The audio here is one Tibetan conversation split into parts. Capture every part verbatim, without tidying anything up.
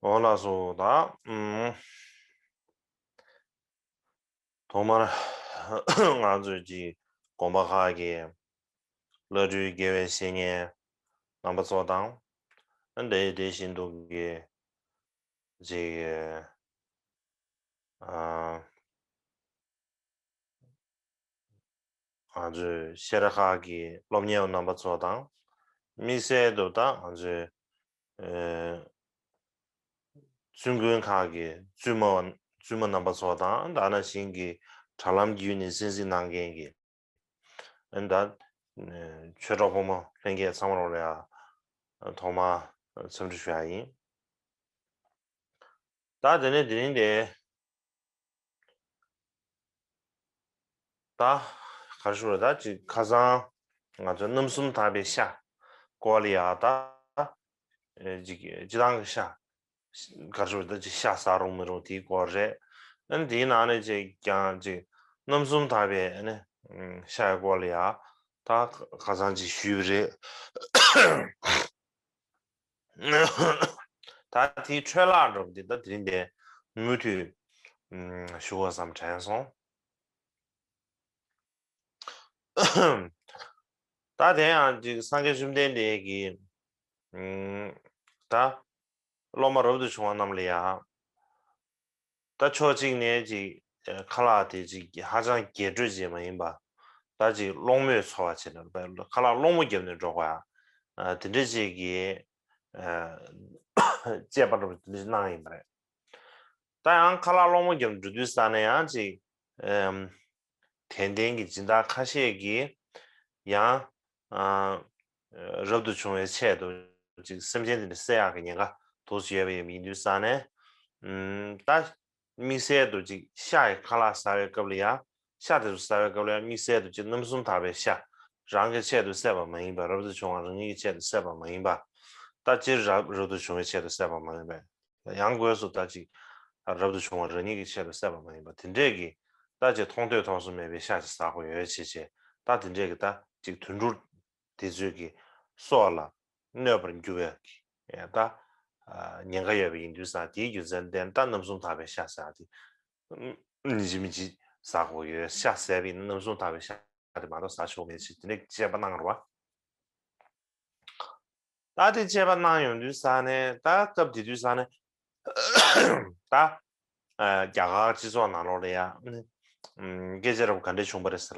འོ་ལགས་སོ། ད་ཨུམ། ཐོག་མར་ང་ཚོས་ཀྱི་དགོན་པ་ཁག་གི་བླ་སྤྲུལ་དགེ་བའི་བཤེས་གཉེན་རྣམ་པ་ཚོ་དང་། ཨ་དེ་དེ་བཞིན་དུ་གི་ཅིག་ཨ། ང་ཚོའི་ཤེས་ར་ཁག་གི་སློབ་གཉེར་བ་རྣམ་པ་ཚོ་དང་། དམིགས་བསལ་དུ་ད་ང་ཚོའི་ཨེ་བཙུན་དགོན་ཁག་གི་བཙུན་མ་བཙུན་མ་རྣམ་པ་ཚོ་དང་། ད་ནང་བཞིན་གྱི་དྲ་ལམ་བརྒྱུད་ནས་གསན་གཟིགས་གནང་མཁན་གྱི་ཨ་ད་ཆོས་གྲོགས་ཕོ་མོ་ལྷན་རྒྱས་ཚང་མ་ལོ་ལ་ཡ་ཐོག་མར་འཚམས་འདྲི་ཞུ་ཡ་ཡིན། ད་དེ་ནས་དེ་རིང་དེ། ད་ག་རེ་ཞུ་རེད། ད་ཅིག་ཁ་སང་ང་ཚོ་རྣམ་གསུམ་དག་པའི་ཤ་སྐོར་ལ་ཡ། ད་ཅིག་སྤྱི་བཏང་གི་ཤ་ག་རེ་ཞུ་རེད། ད་ཅིག་ཤ་ཟ་རུང་མི་རུང་དེའི་སྐོར་རེད། ཨ་ནི་དེའི་ནང་ནས་ཅིག་ཀྱང་ཅིག་རྣམ་གསུམ་དག་པའི་ཨ་ནི་ཤ་ཡི་སྐོར་ལ་ཡ། ད་ཁ་སང་ཅིག་ཞུས་པ་རེད། ད་དེའི་འཕྲོས་ལ་འགྲོ་འདི་ད་དེ་རིང་འདི་མུ་མཐུད་ཞུ་དགོས་བསམ་དྲན་སོང་། ད་དེ་ཡང་ཅིག་སངས་རྒྱས་བཅོམ་ལྡན་འདས་ཀྱིས་ད་སློབ་མ་རབ་ཏུ་བྱུང་བ་རྣམས་ལ་ཡང་། ད་ཕྱོགས་གཅིག་ནས་ཅིག་ཁ་ལག་དེ་ཅིག་ཧ་ཅང་རྒྱས་སྤྲོས་ཅིག་མ་ཡིན་པ། ད་ཅིག་སློང་མོས་འཚོ་བ་བྱས་ནས་ཁ་ལག་སློང་མོ་བརྒྱབ་ནས་འགྲོ་དགོས་ཡ། དེ་འདྲ་ཅིག་གི་དཔྱད་པ་འདྲ་པོ་དེ་འདྲ་ཅིག་གནང་ཡིན་པ་རེད། ད་ཡང་ཁ་ལག་སློང་མོ་བརྒྱབ་ནས་འགྲོ་དུས་ས་ནས་ཡང་ཅིག་དད་ལྡན་གྱི་སྦྱིན་བདག་ཁ་ཤས་ཀྱིས་ཡང་། རབ་ཏུ་བྱུང་བའི་ཆེད་དུ་ཅིག་སེམས་ཅན་དེ་འདྲ་བསད་ཡག་གི་ཉེན་ཁ་འདུག་ཅིག་ཡོད་པ་ཡིན་པ་ཡིན་དུས་ཙང་ནས། ད་དམིགས་བསལ་དུ་ཅིག་ཤ་ཡི་ཁ་ལག་ཟ་བའི་སྐབས་ལ་ཡང་། ཤ་དེ་ཚོ་ཟ་བའི་སྐབས་ལ་ཡང་དམིགས་བསལ་དུ་ཅིག་རྣམ་གསུམ་དག་པའི་ཤ། རང་གི་ཆེད་དུ་བསད་པ་མ་ཡིན་པ། རབ་ཏུ་བྱུང་བ་རང་ཉིད་ཀྱི་ཆེད་དུ་བསད་པ་མ་ཡིན་པ། ད་སྤྱིར་རབ་རབ་ཏུ་བྱུང་བའི་ཆེད་དུ་བསད་པ་མ་ཡིན་པ། ཡང་སྒོས་སུ་ད་ཅིག་རབ་ཏུ་བྱུང་བ་རང་ཉིད་ཀྱི་ཆེད་དུ་བསད་པ་མ་ཡིན་པ་དེ་འདྲས་ཀྱི་ད་ཅིག་མཐོང་ཐོས་མཐོང་གསུམ་མེད་པའི་ཤ་ཞིག་ཟ་དགོས་ཡོད་བྱས་བྱས། ད་དེ་འདྲས་ཀྱི་ད་ཅིག་དུད་འགྲོ་དེ་ཚོའི་གི་སྲོག་ལ་གནོད་པར་འགྱུར་བའི་གི་ད་ཉེན་ཁ་ཡོད་པ་ཡིན་དུས་ཙང་། དེའི་རྒྱུ་མཚན་བརྟེན་ད་རྣམ་གསུམ་དག་པའི་ཤ་ཟ་དེ་ཉིན་གཅིག་མིན་གཅིག་ཟ་དགོས་ཡོད། ཤ་ཟས་པ་ཡིན་ན་རྣམ་གསུམ་དག་པའི་ཤ་དེ་མ་གཏོགས་ཟ་ཆོག་མེད་ཅེས་དེ་འདྲས་དཔྱད་པ་གནང་རོགས། ད་དེ་དཔྱད་པ་གནང་ཡོང་དུས་ཙང་ནས། ད་སྐབས་དེ་དུས་ཙང་ནས་ད་རྒྱ་གར་སྤྱི་ཚོགས་ནང་ལོགས་ལ་ཡ་སྐད་ཆ་རབ་ག་འདྲས་བྱུང་བ་རེད་ཟེར་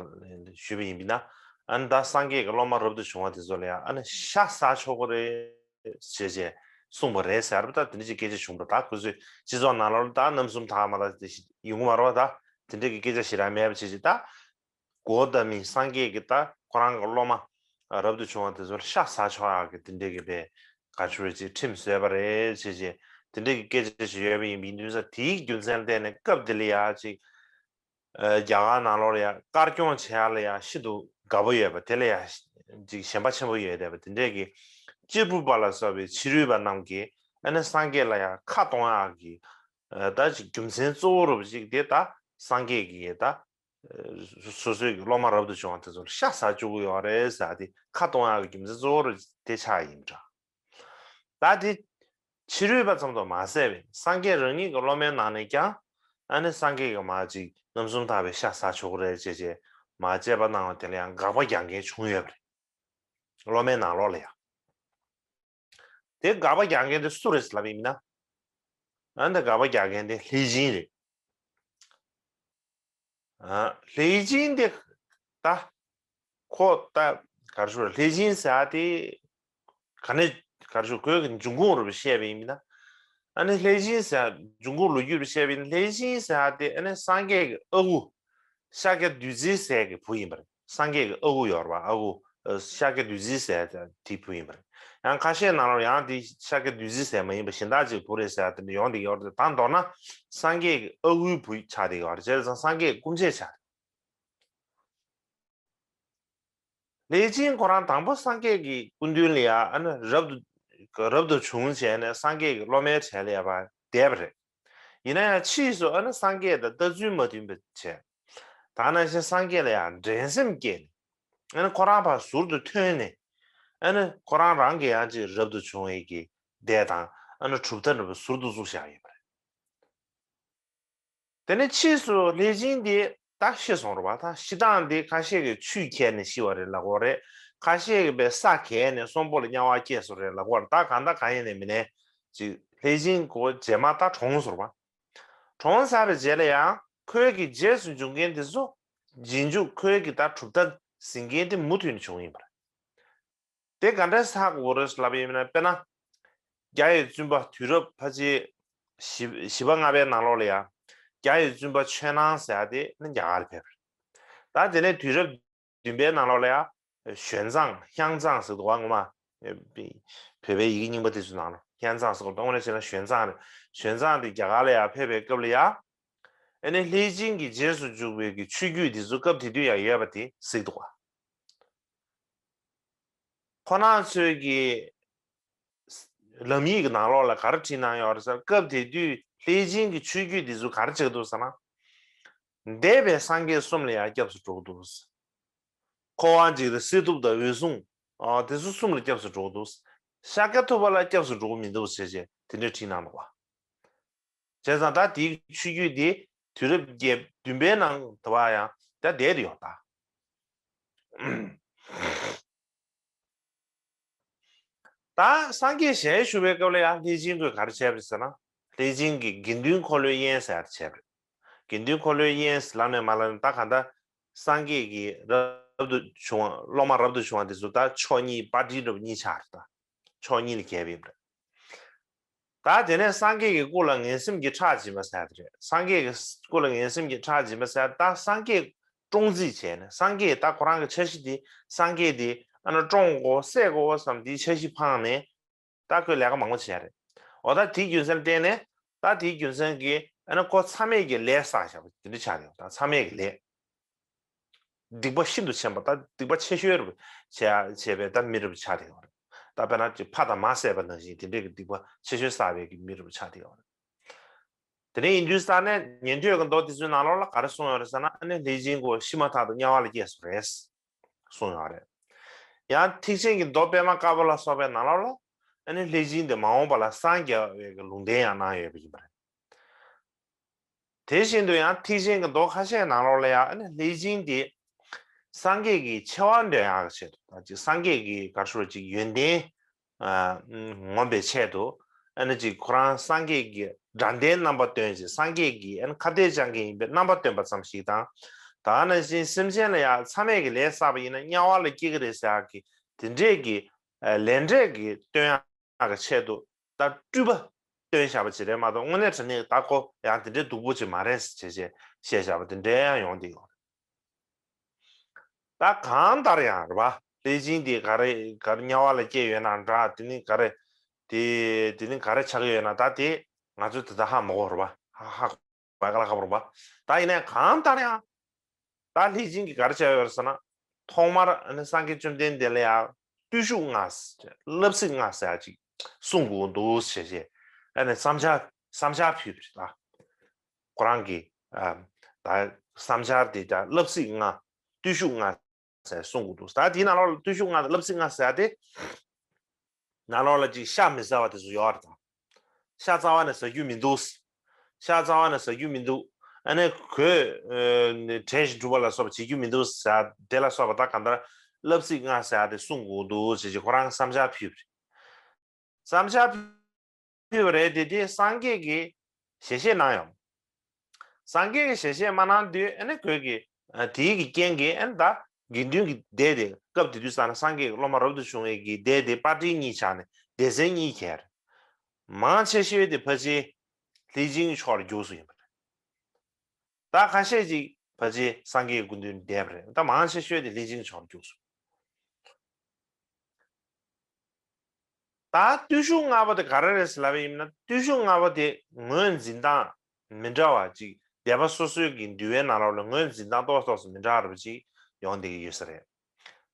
ཞུས་པ་ཡིན་པ་ཡིན་ན། ཨ་ནི་ད་སངས་རྒྱས་ཀྱི་སློབ་མ་རབ་ཏུ་བྱུང་བ་དེ་ཚོ་ལ་ཡ་ཨ་ནི་ཤ་ཟ་ཆོག་གི་རེད་ཅེས་ཅེས་གསུངས་པ་རེད་ཟེར་བ། ད་དེ་འདྲ་ཅིག་སྐད་ཆ་བྱུང་བ། ད་ཁོ་ཚོས་སྤྱི་ཚོགས་ནང་ལོགས་ལ་ད་རྣམ་གསུམ་དག་མ་དག་དེ་ཡོང་གི་མ་རེད་བ། ད་དེ་འདྲ་གི་སྐད་ཆ་ཞེ་དྲག་མེད་པ་བྱས་ཅིག་ད། གོ་ཏ་མི་སངས་རྒྱས་ཀྱིས་ད་ཁོ་རང་གི་སློབ་མ་རབ་ཏུ་བྱུང་བ་དེ་ཚོར་ཤ་ཟ་ཆོག་ཡག་གི་དེ་འདྲས་ཀྱི་པའི་ག་ཚོད་ཅིག་ཁྲིམས་བཟོས་པ་རེད་ཅེས་ཅེས་དེ་འདྲས་ཀྱི་སྐད་ཆ་ཞིག་ཡོད་པ་ཡིན་པ་ཡིན་དུས་ཙང་། དེའི་རྒྱུ་མཚན་བརྟེན་ནས་སྐབས་དེ་ལ་ཡ་ཅིག་རྒྱ་གར་ནང་ལོགས་ལ་ཡ་དཀར་སྐྱོང་བྱེད་ཡག་ལ་ཡ་ཤིན་ཏུ་དགའ་པོ་ཡོད་པ། དེ་ལ་ཡ་ཅིག་ཞེན་པ་ཆེན་པོ་ཡོད་བསྡད་པ་དེ་འདྲས་ཀྱི་གཅེར་བུ་པ་ལ་སོགས་པའི་ཕྱི་རོལ་པ་རྣམས་ཀྱིས་ཨ་ནི་སངས་རྒྱས་ལ་ཡ་ཁ་གཏོང་ཡག་གི་ད་ཅིག་རྒྱུ་མཚན་གཙོ་བོ་རུ་ཅིག་དེ་ད་སངས་རྒྱས་ཀྱིས་ད། སོ་སོའི་གི་སློབ་མ་རབ་ཏུ་བྱུང་བ་དེ་ཚོར་ཤ་ཟ་བཅུག་གི་ཡོད་རེད་ཟེར་ཏེ་ཁ་གཏོང་ཡག་གི་རྒྱུ་མཚན་གཙོ་བོ་རུ་དེ་ཆགས་ཡིན་འདྲ། ད་དེ་ཕྱི་རོལ་པ་ཙམ་དུ་མ་ཟད་པའི་སངས་རྒྱས་རང་ཉིད་ཀྱི་སློབ་མའི་ནང་ནས་ཀྱང་ཨ་ནི་སངས་རྒྱས་ཀྱི་མ་ཅིག་རྣམ་གསུམ་དག་པའི་ཤ་ཟ་ཆོག་གི་རེད་ཅེས་ཅེས་མ་དཔྱད་པ་གནང་བ་དེ་ལ་ཡང་དགག་པ་རྒྱག་མཁན་བྱུང་ཡོད་པ་རེད། སློབ་མའི་ནང་ལོགས་ལ་ཡང་། དེ་དགག་པ་རྒྱག་མཁན་དེ་སུ་རེད་ལབ་ཡིན་ན། ཨ་ནི་དགག་པ་རྒྱག་མཁན་དེ་ལྷས་སྦྱིན་རེད། ཨ། ལྷས་སྦྱིན་དེ་ད་ཁོ་ད་ག་རེ་ཞུ་རེད། ལྷས་སྦྱིན་ཟེར་ཡག་དེ་ག་ནས་ག་རེ་ཞུ། ཁོའི་གི་འབྱུང་ཁུངས་རུ་བཤད་པ་ཡིན་ན། ཨ་ནི་ལྷས་སྦྱིན་ཟེར་ཡག་འབྱུང་ཁུངས་ལོ་རྒྱུས་རུ་བཤད་པ་ཡིན་ན། ལྷས་སྦྱིན་ཟེར་ཡག་དེ་ཨ་ནི་སངས་རྒྱས་ཀྱི་ཨ་ཁུ། ཤཱཀྱ་བདུད་རྩིའི་སྲས་ཀྱི་བུ་ཡིན་པ་རེད། སངས་རྒྱས་ཀྱི་ཨ་ཁུ་ཡོད་རེད་པ། ཨ་ཁུ་ཤཱཀྱ་བདུད་རྩིའི་སྲས་དེའི་བུ་ཡིན་པ་རེད། ཡང་ཁ་ཤས་ནང་ལོགས་ཡང་དེ་ཤཱཀྱ་བདུད་རྩིའི་སྲས་མ་ཡིན་པ་གཞན་དག་ཅིག་བུ་རེད་ཟེར་ཡག་དེ་འདྲ་ཡོང་བསྡད་ཡོད་རེད། ད་མདོར་ན་སངས་རྒྱས་ཀྱི་ཨ་ཁུའི་བུ་ཆགས་བསྡད་ཡོད་རེད། བྱས་ཙང་སངས་རྒྱས་ཀྱི་སྐུ་མཆེད་ཆགས། ལྷས་སྦྱིན་ཁོ་རང་དང་པོ་སངས་རྒྱས་ཀྱི་སྐུ་མདུན་ལ་ཡ་ཨ་ནི་རབ་ཏུ་རབ་ཏུ་བྱུང་བྱས་ནས་སངས་རྒྱས་ཀྱི་སློབ་མའི་གྲས་ལ་ཡ་བསྡད་པ་རེད། ཡིན་ན་ཡང་ཕྱིས་སུ་ཨ་ནི་སངས་རྒྱས་དང་ལྟ་ཚུལ་མ་མཐུན་པ་བྱས། ད་ནང་བཞིན་སངས་རྒྱས་ལ་ཡང་འགྲན་སེམས་སྐྱེས་ནས། ཨ་ནི་ཁོ་རང་ཕར་ཟུར་དུ་ཐོན་ནས། ཨ་ནི་ཁོ་རང་རང་གི་ཡང་ཅིག་རབ་ཏུ་བྱུང་བའི་གི་སྡེ་དང་ ཨ་ནི་གྲུབ་མཐའ་འདྲ་པོ་ཟུར་དུ་བཙུགས་བཞག་ཡོད་པ་རེད། དེ་ནས་ཕྱིས་སུ་ལྷས་བྱིན་དེ་ད་ཤི་སོང་རེད་པ། ད་ཤི་སྟངས་དེ་ཁ་ཤས་ཀྱིས་ཆུས་ཁྱེར་ནས་ཤི་བ་རེད་ལབ་ཀྱི་རེད། ཁ་ཤས་ཀྱིས་པའི་ས་གས་ནས་གསོན་པོ་ལ་དམྱལ་བ་སྐྱེས་སོང་རེད་ལབ་ཀྱི་རེད། ད་གང་ལྟར་གང་ཡིན་ནས་མིན་ནས་ཅིག་ལྷས་བྱིན་ཁོ་རྗེས་མ་ད་གྲོངས་སོང་རེད་པ། གྲོངས་ཚར་བའི་རྗེས་ལ་ཡང་ཁོའི་གི་རྗེས་སུ་འཇུག་མཁན་དེ་ཚོ་རྗེས་འཇུག་ཁོའི་གི་ད་གྲུབ་མཐའ་ཟིན་མཁན་དེ་མུ་མཐུད་ནས་བྱུང་ཡིན་པ་རེད། དེ་ག་འདྲ་ཧ་གོ་རེད་ལབ་ཡིན་ན། དཔེར་ན། རྒྱ་ཡི་བཙུན་པ་དུས་རབས་ཕལ་ཆེར་བཞི་བཞི་པ་ལྔ་པའི་ནང་ལོགས་ལ་ཡང་། རྒྱ་ཡི་བཙུན་པ་ཆོས་སྣང་ཟེར་ཡ་དེ་ནི་རྒྱ་གར་ཕེབས་པ་རེད། ད་དེ་ནས་དུས་རབས་བདུན་པའི་ནང་ལོགས་ལ་ཡང་། ཞོན་ཙང་ཧྱང་ཙང་ཟེར་འདུག་བ། ངོ་མ། བོད་པའི་ཡི་གེ་རྙིང་པ་དེ་ཚོའི་ནང་ལ་ཧྱང་ཙང་ཟེར་གོ། དངོས་གནས་བྱས་ན་ཞོན་ཙང་རེད། ཞོན་ཙང་དེ་རྒྱ་གར་ལ་ཡང་ཕེབས་པའི་སྐབས་ལ་ཡང་། ཨ་ནི་ལྷས་བྱིན་གྱི་རྗེས་སུ་འཇུག་པའི་གི་ཆོས་བརྒྱུད་དེ་ཚོ་སྐབས་དེ་དུས་ཡང་ཡོད་པ་དེ་གཟིགས་འདུག་བ། ཁོ་རང་ཚོའི་གི་ལམ་ཡིག་གི་ནང་ལོགས་ལ་ག་རེ་བྲིས་གནང་ཡོད་རེད་ཟེར། སྐབས་དེ་དུས་ལྷས་བྱིན་གྱི་ཆོས་བརྒྱུད་འདི་ཚོ་ག་རེ་བྱེད་འདུག་ཟེར་ན། འདས་པའི་སངས་རྒྱས་གསུམ་ལ་ཡང་སྐྱབས་སུ་འགྲོ་གི་འདུག། ཁོ་རང་གཅིག་རེད། སི་ཏུ་པ་དང་འོད་སྲུང་། ཨ། དེ་ཚོ་གསུམ་ལ་སྐྱབས་སུ་འགྲོ་གི་འདུག། ཤཱཀྱ་ཐུབ་པ་ལ་སྐྱབས་སུ་འགྲོ་གི་མི་འདུག་ཟེར་བྱས་དེ་འདྲ་བྲིས་གནང་འདུག་བ། བྱས་ཙང་ད་དེའི་ཆོས་བརྒྱུད་དེ་དུས་རབས་བརྒྱད་བདུན་པའི་ནང་དུ་བ་ཡང་ད་བསྡད་དེ་ཡོད་ད། ད་སངས་རྒྱས་ཞལ་བཞུགས་པའི་སྐབས་ལ་ཡང་ལྷས་བྱིན་གྱིས་ག་རེ་བྱས་པ་རེད་ཟེར་ན། ལྷས་བྱིན་གྱིས་དགེ་འདུན་འཁོར་ལོའི་དབྱེན་ཟེར་ཡ་དེ་བྱས་པ་རེད། དགེ་འདུན་འཁོར་ལོའི་དབྱེན་ལབ་ནས་མ་ལབ་ནས་ད་ག་ད་སངས་རྒྱས་ཀྱི་རབ་ཏུ་བྱུང་བ། སློབ་མ་རབ་ཏུ་བྱུང་བ་དེ་ཚོ་ད་མཆོག་གཉིས་པར་ཊི་འདྲ་པོ་གཉིས་ཆགས་རེད་ད། ཕྱོགས་གཉིས་ལ་གྱེས་པ་ཡིན་པ་རེད། ད་དེ་ནས་སངས་རྒྱས་ཀྱི་སྐུ་ལ་ངན་སེམས་ཀྱི་ཁྲག་འབྱིན་པ་ཟེར་ཡ་དེ་རེད། སངས་རྒྱས་ཀྱི་སྐུ་ལ་ངན་སེམས་ཀྱི་ཁྲག་འབྱིན་པ་ཟེར་ཡ། ད་སངས་རྒྱས་བཀྲོངས་རྩིས་བྱས་ནས། སངས་རྒྱས་ད་ཁོ་རང་གི་འཆར་གཞི་དེ། སངས་རྒྱས་དེ་ཨ་ནི་བཀྲོངས་དགོས་བསད་དགོས་བསམ་དེའི་འཆར་གཞི་འཕངས་ནས། ད་ཁོས་ལས་ཀ་མང་པོ་བྱས་རེད། འོ་ད་དེའི་རྒྱུ་མཚན་བརྟེན་ནས། ད་དེའི་རྒྱུ་མཚན་གྱིས་ཨ་ནི་ཁོ་མཚམས་མེད་ཀྱི་ལས་བསགས་བཞག་པ་དེ་འདྲ་ཆགས་ཡོད། ད་མཚམས་མེད་ཀྱི་ལས། སྡིག་པ་ཤིན་ཏུ་ཆེན་པོ། ད་སྡིག་པ་ཆེ་ཤོས་རེད། བྱས་བྱས་པའི་ད་མི་རེད་པ་ཆགས་བསྡད་ཡོད་རེད། ད་དཔེར་ན་ཅིག་ཕ་དང་མ་བསད་པ་ནང་བཞིན་དེ་འདྲའི་གི་སྡིག་པ་ཆེ་ཤོས་བསགས་པའི་གི་མི་རེད་པ་ཆགས་བསྡད་ཡོད་རེད། དེ་ནས་ཡིན་དུས་ས་ནས་ཉན་ཐོས་ཀྱི་མདོ་དེ་ཚོའི་ནང་ལོགས་ལ་ག་རེ་གསུངས་ཡོད་རེད་ཟེར་ན། ཨ་ནི་ལྷས་བྱིན་ཁོ་ཤི་མ་ཐག་ཏུ་དམྱལ་བ་ལ་སྐྱེས་སོང་རེད་གསུངས་ཡོད་རེད། ཡང་ཐེག་ཆེན་གྱི་མདོ་པད་མ་དཀར་པོ་ལ་སོགས་པའི་ནང་ལོགས་ལ། ཨ་ནི་ལྷས་བྱིན་དེ་མ་འོངས་པ་ལ་སངས་རྒྱ་བའི་གི་ལུང་བསྟན་ཡང་གནང་ཡོད་པ་ཡིན་པ་རེད། དེ་བཞིན་དུ་ཡང་ཐེག་ཆེན་གྱི་མདོ་ཁ་ཤས་ནང་ལོགས་ལ་ཡང་ཨ་ནི་ལྷས་སྦྱིན་དེ་སངས་རྒྱས་ཀྱི་ཆེ་བ་འདོན་ཡག་ཆེད་དུ། ད་ཅིག་སངས་རྒྱས་ཀྱི་ག་རེ་ཞུ་རོ། ཅིག་ཡོན་ཏན་ཨ་ངོམ་པའི་ཆེད་དུ། ཨ་ནི་ཅིག་ཁོ་རང་སངས་རྒྱས་ཀྱི་དགྲ་ལྡན་རྣམ་པ་སྟོན་ཅིག་སངས་རྒྱས་ཀྱི་ཨ་ནི་ཁ་གཏད་གཅོག་མཁན་ཡིན་པའི་རྣམ་པ་སྟོན་པ་ཙམ་ཞིག་དང་། ད་ནང་བཞིན་སེམས་ཅན་ལ་ཡང་མཚམས་མེད་ཀྱི་ལས་བསགས་པ་ཡིན་ན་དམྱལ་བ་ལ་སྐྱེ་གི་རེད་ཟེར་ཡག་གི་དེ་འདྲས་ཀྱི་ཨ་ལས་འབྲས་ཀྱི་སྟོན་ཡག་གི་ཆེད་དུ། ད་སྤྲུལ་པ་སྟོན་བཞག་པ་ཅིག་རེད་མ་གཏོགས། དངོས་གནས་དྲང་གནས་ད་ཁོ་ཡང་དེ་འདྲའི་སྡུག་པོ་ཅིག་མ་རེད་ཟེར་བྱས་བྱས་བཤད་བཞག་པ་དེ་འདྲ་ཡང་ཡོང་བསྡད་ཡོད་རེད། ད་གང་ལྟར་ཡང་རེད་པ། ལྷས་སྦྱིན་དེ་ག་རེ་ག་རེ་དམྱལ་བ་ལ་སྐྱེས་ཡོད་ན་འདྲ། དེ་ནི་ག་རེ་དེ་དེ་ནི་ག་རེ་ཆགས་ཀྱི་ཡོད་ན། ད་དེ་ང་ཚོས་དེ་ད་ཧ་མ་གོ་རེད་པ། ཧ་ཧ་གོ་ཡག་ལ་ཁག་པོ་རེད་པ། ད་ཡིན་ནའི་གང་ལྟར་ཡང་། ད་ལྷས་སྦྱིན་གྱིས་ག་རེ་བྱས་ཡོད་རེད་ཟེར་ན། ཐོག་མར་ཨ་ནི་སངས་རྒྱས་བཅོམ་ལྡན་འདས་ལ་ཡང་བརྟུལ་ཞུགས་ལྔ་ཟེར། བསླབ་ཚིགས་ལྔ་ཟེར་ཡག་ཅིག་གསུང་དགོས་འདུག་ཟེར་བྱས་ཨ་ནི་བསམ་འཆར་བསམ་འཆར་ཕུལ་བ་རེད། ད་ཁོ་རང་གིས་ཨ་ད་བསམ་འཆར་དེ་ད་བསླབ་ཚིགས་ལྔ། བརྟུལ་ཞུགས་ལྔ་ཟེར་གསུང་དགོས་འདུག། ད་དེའི་ནང་ལོགས་ལ་བརྟུལ་ཞུགས་ལྔ་དང་བསླབ་ཚིགས་ལྔ་ཟེར་ཡག་དེ། ནང་ལོགས་ལ་ཅིག་ཤ་མི་ཟ་བ་དེ་ཚོ་ཡོད་རེད་ད། ཤ་རྩ་བ་ནས་ཟ་རྒྱུ་མི་འདུག། ཤ་རྩ་བ་ནས་ཟ་རྒྱུ་མི་འདུག། ཨ་ནི་གོས་ཨ་ནི་བྲེ་ཞིག་སྒྲུབ་པ་ལ་སོགས་པ་བྱེད་རྒྱུ་མི་འདུག་ཟེར་དེ་ལ་སོགས་པ། ད་གང་ལྟར་བསླབ་ཚིགས་ལྔ་ཟེར་ཡག་དེ་གསུང་དགོས་འདུག་ཟེར་བྱས་ཁོ་རང་བསམ་འཆར་ཕུལ་བ་རེད། བསམ་འཆར་ཕུལ་བ་རེད་དེ། དེ་སངས་རྒྱས་ཀྱིས་ཞལ་བཞེས་གནང་ཡོང་། སངས་རྒྱས་ཀྱིས་ཞལ་བཞེས་མ་གནང་དུས་ཨ་ནི་ཁོས་ཀྱིས་ཨ་དེའི་གི་རྐྱེན་གྱིས་ཨ་ནི་ད་དགེ་འདུན་གྱི་སྡེ་དེ། སྐབས་དེ་དུས་ཙ་ན་སངས་རྒྱས་ཀྱི་སློབ་མ་རབ་ཏུ་བྱུང་བའི་གི་སྡེ་དེ་པར་ཊི་གཉིས་ཆགས་ནས་སྡེ་ཚན་གཉིས་གྱེས། མང་ཆེ་ཤོས་དེ་ཕལ་ཆེར་ལྷས་སྦྱིན་གྱི་ཕྱོགས་ལ་རྒྱུགས་སོང་ཡིན་པ་རེད། ད་ཁ་ཤས་ཅིག་ཕལ་ཆེར་སངས་རྒྱས་ཀྱི་སྐུ་མདུན་བསྡད་པ་རེད། ད་མང་ཆེ་ཤོས་དེ་ལྷས་སྦྱིན་གྱི་ཕྱོགས་ལ་རྒྱུགས་སོང་། ད་བརྟུལ་ཞུགས་ལྔ་པོ་དེ་ག་རེ་རེད་ཟེར་ལབ་པ་ཡིན་ན། བརྟུལ་ཞུགས་ལྔ་པོ་དེ་ངོས་འཛིན་སྟངས་མི་འདྲ་བ་ཅིག་སྡེ་པ་སོ་སོའི་གི་འདུལ་བའི་ནང་ལོགས་ལ་ངོས་འཛིན་སྟངས་ཏོག་ཙམ་མི་འདྲ་བ་ཅིག་ཡོང་བསྡད་ཀྱི་ཡོད་ས་རེད།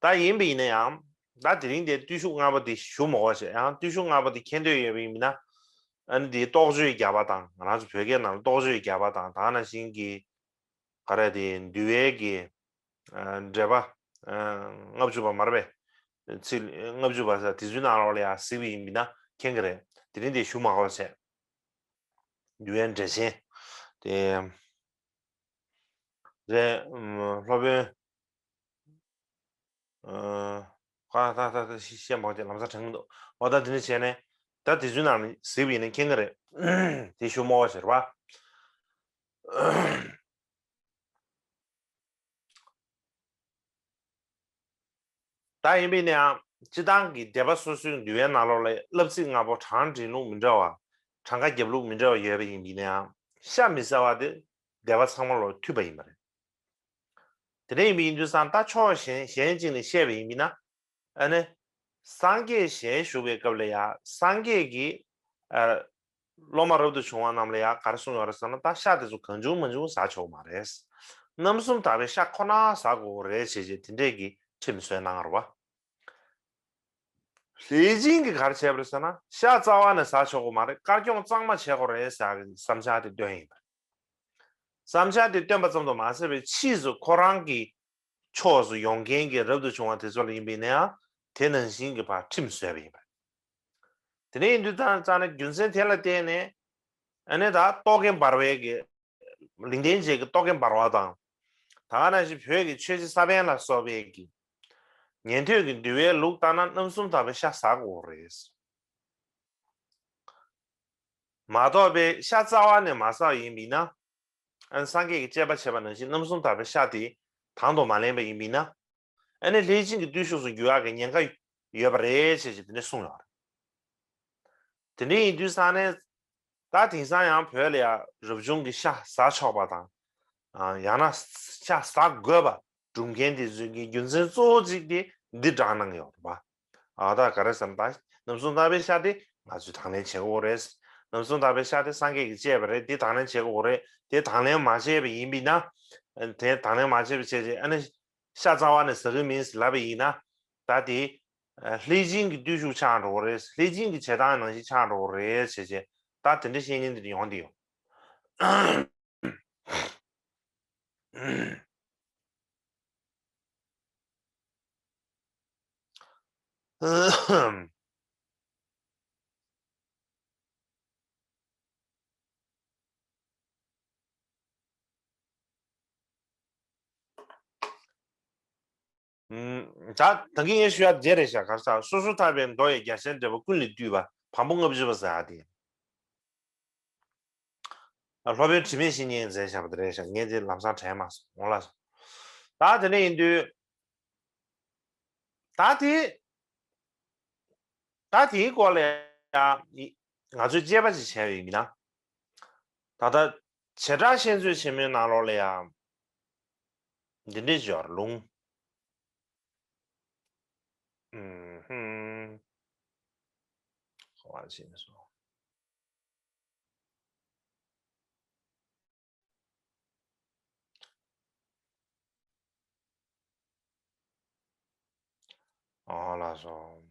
ད་ཡིན་པ་ཡིན་ན་ཡང་། ད་དེ་རིང་དེ་བརྟུལ་ཞུགས་ལྔ་པོ་དེ་ཞུ་མ་དགོས་བྱས། ཡང་བརྟུལ་ཞུགས་ལྔ་པོ་དེ་མཁྱེན་འདོད་ཡོད་པ་ཡིན་ན། ཨ་ནི་དེ་རྟོགས་བརྗོད་བརྒྱ་པ་དང་། ང་རང་ཚོ་བོད་སྐད་ནང་ལ་རྟོགས་བརྗོད་བརྒྱ་པ་དང་། ད་ག་ནང་བཞིན་གྱི་ག་རེ་དེ་འདུལ་བའི་གི་ཨ་འགྲེལ་པ་ཨ་ལྔ་བཅུ་པ་མ་རེད་པས། ཚིག་ལྔ་བཅུ་པ་ཟེར་དེ་ཚོའི་ནང་ལོགས་ལ་ཡང་གཟིགས་པ་ཡིན་ན་མཁྱེན་གྱི་རེད། དེ་རིང་དེ་ཞུ་མ་དགོས་བྱས། འདུལ་བའི་འགྲེལ་ཆེན་དེ་རེད། ཨམ། སློབ་དཔོན། ཨ། ད་ད་ད་ད་ཤེས་མ་བྱས་ལམ་སང་དྲན་གྱི་འདུག་འོ་ད་དེ་འདྲ་བྱས་ནས་ད་དེ་ཚོའི་ནང་ནས་གཟིགས་པ་ཡིན་ན་མཁྱེན་གྱི་རེད། དེ་ཞུ་མ་དགོས་བྱས་རེད་པ། ད་ཡིན་པས་ན་ཡང་སྤྱིར་བཏང་གི་སྡེ་པ་སོ་སོའི་འདུལ་བའི་ནང་ལོགས་ལ་བསླབ་ཚིགས་ལྔ་པོ་གྲངས་འདྲེན་ལུགས་མི་འདྲ་བ། གྲངས་ཀ་རྒྱབ་ལུགས་མི་འདྲ་བ་ཡོད་པ་ཡིན་པས་ན་ཡང་ཤ་མི་ཟ་བ་དེ་སྡེ་པ་ཚང་མ་ལོ་མཐུན་པ་ཡིན་པ་རེད། དེ་འདྲ་ཡིན་པ་ཡིན་དུས་ཙང་ད་ཕྱོགས་གཞན་གཞན་ཅིག་ནས་བཤད་པ་ཡིན་པས་ན། ཨ་ནི། སངས་རྒྱས་ཞལ་བཞུགས་པའི་སྐབས་ལ་ཡང་སངས་རྒྱས་ཀྱི། ཨ། སློབ་མ་རབ་ཏུ་བྱུང་བ་རྣམས་ལ་ཡང་ག་རེ་གསུངས་ཡོད་རེད་ཟེར་ན། ད་ཤ་དེ་ཚོ་གང་བྱུང་མང་བྱུང་ཟ་ཆོག་མ་རེད། རྣམ་གསུམ་དག་པའི་ཤ་ཁོ་ན་ཟ་དགོས་རེད་ཞེས་བྱས་དེ་འདྲས་ཀྱི་ཁྲིམས་བཟོས་གནང་བ་རེད་པ། ལེགས་སྦྱིན་གྱིས་ག་རེ་བྱས་པ་རེད་ཟེར་ན། ཤ་རྩ་བ་ནས་ཟ་ཆོག་གི་མ་རེད། དཀར་སྐྱོང་གཙང་མ་བྱེད་དགོས་རེད་ཟེར་གྱི་བསམ་འཆར་དེ་བཏོན་ཡིན་པ་རེད། བསམ་འཆར་དེ་བཏོན་པ་ཙམ་དུ་མ་ཟད་པའི་ཕྱིས་སུ་ཁོ་རང་གི་ཕྱོགས་སུ་ཡོང་མཁན་གྱི་རབ་ཏུ་བྱུང་བ་དེ་ཚོ་ལ་ཡིན་པས་ན་ཡང་དེ་ནང་བཞིན་གྱི་ཕར་ཁྲིམས་བཟོས་པ་ཡིན་པ་རེད། དེ་ནས་ཡིན་དུས་ཙང་ཙང་ནས་རྒྱུ་མཚན་དེ་ལ་བརྟེན་ནས་ཨ་ནི་ད་རྟོག་གེ་འབར་བའི་གི་ལིང་བསྟན་རྗེ་གི་རྟོག་གེ་འབར་བ་དང་། ད་ག་ནང་བཞིན་བོད་ཀྱི་ཆོས་རྗེ་ས་པཎ་ལ་སོགས་པའི་གི་ཉན་ཐོས་ཀྱི་འདུལ་བའི་ལུགས་ལྟར་ན་རྣམ་གསུམ་དག་པའི་ཤ་ཟ་དགོས་རེད། མ་གཏོགས་པའི་ཤ་རྩ་བ་ནས་མ་ཟ་བ་ཡིན་པས་ན། ཨ་ནི་སངས་རྒྱས་ཀྱི་བཅས་པ་བྱས་པ་ནང་བཞིན་རྣམ་གསུམ་དག་པའི་ཤ་དེ་དང་དུ་མ་ལེན་པ་ཡིན་པས་ན། ཨ་ནི་ལྷས་བྱིན་གྱི་བརྟུལ་ཞུགས་སུ་འགྱུར་ཡག་གི་ཉེན་ཁ་ཡོད་པ་རེད་ཅེས་ཀྱི་དེ་འདྲ་གསུངས་ཡོད་རེད། དེ་འདྲ་ཡིན་དུས་ཙང་ནས་ད་དེང་སང་ཡང་བོད་ལ་ཡང་རབ་བྱུང་གི་ཤ་ཟ་ཆོག་པ་དང་། ཨ། ཡང་ན་ཤ་ཟ་དགོས་པ། སྒྲུབ་མཁན་དེ་ཚོའི་གི་རྒྱུ་མཚན་གཙོ་བོ་གཅིག་དེ་འདི་དྲངས་གནང་ཡོད་རེད་པ། ཨ། ད་ག་རེ་ཟེར་ན། ད་རྣམ་གསུམ་དག་པའི་ཤ་དེ་ང་ཚོས་དང་ལེན་བྱེད་དགོས་རེད། རྣམ་གསུམ་དག་པའི་ཤ་དེ་སངས་རྒྱས་ཀྱི་བཅས་པ་རེད། དེ་དང་ལེན་བྱེད་དགོས་རེད། དེ་དང་ལེན་མ་བྱས་པ་ཡིན་པས་ན། དེ་དང་ལེན་མ་བྱས་པ་བྱས་རྗེས་ཨ་ནི་ཤ་རྩ་བ་ནས་ཟ་གི་མིན་ལབ་པ་ཡིན་ན། ད་དེ་ལྷས་བྱིན་གྱི་བརྟུལ་ཞུགས་ཆགས་འགྲོ་གི་རེད། ལྷས་བྱིན་གྱི་བྱེད་སྟངས་ནང་བཞིན་ཆགས་འགྲོ་གི་རེད་བྱས་རྗེས་ད་དེ་འདྲ་བཤད་མཁན་དེ་འདྲ་ཡོང་གི་ཡོད། ད་ད་གིན་ངས་ཞུ་ཡ་དེ་རེད་ཤག་ག་རེ་ཟེར། སོ་སོར་ཐར་པའི་མདོ་ཡི་རྒྱ་ཆེར་འགྲེལ་པ་ཀུན་ལས་བཏུས་པ་བམ་པོ་ལྔ་བཅུ་པ་ཟེར་ཡ་དེ། སློབ་དཔོན་དྲི་མེད་བཤེས་གཉེན་མཛད་བཞག་པ་དེ་རེད་ཤག་ངས་དེ་ལམ་སང་དྲན་མ་སོང་། འོང་ལགས་སོ། ད་དེ་འདྲ་ཡིན་དུས། ད་དེ། ད་དེའི་སྐོར་ལ་ཡང་ང་ཚོས་དཔྱད་པ་ཅིག་བྱས་པ་ཡིན་ན། ད་ལྟ་བྱེ་བྲག་བཤད་མཛོད་ཆེན་མོའི་ནང་ལོགས་ལ་ཡང་འདི་འདྲ་ཅིག་ཡོད་རེད། ལུང་། ཨུམ་ཧུམ། ག་པར་ཕྱིན་སོང་། ཨོ་ལགས་སོ།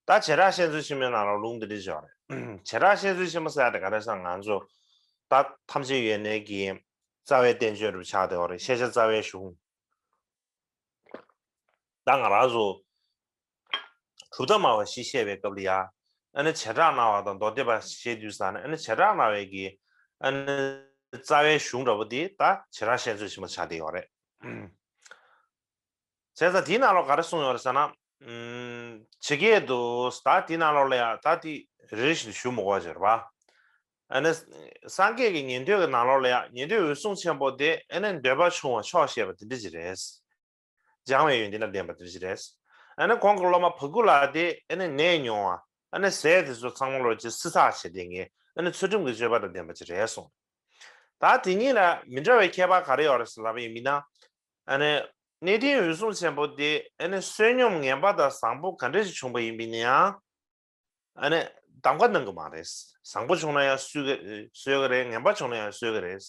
ད་བྱེ་བྲག་བཤད་མཛོད་ཆེན་མོའི་ནང་ལ་ལུང་འདི་འདྲ་ཅིག་ཡོད་རེད། བྱེ་བྲག་བཤད་མཛོད་ཆེན་མོ་ཟེར་ཡ་དེ་ག་རེ་ཟེར་ན། ང་ཚོ་ད་ཐམས་ཅད་ཡོད་གནས་ཀྱི་རྩ་བའི་བསྟན་བཅོས་རུ་ཆགས་བསྡད་ཡོད་རེད། ཤེས་བྱ་རྩ་བའི་གཞུང་། ད་ང་རང་ཚོ་གྲུབ་མཐའ་སྨྲ་བ་བཞི་བཤད་པའི་སྐབས་ལ་ཡ། ཨ་ནི་བྱེ་བྲག་སྨྲ་བ་དང་མདོ་སྡེ་པ་བཤད་དུས་ཙང་ནས་ཨ་ནི་བྱེ་བྲག་སྨྲ་བའི་གི་ཨ་ནི་རྩ་བའི་གཞུང་འདྲ་པོ་དེ་ད་བྱེ་བྲག་བཤད་མཛོད་ཆེན་མོ་ཆགས་བསྡད་ཡོད་རེད། བྱས་ཙང་དེའི་ནང་ལོགས་ག་རེ་གསུངས་ཡོད་རེད་ཟེར་ན། ཨུམ། ཇི་སྐད་དུ། ད་དེའི་ནང་ལོགས་ལ་ཡང་ད་དེ་རེ་རེ་བཞིན་དུ་ཞུ་མི་དགོས་པ་ཅིག་རེད་པ། ཨ་ནི་སངས་རྒྱས་ཀྱི་ཉན་ཐོས་ཀྱི་ནང་ལོགས་ལ་ཡང་ཉན་ཐོས་འོད་སྲུང་ཆེན་པོ་དེ་ཨ་ནི་འདོད་པ་ཆུང་བ་ཆོག་ཤེས་པ་དེ་འདྲ་ཅིག་རེད། སྦྱང་བའི་ཡོན་ཏན་དང་ལྡན་པ་དེ་འདྲ་ཅིག་རེད། ཨ་ནི་ཁོང་གི་སློབ་མ་བ་ཀུ་ལ་དེ་ཨ་ནི་ནད་མྱོང་བ། ཨ་ནི་ཟས་དེ་ཚོ་ཚང་མ་ལོ་ཅིག་བསྲི་ཚགས་བྱེད་བསྡད་མཁན། ཨ་ནི་ཚུལ་ཁྲིམས་ཀྱི་སྤྱོད་པ་དང་ལྡན་པ་ཅིག་རེད་གསུངས། ད་དེ་གཉིས་ལ་མི་འདྲ་བའི་ཁྱད་པར་ག་རེ་ཡོད་རེད་ཟེར་ལབ་པ་ཡིན་ན། ཨ་ནི་གནས་བརྟན་འོད་སྲུང་ཆེན་པོ་དེ་ཨ་ནི་བསོད་སྙོམས་ངན་པ་དང་བཟང་པོ་ག་འདྲ་ཞིག་བྱུང་པ་ཡིན་པ་ཡིན་ན་ཡང་། ཨ་ནི་གདམ་ག་གནང་གི་མ་རེད། བཟང་པོ་བྱུང་ན་ཡང་གསོད་ཀྱི་གསོད་ཀྱི་རེད། ངན་པ་བྱུང་ན་ཡང་གསོད་ཀྱི་རེད།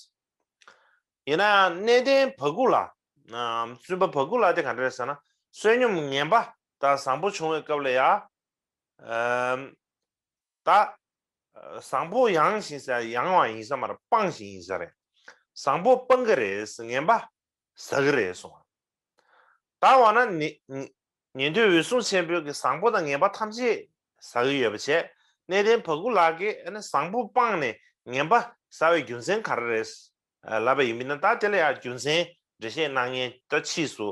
ཡིན་ན་ཡང་གནས་བརྟན་བ་ཀུ་ལ། ཨ། བཙུན་པ་བ་ཀུ་ལ་དེ་ག་འདྲ་རེད་ཟེར་ན། བསོད་སྙོམས་ངན་པ་དང་བཟང་པོ་བྱུང་བའི་སྐབས་ལ་ཡང་། ཨ། ད། བཟང་པོ་ཡང་ཞིང་ཟེར་ཡང་བ་ཡིན་ས་མ་རེད། སྤངས་ཤིང་ཡིན་ས་རེད། བཟང་པོ་སྤང་གི་རེད། ངན་པ་ཟ་གི་རེད་གསུངས། ད་འོ་ན་ཉན་ཉན་ཐོས་འོད་སྲུང་ཆེན་པོས་ཀྱི་བཟང་པོ་དང་ངན་པ་ཐམས་ཅད་ཟ་གི་ཡོད་པ་བྱས། གནས་བརྟན་བ་ཀུ་ལ་གིས་ཨ་ནི་བཟང་པོ་སྤངས་ནས་ངན་པ་ཟ་བའི་རྒྱུ་མཚན་ག་རེ་རེད་ལབ་པ་ཡིན་པ་ན། ད་དེ་ལ་ཡང་རྒྱུ་མཚན་འགྲེལ་བཤད་གནང་མཁན་ད་ཕྱིས་སུ་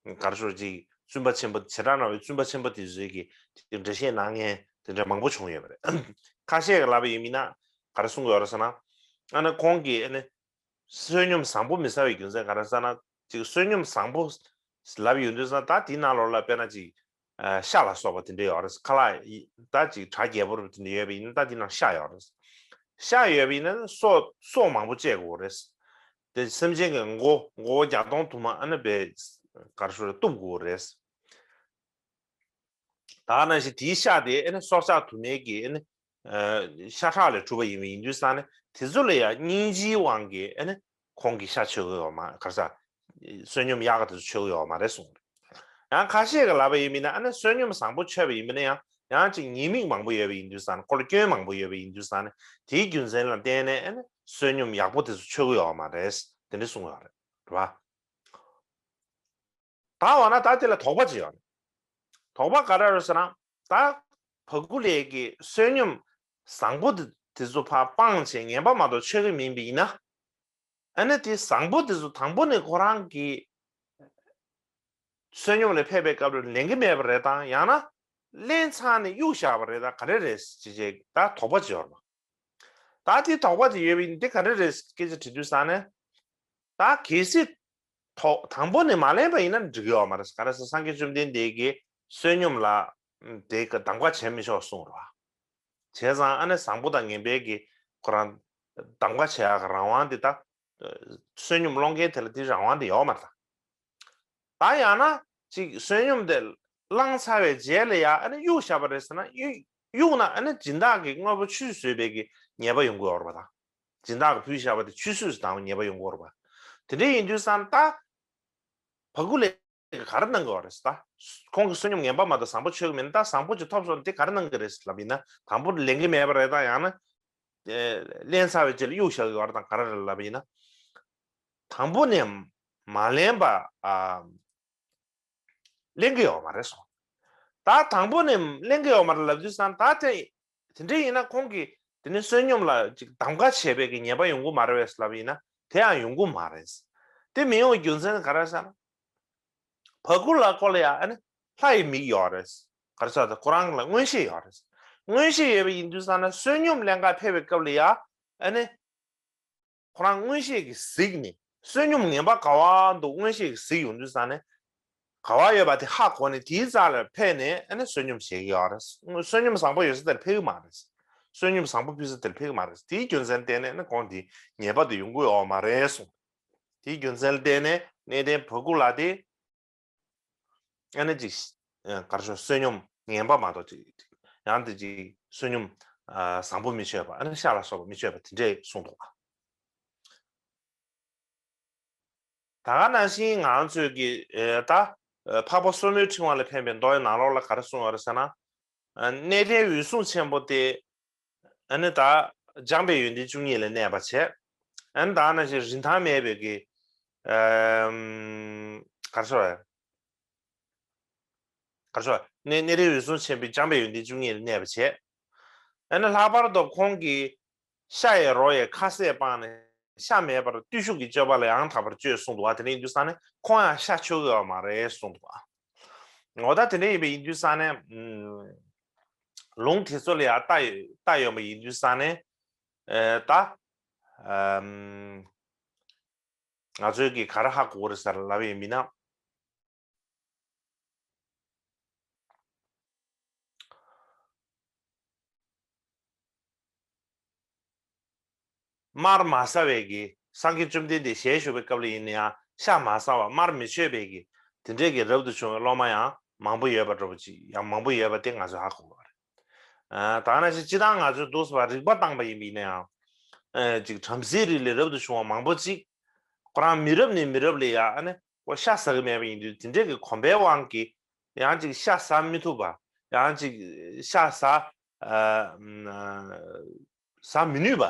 ག་རེ་ཞུ་ཅིག་བཙུན་པ་ཆེན་པོ་བྱེ་བྲག་སྨྲ་བའི་བཙུན་པ་ཆེན་པོ་དེ་ཚོས་ཀྱི་འགྲེལ་བཤད་གནང་མཁན་དེ་འདྲ་མང་པོ་བྱུང་ཡོད་པ་རེད། ཁ་ཤས་ཀྱིས་ལབ་པ་ཡིན་པ་ན་ག་རེ་གསུང་གི་ཡོད་རེད་ཟེར་ན། ཨ་ནི་ཁོང་གིས་ཨ་ནི་བསོད་སྙོམས་བཟང་པོ་མི་ཟ་བའི་རྒྱུ་མཚན་ག་རེ་ཟེར་ན། ཅིག་བསོད་སྙོམས་བཟང་པོ་ལབ་ཡོང་དུས་ཙང་ད་དེའི་ནང་ལོགས་ལ་དཔེར་ན་ཅིག་ཤ་ལ་སོགས་པ་དེ་འདྲ་ཡོད་རེད། ཁ་ལག་ད་ཅིག་གྲ་རྒྱས་པོ་དེ་འདྲ་ཡོད་པ་ཡིན་ན་ད་དེའི་ནང་ཤ་ཡོད་རེད། ཤ་ཡོད་པ་ཡིན་ན་སྲོག་སྲོག་མང་པོ་བཅད་དགོས་རེད། དེ་སེམས་ཅན་གྱི་མགོ་མགོ་བོ་བརྒྱ་སྟོང་དུ་མ་ཨ་ནི་བས་ག་རེ་ཞུ་རེད་གཏུབ་དགོས་རེད། ད་ནང་བཞིན་དེའི་ཤ་དེ་ཨ་ནི་སྲོག་ཆགས་དུ་མའི་གི་ཨ་ནི་ཤ་ཁྲག་ལས་གྲུབ་པ་ཡིན་པ་ཡིན་དུས་ཙང་ནི་དེ་ཚོ་ལ་ཡང་སྙིང་རྗེའི་དབང་གིས་ཨ་ནི་ཁོང་གིས་ཤ་མཆོད་ཀྱི་ཡོད་མ་ག་རེ་ཟ། བསོད་སྙོམས་ཡག་ག་དེ་ཚོ་མཆོད་ཀྱི་ཡོད་མ་རེད་གསུངས། ཡང་ཁ་ཤས་ཀྱིས་ལབ་པ་ཡིན་པ་ན་ཨ་ནི་བསོད་སྙོམས་བཟང་པོ་མཆོད་པ་ཡིན་པ་ན་ཡང་ཡང་ཅིག་ཉེས་དམིགས་མང་པོ་ཡོད་པ་ཡིན་དུས་ཙང་ནི་ཁོ་ལ་སྐྱོན་མང་པོ་ཡོད་པ་ཡིན་དུས་ཙང་ནི་དེའི་རྒྱུ་མཚན་ལ་བརྟེན་ནས་ཨ་ནི་བསོད་སྙོམས་ཡག་པོ་དེ་ཚོ་མཆོད་ཀྱི་ཡོད་མ་རེད་དེ་འདྲ་གསུངས་ཡོད་རེད། རེད་པ། ད་འོ་ན་ད་དེ་ལ་དོགས་པ་ཅིག་ཡོད་རེད། དོགས་པ་ག་རེ་རེད་ཟེར་ན། ད་བ་ཀུ་ལས་ཀྱི་བསོད་སྙོམས་བཟང་པོ་དེ་དེ་ཚོ་ཕར་སྤངས་བྱས་ངན་པ་མ་གཏོགས་མཆོད་ཀྱི་མིན་པ་ཡིན་ན། ཨ་ནི་དེ་བཟང་པོ་དེ་ཚོ་དང་པོ་ནས་ཁོ་རང་གི་བསོད་སྙོམས་ལ་ཕེབས་པའི་སྐབས་ལ་ལེན་གྱི་མེད་པ་རེད་དང་ཡང་ན་ལེན་ཚར་ནས་གཡུག་བཞག་པ་རེད་དང་ག་རེ་རེད་ཅེས་ད་དོགས་པ་ཅིག་ཡོད་རེད་པ། ད་དེ་དོགས་པ་དེ་ཡོད་པ་ཡིན་དེ་ག་རེ་རེད་སྐད་ཆ་དྲི་དུས་ཙང་ནས། ད་གལ་སྲིད་ཐོག་དང་པོ་ནས་མ་ལེན་པ་ཡིན་ན་འགྲིག་གི་ཡོད་མ་རེད། ག་རེ་ཟེར་སངས་རྒྱས་བཅོམ་ལྡན་འདས་ཀྱིས་བསོད་སྙོམས་ལ་དེ་གདམ་ག་བྱེད་མི་ཆོག་གསུངས་རེད་པ། བྱས་ཙང་ཨ་ནི་བཟང་པོ་དང་ངན་པའི་གི་ཁོ་རང་གདམ་ག་བྱེད་ཡག་གི་རང་དབང་དེ་ད་བསོད་སྙོམས་སློང་མཁན་དེ་ལ་དེ་རང་དབང་དེ་ཡོད་མ་རེད་ད། ད་ཡང་ན་ཅིག་བསོད་སྙོམས་དེ་བླངས་ཚར་བའི་རྗེས་ལ་ཡང་ཨ་ནི་གཡུག་བཞག་པ་རེད་ཟེར་ན་གཡུག་གཡུག་ན་ཨ་ནི་སྦྱིན་བདག་གིས་དངོས་པོ་ཆུད་ཟོས་པའི་གི་ཉེས་པ་ཡོང་གི་ཡོད་རེད་པ་ད། སྦྱིན་བདག་གིས་ཕུལ་བཞག་པ་དེ་ཆུད་ཟོས་སུ་བཏང་བའི་ཉེས་པ་ཡོང་གི་ཡོད་རེད་པ། དེ་འདྲ་ཡིན་དུས་ཙང་ད་བ་ཀུ་ལས་ག་རེ་གནང་གི་ཡོད་རེད་ད། ཁོང་གིས་བསོད་སྙོམས་ངན་པ་མ་གཏོགས་བཟང་པོ་མཆོད་ཀྱི་མེད་ན་ད་བཟང་པོ་ཅིག་ཐོབ་སོང་དེ་ག་རེ་གནང་གི་རེད་ལབ་ཡིན་ན་དང་པོ་ལེན་གྱི་མེད་པ་རེད་ད་ཡང་ན། ལེན་ཚར་བའི་རྗེས་ལ་གཡུག་བཞག་གི་ཡོད་རེད་དང་ག་རེ་རེད་ལབ་པ་ཡིན་ན། དང་པོ་ནས་མ་ལེན་པ། ཨ། ལེན་གྱི་ཡོད་མ་རེད་གསུངས། ད་དང་པོ་ནས་ལེན་གྱི་ཡོད་མ་རེད་ལབ་དུས་ཙང་ད་དེ་དེ་འདྲ་ཡིན་ན་ཁོང་གིས་དེ་ནི་བསོད་སྙོམས་ལ་ཅིག་གདམ་ག་བྱས་པའི་གི་ཉེས་པ་ཡོང་གི་མ་རེད་པས་ལབ་ཡིན་ན་དེ་ཡང་ཡོང་གི་མ་རེད། དེ་མི་ཡོང་བའི་རྒྱུ་མཚན་ག་རེ་ཟེར་ན། བ་ཀུ་ལ་སྐོར་ལ་ཡང་ཨ་ནི་ལྷ་ཡི་མིག་ཡོད་རེད། ག་རེ་ཟེར་ད་ཁོ་རང་ལ་མངོན་ཤེས་ཡོད་རེད། མངོན་ཤེས་ཡོད་པ་ཡིན་དུས་ཙང་ན་བསོད་སྙོམས་ལེན་ག་ཕེབས་པའི་སྐབས་ལ་ཡང་ཨ་ནི། ཁོ་རང་མངོན་ཤེས་ཀྱིས་གཟིགས་ནས་བསོད་སྙོམས་ངན་པ་ག་བ་འདུག་མངོན་ཤེས་ཀྱིས་གཟིགས་ཡོང་དུས་ཙང་ནས། ག་བ་ཡོད་པ་དེ་ཧ་གོ་ནས་དེའི་རྩ་ལ་ཕེབས་ནས་ཨ་ནི་བསོད་སྙོམས་བྱེད་ཀྱི་ཡོད་རེད། བསོད་སྙོམས་བཟང་པོ་ཡོད་ས་དེར་ཕེབས་ཀྱི་མ་རེད། བསོད་སྙོམས་བཟང་པོ་ཕུལ་ས་དེར་ཕེབས་ཀྱི་མ་རེད། དེའི་རྒྱུ་མཚན་བརྟེན་ནས་ཨ་ནི་ཁོང་དེ་ཉེས་པ་དེ་ཡོང་གི་ཡོད་མ་རེད་གསུངས། དེའི་རྒྱུ་མཚན་ལ་བརྟེན་ནས་གནས་བརྟན་བ་ཀུ་ལ་དེ། ཨ་ནི་ཅིག་ཨ་ག་རེ་ཞུ་བསོད་སྙོམས་ངན་པ་མ་གཏོགས་ཅིག་ཡང་དེ་ཅིག་བསོད་སྙོམས་ཨ་བཟང་པོ་མི་མཆོད་པ་ཨ་ནི་ཤ་ལ་སོགས་པ་མི་མཆོད་པ་དེ་འདྲས་གསུངས་འདུག་ཨ། ད་ག་ནང་བཞིན་ང་ཚོས་ཀྱི་ཨ་ད་ཨ་འཕགས་པ་སོར་མོའི་ཕྲེང་བ་ལ་ཕན་པའི་མདོ་ཡི་ནང་ལོགས་ལ་ག་རེ་གསུངས་ཡོད་རེད་ཟེར་ན། ཨ་གནས་བརྟན་འོད་སྲུང་ཆེན་པོ་དེ། ཨ་ནི་ད་སྦྱངས་པའི་ཡོན་ཏན་བཅུ་གཉིས་ལ་གནས་པ་བྱས། ཨ་ནི་ད་ནང་བཞིན་རིན་ཐང་མེད་པའི་གི་ཨམ་ག་རེ་ཟེར་བ། ག་རེ་ཟེར་བ། གནས་གནས་བརྟན་འོད་སྲུང་ཆེན་པོས་སྦྱངས་པའི་ཡོན་ཏན་བཅུ་གཉིས་ལ་གནས་པ་བྱས། ཨ་ནི་ལྷག་པར་དུ་ཁོང་གིས་ཤ་ཡི་རོ་ཡི་ཁ་ཟས་སྤངས་ནས་ཤ་མེད་པར་བརྟུལ་ཞུགས་ཀྱི་སྤྱོད་པ་ལ་ཡང་དག་པར་སྤྱོད་གསུངས་འདུག་བ། དེ་འདྲ་ཡིན་དུས་ཙང་ནས་ཁོང་ཡང་ཤ་མཆོད་ཀྱི་ཡོད་མ་རེད་གསུངས་འདུག་བ། འོ་ད་དེ་འདྲ་ཡིན་པ་ཡིན་དུས་ཙང་ནས་ཨམ་ལུང་དེ་ཚོ་ལ་ཡང་ལྟ་ཡོད་ལྟ་ཡོད་པ་ཡིན་དུས་ཙང་ནས་ཨེ་ད་ཨམ་ང་ཚོས་ཀྱི་ག་རེ་ཧ་གོ་གི་རེད་ཟེར་ལབ་ཡིན་མིན་ན། མར་མ་ཟ་བའི་གི་སངས་རྒྱས་བཅོམ་ལྡན་འདས་ཞལ་བཞུགས་པའི་སྐབས་ལ་ཡིན་ན་ཡང་ཤ་མ་ཟ་བ་མར་མི་མཆོད་པའི་གི་དེ་འདྲའི་གི་རབ་ཏུ་བྱུང་བའི་སློབ་མ་ཡང་མང་པོ་ཡོད་པ་འདྲ་པོ་ཅིག་ཡང་མང་པོ་ཡོད་པ་དེ་ང་ཚོས་ཧ་གོ་དགོས་པ་རེད། ཨ་ད་ག་ནང་བཞིན་སྤྱིར་བཏང་ང་ཚོས་འདུག་སེ་བ་རིགས་པ་བཏང་པ་ཡིན་པ་ཡིན་ན་ཡང་ཨ་ཅིག་བྲམ་ཟེའི་རིགས་ལས་རབ་ཏུ་བྱུང་བ་མང་པོ་ཅིག་ཁོ་རང་མི་རབས་ནས་མི་རབས་ལ་ཡང་ཨ་ནི། ཁོ་ཤ་ཟ་གི་མེད་པ་ཡིན་དུས་དེ་འདྲས་ཀྱི་གོམས་པའི་དབང་གིས་ཡང་ཅིག་ཤ་ཟ་མི་ཐུབ་པ། ཡང་ཅིག་ཤ་ཟ་ཨ་ཟ་མི་ནུས་པ་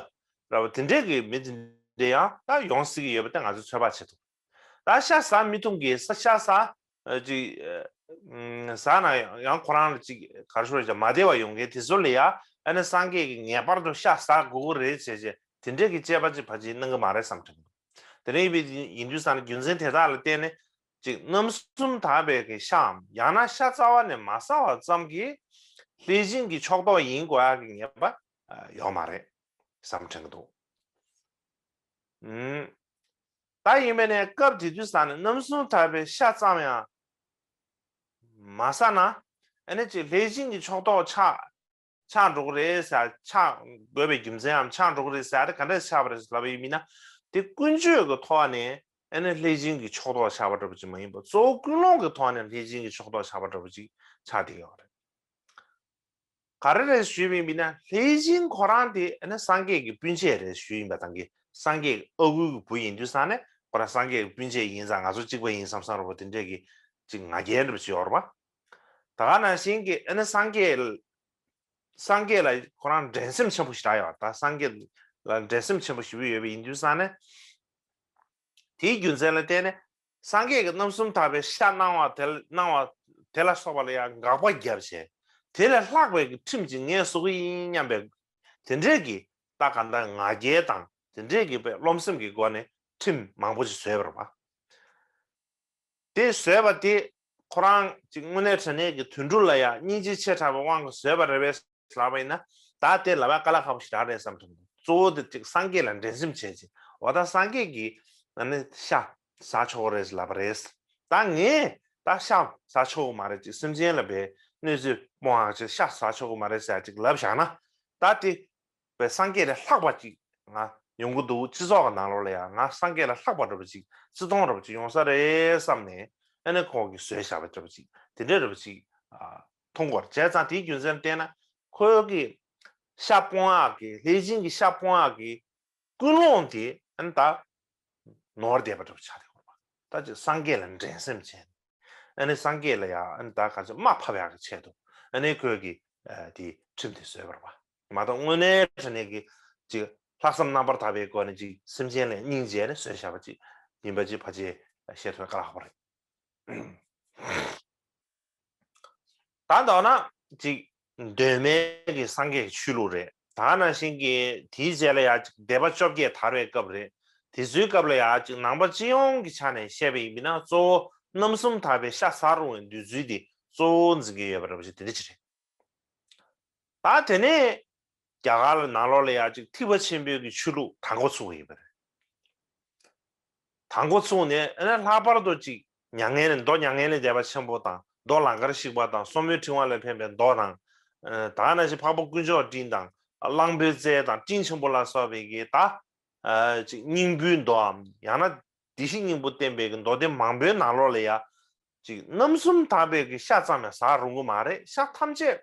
ར་བ་དེ་འདྲས་ཀྱི་མི་དེ་ འདྲ་ཡང་ད་ཡོང་སྲིད་ཀྱི་ཡོད་པ་དེ་ང་ཚོས་ཚོད་དཔག་བྱེད་ཐུབ། ད་ཤ་ཟ་མི་ཐུབ་མཁན་ས་ཤ་ཟ་ཨ་ཅིག་ཨ་ཟ་ན་ཡང་ཁོ་རང་ལ་ཅིག་ག་རེ་ཞུ་རེད་ཅག་མ་བདེ་བ་ཡོང་མཁན་དེ་ཚོ་ལ་ཡང་ཨ་ནི་སངས་རྒྱས་ཀྱིས་ངེས་པར་དུ་ཤ་ཟ་དགོས་ཀྱི་རེད་ཟེར་བྱས་དེ་འདྲས་ཀྱི་དཔྱད་པ་ཅིག་ཕལ་ཆེར་གནང་གི་མ་རེད་བསམ་དྲན་གི་འདུག་དེ་འདྲ་ཡིན་པའི་ཡིན་དུས་ཙང་ནས་རྒྱུ་མཚན་དེ་དག་ལ་བརྟེན་ནས་ཅིག་རྣམ་གསུམ་དག་པའི་གི་ཤའམ་ཡང་ན་ཤ་རྩ་བ་ནས་མ་ཟ་བ་ཙམ་གྱིས་ལྷས་བྱིན་གྱི་ཕྱོགས་གཏོགས་ཡིན་དགོས་ཡག་གི་ངེས་པ་ཨ་ཡོད་མ་རེད་བསམ་དྲན་གི་འདུག་ཨུམ། ད་ཡིན་པས་ནས་སྐབས་དེ་དུས་ཙང་ནས་རྣམ་གསུམ་དག་པའི་ཤ་ཙམ་ཡང་མ་ཟ་ན་ཨ་ནི་ཅིག་ལྷས་བྱིན་གྱི་ཕྱོགས་གཏོགས་ཆགས་ཆགས་འགྲོ་གི་རེད་ཟེར་ཆགས་དགོས་པའི་རྒྱུ་མཚན་ཡང་ཆགས་འགྲོ་གི་རེད་ཟེར་དེ་ག་འདྲས་ཆགས་པ་རེད་ལབ་པ་ཡིན་མིན་ན་དེ་ཀུན་སྤྱོད་ཀྱི་ཐོག་ནས་ཨ་ནི་ལྷས་བྱིན་གྱི་ཕྱོགས་གཏོགས་ཆགས་པ་འདྲ་པོ་ཅིག་མ་ཡིན་པ་གཙོ་བོ་ཀུན་སློང་གི་ཐོག་ནས་ལྷས་བྱིན་གྱི་ཕྱོགས་གཏོགས་ཆགས་པ་འདྲ་པོ་ཅིག་ཆགས་བསྡད་ཡོད་རེད། ག་རེ་རེད་ཞུས་པ་ཡིན་ན་ལྷས་བྱིན་ཁོ་རང་དེ་ཨ་ནི་སངས་རྒྱས་ཀྱི་སྤུན་མཆེད་རེད་ཞུས་ཡིན་པ་དང་གི་སངས་རྒྱས་ཀྱི་ཨ་ཁུའི་གི་བུ་ཡིན་དུས་ཙང་ནས་ཁོ་རང་སངས་རྒྱས་ཀྱི་སྤུན་མཆེད་ཡིན་ཙང་ང་ཚོ་གཅིག་པ་ཡིན་བསམ་བསམ་འདྲ་པོ་དེ་འདྲས་ཀྱི་ཅིག་ང་རྒྱལ་འདྲ་པོ་ཅིག་ཡོད་རེད་པ། ད་ག་ནང་བཞིན་གྱི་ཨ་ནི་སངས་རྒྱས་སངས་རྒྱས་ལ་ཁོ་རང་འགྲན་སེམས་ཆེན་པོ་ཞེ་དྲག་ཡོད་ད་སངས་རྒྱས་ལ་འགྲན་སེམས་ཆེན་པོ་ཞེ་པོ་ཡོད་པ་ཡིན་དུས་ཙང་ནས། དེའི་རྒྱུ་མཚན་ལ་བརྟེན་ནས་སངས་རྒྱས་ཀྱིས་རྣམ་གསུམ་དག་པའི་ཤ་གནང་བ་དེ་གནང་བ་དེ་ལ་སོགས་པ་ལ་ཡང་དགག་པ་བརྒྱབ་བྱས་དེ་ལས་ལྷག་པའི་ཁྲིམས་ཅིག་ངས་བཟོ་གི་ཡིན་སྙམ་པའི་དེ་འདྲས་ཀྱི་ད་ག་འདྲ་ང་རྒྱལ་དང་དེ་འདྲས་ཀྱི་པའི་རློམ་སེམས་ཀྱི་སྒོ་ནས་ཁྲིམས་མང་པོ་ཞིག་བཟོས་པ་རེད་པ། དེ་བཟོས་པ་དེ་ཁོ་རང་ཅིག་དངོས་གནས་དྲང་གནས་ཀྱི་དོན་གྲུབ་ལ་ཡང་སྙིང་རྗེ་ཆེ་དྲགས་པའི་དབང་གིས་བཟོས་པ་རེད་པས་ལབ་པ་ཡིན་ན་ད་དེ་ལབ་ཡ་དཀའ་ལས་ཁག་པོ་ཞེ་དྲག་རེད་བསམ་ཐུབ་འདུག་གཙོ་བོ་དེ་ཅིག་སངས་རྒྱས་ལ་འགྲན་སེམས་བྱས་ཅིག་འོ་ད་སངས་རྒྱས་ཀྱིས་ཨ་ནི་ཤ་ཟ་ཆོག་གི་རེད་ལབ་པ་རེད། ད་ངས་ད་ཤ་ཟ་ཆོག་གི་མ་རེད་ཅིག་སེམས་ཅན་ལ་བའི་གནོད་འཚེ་སྤོང་ཡག་ཅིག་ཤ་ཟ་ཆོག་གི་མ་རེད་ཟེར་ཅིག་ལབ་བཞག་ན་ད་དེ། པའི་སངས་རྒྱས་ལས་ལྷག་པ་ཅིག་ང་ཡོང་གི་འདུག་སྤྱི་ཚོགས་ཀྱི་ནང་ལོགས་ལ་ཡང་ང་སངས་རྒྱས་ལས་ལྷག་པ་འདྲ་པོ་ཅིག་བརྩི་མཐོང་འདྲ་པོ་ཅིག་ཡོང་ས་རེད་བསམ་ནས་ཨ་ནི་ཁོང་གིས་བཟོས་བཞག་པ་འདྲ་པོ་ཅིག་དེ་འདྲ་འདྲ་པོ་ཅིག་མཐོང་གི་ཡོད་རེད། བྱས་ཙང་དེའི་རྒྱུ་མཚན་བལྟས་ན་ཁོའི་གི་ཤ་སྤོང་ཡག་གི་ལྷས་བྱིན་གྱི་ཤ་སྤོང་ཡག་གི་ཀུན་སློང་དེ་ཨ་ནི་ད་ནོར་བསྡད་པ་འདྲ་པོ་ཆགས་བསྡད་ཡོད་རེད་པ། ད་ཅིག་སངས་རྒྱས་ལ་འགྲན་སེམས་བྱས་ནས་ཨ་ནི་སངས་རྒྱས་ལ་ཡང་ཨ་ནི་ད་ག་ཚོད་དམའ་ཕབ་ཡག་གི་ཆེད་དུ་ཨ་ནི་ཁོས་ཀྱི་དེ་ཁྲིམས་དེ་བཟོས་པ་རེད་པ། མ་གཏོགས་དངོས་གནས་དྲང་གནས་ཀྱི་ཅིག་ལྷག་བསམ་རྣམ་པར་དག་པའི་སྒོ་ནས་ཅིག་སེམས་ཅན་ལ་སྙིང་རྗེ་ནས་བཟོས་བཞག་པ་ཅིག་ཡིན་པ་ཅིག་ཕལ་ཆེར་བཤད་ཐུབ་དཀའ་ལས་ཁག་པོ་རེད། ད་མདོར་ན་ཅིག་གདོད་མའི་གི་སངས་རྒྱས་ཀྱི་ཆོས་ལུགས་རེད། ད་ག་ནང་བཞིན་གྱི་དེའི་རྗེས་ལ་ཡང་ཅིག་སྡེ་པ་བཅོ་བརྒྱད་དར་བའི་སྐབས་རེད། དེ་ཚོའི་སྐབས་ལ་ཡང་ཅིག་ནང་པ་སྤྱི་ཡོངས་ཀྱི་ཆ་ནས་བཤད་པ་ཡིན་ན་གཙོ་བོ་རྣམ་གསུམ་དག་པའི་ཤ་ཟ་རུང་བའི་འདོད་ཚུལ་དེ་གཙོ་བོ་འཛིན་གྱི་ཡོད་པ་འདྲ་པོ་ཞིག་དེ་འདྲ་ཅིག་རེད། ད་དེ་ནས་རྒྱ་གར་ནང་ལོགས་ལ་ཡང་ཅིག་ཐེག་པ་ཆེན་པོའི་གི་ཆོས་ལུགས་དར་འགོ་ཚུགས་པ་ཡིན་པ་རེད། དང་པོ་ཚུགས་ནས་ཨ་ནི་ལྷག་པར་དུ་ཅིག་མྱ་ངན་ལས་མདོ་མྱ་ངན་ལས་འདས་པ་ཆེན་པོ་དང་མདོ་ལང་ཀར་གཤེགས་པ་དང་སོར་མོའི་ཕྲེང་བ་ལས་འཕེན་པའི་མདོ་དང་། ད་ག་ནང་བཞིན་འཕགས་པ་དཀོན་མཆོག་སྤྲིན་དང་གླང་པོའི་རྩལ་དང་སྤྲིན་ཆེན་པོ་ལ་སོགས་པའི་གི་ད་ཅིག་སྙིང་པོའི་མདོའམ་ཡང་ན་བདེ་གཤེགས་སྙིང་པོ་བསྟན་པའི་གི་མདོ་སྡེ་མང་པོའི་ནང་ལོགས་ལ་ཡ་ཅིག་རྣམ་གསུམ་དག་པའི་གི་ཤ་ཙམ་ཡང་ཟ་རུང་གི་མ་རེད། ཤ་ཐམས་ཅད་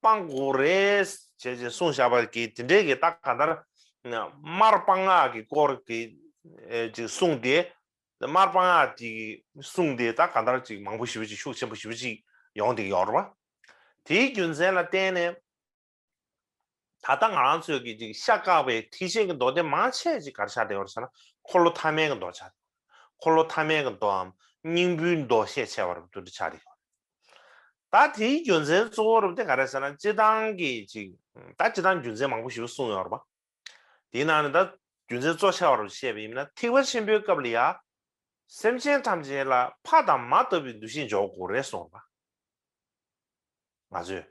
སྤང་དགོས་རེད་ཅེས་ཅེས་གསུངས་བཞག་པ་གི་དེ་འདྲའི་གི་ད་ག་ལྟར་མར་སྤང་ཡག་གི་སྐོར་གི་ཅིག་གསུངས་ཏེ་མར་སྤང་ཡག་དེ་གི་གསུངས་ཏེ་ད་ག་ལྟར་ཅིག་མང་པོ་ཞེ་པོ་ཅིག་ཤུགས་ཆེན་པོ་ཞེ་པོ་ཅིག་ཡོང་བསྡད་ཀྱི་ཡོད་རེད་བ། དེའི་རྒྱུ་མཚན་ལ་བརྟེན་ནས་ད་ལྟ་ང་རང་ཚོས་ཀྱི་ཅིག་ཤ་བཀག་པའི་ཐེག་ཆེན་གྱི་མདོ་སྡེ་མང་ཆེ་ཅིག་ག་རེ་ཆགས་བསྡད་ཡོད་རེད་ཟེར་ན་འཁོར་ལོ་ཐ་མལ་གྱི་མདོ་ཆགས་བསྡད་ཡོད། འཁོར་ལོ་ཐ་མལ་གྱི་མདོའམ་སྙིང་པོའི་མདོ་བཤད་ཆེ་བ་རུ་དེ་འདྲ་ཆགས་བསྡད་ཡོད། ད་དེའི་རྒྱུ་མཚན་གཙོ་བོ་རུ་དེ་ག་རེ་ཟེར་ན་སྤྱི་བཏང་གི་ཅིག་ད་སྤྱི་བཏང་རྒྱུ་མཚན་མང་པོ་ཞིག་གསུངས་ཡོད་རེད་པ། དེའི་ནང་ནས་ད་རྒྱུ་མཚན་གཙོ་ཆེ་བ་རུ་བཤད་པ་ཡིན་ན་ཐེག་པ་ཆེན་པོའི་སྐབས་ལ་ཡ་སེམས་ཅན་ཐམས་ཅད་ལ་ཕ་དང་མ་ལྟ་བུའི་འདུ་ཤེས་འཇོག་དགོས་རེད་གསུངས་པ། ང་ཚོས་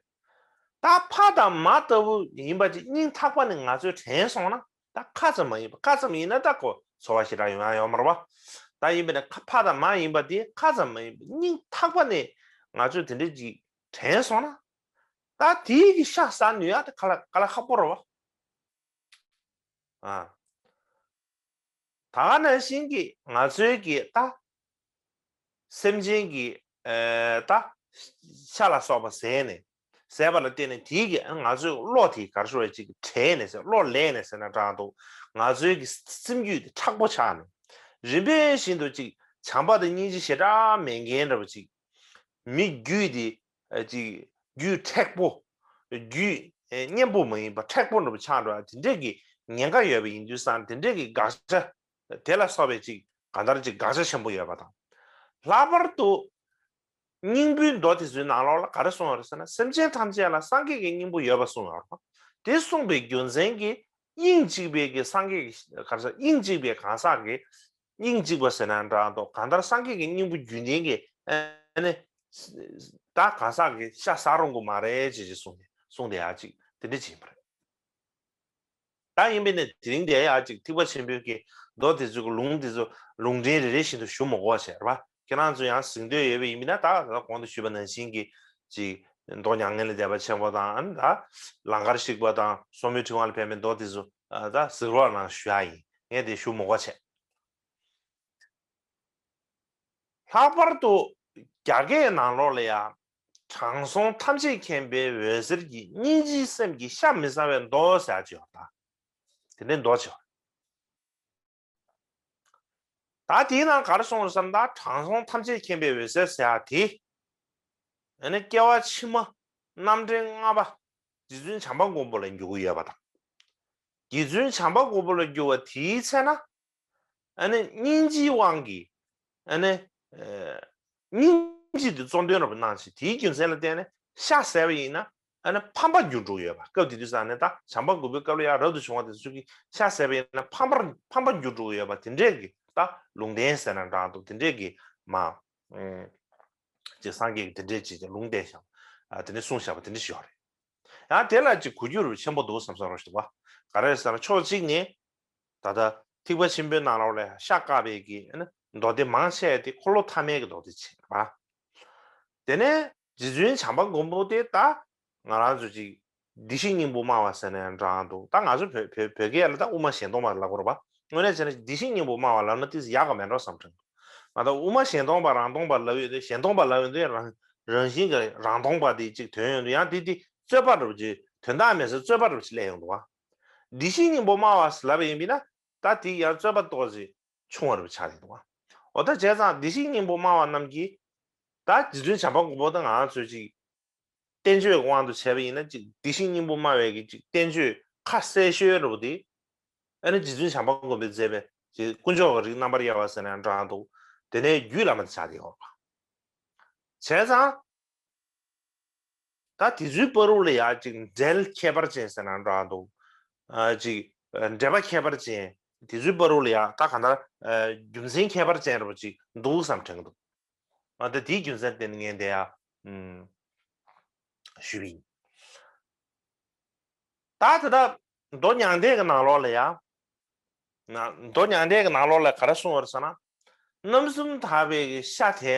ད་ཕ་དང་མ་ལྟ་བུ་ཡིན་པ་ཅིག་སྙིང་ཐག་པ་ནས་ང་ཚོས་དྲན་སོང་ན་ད་ཁ་ཙམ་མ་ཡིན་པ་ཁ་ཙམ་ཡིན་ན་ད་གོ་ཚོར་བ་ཞེ་དྲག་ཡོང་ཡ་ཡོད་མ་རེད་བ། ད་ཡིན་པས་ན་ཁ་ཕ་དང་མ་ཡིན་པ་དེ་ཁ་ཙམ་མ་ཡིན་པ་སྙིང་ཐག་པ་ནས་ང་ཚོས་དེ་འདྲ་ཅིག་དྲན་སོང་ན་ད་དེའི་གི་ཤ་ཟ་ནུས་ཡ་དེ་དཀའ་ལས་དཀའ་ལས་ཁག་པོ་རེད་བ། ཨ། ད་ག་ནང་བཞིན་གྱི་ང་ཚོའི་གི་ད་སེམས་ཅན་གྱི་ཨེ་ད་ཤ་ལ་སོགས་པ་ཟས་ནས་ཟས་པ་ལ་བརྟེན་ནས་དེའི་གི་ང་ཚོའི་བློ་དེ་ག་རེ་ཞུ་བ་ཅིག་བྲལ་ནས་ཟེར་བློ་ལས་ནས་ཟེར་ན་དྲང་འདུག་ང་ཚོའི་གི་སེམས་རྒྱུད་དེ་མཁྲེགས་པོ་ཆགས་ནས་རིམ་པས་བཞིན་དུ་ཅིག་བྱམས་པ་དང་སྙིང་རྗེ་ཞེ་དྲག་མེད་མཁན་འདྲ་བ་ཅིག་མི་རྒྱུད་དེ་ཨ་ཅིག་རྒྱུད་མཁྲེགས་པོ། རྒྱུད་ཨེ་མཉེན་པོ་མ་ཡིན་པ་མཁྲེགས་པོ་འདྲ་པོ་ཆགས་འགྲོ་ཡ་དེ་འདྲས་ཀྱི་ ཉེན་ཁ་ཡོད་པ་ཡིན་དུས་ཙང་དེ་འདྲས་ཀྱི་དགག་བྱ་དེ་ལ་སོགས་པའི་ཅིག་གང་ལྟར་ཅིག་དགག་བྱ་ཆེན་པོ་ཡོད་པ་དང་། ལྷག་པར་དུ་སྙིང་པོའི་མདོ་དེ་ཚོའི་ནང་ལོགས་ལ་ག་རེ་གསུངས་ཡོད་རེད་ཟེར་ན། སེམས་ཅན་ཐམས་ཅད་ལ་སངས་རྒྱས་ཀྱི་སྙིང་པོ་ཡོད་པ་གསུངས་ཡོད་རེད་པ། དེ་གསུངས་པའི་རྒྱུ་མཚན་གྱིས་དབྱིངས་གཅིག་པའི་གི་སངས་རྒྱས་ཀྱི་ག་རེ་ཟེར། དབྱིངས་གཅིག་པའི་གང་ཟག་གི་དབྱིངས་གཅིག་པ་ཟེར་ན་འདྲ་འདུག་གང་ལྟར་སངས་རྒྱས་ཀྱི་སྙིང་པོ་རྒྱུད་ལྡན་གྱི་ཨ་ནི་ད་གང་ཟག་གི་ཤ་ཟ་རུང་གི་མ་རེད་ཅེས་ཅེས་གསུངས་ཏེ་གསུངས་ཏེ་ཡ་ཅིག་དེ་འདྲ་ཅིག་ཡིན་པ་རེད། ད་ཡིན་པས་ན་དེ་རིང་དེ་ཡ་ཅིག་ཐེག་པ་ཆེན་པོའི་གི་མདོ་དེ་ཚོའི་གི་ལུང་དེ་ཚོ་ལུང་འདྲེན་རེ་རེ་བཞིན་དུ་ཞུ་མི་དགོས་བྱས་རེད་པ། ཁྱེད་རང་ཚོ་ཡང་གཟིགས་འདོད་ཡོད་པ་ཡིན་པས་ན་ད་ད་གོང་དུ་ཞུས་པ་ནང་བཞིན་གྱི་ཅིག་མདོ་མྱ་ངན་ལས་འདས་པ་ཆེན་པོ་དང་ཨ་ནི་ད་ལང་ཀར་གཤེགས་པ་དང་སོར་མོའི་ཕྲེང་བ་ལ་ཕན་པའི་མདོ་དེ་ཚོ་ད་གཟིགས་རོགས་གནང་ཞུ་ཡ་ཡིན། ངས་དེ་ཞུ་མི་དགོས་བྱས། ལྷག་པར་དུ་རྒྱ་སྐད་ནང་ལོགས་ལ་ཡང་དྲང་སྲོང་ཐམས་ཅད་མཁྱེན་པའི་འོད་ཟེར་གྱིས་སྙིང་རྗེའི་སེམས་ཀྱིས་ཤ་མི་ཟ་བའི་མདོ་ཟེར་ཡ་ཅིག་ཡོད་ད། དེ་འདྲའི་མདོ་ཅིག་ཡོད། ད་དེའི་ནང་ག་རེ་གསུངས་རེད་བསམ་ན། ད་དྲང་སྲོང་ཐམས་ཅད་མཁྱེན་པའི་འོད་ཟེར་ཟེར་ཡ་དེ་ཨ་ནི་སྐྱེ་བ་ཕྱི་མ་རྣམ་འདྲེན་ལྔ་པ་རྗེ་བཙུན་བྱམས་པ་མགོན་པོ་ལ་འགྱུར་གྱི་ཡོད་པ་དང་། རྗེ་བཙུན་བྱམས་པ་མགོན་པོ་ལ་འགྱུར་བ་དེའི་ཚེ་ན། ཨ་ནི་སྙིང་རྗེའི་དབང་གིས་ཨ་ནི་ཨ་སྙིང་རྗེ་དེ་གཙོ་འདོན་རབ་གནང་ཞིང་། དེའི་རྒྱུ་མཚན་ལ་བརྟེན་ནས་ཤ་ཟས་པ་ཡིན་ན་ཨ་ནི་ཕམ་པར་འགྱུར་འགྲོ་གི་ཡོད་པ། སྐབས་དེ་དུས་ཙང་ནས་ད་བྱམས་པ་མགོན་པོའི་སྐབས་ལ་ཡང་རབ་ཏུ་བྱུང་བ་དེ་ཚོ་གིས་ཤ་ཟས་པ་ཡིན་ན་ཕམ་པར་ཕམ་པར་འགྱུར་འགྲོ་གི་ཡོད་པ། དེ་འདྲས་ཀྱི་ད་ལུང་བསྟན་ཟེར་ན་འདྲ་འདུག་དེ་འདྲས་ཀྱི་མ་ཨ་ཅིག་སངས་རྒྱས་ཀྱིས་དེ་འདྲས་ཅིག་ལུང་བསྟན་ཤག་ཨ་དེ་ནས་གསུངས་བཞག་པ་དེ་འདྲས་ཞིག་ཡོད་རེད། ཡང་དེ་ལ་ཅིག་གོ་རྒྱུ་རུ་ཆེན་པོ་འདུག་བསམ་བསམ་རོ་ཞིག་འདུག་བ། ག་རེ་ཟེར་ན་ཕྱོགས་གཅིག་ནས་ད་ལྟ་ཐེག་པ་ཆེན་པོའི་ནང་ལོགས་ལ་ཤ་བཀག་པའི་གི་ཨ་ནི་མདོ་སྡེ་མང་ཆེ་དེ་འཁོར་ལོ་ཐ་མའི་གི་མདོ་སྡེ་ཆེ་བ། དེ་ནས་རྗེ་བཙུན་བྱམས་པ་མགོན་པོ་དེ་ད་ང་རང་ཚོ་ཅིག་བདེ་གཤེགས་སྙིང་པོ་སྨྲ་བ་ཟེར་ན་ཡང་འདྲ་འདུག་ད་ང་ཚོ་བོད་བོད་བོད་སྐད་ལ་ད་དབུ་མ་གཞན་སྟོང་པ་ལབ་དགོས་རེད་པ། དངོས་གནས་བྱས་ན་བདེ་གཤེགས་སྙིང་པོ་སྨྲ་བ་ལབ་ན་ཏིས་ཡག་ག་མེད་འགྲོ་བསམ་དྲན། ང་ད་དབུ་མ་གཞན་སྟོང་པ་རང་སྟོང་པ་ལབ་ཡོད་དེ། གཞན་སྟོང་པ་ལབ་ཡོད་དེ་རང་རང་བཞིན་གྱི་རང་སྟོང་པ་དེ་ཅིག་དོན་ཡོང་དུས་ཡང་དེ་དེ་རྩོད་པ་འདྲ་པོ་ཅིག་དོན་དག་མེད་ས་རྩོད་པ་འདྲ་པོ་ཅིག་སླེབས་ཡོང་འདུག་བ། བདེ་གཤེགས་སྙིང་པོ་སྨྲ་བ་ལབ་པ་ཡིན་པས་ན་ད་དེ་ཡང་རྩོད་པ་ཏོག་ཙམ་ཆུང་བ་འདྲ་པོ་ཆགས་ཡོང་འདུག་བ། འོ་ད་བྱས་ཙང་བདེ་གཤེགས་སྙིང་པོ་སྨྲ་བ་རྣམས་ཀྱིས་ད་རྗེ་བཙུན་བྱམས་པ་མགོན་པོ་དང་ང་ཚོས་ཅིག་བསྟན་བཅོས་ཀྱི་དབང་དུ་བྱས་པ་ཡིན་ན་ཅིག་བདེ་གཤེགས་སྙིང་པོ་སྨྲ་བའི་གི་ཅིག་བསྟན་བཅོས་ཁ་གསལ་ཤོས་འདྲ་པོ་དེ་ཨ་ནི་རྗེ་བཙུན་བྱམས་པ་མགོན་པོས་མཛད་པའི་ཅིག་དཀོན་མཆོག་གི་རིགས་རྣམ་པར་དབྱེ་བ་ཟེར་ན་ཡང་འདྲ་འདུག་དེ་ནས་རྒྱུད་བླ་མ་དེ་ཆགས་བསྡད་ཡོད་པ། བྱས་ཙང་ད་དེ་ཚོའི་བར་དུ་ལ་ཡང་ཅིག་འབྲེལ་ཁྱད་པར་ཅན་ཟེར་ན་འདྲ་འདུག་ཨ་ཅིག་འབྲེལ་བ་ཁྱད་པར་ཅན། དེ་ཚོའི་བར་དུ་ལ་ཡང་ད་གང་ལྟར་རྒྱུ་མཚན་ཁྱད་པར་ཅན་འདྲ་པོ་ཅིག་འདུག་བསམ་དྲན་གྱི་འདུག་ཨ་ད་དེའི་རྒྱུ་མཚན་བརྟེན་ནས་ངས་འདི་ཡང་ཞུས་པ་ཡིན། ད་དེ་ལྟར་མདོ་མྱང་འདས་ཀྱི་ནང་ལོགས་ལ་ཡང་། ན་མདོ་མྱང་འདས་ཀྱི་ནང་ལོགས་ལ་ག་རེ་གསུངས་པ་རེད་ཟེར་ན། རྣམ་གསུམ་དག་པའི་གི་ཤ་དེ།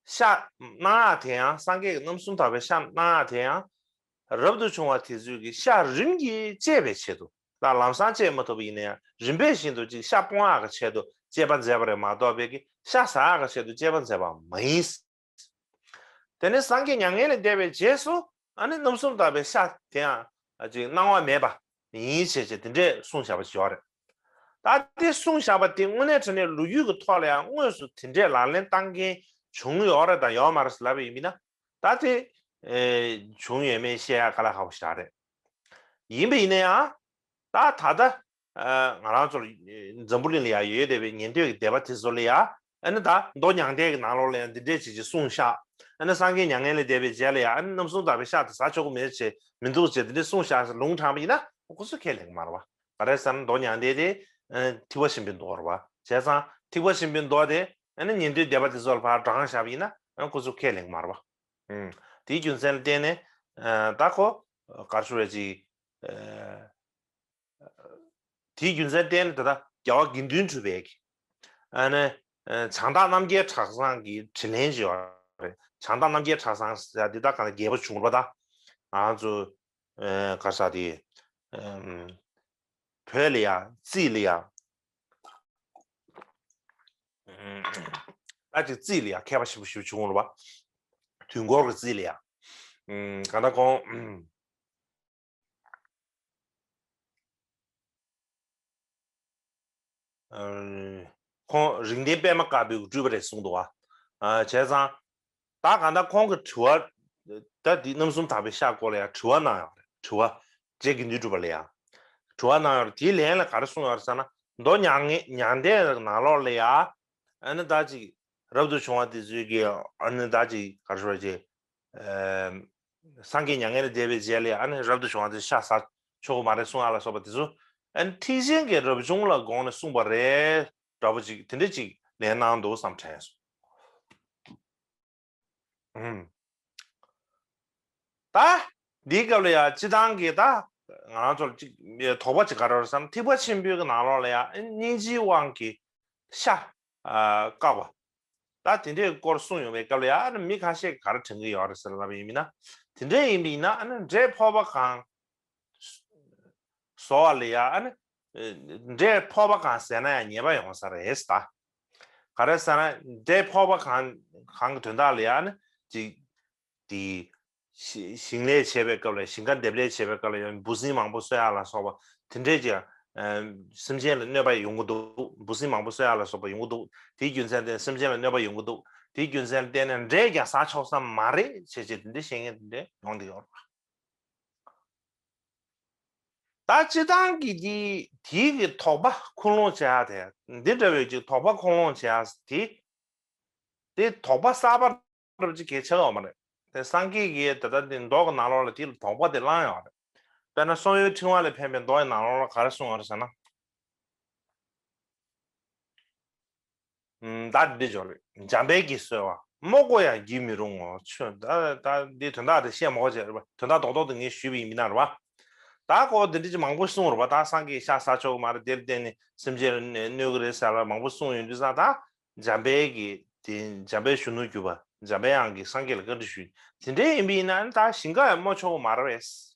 ཤ་སྣ་ཡག་དེ་ཡང་། སངས་རྒྱས་ཀྱི་རྣམ་གསུམ་དག་པའི་ཤ་སྣ་ཡག་དེ་ཡང་། རབ་ཏུ་བྱུང་བ་དེ་ཚོས་ཀྱི་ཤ་རིམ་གྱིས་བཅད་པའི་ཆེད་དུ། ད་ལམ་སང་བཅད་མ་ཐུབ་པ་ཡིན་ན་ཡང་རིམ་པས་བཞིན་དུ་ཅིག་ཤ་སྤོང་ཡག་གི་ཆེད་དུ་བཅད་པ་མཛད་པ་རེད་མ་གཏོགས་པའི་གི་ཤ་ཟ་ཡག་གི་ཆེད་དུ་བཅད་པ་མཛད་པ་མ་ཡིན། དེ་ནས་སངས་རྒྱས་མྱ་ངན་ལས་འདས་པའི་རྗེས་སུ་ཨ་ནི་རྣམ་གསུམ་དག་པའི་ཤ་དེ་ཡང་ཅིག་སྣང་བ་མེད་པ་ཡིན་ཞེས་བྱས་དེ་འདྲས་གསུངས་བཞག་པ་ཞིག་ཡོད་རེད། ད་དེ་གསུངས་བཞག་པ་དེ་དངོས་གནས་དྲང་གནས་ལོ་རྒྱུས་ཀྱི་ཐོག་ལ་ཡང་དངོས་སུ་དེ་འདྲས་ལག་ལེན་བསྟར་མཁན་བྱུང་ཡོད་རེད་དང་ཡོད་མ་རེད་ལབ་པ་ཡིན་ན། ད་དེ་བྱུང་ཡོད་མེད་བཤད་ཡག་དཀའ་ལས་ཁག་པོ་ཞིག་རེད། ཡིན་པ་ཡིན་ན་ཡང་ད་ད་ལྟ། ང་རང་ཚོ་འཛམ་བུ་གླིང་ལ་ཡང་ཡོད་བསྡད་པའི་ཉན་ཐོས་ཀྱི་སྡེ་པ་དེ་ཚོ་ལ་ཡང་ཨ་ནི་ད་མདོ་མྱང་འདས་ཀྱི་ནང་ལོགས་ལ་ཡང་འདི་འདྲས་བྱེད་ཅེས་གསུངས་ཤག་ཨ་ནི་སངས་རྒྱས་མྱ་ངན་ལས་འདས་པའི་རྗེས་ལ་ཡང་ཨ་ནི་རྣམ་གསུམ་དག་པའི་ཤ་དེ་ཟ་ཆོག་གི་མེད་ཅེས་མི་འདུག་ཅེས་འདི་འདྲས་གསུངས་ཤག་ཟེར་ལུང་དྲངས་པ་ཡིན་ན་ཁོ་ཚོ་ཁས་ལེན་གི་མ་རེད་བ། ག་རེ་ཟེར་ན་མདོ་མྱང་འདས་དེ་ཨ་ནི་ཐེག་པ་ཆེན་པོའི་མདོ་རེད་བ། བྱས་ཙང་ཐེག་པ་ཆེན་པོའི་མདོ་དེ་ཨ་ནི་ཉན་ཐོས་སྡེ་པ་དེ་ཚོ་ལ་ཕར་དྲངས་བཞག་པ་ཡིན་ན་ཨ་ནི་ཁོ་ཚོ་ཁས་ལེན་གི་མ་རེད་བ། ཨུམ། དེའི་རྒྱུ་མཚན་ལ་བརྟེན་ནས་ཨ་ད་ཁོ་ག་རེ་ཞུ་རེད་ཅིག་ཨ། དེའི་རྒྱུ་མཚན་བརྟེན་ནས་ད་ལྟ་རྒྱལ་བ་དགེ་འདུན་གྲུབ་པའི་ཨ་ནི་བྱང་བདག་རྣམ་རྒྱལ་གྲགས་བཟང་གི་དྲིན་ལན་ཞིག་ཡོད་རེད། བྱང་བདག་རྣམ་རྒྱལ་གྲགས་བཟང་ཟེར་ཡ་འདི་ད་ག་ནས་རྒྱལ་པོ་བྱུང་རེད་པ། ད་ང་ཚོ་ག་རེ་ཟེར་དེ་བོད་ལ་ཡ་རྩིས་ལ་ཡ་ད་ཅིག་རྩིས་ལ་ཡ་མཁས་པ་ཞེ་པོ་ཞིག་བྱུང་རེད་པ། དུས་འཁོར་གྱི་རྩིས་ལ་ཡ་གང་ལྟར་ཁོང་། ཁོང་རིགས་ལྡན་པད་མ་དཀར་པོའི་སྤྲུལ་པ་རེད་གསུངས་འདུག་བ། བྱས་ཙང་ད་གང་ལྟར་ཁོང་གི་དྲི་བ། ད་འདི་རྣམ་གསུམ་དག་པའི་ཤ་སྐོར་ལ་ཡང་དྲི་བ་གནང་ཡོད་རེད། དྲི་བ། རྗེ་དགེ་འདུན་གྲུབ་པ་ལ་ཡང་། དྲི་བ་གནང་ཡོད་རེད། དེའི་ལན་ལ་ག་རེ་གསུངས་ཡོད་རེད་ཟེར་ན། མདོ་མྱང་ངེ་མྱང་འདས་ནང་ལོགས་ལ་ཡ། ཨ་ནི་ད་ཅིག་རབ་ཏུ་བྱུང་བ་དེ་ཚོའི་གི་ཨ་ནི་ད་ཅིག་ག་རེ་ཞུ་བ་ཅིག་ཨ། སངས་རྒྱས་མྱ་ངན་ལས་འདས་པའི་རྗེས་ལ་ཨ་ནི་རབ་ཏུ་བྱུང་བ་དེ་ཤ་ཟ་ཆོག་གི་མ་རེད་གསུང་ཡ་ལ་སོགས་པ་དེ་ཚོ། ཨ་ནི་ཐེག་ཆེན་གྱི་རབ་བྱུང་ལ་དགོངས་ནས་གསུངས་པ་རེད་འདྲ་པོ་ཅིག་དེ་འདྲ་ཅིག་ལན་གནང་འདུག་བསམ་དྲན་སོང་། ཨུམ། ད་འདིའི་སྐབས་ལ་ཡ་སྤྱི་བཏང་གི་ད་ང་རང་ཚོར་ཅིག་དོགས་པ་ཅིག་ག་རེ་རེད་བསམ། ཐེག་པ་ཆེན་པོའི་གི་ནང་ལོགས་ལ་ཡ་སྙིང་རྗེའི་དབང་གིས་ཤ་ཨ་བཀག་པ། ད་དེ་འདྲའི་སྐོར་གསུངས་ཡོང་བའི་སྐབས་ལ་ཡང་མི་ཁ་ཤས་ག་རེ་དྲན་གྱི་ཡོད་རེད་ཟེར་ལབ་ཡིན་མིན་ན། དེ་འདྲའི་ཡིན་པ་ཡིན་ན་ཨ་ནི་འབྲས་ཕོག་པ་གང་ཟོ་བ་ལ་ཡང་ཨ་ནི་འབྲས་ཕོག་པ་གང་ཟས་ན་ཡང་ཉེས་པ་ཡོང་ས་རེད་ད། ག་རེ་ཟེར་ན་འབྲས་ཕོག་པ་གང་གང་གི་དོན་དག་ལ་ཡང་ཨ་ནི་ཅིག་དེ། ཞི་ཞིང་ལས་བྱེད་པའི་སྐབས་ལ་ཞིང་ཁ་འདེབས་ལས་བྱེད་པའི་སྐབས་ལ་ཡང་འབུ་སྲིན་མང་པོ་གསོད་ཡ་ལ་སོགས་པ་དེ་འདྲས་ཀྱི་ཨ་སེམས་ཅན་ལ་གནོད་པ་ཡོང་གི་འདུག་འབུ་སྲིན་མང་པོ་གསོད་ཡ་ལ་སོགས་པ་ཡོང་གི་འདུག་དེའི་རྒྱུ་མཚན་དེ་སེམས་ཅན་ལ་གནོད་པ་ཡོང་གི་འདུག་དེའི་རྒྱུ་མཚན་ལ་བརྟེན་ནས་འབྲས་ཀྱང་ཟ་ཆོག་ས་མ་རེད་བྱས་བྱས་དེ་འདྲས་བཤད་མཁན་དེ་འདྲས་ཡོང་གི་ཡོད་རེད། ད་སྤྱི་བཏང་གི་དེ་དེའི་གི་དོགས་པ་ཁུངས་ལུང་བྱེད་ཡ་དེ་འདི་འདྲ་བའི་ཅིག་དོགས་པ་ཁུངས་ལུང་བྱེད་ཡ་དེ། དེ་དོགས་པ་གསར་པ་རབ་ཅིག་གལ་ཆེ་བ་མ་རེད། དེ་སངས་རྒྱས་ཀྱིས་ད་ལྟ་འདི་མདོ་གི་ནང་ལོགས་ལ་དེ་ལ་དོགས་པ་དེ་བསླངས་ཡོད་རེད། དཔེར་ན་གསང་བའི་ཕྲེང་བ་ལས་འཕེན་པའི་མདོ་ཡི་ནང་ལོགས་ལ་ག་རེ་གསུངས་ཡོད་རེད་ཟེར་ན། ཨུམ། ད་འདི་འཇོག་རེད། འཇམ་དཔལ་གྱིས་གསོལ་བ། རྨོ་རྒོ་ཡང་བགྱིད་མི་རུང་ངོ་། ཆོས་ད་ད་འདི་དོན་དག་དེ་བཤད་མ་དགོས་བྱས་རེད་པ། དོན་དག་རྡོག་རྡོག་དེ་ངས་ཞུས་པ་ཡིན་མིན་ན་རེད་པ། ད་ཁོ་འདི་འདྲ་ཅིག་མང་པོ་གསུངས་རེད་པ། ད་སངས་རྒྱས་ཤ་ཟ་ཆོག་གི་མ་རེད། དེར་བརྟེན་ནས་སེམས་ཅན་ལ་གནོད་གནོད་གི་རེད་ཟེར་ལ་མང་པོ་གསུངས་ཡོང་དུས་ཙང་ད། འཇམ་དཔལ་གྱི་དེ་འཇམ་དཔལ་གཞོན་ནུར་གྱུར་པ་འཇམ་དཔལ་དབྱངས་ཀྱིས་སངས་རྒྱས་ལ་བཀའ་འདྲི་ཞུས། དེ་འདྲའི་ཡིན་པ་ཡིན་ན་ད་ཞིང་ཁ་ཡང་རྨོ་ཆོག་གི་མ་རེད་པས།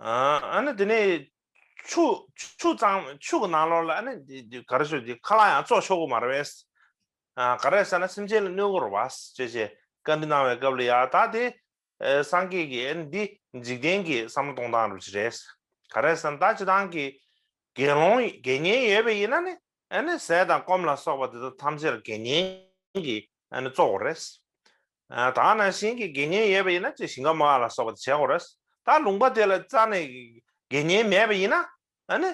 ཨ་ནི་དེ་ནས་ཆུ་ཆུ་གཙང་ཆུ་གི་ནང་ལོགས་ལ་ཨ་ནི་འདི་འདི་ག་རེ་ཞུ་འདི་ཁ་ལག་ཡང་བཙོ་ཆོག་གི་མ་རེད་པས། ཨ་ག་རེ་ཟེར་ན་སེམས་ཅན་ལ་གནོད་གི་རེད་པ་ཅེས་བྱས་བཀའ་འདྲི་གནང་བའི་སྐབས་ལ་ཡ་ད་དེ། ཨེ་སངས་རྒྱས་ཀྱིས་ཨེ་འདི་འཇིག་རྟེན་གྱི་བསམ་བློ་གཏོང་སྟངས་རུ་ཅི་རེད། ག་རེ་ཟེར་ན་ད་སྤྱི་བཏང་གི་དགེ་སློང་དགེ་བསྙེན་ཡོད་པ་ཡིན་ན་ནི་ཨེ་ནི་ཟས་དང་སྐོམ་ལ་སོགས་པ་དེ་དག་ཐམས་ཅད་ལ་དགེ་བསྙེན་གྱིས་ཨེ་ནི་གཙོ་བོ་རེད། ཨ་ད་ནང་བཞིན་གྱི་དགེ་བསྙེན་ཡོད་པ་ཡིན་ན་ཅི་ཞིང་ཁ་རྨོ་ཡ་ལ་སོགས་པ་དེ་བྱེད་དགོས་རེད། ད་ལུང་པ་དེ་ལ་རྩ་ནས་དགེ་བསྙེན་མེད་པ་ཡིན་ན་ཨེ་ནི།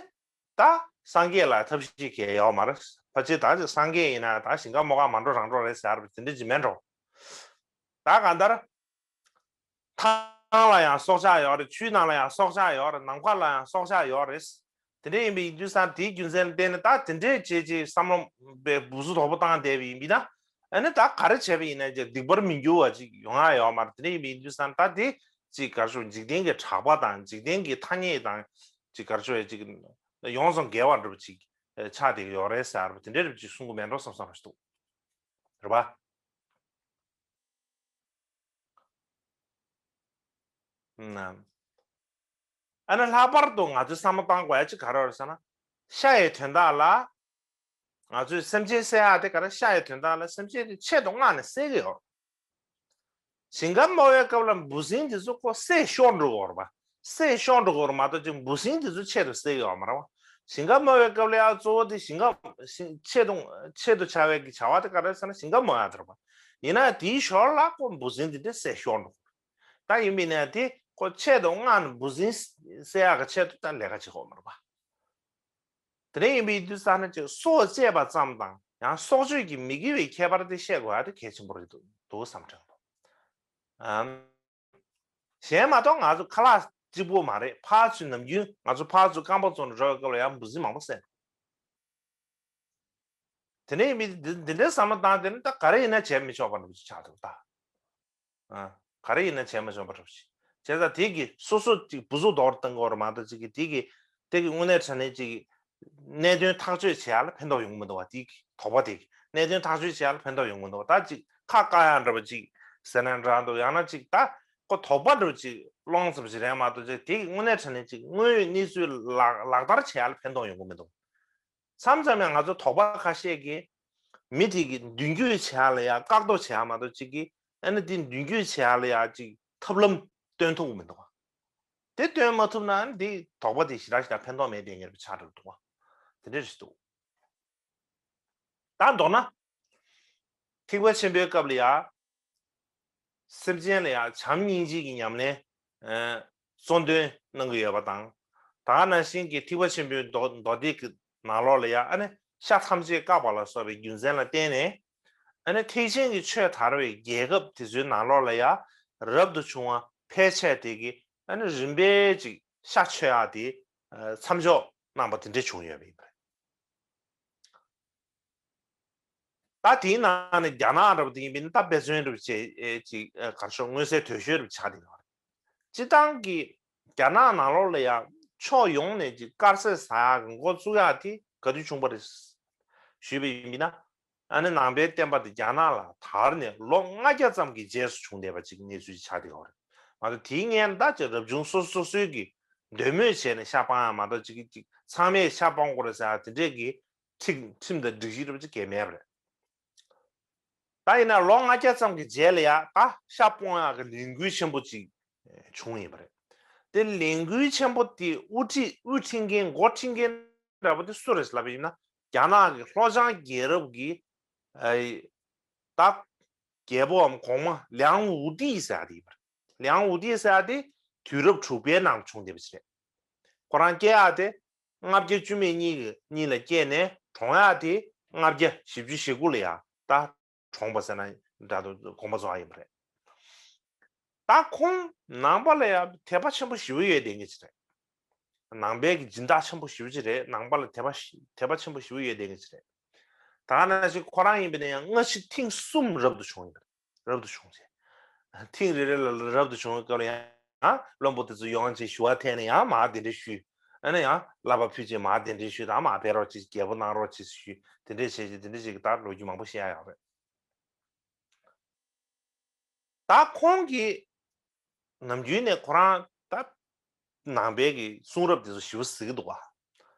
ད་སངས་རྒྱས་ལ་ཐབས་ཤེས་གལ་ཡོད་མ་རེད། ཕལ་ཆེར་ད་ཅིག་སངས་རྒྱས་ཡིན་ན་ད་ཞིང་ཁ་རྨོ་ག་མ་འགྲོ་རང་འགྲོ་རེད་ཟེར་བ་དེ་འདྲ་ཅིག་མེད་འགྲོ། ད་གང་ལྟར། ཐང་ལ་ཡང་སྲོག་ཆགས་ཡོད་རེད། ཆུའི་ནང་ལ་ཡང་སྲོག་ཆགས་ཡོད་རེད། ནམ་མཁའ་ལ་ཡང་སྲོག་ཆགས་ཡོད་རེད། དེ་འདྲ་ཡིན་པའི་ཡིན་དུས་ཙང་དེའི་རྒྱུ་མཚན་ལ་བརྟེན་ནས་ད་དེ་འདྲའི་བྱས་རྗེས་བསམ་བློ་པའི་འབུ་སུ་དོག་པོ་བཏང་བསྡད་པ་ཡིན་པས་ན། ཨ་ནི་ད་ག་རེ་བྱས་པ་ཡིན་ན་ཅིག་སྡིག་པར་མི་འགྱུར་བ་ཅིག་ཡོང་ཡ་ཡོད་མ་རེད། དེ་འདྲ་ཡིན་པའི་ཡིན་དུས་ཙང་ད་དེ་ཅིག་ག་རེ་ཞུ་འཇིག་རྟེན་གྱི་གྲགས་པ་དང་འཇིག་རྟེན་གྱི་ཐ་སྙད་དང་། ཅིག་ག་རེ་ཞུ་ཡ་ཅིག་ཡོངས་སུ་འགལ་བ་འདྲ་པོ་ཅིག་ཆགས་བསྡད་ཀྱི་ཡོད་རེད་ཟེར་བ་དེ་འདྲའི་རིགས་ཅིག་གསུང་གི་མེད་འགྲོ་བསམ་བསམ་རེད་འདུག་རེད་པ། ཨ་ནི་ལྷག་པར་དུ་ང་ཚོས་བསམ་བློ་བཏང་དགོས་ཡ་ཅིག་ག་རེ་རེད་ཟེར་ན། ཤ་ཡི་དོན་དག་ལ། ང་ཚོས་སེམས་ཅན་བསད་ཡག་དེ་ག་རེ་ཤ་ཡི་དོན་དག་ལ་སེམས་ཅན་དེ་ཆེད་དུ་མངགས་ནས་བསད་ཀྱི་ཡོད། ཞིང་ཁ་རྨོ་བའི་སྐབས་ལ་འབུ་སྲིན་དེ་ཚོ་ཁོ་བསད་ཤོར་འགྲོ་གི་ཡོད་རེད་པ། བསད་ཤོར་འགྲོ་གི་ཡོད་རེད་མ་གཏོགས་ཅིག་འབུ་སྲིན་དེ་ཚོ་ཆེད་དུ་བསད་ཀྱི་ཡོད་མ་རེད་པ། ཞིང་ཁ་རྨོ་བའི་སྐབས་ལ་ཡང་གཙོ་བོ་དེ་ཞིང་ཁ་ཞིང་ཆེད་དུ་ཆེད་དུ་བྱ་བའི་གི་བྱ་བ་དེ་ག་རེ་ཟེར་ན་ཞིང་ཁ་རྨོ་ཡག་དེ་རེད་པ། ཡིན་ན་དེའི་ཞོར་ལ་ཁོ་འབུ་སྲིན་དེ་འདྲ་བསད་ཤོར་འགྲོ་གི་རེད། ད་ཡིན་པས་ན་དེ་ཁོ་ཆེད་དུ་མངགས་ནས་འབུ་སྲིན་བསད་ཡག་གི་ཆེད་དུ་ད་ལས་ཀ་བྱེད་ཀྱི་ཡོད་མ་རེད་པ། དེ་འདྲ་ཡིན་པའི་དུས་ཙམ་ན་ཅིག་སྲོག་བཅད་པ་ཙམ་དང་ཡང་སྲོག་གཅོད་ཀྱི་མི་དགེ་བའི་ཁྱད་པར་དེ་ཤེས་དགོས་ཡ་དེ་གལ་ཆེན་པོ་རེད་འདུག་འདུག་བསམ་དྲན་འདུག་ཨམ། གཞན་མ་གཏོགས་ང་ཚོ་ཁ་ལག་གཅིག་པོ་མ་རེད། ཕར་ཚུར་ནམ་རྒྱུན་ང་ཚོ་ཕར་ཚུར་རྐང་པ་བཙུགས་ནས་འགྲོ་བའི་སྐབས་ལ་ཡང་འབུ་སྲིན་མང་པོ་བསད་འགྲོ། དེ་འདྲ་ཡིན་པའི་འདི་འདི་འདྲའི་བསམ་བློ་བཏང་དེ་ནི་ད་ག་རེ་ཡིན་ན་བྱས་མི་ཆོག་པ་འདྲ་པོ་ཅིག་ཆགས་འདུག་ད། ཨ། ག་རེ་ཡིན་ན་བྱས་མ་ཆོག་པ་འདྲ་པོ་ཞིག་བྱས་ཙང་དེ་གི་སོ་སོ་ཅིག་འབུ་ཚུགས་རྡོག་ར་བཏང་གི་ཡོད་རེད་མ་གཏོགས་ཅིག་གི་དེ་གི་དེ་གི་དངོས་གནས་དྲང་གནས་ཅིག་གི་གནད་དོན་ཐག་གཅོད་བྱེད་ཡ་ལ་ཕན་ཐོགས་ཡོང་གི་མི་འདུག་བ། དེ་གི་དོགས་པ་དེ་གི་གནད་དོན་ཐག་གཅོད་བྱེད་ཡ་ལ་ཕན་ཐོགས་ཡོང་གི་མི་འདུག་བ། ད་ཅིག་ཁ་བཀག་ཡ་འདྲ་པོ་ཅིག་ཟེར་ན་འདྲ་འདུག་ཡང་ན་ཅིག་ད་ཁོ་དོགས་པ་འདྲ་པོ་ཅིག་སློང་ཙམ་ཞིག་རེད་མ་གཏོགས་ཅིག་དེ་གི་དངོས་གནས་དྲང་གནས་ཅིག་དངོས་ཡོད་གནས་ཚུལ་ལག་ལག་བསྟར་བྱེད་ཡ་ལ་ཕན་ཐོགས་ཡོང་གི་མི་འདུག་མཚམས་མཚམས་ཡང་ང་ཚོ་དོགས་པ་ཁ་ཤས་ཀྱིས་མི་དེ་གི་མདུན་སྐྱོད་བྱེད་ཡ་ལ་ཡ་བཀག་འདོགས་བྱེད་ཡ་མ་གཏོགས་ཅིག་གིས་ཨ་ནི་དེ་མདུན་སྐྱོད་བྱེད་ཡ་ལ་ཡ་ཅིག་ཐབས་ལམ་སྟོན་ཐུབ་ཀྱི་མི་འདུག་བ། དེ་སྟོན་མ་ཐུབ་ན་ཨ་ནི་དེ་དོགས་པ་དེ་ཞེ་དྲག་ཞེ་དྲག་ཕན་ཐོགས་མེད་པའི་ངེས་པ་ཆགས་འགྲོ་འདུག་བ། དེ་འདྲ་ཞིག་འདུག་ད་མདོར་ན། ཐེག་པ་ཆེན་པོའི་སྐབས་ལ་ཡ། སེམས་ཅན་ལ་ཡང་བྱམས་སྙིང་རྗེ་གི་ཉམས་ལེན། ཨ། གཙོ་འདོན་གནང་གི་ཡོད་པ་དང་། ད་ག་ནང་བཞིན་གྱི་ཐེག་པ་ཆེན་པོའི་མདོ་མདོ་སྡེ་གི་ནང་ལོགས་ལ་ཡང་ཨ་ནི་ཤ་ཐམས་ཅད་བཀག་པ་ལ་སོགས་པའི་རྒྱུ་མཚན་ལ་བརྟེན་ནས། ཨ་ནི་ཐེག་ཆེན་གྱི་ཆོས་དར་བའི་རྒྱལ་ཁབ་དེ་ཚོའི་ནང་ལོགས་ལ་ཡང་རབ་ཏུ་བྱུང་བ་ཕལ་ཆེར་དེ་གི་ཨ་ནི་རིམ་པས་ཅིག་ཤ་མཆོད་ཡག་དེ་མཚམས་འཇོག་གནང་པ་དེ་འདྲ་བྱུང་ཡོད་པ་ཡིན་པ་རེད། ད་དེའི་ནང་ནས་རྒྱ་ནག་འདྲ་པོ་དེ་ཡིན་པས་ན། ད་དཔེ་མཚོན་འདྲ་པོ་བྱས་ཨེ་ཅིག་ཨ་གར་ཤོག་མངོན་གསལ་དོད་ཤོས་འདྲ་པོ་ཆགས་བསྡད་ཡོད་རེད། སྤྱིར་བཏང་གི་རྒྱ་ནག་ནང་ལོགས་ལ་ཡང་ཕྱོགས་ཡོངས་ནས་ཅིག་དཀར་ཟས་ཟ་ཡག་གི་འགོ་བཙུགས་ཡག་དེ་ག་དུས་བྱུང་བ་རེད་ཞུས་པ་ཡིན་པས་ན། ཨ་ནི་ནང་པའི་བསྟན་པ་དེ་རྒྱ་ནག་ལ་དར་ནས་ལོ་ལྔ་བརྒྱ་ཙམ་གྱི་རྗེས་སུ་བྱུང་བསྡད་པ་ཅིག་གནས་ཚུལ་ཅིག་ཆགས་བསྡད་ཡོད་རེད། མ་གཏོགས་དེའི་སྔོན་ད་ཅིག་རབ་བྱུང་སོ་སོ་སོའི་གི་འདོད་མོས་བྱས་ནས་ཤ་སྤང་ཡག་མ་གཏོགས། ཅིག་ཅིག་ཚང་མས་ཤ་སྤང་དགོས་རེད་ཟེར་ཡག་དེ་འདྲས་ཀྱི་ཁྲིམས་ཁྲིམས་དང་སྒྲིག་གཞི་འདྲ་པོ་ཅིག་གང་ཡང་མེད་པ་རེད། ད་ཡིན་ན་ལོ་ལྔ་བརྒྱ་ཙམ་གྱི་རྗེས་ལ་ཡང་ད་ཤ་སྤོང་ཡག་གི་ལས་འགུལ་ཆེན་པོ་ཅིག་བྱུང་ཡིན་པ་རེད། དེ་ལས་འགུལ་ཆེན་པོ་དེ་དབུ་ཁྲིད་དབུ་ཁྲིད་མཁན་འགོ་ཁྲིད་མཁན་འདྲ་པོ་དེ་སུ་རེད་ལབ་པ་ཡིན་ན། རྒྱ་ནག་གི་ལྷོ་བྱང་རྒྱལ་རབས་ཀྱི་ཨ་ད་རྒྱལ་པོའམ་གོང་མ་ལིའང་ཝུ་ཏི་ཟེར་ཡག་དེ་ཡིན་པ་རེད། ལིའང་ཝུ་ཏི་ཟེར་ཡག་དེ་དུས་རབས་དྲུག་པའི་ནང་བྱུང་བསྡད་པ་ཅིག་རེད། ཁོ་རང་སྐྱེ་ཡག་དེ་ལྔ་བརྒྱ་བཅུ་མེད་གཉིས་ཀྱི་གཉིས་ལ་སྐྱེས་ནས། གྲོངས་ཡག་དེ་ལྔ་བརྒྱ་བཞི་བཅུ་ཞེ་དགུ་ལ་ཡང་ད་གྲོངས་པ་ཟེར་ན་འདྲ་འདུག་དགོངས་པ་རྫོགས་ཡག་ཡིན་པ་རེད། ད་ཁོང་ནང་པ་ལ་ཡང་དད་པ་ཆེན་པོ་ཞེ་པོ་ཡོད་བསྡད་མཁན་ཅིག་རེད། ནང་པའི་གི་སྦྱིན་བདག་ཆེན་པོ་ཞེ་པོ་ཅིག་རེད། ནང་པ་ལ་དད་པ་ཞེ་དད་པ་ཆེན་པོ་ཞེ་པོ་ཡོད་བསྡད་མཁན་ཅིག་རེད། ད་ག་ནང་བཞིན་ཁོ་རང་ཡིན་པ་ན་ཡང་སྔ་ཕྱི་ཐེངས་གསུམ་རབ་ཏུ་བྱུང་ཡོད་པ་རེད། རབ་ཏུ་བྱུང་ཚེ། ཐེངས་རེ་རེ་ལ་རབ་ཏུ་བྱུང་བའི་སྐབས་ལ་ཡང་བློན་པོ་དེ་ཚོ་ཡོང་བྱས་ཞུ་བ་འཐེན་ནས་ཡང་མར་གདན་འདྲེན་ཞུས། ཨ་ནི་ཡང་བསླབ་པ་ཕུལ་བྱས་མར་གདན་འདྲེན་ཞུས་དང་། མར་ཕེབས་རོགས་བྱེད། རྒྱལ་པོ་གནང་རོགས་བྱེད་ཞུས། དེ་འདྲས་བྱས་བྱས་དེ་འདྲས་བྱས་ཀྱི་ད་ལོ་རྒྱུས་མང་པོ་བཤད་ཡག་ཡོད་རེད། ད་ཁོང་གིས་ནམ་རྒྱུན་ནས་ཁོ་རང་ད་ནང་པའི་གི་གསུང་རབ་དེ་ཚོ་ཞེ་པོ་གཟིགས་ཀྱི་འདུག་ག་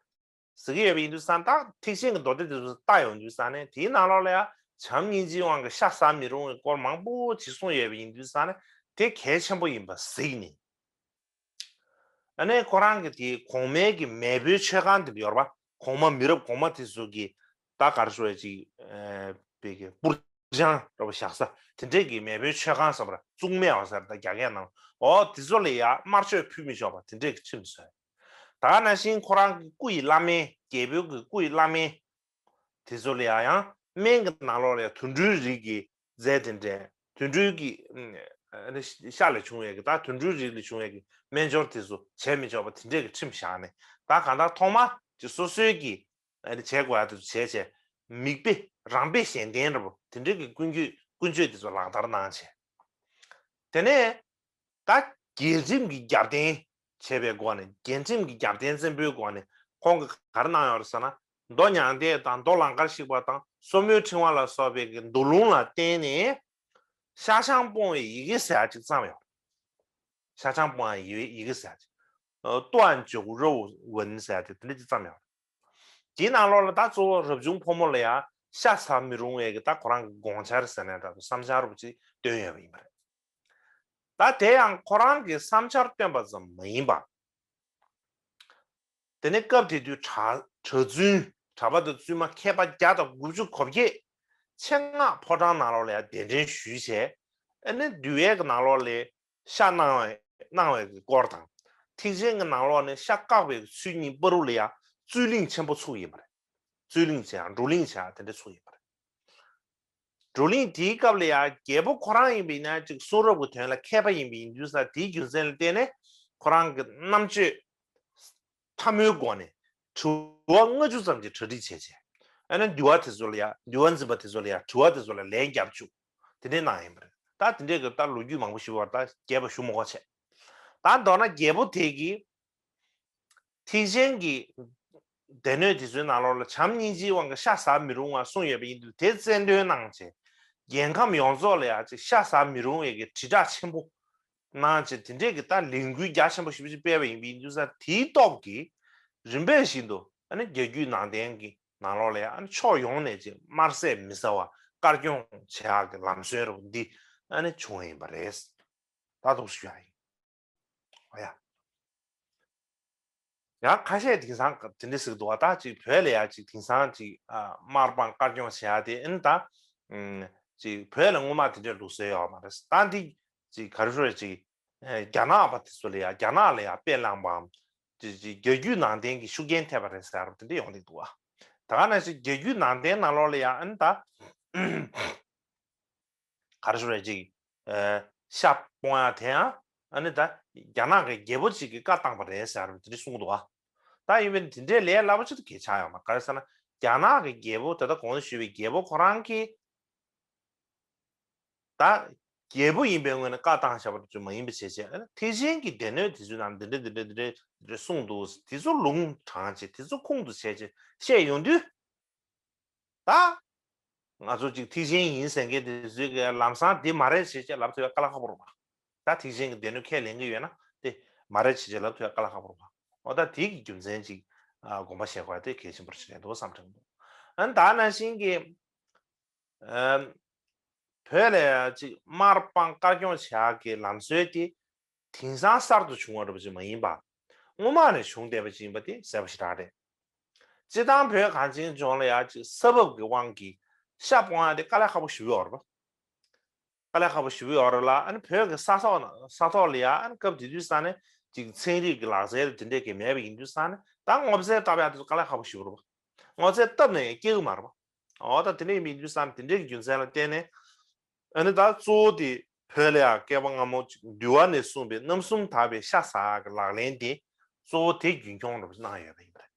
གཟིགས་ཀྱི་ཡོད་པ་ཡིན་དུས་ཙང་། ད་ཐེག་ཆེན་གྱི་མདོ་སྡེ་དེ་ཚོ་ལྟ་ཡོང་དུས་ཙང་ནས། དེའི་ནང་ལོགས་ལ་ཡང་བྱམས་སྙིང་རྗེའི་དབང་གིས་ཤ་ཟ་མི་རུང་བའི་སྐོར་མང་པོ་ཅིག་གསུངས་ཡོད་པ་ཡིན་དུས་ཙང་ནས། དེ་གལ་ཆེན་པོ་ཡིན་པ་གཟིགས་ནས། ཨ་ནི་ཁོ་རང་གི་དེའི་གོང་མའི་གི་མེས་པོའི་ཆོས་ཁང་དེ་འདྲ་ཡོད་རེད་པ། གོང་མ་མི་རབས་གོང་མ་དེ་ཚོ་གི་ད་ག་རེ་ཟེར་ཅིག་ཨ་པའི་གི་པུར་སྦྱང་འདྲ་པོ་བཞག་ས་དེ་འདྲས་ཀྱི་མེས་པོའི་ཆོས་ཁང་ཟེར་བ་རེད། གཙུག་མེད་པ་ཟེར། ད་རྒྱ་སྐད་ནང་འོ་དེ་ཚོ་ལ་ཡང་དམར་མཆོད་ཕུལ་མི་ཆོག་པ་དེ་འདྲས་ཀྱི་ཁྲིམས་བཟོས། ད་ག་ནང་བཞིན་ཁོ་རང་གི་སྐུ་ཡི་བླ་སྨན། རྒྱལ་པོའི་གི་སྐུ་ཡི་བླ་སྨན་དེ་ཚོ་ལ་ཡང་ཡང་སྨན་གྱི་ནང་ལོགས་ལ་ཡང་དུད་འགྲོའི་རིགས་ཀྱི་རྫས་དེ་འདྲས། དུད་འགྲོའི་གི་ཨ་ནི་ཤ་ལས་བྱུང་བའི་གི། ད་དུད་འགྲོའི་རིགས་ལས་བྱུང་བའི་གི་སྨན་སྦྱོར་དེ་ཚོ་བྱས་མི་ཆོག་པ་དེ་འདྲས་ཀྱི་ཁྲིམས་བཞག་ནས། ད་གང་ལྟར་ཐོག་མ་ཅིག་སོ་སོའི་གི་ཨ་ནི་བྱེད་དགོས་ཡག་དེ་ཚོ་བྱས་བྱས། མིག་དཔེ་རང་དཔེ་གཞན་བསྟན་འདྲ་པོ་དེ་འདྲས་ཀྱི་ཀུན་སྤྱོད་ཀུན་སྤྱོད་དེ་ཚོ་ལག་བསྟར་གནང་བྱས། དེ་ནས་ད་རྒྱལ་ཁྲིམས་ཀྱི་རྒྱབ་རྟེན་བྱས་པའི་སྒོ་ནས། རྒྱལ་ཁྲིམས་ཀྱི་རྒྱབ་རྟེན་བཙན་པོའི་སྒོ་ནས་ཁོང་གིས་ག་རེ་གནང་ཡོད་རེད་ཟེར་ན། མདོ་མྱང་འདས་དང་མདོ་ལང་ཀར་གཤེགས་པ་དང་སོར་མོའི་ཕྲེང་བ་ལ་སོགས་པའི་གི་མདོ་ལུང་ལ་བརྟེན་ནས་ཤ་ཆང་སྤོང་བའི་ཡི་གེ་ཟེར་ཡག་ཅིག་བརྩམས་ཡོད། ཤ་ཆང་སྤོང་བའི་ཡི་གེ་ཟེར་ཡག་ཅིག་ཏུའན་ཅོའུ་རོའུ་ཝུན་ཟེར་ཡག་དེ་དེ་འདྲ་ཅིག་བརྩམས་ཡོད། དེའི་ནང་ལོགས་ལ་ད་གཙོ་བོ་རབ་བྱུང་ཕོ་མོ་ལ་ཡང་ཤ་ཟ་མི་རུང་བའི་གི་ད་ཁོ་རང་གི་དགོངས་འཆར་ཟེར་ན་འདྲ་པོ། བསམ་འཆར་རུ་ཅིག་བཏོན་ཡོད་པ་ཡིན་པ་རེད། ད་དེ་ཡང་ཁོ་རང་གི་བསམ་འཆར་བཏོན་པ་ཙམ་མ་ཡིན་པར། དེ་ནས་སྐབས་དེ་དུས་གྲྭ་གྲྭ་བཙུན་གྲྭ་པ་དང་བཙུན་མ་མཁས་པ་བརྒྱ་དང་དགུ་བཅུ་གོ་བརྒྱད་ཆེད་མངགས་ཕོ་བྲང་ནང་ལོགས་ལ་ཡང་གདན་འདྲེན་ཞུས་བྱས། ཨ་ནི་འདུལ་བའི་གི་ནང་ལོགས་ལ་ཤ་གནང་བའི་གནང་བའི་གི་སྐོར་དང་། ཐེག་ཆེན་གྱི་ནང་ལོགས་ནས་ཤ་བཀག་པའི་ཚུལ་གཉིས་པ་རུ་ལ་ཡང་རྩོད་གླེང་ཆེན་པོ་ཚུགས་ཡིན་པ་རེད། རྩོད་གླེང་བྱེད་ཡག་བགྲོ་གླེང་བྱེད་ཡག་དེ་འདྲ་ཚུགས་ཡིན་པ་རེད། བགྲོ་གླེང་དེའི་སྐབས་ལ་ཡང་རྒྱལ་པོ་ཁོ་རང་ཡིན་པ་ཡིན་ན་ཅིག་གསུང་རབ་ཀྱི་དོན་ལ་མཁས་པ་ཡིན་པ་ཡིན་དུས་ཙང་། དེའི་རྒྱུ་མཚན་ལ་བརྟེན་ནས་ཁོ་རང་གི་རྣམ་དཔྱོད་ཕྲ་མོའི་སྒོ་ནས་དྲི་བ་ལྔ་བཅུ་ཙམ་གྱི་གྲ་སྒྲིག་བྱས་བྱས། ཨ་ནི་འདུལ་བ་དེ་ཚོ་ལ་ཡང་། འདུལ་བ་འཛིན་པ་དེ་ཚོ་ལ་ཡང་དྲི་བ་དེ་ཚོ་ལ་ལན་བརྒྱབ་བཅུག་དེ་འདྲའི་གནང་ཡིན་པ་རེད། ད་དེ་འདྲའི་གི་ད་ལོ་རྒྱུས་མང་པོ་ཞིག་ཡོད་པ་རེད། ད་རྒྱས་པ་ཞུ་མི་དགོས་བྱས། ད་མདོར་ན་རྒྱལ་པོ་དེ་གིས་ཐེག་ཆེན་གྱི་སྡེ་སྣོད་དེ་ཚོའི་ནང་ལོགས་ལ་བྱམས་སྙིང་རྗེའི་དབང་གིས་ཤ་ཟ་མི་རུང་བ་གསུངས་ཡོད་པ་ཡིན་དུས། དེ་རྩལ་འདོན་གནང་བྱས། རྒྱལ་ཁམས་ཡོངས་རྫོགས་ལ་ཡང་ཅིག་ཤ་ཟ་མི་རུང་བའི་གི་དྲིལ་བསྒྲགས་ཆེན་པོ་གནང་བྱས། དེ་འདྲའི་གི་ད་ལས་འགུལ་རྒྱ་ཆེན་པོ་ཞེ་པོ་ཅིག་སྤེལ་བ་ཡིན་པ་ཡིན་དུས་ཙང་། དེའི་སྟོབས་ཀྱིས་རིམ་པས་བཞིན་དུ་ཨ་ནི་རྒྱལ་བརྒྱུད་ནང་བསྟན་གྱི་ནང་ལོགས་ལ་ཡང་ཨ་ནི་ཕྱོགས་ཡོངས་ནས་ཅིག་དམར་ཟས་མི་ཟ་བ་དཀར་སྐྱོང་བྱེད་ཡག་གི་ལམ་སྲོལ་རུ་འདི་ཨ་ནི་བྱུང་བ་ཡིན་པ་རེད། ད་འདུག་སེ་ཞུ་ཡག་ཡིན། ཨོ་ཡ། ཡང་ཁ་ཤས་དེང་སང་དེ་འདྲ་ཟེར་གྱི་འདུག་བ། ད་ཅིག་བོད་ལ་ཡང་ཅིག་དེང་སང་ཅིག་ཨ་དམར་དཔང་དཀར་སྐྱོང་བྱེད་ཡག་དེ། ཨ་ནི་ད་ཨམ་ཅིག་བོད་ལ་སྔོན་མ་དེ་འདྲའི་ལུགས་སྲོལ་ཡོད་མ་རེད། ད་འདི་ཅིག་ག་རེ་ཞུ་རེད། ཅིག་ རྒྱ་ནག་པ་དེ་ཚོ་ལ་ཡ་རྒྱ་ནག་ལ་ཡ་དཔེ་བླངས་པའམ་རྒྱ་རྒྱུད་ནང་བསྟན་གྱི་ཤུགས་རྐྱེན་ཐེབས་པ་རེད་ཟེར་བ་དེ་འདྲ་ཡོང་གི་འདུག་བ། ད་ག་ནང་བཞིན་རྒྱ་རྒྱུད་ནང་བསྟན་ནང་ལོགས་ལ་ཡ་ཨ་ནི་ད་ག་རེ་ཞུ་རེད་ཅིག་ཤ་སྤོང་ཡ་དེ་ཡང་ཨ་ནི་ད་རྒྱ་ནག་གི་རྒྱལ་པོ་ཅིག་གིས་བཀའ་བཏང་པ་རེད་ཟེར་བ་དེ་འདྲ་གསུངས་འདུག་བ། ད་ཡིན་པས་དེ་འདྲའི་ལས་སླ་པོ་ཅིག་ཏུ་གལ་ཆགས་ཡོད་མ་རེད། ག་རེ་ཟེར་ན་རྒྱ་ནག་གི་རྒྱལ་པོ་ད་ལྟ་གོང་དུ་ཞུས་པའི་རྒྱལ་པོ་ཁོ་རང་གིས་ད་རྒྱལ་པོ་ཡིན་པའི་ངོས་ནས་བཀའ་བཏང་བཞག་པ་ཅིག་མ་ཡིན་པ་བྱས་བྱས་ཨ་ནི་ཐེག་ཆེན་གྱི་སྡེ་སྣོད་དེ་ཚོའི་ནང་འདི་འདྲ་འདི་འདྲ་འདི་འདྲ་འདི་འདྲ་གསུངས་འདུག་དེ་ཚོ་ལུང་དྲངས་བྱས་དེ་ཚོ་ཁུངས་གཏུགས་བྱས་བྱས་བཤད་ཡོང་དུས། ད་ང་ཚོ་ཅིག་ཐེག་ཆེན་ཡིན་ཟེར་མཁན་དེ་ཚོས་ཀྱི་ལམ་སང་འདི་མ་རེད་ཞེས་བྱས་ལབ་ཐུབ་ཡ་དཀའ་ལས་ཁག་པོ་རེད་པ། ད་ཐེག་ཆེན་གྱི་སྡེ་སྣོད་ཁས་ལེན་གྱི་ཡོད་ན་དེ་མ་རེད་ཞེས་བྱས་ལབ་ཐུབ་ཡ་དཀའ་ལས་ཁག་པོ་རེད་པ། འོ་ད་དེ་གི་རྒྱུ་མཚན་ཅིག་ཨ་དགོངས་པ་བཞེས་དགོས་ཡ་དེ་གལ་ཆེན་པོ་ཞིག་རེད་འདུག་བསམ་དྲན་འདུག་ཨ་ནི་ད་ནང་བཞིན་གྱི་ཨ་བོད་ལ་ཡ་ཅིག་དམར་དཔང་དཀར་སྐྱོང་བྱེད་ཡ་གི་ལམ་སྲོལ་དེ་དེང་སང་གསར་དུ་བྱུང་བ་འདྲ་པོ་ཅིག་མ་ཡིན་པ། སྔོན་མ་ནས་བྱུང་བསྡད་པ་ཅིག་ཡིན་པ་དེ་གསལ་པོ་ཞེ་དྲག་རེད། སྤྱིར་བཏང་བོད་གངས་ཅན་ལྗོངས་ལ་ཡ་ཅིག་ས་བབ་ཀྱི་དབང་གིས་ཤ་སྤོང་ཡ་དེ་དཀའ་ལས་ཁག་པོ་ཞེ་པོ་ཡོད་རེད་པ། དཀའ་ལས་ཁག་པོ་ཞེ་པོ་ཡོད་རེད་ལ། ཨ་ནི་བོད་ཀྱི་ས་ཐོག་ན་ས་ཐོག་ལ་ཡ་ཨ་ནི་སྐབས་དེ་དུས་ས་ནས་ཅིག་ཚན་རིག་གི་ལག་རྩལ་དེ་འདྲས་ཀྱི་མེད་པ་ཡིན་དུས་ས་ནས་ད་སྔོ་ཚལ་བཏབ་ཡ་དེ་ཚོ་དཀའ་ལས་ཁག་པོ་ཞེ་པོ་རེད་པ། སྔོ་ཚལ་བཏབ་ནས་ཡང་སྐྱེ་གི་མ་རེད་པ། འོ་ད་དེ་འདྲས་ཡིན་པ་ཡིན་དུས་ས་ནས་དེ་འདྲས་ཀྱི་རྒྱུ་མཚན་ལ་བརྟེན་ནས་ཨ་ནི་ད་གཙོ་བོ་དེ་བོད་ལ་ཡ་བསྐལ་པ་སྔ་མོ་ཅིག་འདུལ་བ་ནས་གསུངས་པའི་རྣམ་གསུམ་དག་པའི་ཤ་ཟ་གི་ལག་ལེན་དེ་གཙོ་བོ་དེ་རྒྱུན་འཁྱོངས་རེ་གནང་ཡོད་པ་ཡིན་པ་རེད།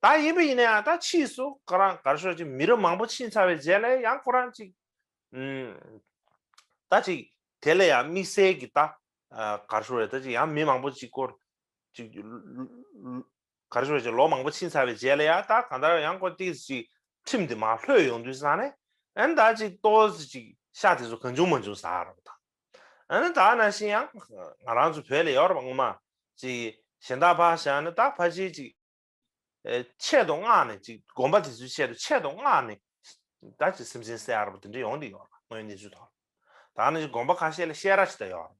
ད་ཡིན་པ་ཡིན་ན་ཡང་ད་ཕྱིས་སུ་ཁོ་རང་ག་རེ་ཞུ་ཅིག་མི་རབས་མང་པོ་ཕྱིན་ཚར་བའི་རྗེས་ལ་ཡང་ཁོ་རང་ཅིག་ཨུམ། ད་ཅིག་དེ་ལ་ཡང་དམིགས་བསལ་གྱི་ད་ཨ་ག་རེ་ཞུ་རེད། ད་ཅིག་ཡང་མི་མང་པོ་ཅིག་སྐོར་ཅིག་ག་རེ་ཞུ་རེད། ཅིག་ལོ་མང་པོ་ཕྱིན་ཚར་བའི་རྗེས་ལ་ཡང་ད་གང་ལྟར་ཡང་ཁོ་ཏིག་ཅིག་ཁྲིམས་དེ་མར་ལྷོད་ཡོང་དུས་ཙང་ནས་ཨ་ནི་ད་ཅིག་ཏོག་ཙམ་ཅིག་ཤ་དེ་ཚོ་གང་བྱུང་མང་བྱུང་ཟ་ར་བ་དང་། ཨ་ནི་ད་ནང་བཞིན་ཡང་ང་རང་ཚོ་བོད་ལ་ཡོད་རེད་པ། སྔོན་མ་ཅིག་གཞན་དག་ཕར་བཞག་ན་ད་ཕལ་ཆེར་ཅིག་ཨེ་ཆེད་དུ་མངགས་ནས་ཅིག་དགོན་པ་དེ་ཚོའི་ཆེད་དུ་ཆེད་དུ་མངགས་ནས་ད་ཅིག་སེམས་ཅན་བསད་ཡ་ར་བ་དེ་འདྲ་ཡོང་གི་ཡོད་རེད། དངོས་གནས་ཚུལ་ཐོག་ད་ནི་ཅིག་དགོན་པ་ཁ་ཤས་ལ་བཤད་ར་ཅིག་ད་ཡོད་རེད།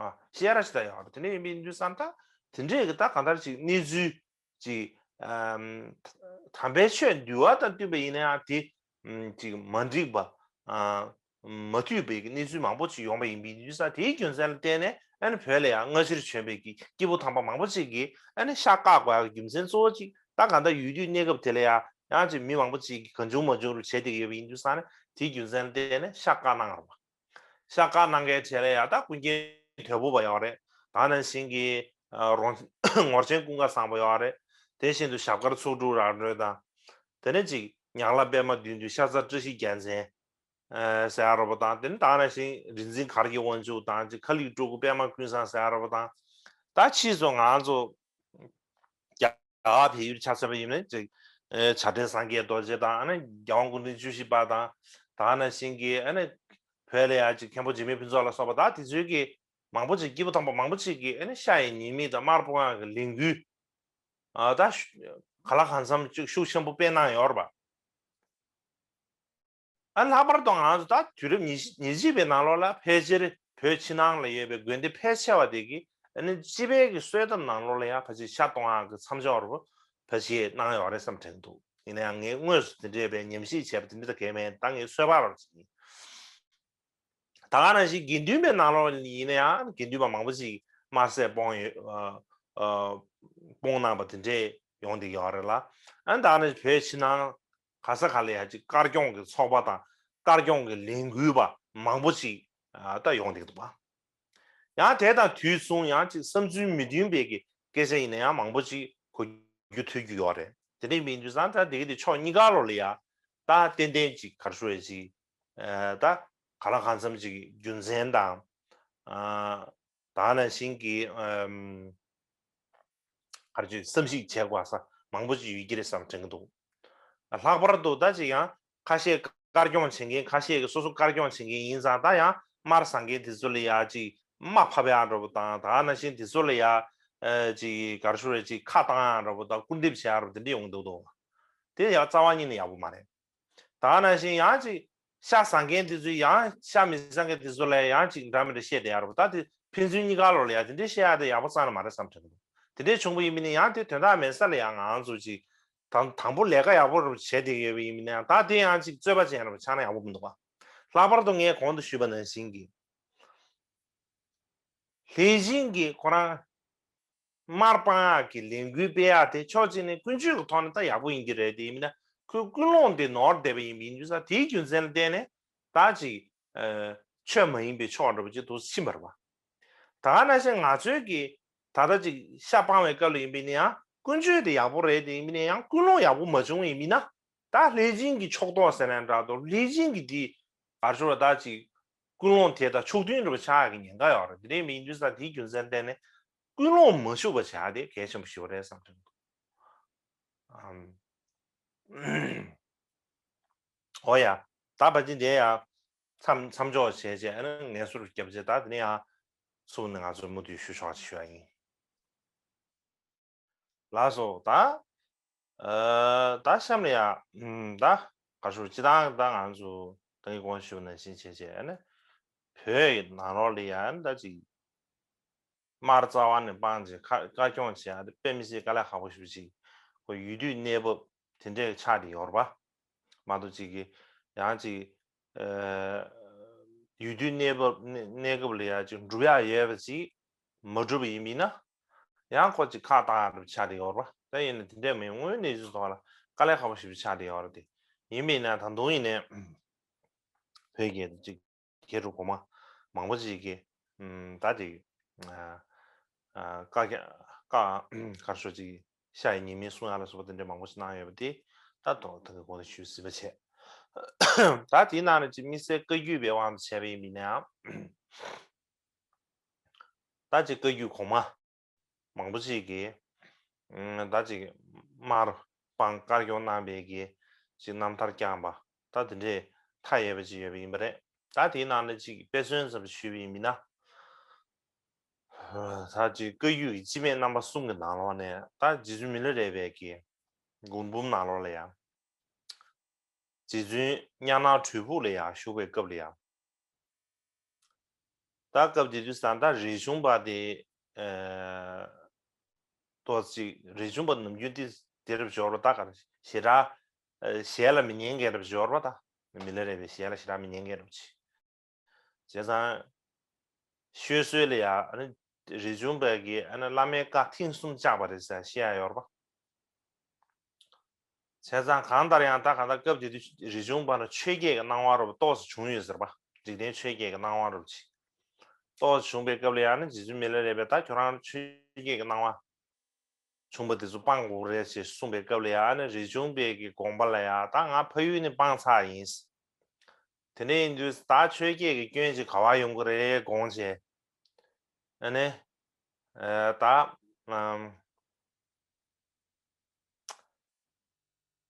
ཨ་བཤད་ར་ཅིག་ད་ཡོད་རེད། དེ་འདྲ་ཡིན་པའི་དུས་ཙང་ད་དེ་འདྲས་ཀྱི་ད་གང་ལྟར་ཅིག་གནས་ཚུལ་ཅིག་ཨམ་དམ་པའི་ཆོས་འདུལ་བ་དང་བསྟུན་པ་ཡིན་ན་ཡང་དེ་ཨམ་ཅིག་མ་འགྲིག་པ་ཨ་མ་འཐུས་པའི་གནས་ཚུལ་མང་པོ་ཅིག་ཡོང་པ་ཡིན་པའི་དུས་ཙང་དེའི་རྒྱུ་མཚན་ལ་བརྟེན་ནས་ཨ་ནི་བོད་ལ་ཡང་སྔ་ཕྱིར་བྱོན་པའི་གི་སྐྱེས་བུ་དམ་པ་མང་པོ་ཅིག་གིས་ཨ་ནི་ཤ་བཀག་དགོས་ཡག་གི་རྒྱུ་མཚན་གཙོ་བོ་ཅིག་ད་གང་ལྟར་ཡུལ་དུས་གནས་སྐབས་དེ་ལ་ཡང་ཡང་ཅིག་མི་མང་པོ་ཅིག་གིས་གང་བྱུང་མང་བྱུང་རུ་བྱས་བསྡད་ཀྱི་ཡོད་པ་ཡིན་དུས་ཙང་ནས་དེའི་རྒྱུ་མཚན་ལ་བརྟེན་ནས་ཤ་བཀག་གནང་རོགས། ཤ་བཀག་གནང་མཁན་བྱས་ལ་ཡ་ད་ཀུན་མཁྱེན་དོལ་པོ་པ་ཡོད་རེད། ད་ནང་བཞིན་གྱི་ཨ་རོང་ངོར་ཆེན་ཀུན་དགའ་བཟང་པོ་ཡོད་རེད། དེ་བཞིན་དུ་ཞབས་དཀར་ཚོགས་དྲུག་རང་གྲོལ་དང་། དེ་ནས་ཅིག་ཉག་ལ་པདྨ་བདུད་འདུལ། ཤ་ཟ་བཀྲ་ཤིས་རྒྱལ་མཚན་ཨ་ཟེར་ཡ་རོ་པོ་དང་། དེ་ནས་ད་ནང་བཞིན་རིག་འཛིན་གར་གྱི་དབང་ཕྱུག་དང་ཅིག་ཁ་ལིག་སྤྲུལ་སྐུ་པདྨ་ཀུན་བཟང་ཟེར་ཡ་རོ་པོ་དང་། ད་ཕྱིས་སུ་ང་ཚོ་རྒྱ་གར་བལ་ཡུལ་ཆ་མཚོན་པ་ཡིན་ན་ཅིག་ཨེ་བྱ་བྲལ་སངས་རྒྱས་རྡོ་རྗེ་དང་ཨ་ནི་རྒྱལ་དབང་སྐུ་ཕྲེང་བཅུ་བཞི་པ་དང་། ད་ནང་བཞིན་གྱི་ཨ་ནི་བོད་ལ་ཡ་ཅིག་མཁན་པོ་འཇིགས་མེད་ཕུན་ཚོགས་ལ་སོགས་པ་ད་དེ་ཚོའི་གི་མང་པོ་ཅིག་སྐྱེས་བུ་དམ་པ་མང་པོ་ཅིག་གིས་ཨ་ནི་ཤ་ཡི་ཉེས་དམིགས་དང་དམར་སྤོང་ཡག་གི་ལས་འགུལ་ཨ་ད་ག་ལ་གང་འཚམ་ཅིག་ཤུགས་ཆེན་པོ་སྤེལ་གནང་ཡོད་རེད་པ། ཨ་ལྷག་པར་དུ་ང་ཚོ་ད་དུས་རབས་ཉི་ཉེར་གཅིག་པའི་ནང་ལོགས་ལ་ཕལ་ཆེར་བོད་ཕྱི་ནང་ལ་ཡོད་པའི་དགོན་སྡེ་ཕལ་ཆེ་བ་དེ་གིས་ཨ་ནི་སྤྱི་པའི་གི་གསོལ་ཐབ་ནང་ལོགས་ལ་ཡང་ཕལ་ཆེར་ཤ་གཏོང་ཡག་གི་མཚམས་འཇོག་རུ་ཕལ་ཆེར་གནང་ཡོད་རེད་བསམ་དྲན་འདུག་ཡིན་ན་ཡང་ངས་དངོས་སུ་དེ་འདྲས་པའི་ཉམས་ཞིབ་བྱས་པ་དེ་འདྲ་ད་གས་མེད། ད་ངས་ཚོད་དཔག་རོགས་ཅིག་ཡིན། ད་ག་ནང་བཞིན་དགེ་འདུན་པའི་ནང་ལོགས་ཡིན་ན་ཡང་དགེ་འདུན་པ་མང་པོ་ཅིག་དམར་ཟས་སྤོང་ཡོད། ཨ་ཨ་སྤོང་གནང་པ་དེ་འདྲས་ཡོང་བསྡད་ཡོད་རེད་ལ། ཨ་ནི་ད་ག་ནང་བཞིན་བོད་ཕྱི་ནང་ག་ས་ག་ལ་ཡ་ཅིག་དཀར་སྐྱོང་གི་ཚོགས་པ་དང་དཀར་སྐྱོང་གི་ལས་འགུལ་པ་མང་པོ་ཅིག་ཨ་ད་ཡོང་བསྡད་འདུག་པ། ཡང་དེ་དང་དུས་མཚུངས་ཡང་ཅིག་བསམ་ཚུལ་མི་མཐུན་པའི་གི་སྐད་ཆ་ཡིན་ན་ཡང་མང་པོ་ཅིག་གོ་རྒྱུ་ཐོས་རྒྱུ་ཡོད་རེད། དེ་འདྲ་ཡིན་དུས་ཙང་ད་དེ་གི་དེ་ཕྱོགས་གཉིས་ཀ་ལོ་ལ་ཡ་ད་ཏན་ཏན་ཅིག་ག་རེ་ཞུ་ཡ་ཅིག་ཨ་ད་ག་ལ་གང་འཚམ་ཅིག་རྒྱུ་མཚན་དང་ཨ་ད་ནང་བཞིན་གྱི་ཨམ་ག་རེ་ཅིག་བསམ་གཞིག་བྱེད་དགོས་ས་མང་པོ་ཅིག་ཡོད་ཀྱི་རེད་བསམ་དྲན་གྱི་འདུག་ལྷག་པར་དུ་ད་ཅིག་ཡང་ཁ་ཤས་དཀར་སྐྱོང་བྱེད་མཁན་ཁ་ཤས་ཀྱིས་སོ་སོ་དཀར་སྐྱོང་བྱེད་མཁན་ཡིན་ཙང་ད་ཡང་དམར་ཟ་མཁན་དེ་ཚོ་ལ་ཡ་ཅིག་དམའ་ཕབ་ཡག་འདྲ་པོ་དང་ད་ནང་བཞིན་དེ་ཚོ་ལ་ཡ་ཨ་ཅིག་ག་རེ་ཞུ་རེད་ཅིག་ཁ་བཏང་ཡག་འདྲ་པོ་དང་སྐུར་འདེབས་བྱེད་ཡག་འདྲ་པོ་དེ་འདྲ་ཡོང་གི་འདུག་དོ། དེ་ཡང་རྩ་བ་ཉིད་ནས་ཡག་པོ་མ་རེད། ད་ག་ནང་བཞིན་ཡང་ཅིག་ཤ་ཟ་མཁན་དེ་ཚོས་ཡང་ཤ་མི་ཟ་མཁན་དེ་ཚོ་ལ་ཡང་ཅིག་འདྲ་མི་འདྲ་བཤད་བསྡད་ཡག་རེད་པ། ད་དེ་ཕན་ཚུན་གཉིས་ཀ་ལོག་ལ་ཡ་དེ་འདྲའི་བཤད་ཡག་དེ་ཡག་པོ་རྩ་ནས་མ་རེད་བསམ་དྲན་གྱི་འདུག་དེ་འདྲའི་བྱུང་བ་ཡིན་པ་ནི་ཡང་དེ་དོན་དག་མེད་ས་ལ་ཡང་ང་ཚོ་ཅིག་དང་དང་པོ་ལས་ཀ་ཡག་པོ་རུ་བྱས་བསྡད་ཡོད་པ་ཡིན་པ་ནི་ཡང་ད་དེ་ཡང་ཅིག་རྩོད་པ་ཅན་རུ་ཆགས་ན་ཡག་པོ་མི་འདུག་པ། ལྷག་པར་དུ་ངས་གོང་དུ་ཞུས་པ་ནང་བཞིན་གྱི་ ལྷས་བྱིན་གྱིས་ཁོ་རང་དམར་སྤང་ཡག་གི་ལས་འགུལ་སྤེལ་ཡག་དེ་ཕྱོགས་གཅིག་ནས་ཀུན་སྤྱོད་ཀྱི་ཐོག་ནས་ད་ཡག་པོ་ཡིན་གྱི་རེད། དེ་ཡིན་མིན་ན་ཁོའི་ཀུན་སློང་དེ་ནོར་བསྡད་པ་ཡིན་པ་ཡིན་དུས་ཙང་དེའི་རྒྱུ་མཚན་ལ་བརྟེན་ནས་ད་ཅིག་ཆོས་མ་ཡིན་པའི་ཕྱོགས་འདྲ་པོ་ཅིག་ཏུ་ཕྱིན་པ་རེད་པ། ད་ག་ནང་བཞིན་ང་ཚོའི་གི་ད་ལྟ་ཅིག་ཤ་སྤང་བའི་སྐབས་ལ་ཡིན་པ་ཡིན་ན་ཡང་ཀུན་སྤྱོད་དེ་ཡག་པོ་རེད། དེ་ཡིན་པ་ཡིན་ན་ཡང་ཀུན་སློང་ཡག་པོ་མ་བྱུང་བ་ཡིན་མིན་ན། ད་ལྷས་བྱིན་གྱི་ཕྱོགས་གཏོགས་ཟེར་ན་འདྲ་འདུག་ལྷས་བྱིན་གྱི་དེ་གར་ཤོར་བ་ད་ཅིག་ཀུན་སློང་དེ་དང་ཕྱོགས་མཐུན་འདྲ་པོ་ཆགས་ཡག་གི་ཉེན་ཁ་ཡོད་རེད། དེ་འདྲའི་མི་ཡིན་དུས་ཙང་དེའི་རྒྱུ་མཚན་བརྟེན་ནས་ཀུན་སློང་མ་ཞུགས་པ་བྱ་ཡག་དེ་གལ་ཆེན་པོ་ཞིག་རེད་བསམ་གྱི་འདུག་ཨམ། འོ་ཡ། ད་ཕལ་ཆེར་དེ་ཡང་མཚམས་མཚམས་འཇོག་བྱས་རྗེས་ཨ་ནི་ངལ་གསོ་རུ་བརྒྱབ་རྗེས་ད་དེ་ནས་ཡང་ཚུགས་ནས་ང་ཚོས་མུ་མཐུད་ཞུ་ཆོག་ཅིག་ཞུ་ཡ་ཡིན། ལགས་སོ། ད་ཨ་ད་གཤམ་ལ་ཡ་ཨམ་ད་ག་ཞུ་སྤྱི་བཏང་ད་ང་ཚོ་ད་གིན་གོང་ཞུས་པ་ནང་བཞིན་བྱས་རྗེས་ཨ་ནི་བོད་ཀྱི་ནང་ལོགས་ལ་ཡ་ཨ་ནི་ད་ཅིག་དམར་རྩ་བ་ནས་སྤངས་བྱས་ཁ་བཀའ་སྐྱོང་བྱས་ཨ་ནི་དཔེ་མི་སྲིད་དཀའ་ལས་ཁག་པོ་ཞེ་པོ་ཅིག་ཁོ་ཡུལ་དུས་གནས་བབ་དེ་འདྲས་ཆགས་བསྡད་ཡོད་རེད་པ། མ་གཏོགས་ཅིག་གི་ཡང་ཅིག་ཨ་ཡུལ་དུས་གནས་བབ་གནས་གནས་སྐབས་ལ་ཡ་ཅིག་འགྲུབ་ཡག་ཡོད་པ་ཅིག་མ་འགྲུབ་པ་ཡིན་མིན་ན། ཡང་ཁོ་ཅིག་ཁག་བཏགས་ཡག་འདྲ་པོ་ཆགས་བསྡད་ཡོད་རེད་པ། ད་ཡིན་ན་དེ་འདྲས་མིན་དངོས་གནས་ཚུལ་ཐོག་ལ་དཀའ་ལས་ཁག་པོ་ཞེ་པོ་ཆགས་བསྡད་ཡོད་རེད་དེ། ཡིན་མིན་ན་ད་དུང་ཡིན་ནའི་བོད་རྒྱལ་དུ་ཅིག་རྒྱལ་དྲུག་གོང་མ་མང་པོ་ཅིག་གིས་ཨམ་ད་དེ་ཨ་ཨ་བཀའ་རྒྱ་བཀའ་གར་ཤོག་ཅིག་ཤ་ཡི་ཉི་མའི་གསུང་ཡག་ལ་སོགས་པ་དེ་འདྲས་མང་པོ་ཞིག་གནང་ཡོད་པ་དེ་ད་དོ་ད་གི་གོང་དུ་ཞུས་ཟིན་པ་བྱས། ད་དེའི་ནང་ནས་ཅིག་དམིགས་བསལ་བཀའ་བརྒྱུད་པའི་དབང་དུ་བྱས་པ་ཡིན་མིན་ནའང་ད་ཅིག་བཀའ་བརྒྱུད་གོང་མ་མང་པོ་ཅིག་གིས་ཨ་ད་ཅིག་དམར་སྤང་དཀར་སྐྱོང་གནང་བའི་གི་ཅིག་རྣམ་ཐར་བསྐྱངས་པ་ད་དེ་འདྲས་མཐའ་ཡས་པ་ཅིག་ཡོད་པ་ཡིན་པ་རེད། ད་དེའི་ནང་ནས་ཅིག་དཔེ་མཚོན་ཙམ་ཞུས་པ་ཡིན་མིན་ན། ད་ཅིག་བཀའ་བརྒྱུད་ཀྱི་སྤྱི་མེས་རྣམ་པ་གསུམ་གྱི་ནང་ལོགས་ནས་ད་རྗེ་བཙུན་མི་ལ་རས་པའི་གི་མགུར་འབུམ་ནང་ལོགས་ལ་ཡང་། རྗེ་བཙུན་གཉའ་ནང་གྲུལ་ཕུག་ལ་ཡང་བཞུགས་པའི་སྐབས་ལ་ཡང་། ད་སྐབས་དེ་དུས་ཙང་ད་རས་ཆུང་པ་དེ་ཨ་ཏོག་ཙམ་རས་ཆུང་པ་ནམ་རྒྱུན་དེ་དེ་འདྲ་འབྱོར་བ་ད་ག་རེ་ཞེ་དྲག་ཨ་ཞལ་ལ་མི་ཉན་མཁན་འདྲ་འབྱོར་བ་ད། མི་ལ་རས་པའི་ཞལ་ལ་ཞེ་དྲག་མི་ཉན་མཁན་འདྲ་ཅིག་བྱས་ཙང་། ཤོད་སྲོལ་ལ་ཡང་ཨ་ནི་རས་ཆུང་པ་གིས་ཨ་ནི་བླ་མའི་བཀའ་ཐེངས་གསུམ་བཅག་པ་རེད་ཟེར་བཤད་ཡ་ཡོད་རེད་པ། བྱས་ཙང་གང་ལྟར་ཡང་ད་གང་ལྟར་སྐབས་དེ་དུས་རས་ཆུང་པ་ལ་ཆོས་བརྒྱད་ཀྱི་སྣང་བ་རུ་ཏོག་ཙམ་བྱུང་ཡོད་ཟེར་པ། འཇིག་རྟེན་ཆོས་བརྒྱད་ཀྱི་སྣང་བ་རུ་ཅིག་ཏོག་ཙམ་བྱུང་པའི་སྐབས་ལ་ཡང་ནི་རྗེ་བཙུན་མི་ལ་རས་པས་ད་ཁྱོད་རང་ཆོས་བརྒྱད་ཀྱི་སྣང་བ་བྱུང་པ་དེ་ཚོ་སྤང་དགོས་རེད་ཅེས་གསུངས་པའི་སྐབས་ལ་ཡང་ནི་རས་ཆུང་པའི་གི་དགོངས་པ་ལ་ཡང་ད་ང་ཕ་ཡུལ་ནས་སྤངས་ཚར་ཡིན། དེ་འདྲ་ཡིན་དུས་ད་ཆོས་བརྒྱད་ཀྱི་སྐྱོན་ཅིག་ག་བ་ཡོང་གི་རེད་དགོངས་བྱས། ཨ་ནི། ཨ་ད། ཨམ།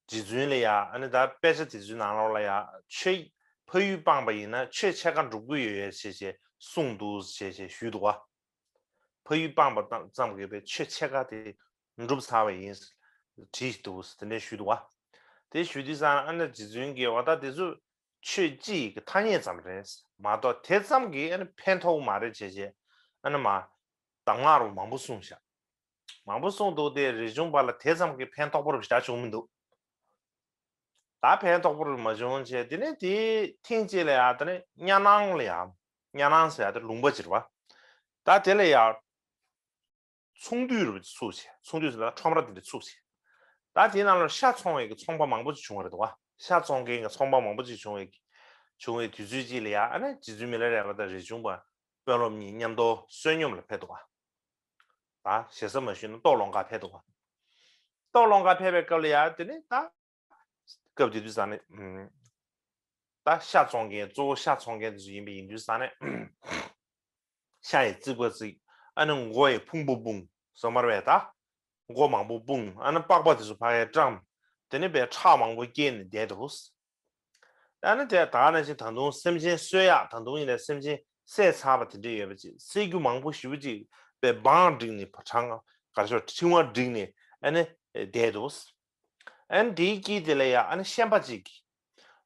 རྗེ་བཙུན་ལ་ཡ་ཨ་ནི་ད་དཔེ་ཆ་དེ་ཚོའི་ནང་ལོགས་ལ་ཡ་ཆོས་ཕ་ཡུལ་སྤངས་པ་ཡིན་ན་ཆོས་ཕྱེད་ཀ་འགྲུབ་ཀྱི་ཡོད་ཡོད་ཅེས་ཅེས་གསུངས་འདུག་ཅེས་ཅེས་ཞུས་འདུག་བ། ཕ་ཡུལ་སྤངས་པ་ཙམ་གྱིས་པའི་ཆོས་ཕྱེད་ཀ་དེ་འགྲུབ་ཚར་བ་ཡིན་བྲིས་འདུག་དེ་འདྲས་ཞུས་འདུག་བ། དེ་ཞུས་དུས་ཙང་ཨ་ནི་རྗེ་བཙུན་གྱིས་འོ་ད་དེ་ཚོ་ཆོས་སྤྱི་ཡི་གི་ཐ་སྙད་ཙམ་རེད་མ་གཏོགས་དེ་ཙམ་གྱིས་ཨ་ནི་ཕན་ཐོགས་མ་རེད་ཅེས་ཅེས་ཨ་ནི་མ། གདམས་ངག་རུ་མང་པོ་གསུངས་ཤག་མང་པོ་གསུངས་འདུག་སྟེ་རས་ཆུང་པ་ལ་དེ་ཙམ་གྱི་ཕན་ཐོགས་པོ་རུ་ཞེ་དྲག་བྱུང་མི་འདུག་ད་ཕན་ཐོགས་པོ་རུ་མ་བྱུང་བྱས་དེ་ནས་དེ་ཐེངས་གཅིག་ལ་ཡ་དེ་ནས་གཉའ་ནང་ལ་ཡ། གཉའ་ནང་ཟེར་ཡ་དེ་ལུང་པ་ཅིག་རེད་བ། ད་དེ་ལ་ཡ་ཚོང་འདུས་རུ་ཚུགས་བྱས་ཚོང་འདུས་ཟེར་ན་ཁྲོམ་ར་དེ་འདྲ་ཚུགས་བྱས། ད་དེའི་ནང་ལ་ཤ་ཚོང་བའི་གི་ཚོང་པ་མང་པོ་ཅིག་བྱུང་བ་རེད་འདུག་བ། ཤ་ཚོང་མཁན་གྱི་ཚོང་པ་མང་པོ་ཅིག་བྱུང་བའི་བྱུང་བའི་དུས་ཚོད་ཅིག་ལ་ཡ་ཨ་ནི་རྗེ་བཙུན་མི་ལ་རས་པ་དང་རས་ཆུང་པ་དཔོན་སློབ་གཉིས་མཉམ་དུ་བསོད་སྙོམས་ལ་ཕེབས་འདུག་བ། ད་ཞེ་ས་མ་ཞུས་ན་ལྟོ་སློང་ག་ཕེབས་འདུག་བ། ལྟོ་སློང་ག་ཕེབས་པའི་སྐབས་ལ་ཡ་དེ་ནས་ད། སྐབས་དེ་དུས་ཙང་ནས་ཨུམ། ད་ཤ་བཙོང་མཁན་གཙོ་བོ་ཤ་བཙོང་མཁན་དེ་ཚོ་ཡིན་པ་ཡིན་དུས་ཙང་ནས་ཨུམ། ཤ་ཡི་རྩིག་པ་བརྩིགས། ཨ་ནི་མགོ་ཡི་ཕུང་པོ་སྤུངས། ཟ་མར་བས་ད། མགོ་མང་པོ་སྤུངས། ཨ་ནི་པགས་པ་དེ་ཚོ་ཕ་གིར་བཀྲམ། དེ་ནས་བས་ཁྲག་མང་པོ་སྐྱེས་ནས་བསྡད་འདུག་ཨ་ནི་དེ་ད་ག་ནང་བཞིན་ད་དུང་སེམས་ཅན་གསོད་ཡག་ད་དུང་ཡིན་ནའི་སེམས་ཅན་བསད་ཚར་བ་དེ་འདྲ་ཡོད་པ་ཅིག་བསད་རྒྱུ་མང་པོ་ཞེ་པོ་ཅིག་པའི་སྦང་བསྒྲིགས་ནས་བྲང་ག་ཤོག་ཕྲེང་བ་བསྒྲིགས་ནས་ཨ་ནི་བསྡད་འདུག་ཨ་ནི་དེའི་དཀྱིལ་དེ་ལ་ཡ་ཨ་ནི་ཤན་པ་ཅིག་གིས་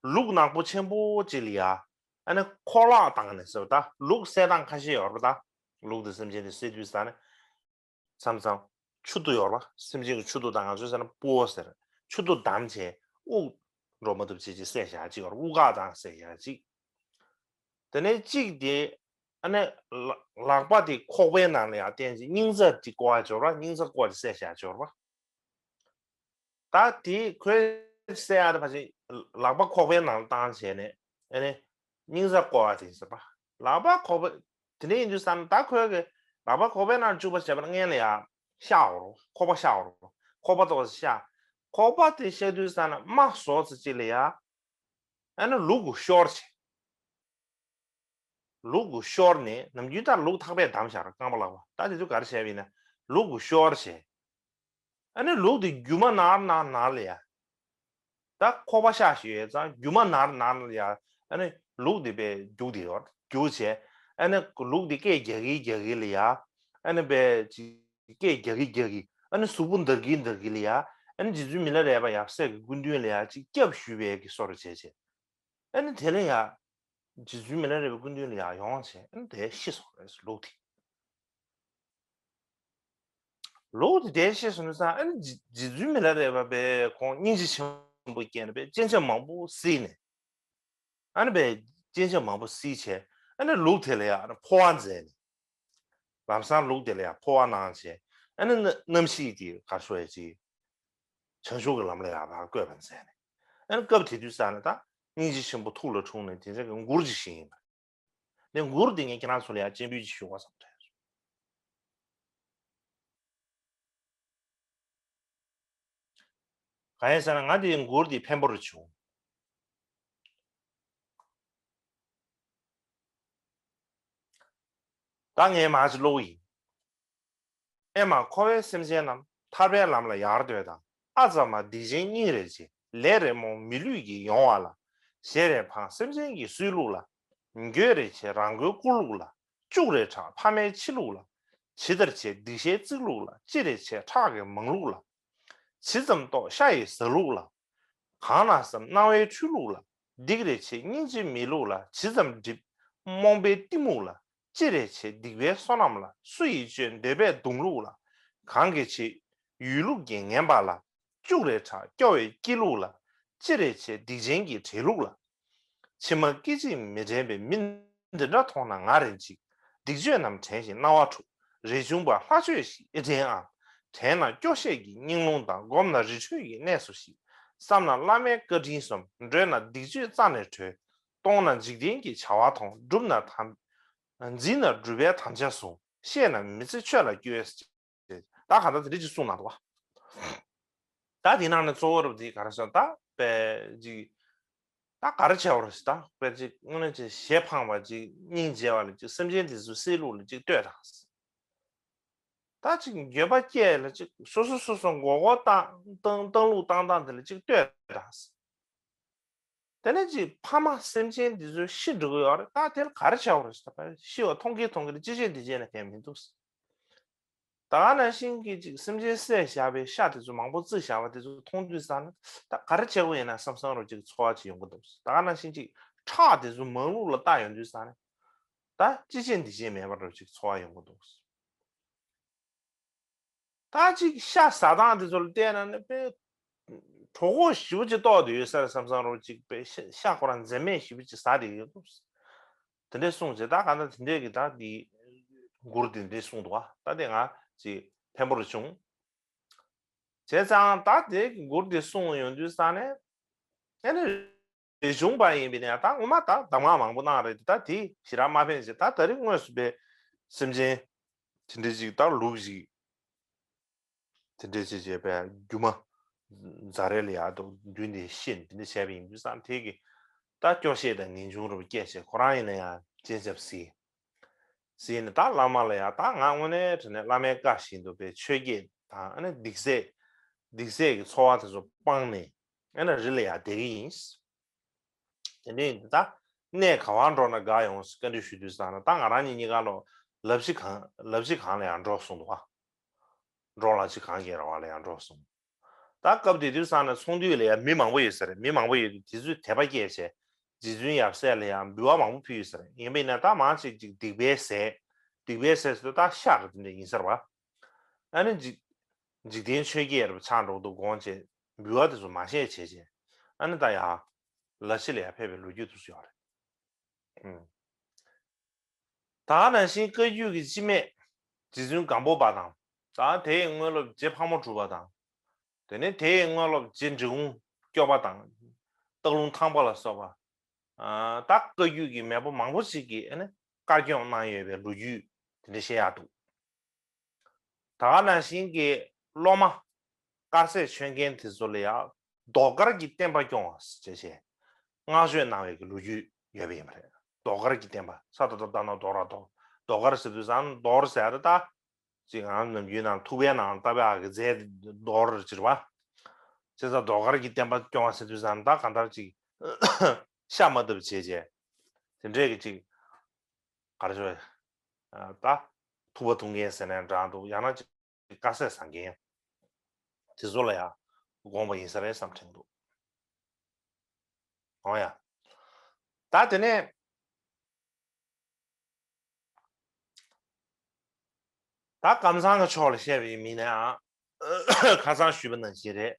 ལུག་ནག་པོ་ཆེན་པོ་ཅིག་ལ་ཡ་ཨ་ནི་ཁོག་ལག་བཏང་ནས་ཟེར་བ་ད་ལུག་བསད་སྟངས་ཁ་ཤས་ཡོད་རེད་པ། ད་ལུག་དེ་སེམས་ཅན་དེ་བསད་དུས་ད་ནི། མཚམས་མཚམས་མཆུ་ཏོ་ཡོད་རེད་པ། སེམས་ཅན་གྱི་མཆུ་ཏོ་དང་ང་ཚོའི་ཟེར་ན་སྤུ་བོ་ཟེར། མཆུ་ཏོ་བསྡམས་བྱས་དབུགས་འགྲོ་མ་ཐུབ་བྱས་ཅིག་བསད་བཞག་ཅིག་ཡོད་རེད། དབུགས་འགག་དང་བསད་བཞག་ཅིག་དེ་ནས་གཅིག་དེ་ ཨ་ནི་ལག་པ་དེ་ཁོག་པའི་ནང་ལ་ཡར་བསྟན་བྱས་སྙིང་རྩ་དེ་བཀོག་ཡ་འབྱོར་བ། སྙིང་རྩ་བཀོག་དེ་བསད་བཞག་འབྱོར་བ། ད་དེ་ཁོས་བསད་ཡ་དེ་ཕལ་ཆེར་ལག་པ་ཁོག་པའི་ནང་བཏང་བྱས་ནས་ཨ་ནི་སྙིང་རྩ་བཀོག་ཡ་དེ་ཟེར་བ། ལག་པ་ཁོག་པ་དེ་འདྲ་ཡིན་དུས་ཙང་ད་ཁོས་གི་ལག་པ་ཁོག་པའི་ནང་བཅུག་པ་བྱས་པ་ན་སྔོན་ལ་ཡར་བཤགས་འོང་རོགས། ཁོག་པ་བཤགས་འོང་རོགས། ཁོག་པ་ཏོག་ཙམ་བཤགས། ཁོག་པ་དེ་བཤགས་དུས་ཙང་ན་རྨ་ཟོག་ཙམ་ཅིག་ལ་ཡར་ཨ་ནི་ལུག་གུ་ཤོར་བྱས། ལུག་གུ་ཤོར་ནས་ནམ་རྒྱུན་ལྟར་ལུག་ཐག་པས་བསྡམས་བཞག་ར། རྐང་པ་ལག་པ། ད་དེ་ཚོ་ག་རེ་བྱས་པ་ཡིན་ན་ལུག་གུ་ཤོར་བྱས། ཨ་ནི་ལུག་དེ་རྒྱུ་མ་ནར་ནར་ནར་ལ་ཡ། ད་ཁོག་པ་བཤགས་བཞག་ཡོད་ཙང་རྒྱུ་མ་ནར་ནར་ལ་ཡ། ཨ་ནི་ལུག་དེ་པས་རྒྱུག་དེ་ཡོད་རྒྱུག་བྱས། ཨ་ནི་ལུག་དེ་སྐད་རྒྱག་གི་རྒྱག་གི་ལ་ཡ། ཨ་ནི་པས་ཅིག་སྐད་རྒྱག་གི་རྒྱག་གི། ཨ་ནི་གཟུགས་པོ་འདར་གི་འདར་གི་ལ་ཡ། ཨ་ནི་རྗེ་བཙུན་མི་ལ་རས་པ་ཡབ་སྲས་ཀྱི་སྐུ་མདུན་ལ་ཡ་ཅིག་སྐྱབས་ཞུ་བའི་གི་བཟོ་འདྲ་བྱས་བྱས། ཨ་ནི་དེ་ལ་ཡ། རྗེ་བཙུན་མི་ལ་རས་པའི་སྐུ་མདུན་ལ་ཡར་ཡོང་བྱས། ཨ་ནི་དེ་ཤི་སོང་རེད། ལུག་དེ། ལུག་དེ་དེ་ཤི་སོང་ཙང་ཨ་ནི་རྗེ་རྗེ་བཙུན་མི་ལ་རས་པ་པས་ཁོང་སྙིང་རྗེ་ཆེན་པོ་སྐྱེས་ནས་པས་སྤྱན་ཆབ་མང་པོ་བསིལ་ནས། ཨ་ནི་པས་སྤྱན་ཆབ་མང་པོ་བསིལ་བྱས། ཨ་ནི་ལུག་དེ་ལ་ཡར་ཨ་ནི་འཕོ་བ་མཛད་ནས། ལམ་སང་ལུག་དེ་ལ་ཡར་འཕོ་བ་གནང་བྱས། ཨ་ནི་རྣམ་ཤེས་ཀྱི་གར་སོ་ཡ་ཅིག་བྱང་ཆུབ་ཀྱི་ལམ་ལ་ཡར་ཕར་བཀོད་པ་མཛད་ནས། ཨ་ནི་སྐབས་དེ་དུས་ཙ་ན་ད་སྙིང་རྗེ་ཆེན་པོ་ཐུགས་ལ་འཁྲུངས་ནས་དེ་འདྲ་གི་མགུར་ཅིག་བཞེངས་ཡིན་པ། ནས་མགུར་འདི་ངས་ཁྱེད་རང་ཚོ་ལ་ཡང་སྤྱན་འབུལ་ཅིག་ཞུ་དགོས་བསམ་དྲན། གང་ཡིན་ཟེར་ན་ང་འདིའི་མགུར་འདི་ཕན་པོ་རུ་བྱུང་། ད་ངས་མར་ཅིག་ཀློག་གི་ཡིན། ཨེ་མ་འཁོར་བའི་སེམས་ཅན་རྣམས། ཐར་པའི་ལམ་ལ་ཡར་འདོད་དང་། ཨ་ཙ་མ་སྡིག་ཅན་སྙིང་རེ་རྗེ། ལས་རེ་མོངས་མི་ལུས་ཀྱི་ཡོང་བ་ལ། ཞེ་རེ་ཕངས་སེམས་ཅན་གྱི་སྲོལ་ལུགས་ལ། འགྱོད་རེ་ཆེ་རང་མགོའི་བཀུར་ལུགས་ལ། སྐྱུག་རེ་ཁྲག་ཕ་མའི་འཆི་ལུགས་ལ། ཇི་ལྟར་ཆེ་སྡིག་བཤགས་བརྩི་ལུགས་ལ། ཅི་རེ་ཆེ་ཁྲག་གི་མང་ལུགས་ལ། ཇི་ཙམ་ལྟོགས་ཤ་ཡི་ཟ་ལུགས་ལ། གང་ན་བསམ་སྣང་བའི་འཁྲུལ་ལུགས་ལ། སྡིག་རེ་ཆེ་སྙིང་རྗེ་མེད་ལུགས་ལ། ཇི་ཙམ་འགྲིབ་རྨོངས་པའི་གཏི་མུག་ལ། ཅི་རེ་ཆེ་སྡིག་པའི་བསོད་ནམས་ལ། སུ་ཡིས་བཅོས་འདོད་པས་གདུང་ལུགས་ལ། གང་གི་ཆེ་ཡུལ་ལུགས་ཀྱིས་ངན་པ་ལ། སྐྱུག་རེ་ཁྲག་སྐྱོ་བའི་སྐྱེ་ལུགས་ལ། ཅི་རེ་ཆེ་སྡིག་ཅན་གྱི་བྲལ་ལུགས་ལ། ཕྱི་མ་སྐད་ཅིག་མི་དྲན་པའི་མི་འདི་འདྲ་མཐོང་ན་ང་རེ་འཇིགས། སྡིག་སྤྱོད་རྣམས་དྲན་ཞིང་སྣང་བ་འཁྲུག་རེ་བྱུང་བ་ལྷ་ཆོས་ཤིག་ཨེ་དྲན་ཨང་། དྲན་ན་སྐྱོ་ཤས་ཀྱི་སྙིང་རླུང་དང་། བསྒོམས་ན་རི་ཁྲོད་ཀྱི་གནས་སུ་ཞིག་བསམ་ན་བླ་མའི་བཀའ་དྲིན་སོམས། འགྲོལ་ན་སྡིག་སྤྱོད་རྩ་ནས་གྲོལ། གཏོང་ན་འཇིག་རྟེན་གྱི་བྱ་བ་ཐོང་། བསྒྲུབས་ན་དམ། འཛིན་ན་སྒྲུབ་པའི་དམ་བཅའ་བཟུང་། བཤད་ན་མི་ཚེ་ཆོས་ལ་སྐྱོལ། ད་ག་ད་དེ་འདྲ་ཅིག་གསུངས་གནང་འདུག་བ། ད་དེ་ནང་ནས་གཙོ་བོ་རུ་དེ་ག་རེ་ཟེར་ན་ད་པས་ཅིག་ད་ག་རེ་བྱས་པ་རེད་ཟེར། ད་པས་ཅིག་དངོས་གནས་ཅིག་ཞེ་ཕངས་པ་ཅིག་སྙིང་རྗེ་བ་ལ་ཅིག་སེམས་ཅན་དེ་ཚོ་སྲིད་ལུགས་ལ་ཅིག་ལྟོས་དང་། ད་ཅིག་འགྱོད་པ་སྐྱེས་ལ་ཅིག་སོ་སོ་སོ་སོ་མགོ་སྐོར་བཏང་བཏང་བཏང་ལུགས་བཏང་སྟངས་དེ་ལ་ཅིག་ལྟོས་དང་། དེ་ནས་ཅིག་ཕ་མ་སེམས་ཅན་འདི་ཚོ་ཤི་འགྲོ་གི་ཡོད་རེད། ད་དེ་ལ་ག་རེ་བྱ་བ་རེད་ཟེར། ད་ཤི་བ་མཐོང་གིན་མཐོང་གིན་ཅི་བྱེད་འདི་བྱེད་ན་གལ་མི་འདུག་ད་ག་ནང་བཞིན་གྱི་ཅིག་སེམས་ཅན་བསད་བཞག་པའི་ཤ་དེ་ཚོ་མང་པོ་བརྩིགས་བཞག་པ་དེ་ཚོ་མཐོང་དུས་ཙང་ནས་ད་ག་རེ་བྱེད་དགོས་ཡིན་ན་བསམ་བསམ་རོ་ཅིག་ཚོར་བ་ཅིག་ཡོང་གི་འདུག་ད་ག་ནང་བཞིན་ཅིག་ཁྲག་དེ་ཚོ་མང་ལུགས་ལ་བལྟ་ཡོང་དུས་ཙང་ནས་ད་ཅི་བྱེད་འདི་བྱེད་མེད་པ་རོ་ཅིག་ཚོར་བ་ཡོང་གི་འདུག་ད་ཅིག་ཤ་ཟ་སྟངས་དེ་ཚོ་ལ་བལྟས་ན་ནི་དཔེ་གྲོད་ཁོག་ཞེ་པོ་ཅིག་ལྟོགས་བསྡད་ཡོད་ས་རེད་བསམ་བསམ་རོ་ཅིག་དཔེ་ཤ་ཤ་ཁོ་རང་འཛེམ་མེད་ཞེ་པོ་ཅིག་ཟ་བསྡད་ཡོད་འདུག་དེ་འདྲས་གསུངས་བྱས། ད་ག་ད་དེ་འདྲས་ཀྱི་ད་འདི་མགུར་དེ་འདྲས་གསུངས་འདུག་ཨ། ད་དེ་ང་ཅིག་ཕན་པོ་རུ་བྱུང་། བྱས་ཙང་ད་དེ་གི་མགུར་དེ་གསུངས་ཡོང་དུས་ཙང་ནས་ཨ་ནི་རེ་བྱུང་པ་ཡིན་པས་ན་ད་ངོ་མ་ད་གདམས་ངག་མང་པོ་གནང་རེད། ད་དེ་ཞེ་དྲག་མ་ཕན་ཞེ། ད་ད་རེས་དངོས་སུ་པའི་སེམས་ཅན་དེ་འདྲ་ཅིག་ད་ལུག་ཅིག་དེ་འདྲ་ཅིག་བྱས་པའི་རྒྱུ་མ་རྫ་རས་ལ་ཡར་དུ་མདུན་དེ་ཤི་ནས་དེ་འདྲ་བྱས་པ་ཡིན་དུས་ཙང་དེ་གི་ད་སྐྱོ་ཤས་དང་ངེས་འབྱུང་རུ་སྐྱེས་བྱས་ཁོ་རང་ཡིན་ན་ཡང་སྤྱན་ཆབ་བསིལ། བསིལ་ནས་ད་བླ་མ་ལ་ཡང་ད་ང་དངོས་གནས་དྲན་ནས་བླ་མའི་བཀའ་བཞིན་དུ་པའི་ཆོས་བརྒྱད་དང་ཨ་ནི་སྡིག་སྲེད་སྡིག་སྲེད་ཀྱི་ཚོར་བ་དེ་ཚོ་སྤངས་ནས་ཨ་ནི་རི་ལ་ཡར་བསྡད་ཀྱི་ཡིན། དེ་འདྲ་ཡིན་དུས་ད་གནས་ག་བར་འགྲོ་ན་དགའ་ཡོང་ཟེར་བཀའ་འདྲི་ཞུ་དུས་ཙང་ན་ད་ང་རང་གཉིས་གཉིས་ཀ་ལོ་ལབ་ཕྱི་གང་ལབ་ཕྱི་གང་ལ་ཡང་འགྲོ་གསུངས་འདུག་ཨ། འགྲོ་ལབ་ཕྱི་གང་གི་ར་བ་ལ་ཡང་འགྲོ་གསུངས། ད་སྐབས་དེ་དུས་ཙང་ན་ཚོང་འདུས་ལ་ཡང་མི་མང་པོ་ཡོད་ས་རེད། མི་མང་པོ་ཡོད་དུས་དེ་ཚོས་དད་པ་སྐྱེས་བྱས་རྗེ་བཙུན་ཡབ་སྲས་ལ་ཡང་འབུལ་བ་མང་པོ་ཕུལ་ཡོད་ས་རེད། ཡིན་པས་ན་ད་མང་ཆེ་ཅིག་སྡིག་པའི་ཟས་སྡིག་པའི་ཟས་ཟེར་དུས་ད་ཤ་ར་དེ་འདྲ་ཡིན་ས་རེད་བ། ཨ་ནི་འཇིག་འཇིག་རྟེན་ཆོས་བརྒྱད་རུ་ཆགས་འགྲོ་འདུག་དགོངས་བྱས་འབུལ་བ་དེ་ཚོ་མ་བཞེས་བྱས་བྱས་ཨ་ནི་ད་ཡང་ལ་ཕྱི་ལ་ཡང་ཕེབས་པའི་ལོ་རྒྱུས་དེ་ཚོ་ཡོད་རེད། ཨུམ། ད་ག་ནང་བཞིན་བཀའ་བརྒྱུད་ཀྱི་སྤྱི་མེས་རྗེ་བཙུན་སྒམ་པོ་པ་དང་། ད་དེའི་དངོས་སློབ་རྗེ་ཕག་མོ་གྲུ་པ་དང་། དེ་ནས་དེའི་དངོས་སློབ་རྗེ་འབྲི་གུང་སྐྱོབ་པ་དང་། སྟག་ལུང་ཐང་པ་ལ་སོགས་པ། ད་བཀའ་བརྒྱུད་ཀྱི་མེས་པོ་མང་པོ་ཞིག་གིས་ཨ་ནི་བཀའ་སྐྱོང་གནང་ཡོད་པའི་ལོ་རྒྱུས་དེ་འདྲ་བཤད་ཡག་འདུག་ད་ག་ནང་བཞིན་གྱི་སློབ་མ་དཀར་ཟས་མཆོད་མཁན་དེ་ཚོ་ལ་ཡང་ཟློས་གར་གྱི་བསྟན་པ་སྐྱོང་བ་ཞེས་བྱས་བསྔགས་བརྗོད་གནང་བའི་གི་ལོ་རྒྱུས་ཡོད་པ་ཡིན་པ་རེད། ཟློས་གར་གྱི་བསྟན་པ་ས་ད་ད་ད་ན་ཟློ་ར་ཟློ། ཟློས་གར་ཟེར་དུས་ཙང་ཟློ་ཟེར་ཡ་ད་ད་ཅིག་ང་ནམ་རྒྱུན་ནང་ཐུག་པའི་ནང་ལྟ་བའི་ཨ་གི་རྫས་ཟློ་ཟེར་བ། བྱས་ཙང་ཟློས་གར་གྱི་བསྟན་པ་སྐྱོང་བ་ཟེར་དུས་ཙང་ད་གང་ལྟར་ཅིག་ཤ་མ་བཏབ་བྱས་བྱས་དེ་འདྲས་ཀྱི་ཅིག་ག་རེ་ཟེར། ད་ཐུག་པ་འཐུང་མཁན་ཟེར་ནའང་འདྲ་འདུག་ཡང་ན་ཅིག་དཀར་ཟས་ཟ་མཁན་དེ་ཚོ་ལ་ཡང་དགོངས་པ་ཡིན་ས་རེད་བསམ་དྲན་འདུག་འོ་ཡ། ད་དེ་ནས་ད་ཀམ་ཚང་གི་ཕྱོགས་ལ་བཤད་པ་ཡིན་མིན་ནའང་ཁ་སང་ཞུས་པ་ནང་བཞིན་རེད།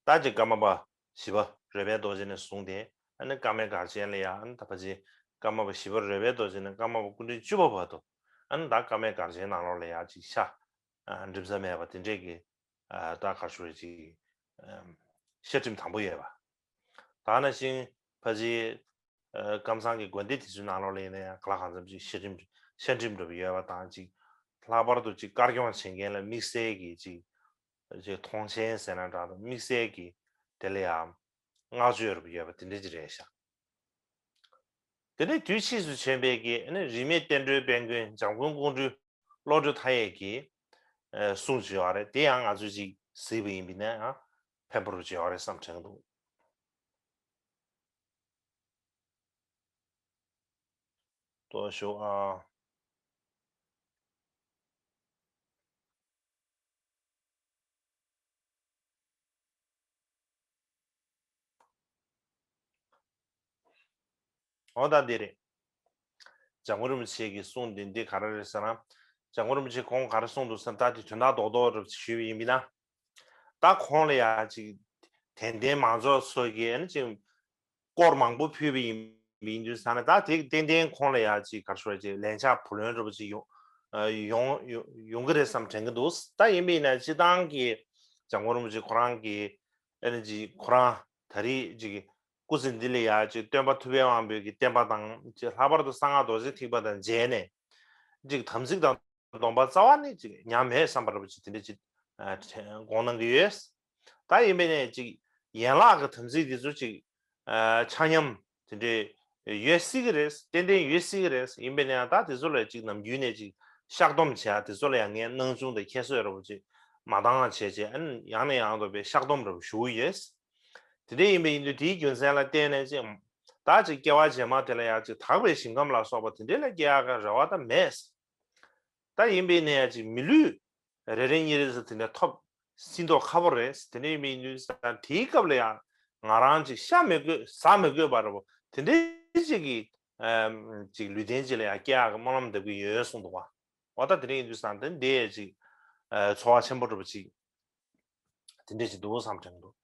ད་ཅིག་ཀརྨ་པ་བཞི་པ་རོལ་པའི་རྡོ་རྗེ་ནས་བཟུང་སྟེ་ཨ་ནི་ཀརྨའི་སྒར་ཆེན་ལ་ཡ་ཨ་ནི་ད་ཕ་ཅིག་ཀརྨ་པ་བཞི་པ་རོལ་པའི་རྡོ་རྗེ་ནས་ཀརྨ་པ་སྐུ་ཕྲེང་བཅུ་པ་བར་དུ་ཨ་ནི་ད་ཀརྨའི་སྒར་ཆེན་ནང་ལོགས་ལ་ཡ་ཅིག་ཤ་འགྲིམ་ས་མེད་པ་དེ་འདྲས་ཀྱི་ད་གར་ཞུ་རེ་ཅིག་བཤད་ཁྲིམས་དམ་པོ་ཡོད་པ། ད་ནང་བཞིན་ཕ་ཅིག་ཀམ་ཚང་གི་དགོན་སྡེ་དེ་ཚོའི་ནང་ལོགས་ལ་ཡིན་ན་ཡང་ག་ལ་གང་འཚམ་ཅིག་བཤད་ཁྲིམས་བཤད་ཁྲིམས་འདྲ་པོ་ཡོད་པ་དང་ཅིག་ལྷག་པར་དུ་ཅིག་དཀར་སྐྱོང་བྱེད་མཁན་ལ་དམིགས་བསལ་གྱི་ཅིག་ཅིག་མཐོང་ཆེན་ཟེར་ན་འདྲ་འདུག་དམིགས་བསལ་གྱི་དེ་ལ་ཡང་བསྔགས་བརྗོད་རབ་ཡོད་པ་དེ་འདྲ་ཅིག་རེད་ཤག་དེ་ནས་དུས་ཕྱིས་སུ་བྱོན་པའི་གི་ཨ་ནི་རིས་མེད་བསྟན་འགྲོའི་དཔལ་མགོན་འཇམ་མགོན་ཀོང་སྤྲུལ་བློ་གྲོས་མཐའ་ཡས་ཀྱི་གསུང་བྱས་པ་རེད། དེ་ཡང་ང་ཚོས་ཅིག་གཟིགས་པ་ཡིན་པ་ཡིན་ན་ཡང་ཕན་པོ་རུ་བྱས་པ་རེད་བསམ་དྲན་འདུག་ཏོ་ཞོ་ཨ། འོ་ད་འདི་རེད། འཇམ་མགོན་རིན་པོ་ཆེ་གི་གསུང་འདི་འདི་ག་རེ་རེད་ཟེར་ན། འཇམ་མགོན་རིན་པོ་ཆེ་ཁོང་ག་རེ་གསུང་འདུག་ཟེར་ན་ད་དེ་དོན་དག་རྡོག་རྡོག་རེ་ཞུས་པ་ཡིན་པ་ཡིན་ན། ད་ཁོང་ལ་ཡ་ཅིག་དད་ལྡན་མང་ཚོགས་ཚོ་གིས་ཨ་ནི་ཅིག་སྐོར་མང་པོ་ཕུལ་བ་ཡིན་པ་ཡིན་དུས་ཙང་ནས་ད་དེ་ཏན་ཏན་ཁོང་ལ་ཡ་ཅིག་ག་རེ་ཞུ་བ་ཅིག་ལན་ཆགས་བུ་ལོན་འདྲ་པོ་ཅིག་ཡོང་ཡོང་ཡོང་གི་རེད་བསམ་དྲན་གི་འདུག་ད་ཡིན་པ་ཡིན་ན་སྤྱིར་བཏང་གི་འཇམ་མགོན་རིན་པོ་ཆེ་ཁོ་རང་གི་ཨ་ནི་ཅིག་ཁོ་རང་ད་རེས་ཅིག་སྐུ་ཚེ་འདི་ལ་ཡ་ཅིག་སྟོན་པ་ཐུབ་པའི་དབང་པོའི་གི་བསྟན་པ་དང་ཅིག་ལྷག་པར་དུ་གསང་སྔགས་རྡོ་རྗེ་ཐེག་པ་དང་མཇལ་ནས་ཅིག་དམ་ཚིག་དང་སྡོམ་པ་རྩ་བ་ནས་ཅིག་ཉམས་མེད་བསམ་པ་འདྲ་པོ་ཅིག་དེ་འདྲ་ཅིག་དགོངས་གནང་གི་ཡོད། ད་ཡིན་པས་ནས་ཅིག་ཡན་ལག་གི་དམ་ཚིག་འདི་ཚོ་ཅིག་ཆ་མཉམ་དེ་འདྲའི་ཡོད་སྲིད་ཀྱི་རེད། ཏན་ཏན་ཡོད་སྲིད་ཀྱི་རེད། ཡིན་པས་ནས་ད་དེ་ཚོ་ལ་ཅིག་ནམ་རྒྱུན་ནས་ཅིག་བཤགས་སྡོམ་བྱས་དེ་ཚོ་ལ་ཡང་ངས་སྣང་ཆུང་དང་ཁྱད་གསོད་འདྲ་པོ་ཅིག་མ་བཏང་བྱས་བྱས་ཨ་ནི་ཡང་ནས་ཡང་དུ་བའི་བཤགས་སྡོམ་འདྲ་པོ་ཞུ་གི་ཡོད། དེ་འདྲ་ཡིན་པས་ཡིན་དུས་དེའི་རྒྱུ་མཚན་ལ་བརྟེན་ནས་ཅིག་ད་ཅིག་སྐྱེ་བ་རྗེས་མ་དེ་ལ་ཡང་ཅིག་དག་པའི་ཞིང་ཁམས་ལ་སོགས་པ་དེ་འདྲ་ལ་སྐྱེ་ཡག་གི་རེ་བ་ད་མེད། ད་ཡིན་པས་ནས་ཡང་ཅིག་མི་ལུས་རེ་རེ་གཉིས་རེ་ཟེར་དེ་འདྲ་ཐོབ་སྲིད་མདོག་ཁ་པོ་རེད། དེ་འདྲ་ཡིན་པས་ཡིན་དུས་ད་དེའི་སྐབས་ལ་ཡང་ང་རང་ཅིག་ཤ་མི་དགོས་ཟ་མི་དགོས་པ་འདྲ་པོ་དེ་འདྲའི་ཅིག་གི་ཅིག་ལུས་རྟེན་ཅིག་ལ་ཡང་སྐྱེ་ཡག་གི་སྨོན་ལམ་འདེབས་ཀྱི་ཡོད་གསུངས་འདུག་བ། འོ་ད་དེ་འདྲ་ཡིན་དུས་ཙང་དེ་འདི་ཅིག་ཚོར་བ་ཆེན་པོ་འདྲ་པོ་ཅིག་དེ་འདྲ་ཅིག་འདུག་བསམ་དྲན་འདུག་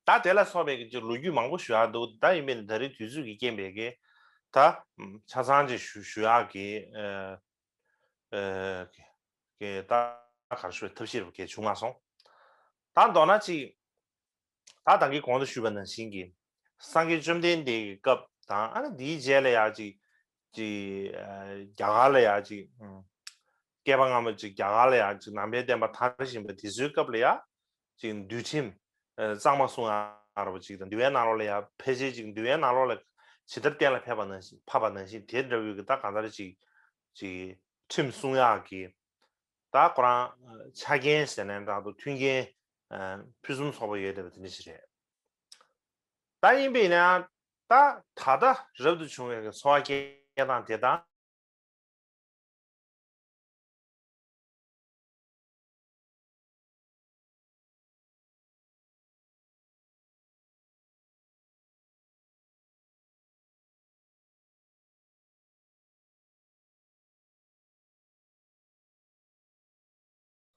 ད་དེ་ལ་སོགས་པའི་གི་ལོ་རྒྱུས་མང་པོ་ཞུ་ཡག་འདུག་ད་ཡིན་པས་ནི་ད་རེས་དུས་ཚོད་ཀྱི་རྐྱེན་པས་གི་ད་ཆ་ཚང་ཅིག་ཞུ་ཞུ་ཡག་གི་ཨ་ཨ་གི་ད་ག་རེ་ཞུ་བའི་ཐབས་ཤེས་རུ་གས་བྱུང་མ་སོང་། ད་མདོར་ན་ཅིག་ད་ད་གིན་གོང་དུ་ཞུས་པ་ནང་བཞིན་གྱི་སངས་རྒྱས་བཅོམ་ལྡན་འདས་ཀྱི་སྐབས་དང་ཨ་ནི་འདིའི་རྗེས་ལ་ཡང་ཅིག་ཅིག་རྒྱ་གར་ལ་ཡང་ཅིག་བསྐལ་པ་སྔ་མ་ཅིག་རྒྱ་གར་ལ་ཡང་ཅིག་ནང་པའི་བསྟན་པ་དར་བཞིན་པ་དེ་ཚོའི་སྐབས་ལ་ཡང་ཅིག་འདུལ་ཁྲིམས་གཙང་མ་སྲུང་ཡག་འདྲ་པོ་ཅིག་དང་འདུལ་བའི་ནང་ལོགས་ལ་ཡང་ཕལ་ཆེར་ཅིག་འདུལ་བའི་ནང་ལོགས་ལ་ཇི་ལྟར་གཏན་ལ་ཕེབས་པ་ནང་བཞིན་ཕབ་པ་ནང་བཞིན་དེ་འདྲ་བོའི་གི་ད་གང་ལྟར་ཅིག་ཅིག་ཁྲིམས་སྲུང་ཡག་གི་ད་ཁོ་རང་ཆ་རྐྱེན་ཟེར་ནའི་འདྲ་འདུག་མཐུན་རྐྱེན་ཕུན་སུམ་ཚོགས་པ་ཡོད་བསྡད་པ་དེ་འདྲ་ཞིག་རེད། ད་ཡིན་པས་ན་ད་ད་ལྟ་རབ་ཏུ་བྱུང་བའི་འཚོ་བ་སྐྱེལ་སྟངས་དེ་དང་།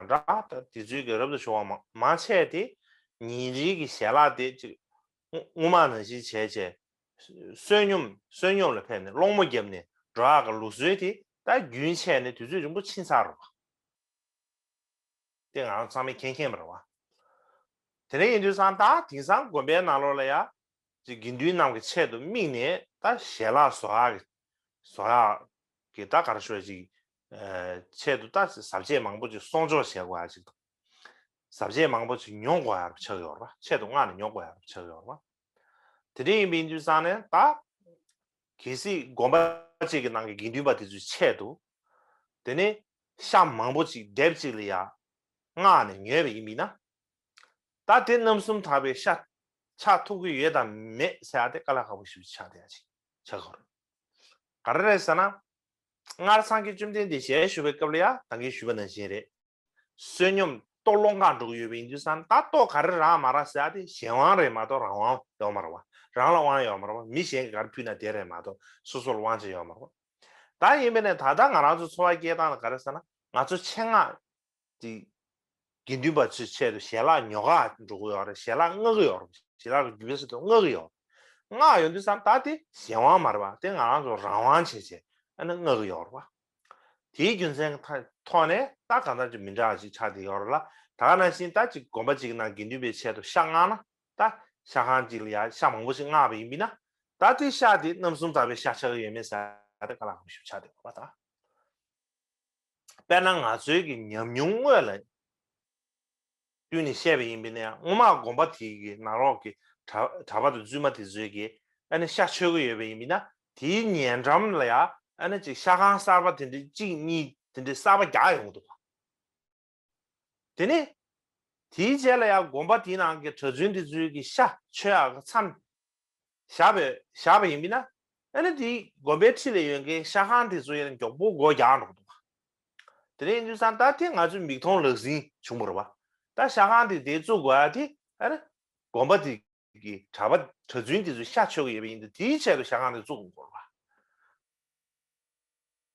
འདྲ་ད་དེ་ཚོའི་གི་རབ་ཏུ་བྱུང་བ་མང་མང་ཆེ་དེ་ཉིན་རེའི་གི་ཞལ་ལག་དེ་ཅིག་དངོས་དངོས་མ་ནང་བཞིན་བྱས་བྱས་བསོད་སྙོམས་བསོད་སྙོམས་ལ་ཕེབས་ནས་སློང་མོ་བརྒྱབ་ནས་འགྲོ་ཡག་གི་ལུགས་སྲོལ་དེ་ད་རྒྱུན་ཆད་ནས་དུས་ཚོད་རིང་པོ་ཕྱིན་ཚར་རོ། དེ་ང་རང་ཚང་མས་མཁྱེན་མཁྱེན་པ་རེད་བ། དེ་འདྲ་ཡིན་དུས་ཙང་ད་དེང་སང་དགོན་པའི་ནང་ལོགས་ལ་ཡ་ཅིག་དགེ་འདུན་རྣམས་ཀྱི་ཆེད་དུ་དམིགས་ནས་ད་ཞལ་ལག་བཟོ་ཡག་གི་བཟོ་ཡག་གི་ད་ག་རེ་ཞུ་ཅིག་ཆེད་དུ་ད་ཟབ་ཆས་མང་པོ་ཅིག་སྲུང་སྐྱོབ་བྱེད་དགོས་ཡག་ཅིག་དང་། ཟབ་ཆས་མང་པོ་ཅིག་ཉོ་དགོས་ཡག་ཆགས་ཡོད་རེད་བ། ཆེད་དུ་མངགས་ནས་ཉོ་དགོས་ཡག་ཆགས་ཡོད་རེད་བ། དེ་འདྲ་ཡིན་པ་ཡིན་དུས་ཙང་ནས་ད་གལ་སྲིད་དགོན་པ་གཅིག་གི་ནང་གི་དགེ་འདུན་པ་དེ་ཚོའི་ཆེད་དུ་དེ་ནས་ཤ་མང་པོ་ཅིག་སྡེབ་གཅིག་ལ་ཡ་མངགས་ནས་ཉོས་པ་ཡིན་པ་ཡིན་ན། ད་དེ་རྣམ་གསུམ་དག་པའི་ཤ་ཆགས་ཐུབ་ཀྱི་ཡོད་དམ་མེད་ཟེར་ཡ་དེ་དཀའ་ལས་ཁག་པོ་ཞིག་ཆགས་བསྡད་ཡ་ཅིག་ཆགས་ཀྱི་ཡོད་རེད། ག་རེ་རེད་ཟེར་ན། སྔར་སངས་རྒྱས་བཅོམ་ལྡན་འདས་ཞལ་བཞུགས་པའི་སྐབས་ལ་ཡ་ད་གིན་ཞུས་པ་ནང་བཞིན་རེད། བསོད་སྙོམས་ལྟོ་སློང་ག་འགྲོ་གི་ཡོད་པ་ཡིན་དུས་ཙང་ད་ལྟོ་ག་རེ་རག་མ་རག་ཟེར་ཡ་དེ་གཞན་དབང་རེད་མ་གཏོགས་རང་དབང་ཡོད་མ་རེད་བ། རང་ལ་དབང་ཡོད་མ་རེད་བ། མི་གཞན་གྱིས་ག་རེ་ཕུལ་ན་དེ་རེད་མ་གཏོགས་སོ་སོ་ལ་དབང་ཆ་ཡོད་མ་རེད་བ། ད་ཡིན་པ་ནས་ད་ལྟ་ང་རང་ཚོ་འཚོ་བ་སྐྱེལ་སྟངས་ལ་ག་རེ་ཟེར་ན་ང་ཚོ་ཆེད་མངགས་དེ་དགེ་འདུན་པ་ཚོའི་ཆེད་དུ་ཞལ་ལག་ཉོ་ག་འགྲོ་གི་ཡོད་རེད། ཞལ་ལག་མངགས་གི་ཡོད་རེད། ཞལ་ལག་གི་རྒྱུ་སྤུས་ཚད་དུ་མངགས་གི་ཡོད་རེད། མངགས་ཡོང་དུས་ཙང་ད་དེ་གཞན་དབང་མ་རེད་བ། དེ་ང་རང་ཚོ་རང་དབང་བྱས་བྱས་ཨ་ནི་མངགས་གི་ཡོད་རེད་བ། དེའི་རྒྱུ་མཚན་ཐ་ཐོག་ནས་ད་གང་ལྟར་ཅིག་མི་འདྲ་བ་ཅིག་ཆགས་བསྡད་ཡོད་རེད་ལ། ད་ག་ནང་བཞིན་ད་ཅིག་དགོན་པ་ཅིག་ནང་དགེ་འདུན་པའི་ཆེད་དུ་ཤ་མངགས་ན་ད་ཤ་ཁང་ཅིག་ལ་ཡ་ཤ་མང་པོ་ཞིག་མངགས་པ་ཡིན་པ་ཡིན་ན་ད་དེ་ཤ་དེ་རྣམ་གསུམ་དག་པའི་ཤ་ཆགས་ཀྱི་ཡོད་མེད་ཟེར་ཡ་དེ་དཀའ་ལས་ཁག་པོ་ཞིག་ཆགས་བསྡད་ཡོད་རེད་བ་ད། དཔེར་ན་ང་ཚོའི་གི་ཉམས་མྱོང་དངོས་ལ་བསྟུན་ནས་བཤད་པ་ཡིན་པ་ཡིན་ན་ཡང་སྔོན་མ་དགོན་པ་དེའི་གི་ནང་ལོགས་ཀྱི་གྲྭ་གྲྭ་པ་དང་བཙུན་མ་དེ་ཚོའི་གི་ཨ་ནི་ཤ་མཆོད་ཀྱི་ཡོད་པ་ཡིན་པ་ཡིན་ན་དེའི་ཉེ་འགྲམ་ལ་ཡ་ཨ་ནི་ཅིག་ཤ་ཁང་གསར་པ་དེ་འདྲའི་གཅིག་གཉིས་དེ་འདྲའི་གསར་པ་རྒྱག་ཡོང་གི་འདུག་ག་དེ་ནས་དེའི་རྗེས་ལ་ཡང་དགོན་པ་དེའི་ནང་གི་གྲྭ་བཙུན་དེ་ཚོའི་གི་ཤ་མཆོད་ཡག་གི་མཚམས་བཞག་པའི་བཞག་པ་ཡིན་པ་ཡིན་ན་ཨ་ནི་དེའི་དགོན་པའི་འཁྲིས་ལ་ཡོད་མཁན་ཤ་ཁང་དེ་ཚོ་ཡང་མགྱོགས་པོ་སྒོ་རྒྱག་འགྲོ་གི་འདུག་ག་དེ་འདྲ་ཡིན་དུས་ཙང་ད་དེ་ང་ཚོའི་མིག་མཐོང་ལག་ཟིན་བྱུང་བ་རེད་བ། ད་ཤ་ཁང་དེ་དེ་བཙུགས་དགོས་ཡ་དེ་ཨ་ནི་དགོན་པ་དེ་གི་གྲྭ་པ་གྲྭ་བཙུན་དེ་ཚོས་ཤ་མཆོད་ཀྱི་ཡོད་པ་ཡིན་དུས་དེའི་ཆེད་དུ་ཤ་ཁང་དེ་བཙུགས་དགོས་རེད་བ།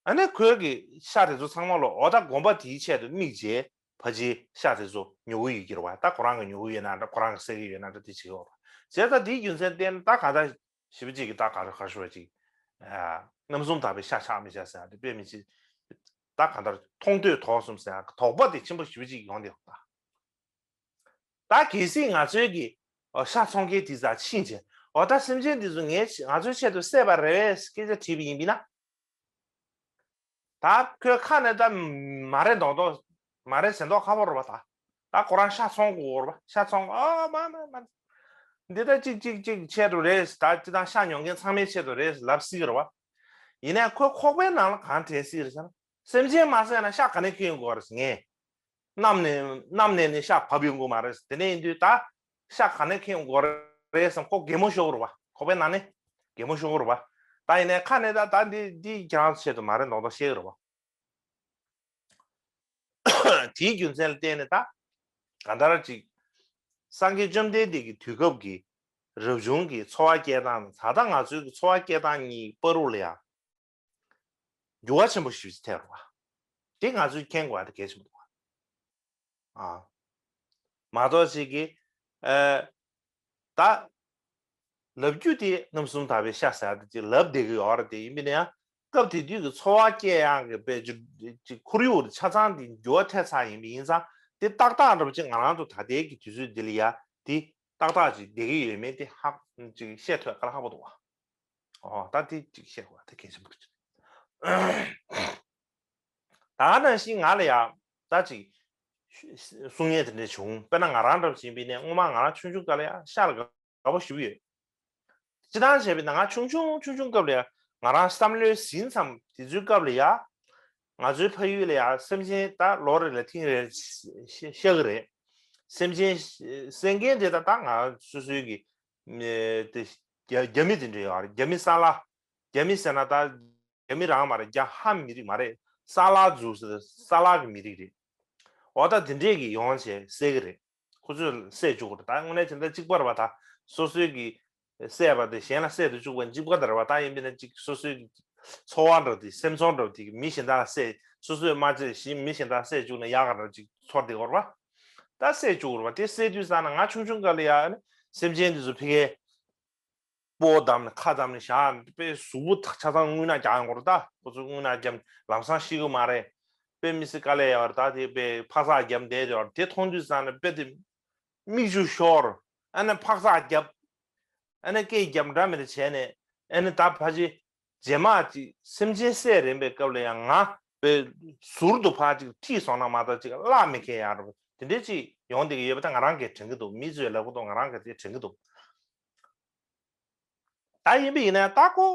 ཨ་ནི་ཁོའི་གི་ཤ་དེ་ཚོ་ཚང་མ་ལོ་འོ་ད་དགོན་པ་དེའི་ཆེད་དུ་དམིགས་རྗེས་ཕལ་ཆེར་ཤ་དེ་ཚོ་ཉོ་གི་ཡོད་ཀྱི་རེད་བ། ད་ཁོ་རང་གི་ཉོ་གི་ཡོད་ན་འདྲ་ཁོ་རང་གི་ཟ་གི་ཡོད་ན་འདྲ་དེ་བྱེད་ཀྱི་ཡོད་རེད། བྱས་ཙང་དེའི་རྒྱུ་མཚན་བརྟེན་ད་ག་ད་ཞེ་པོ་ཅིག་གི་ད་ག་རེ་ག་རེ་ཞུ་བ་ཅིག་རྣམ་གསུམ་དག་པའི་ཤ་ཆགས་མི་ཆགས་ཟེར་ཡ་དེ་དཔེ་མི་སྲིད་ད་ག་ད་མཐོང་ཐོས་དོགས་གསུམ་ཟེར་ཡ་དོགས་པ་དེ་ཆེན་པོ་ཞེ་པོ་ཅིག་ཡོང་བསྡད་ཡོད་ད། ད་གལ་སྲིད་ང་ཚོའི་གི་ཨོ་ཤ་ཚོང་མཁན་དེ་ཚོ་ཕྱིན་བྱས་ཨོ་ད་སེམས་ཅན་དེ་ཚོ་ངས་ང་ཚོའི་ཆེད་དུ་བསད་པ་རེད་པས་སྐད་ཆ་དྲིས་པ་ཡིན་པ་ཡིན་ན། ད་ཁོའི་ཁ་ནས་ད་མ་རེད་མདོག་མདོག་མ་རེད་ཟེར་མདོག་ཁ་པོ་རེད་པ། ད་ད་ཁོ་རང་ཤ་ཚོང་དགོས་རེད་པ། ཤ་ཚོང་ཨོ་མ་མ་མ་འདི་ད་ཅིག་ཅིག་ཅིག་ཆེད་དུ་རེད། ད་སྤྱི་བཏང་ཤ་ཉོ་མཁན་ཚང་མའི་ཆེད་དུ་རེད་ལབ་སྲིད་ཀྱི་རེད་པ། ཡིན་ནའི་ཁོའི་ཁོག་པའི་ནང་ལ་གང་དྲན་སྲིད་རེད་ཟེར་ན་སེམས་ཅན་མ་བསད་ན་ཤ་ག་ནས་ཁྱེར་ཡོང་དགོས་རེད་ངས། གནམ་ནས་གནམ་ནས་ནི་ཤ་བབས་ཡོང་གི་མ་རེད། དེ་ནས་ཡིན་དུས་ད་ཤ་ག་ནས་ཁྱེར་ཡོང་དགོས་རེད་བསམ་ཁོ་གད་མོ་ཤོར་གི་རེད་པ། ཁོག་པའི་ནང་ནས་གད་མོ་ཤོར་གི་རེད་པ། ད་ཡིན་ནའི་ཁ་ནས་ད་ད་འདི་འདི་ཁྱེད་རང་ཚོ་ཆེད་དུ་མ་རེད་མདོག་མདོག་བཤད་གི་རེད་པ། དེའི་རྒྱུ་མཚན་ལ་བརྟེན་ནས་ད་གང་ལྟར་ཅིག་སངས་རྒྱས་བཅོམ་ལྡན་འདས་ཀྱི་དུས་སྐབས་ཀྱི་རབ་བྱུང་གི་འཚོ་བ་སྐྱེལ་སྟངས་དང་ད་ལྟ་ང་ཚོའི་གི་འཚོ་བ་སྐྱེལ་སྟངས་གཉིས་བར་དུ་ལ་ཡང་འགྱུར་བ་ཆེན་པོ་ཞིག་ཐེབས་རེད་པ། དེ་ང་ཚོས་མཁྱེན་དགོས་པ་དེ་གལ་ཆེན་པོ་འདུག་པ། ཨ། མ་གཏོགས་ཅིག་གིས་ཨ་ད་ལབ་རྒྱུ་དེ་རྣམ་གསུམ་དག་པའི་ཤ་ཟ་ཡ་དེ་ཅིག་ལབ་བསྡད་ཀྱི་ཡོད་རེད། དེ་ཡིན་པ་ཡིན་ན་ཡང་སྐབས་དེ་དུས་ཀྱི་འཚོ་བ་སྐྱེལ་ཡག་གི་དཔེ་ཅིག་ཅིག་ཁོར་ཡུག་ཆ་ཚང་དེ་འགྱུར་བ་ཐེབས་ཚར་ཡིན་པ་ཡིན་ཙང་དེ་ཏག་ཏག་འདྲ་པོ་ཅིག་ང་རང་ཚོ་ད་ལྟའི་གི་དུས་ཚོད་འདི་ལ་ཡ་དེ་ཏག་ཏག་ཅིག་བསྡད་ཀྱི་ཡོད་མེད་དེ་ཧ་ཅིག་བཤད་ཐུབ་ཡ་དཀའ་ལས་ཁག་པོ་འདུག་པ། ཨོ་ད་དེ་ཅིག་བཤད་དགོས་པ་དེ་གལ་ཆེན་པོ་རེད། ད་ག་ནང་བཞིན་ང་ལ་ཡང་ད་ཅིག་གསུང་ཡས་དེ་འདྲ་བྱུང་། དཔེར་ན་ང་རང་འདྲ་བ་ཞིག་ཡིན་པ་ཡིན་ན་སྔོན་མ་ང་རང་ཆུང་ཆུང་སྐབས་ལ་ཡང་ཤ་ལ་དགའ་པོ་ཞེ་པོ་ཡོད། སྤྱིར་བཏང་བྱས་པ་ཡིན་ན་ང་ཆུང་ཆུང་ཆུང་ཆུང་སྐབས་ལ་ཡང་ང་རང་བསམ་བློའི་ཟིན་མཚམས་དེ་ཚོའི་སྐབས་ལ་ཡང་ང་ཚོའི་ཕ་ཡུལ་ལ་ཡང་སེམས་ཅན་ད་ལོ་རེ་ལ་ཐེངས་རེ་ཤ་གི་རེད། སེམས་ཅན་བསད་མཁན་དེ་ད་ད་ང་སོ་སོའི་གི་དེ་རྒྱ་རྒྱ་མི་དེ་འདྲ་ཡོད་རེད། རྒྱ་མི་ས་ལ་རྒྱ་མི་ཟེར་ན་ད་རྒྱ་མི་རང་མ་རེད། རྒྱ་ཧ་མི་རིགས་མ་རེད། ས་ལ་ཛུ་ཟེར་ས་ལ་གི་མི་རིགས་རེད། འོ་ད་དེ་འདྲས་ཀྱི་ཡོང་བྱས་བསད་གི་རེད། ཁོ་ཚོས་བསད་བཅུག་གི་རེད། ད་དངོས་གནས་བྱས་ན་ད་གཅིག་པ་རེད་པ། ད་སོ་སོའི་གི་བསད་པ་དེ་གཞན་ལ་བསད་དུ་བཅུག་པ་གཅིག་པ་དེ་རེད་པ། ད་ཡིན་པས་ན་གཅིག་སོ་སོའི་གི་འཚོ་བ་འདྲ་དེ་སེམས་ཚོར་འདྲ་དེ་མི་གཞན་དག་ལ་བསད་ སོ་སོས་མ་བྱས་གཞན་མི་གཞན་དག་བསད་བཅུག་ན་ཡག་ག་འདྲ་ཅིག་ཚོར་བསྡད་ཡོད་རེད་པ། ད་བསད་བཅུག་རེད་པ། དེ་བསད་དུས་ཙང་ན་ང་ཆུང་ཆུང་སྐབས་ལ་ཡ་ཨ་ནི་སེམས་ཅན་དེ་ཚོ་ཕ་གིའི་སྤོ་བོ་བསྡམས་ནས་ཁ་བསྡམས་ནས་བཞག་དཔེ་གཟུགས་པོ་ཆ་ཚང་རྔུལ་ནག་རྒྱག་ཡོང་གི་རེད། ད་ཁོ་ཚོ་རྔུལ་ནག་བརྒྱབ་ལམ་སང་ཤི་གི་མ་རེད། དཔེ་མི་སྲིད་དཀའ་ལས་ཡོད་རེད། ད་དེ་དཔེ་འཕག་འཚག་བརྒྱབ་བསྡད་ཡོད་རེད། དེ་མཐོང་དུས་ཙང་ན་དཔེ་དེ་མིག་ཆུ་ཤོར། ཨ་ནི་འཕག་འཚག་བརྒྱབ། ཨ་ནི་སྐད་བརྒྱབ་འདྲ་མི་འདྲ་བྱས་ནས། ཨ་ནི་ད་ཕལ་ཆེར་རྗེས་མ་ཅིག་སེམས་ཅན་བསད་རན་པའི་སྐབས་ལ་ཡང་ང་དཔེ་ཟུར་དུ་ཕར་ཅིག་ཁྲིད་སོང་ན་མ་གཏོགས་ཅིག་གླགས་མི་ཁེལ་ཡ་རེད། དེ་འདྲའི་ཅིག་ཡོང་བསྡད་ཀྱི་ཡོད་པ་ད་ང་རང་གིས་དྲན་གྱི་འདུག་མི་ཚོས་ལབ་ཀྱི་འདུག་ང་རང་གིས་དེ་དྲན་གྱི་འདུག་ད་ཡིན་པ་ཡིན་ན་ད་ཁོ་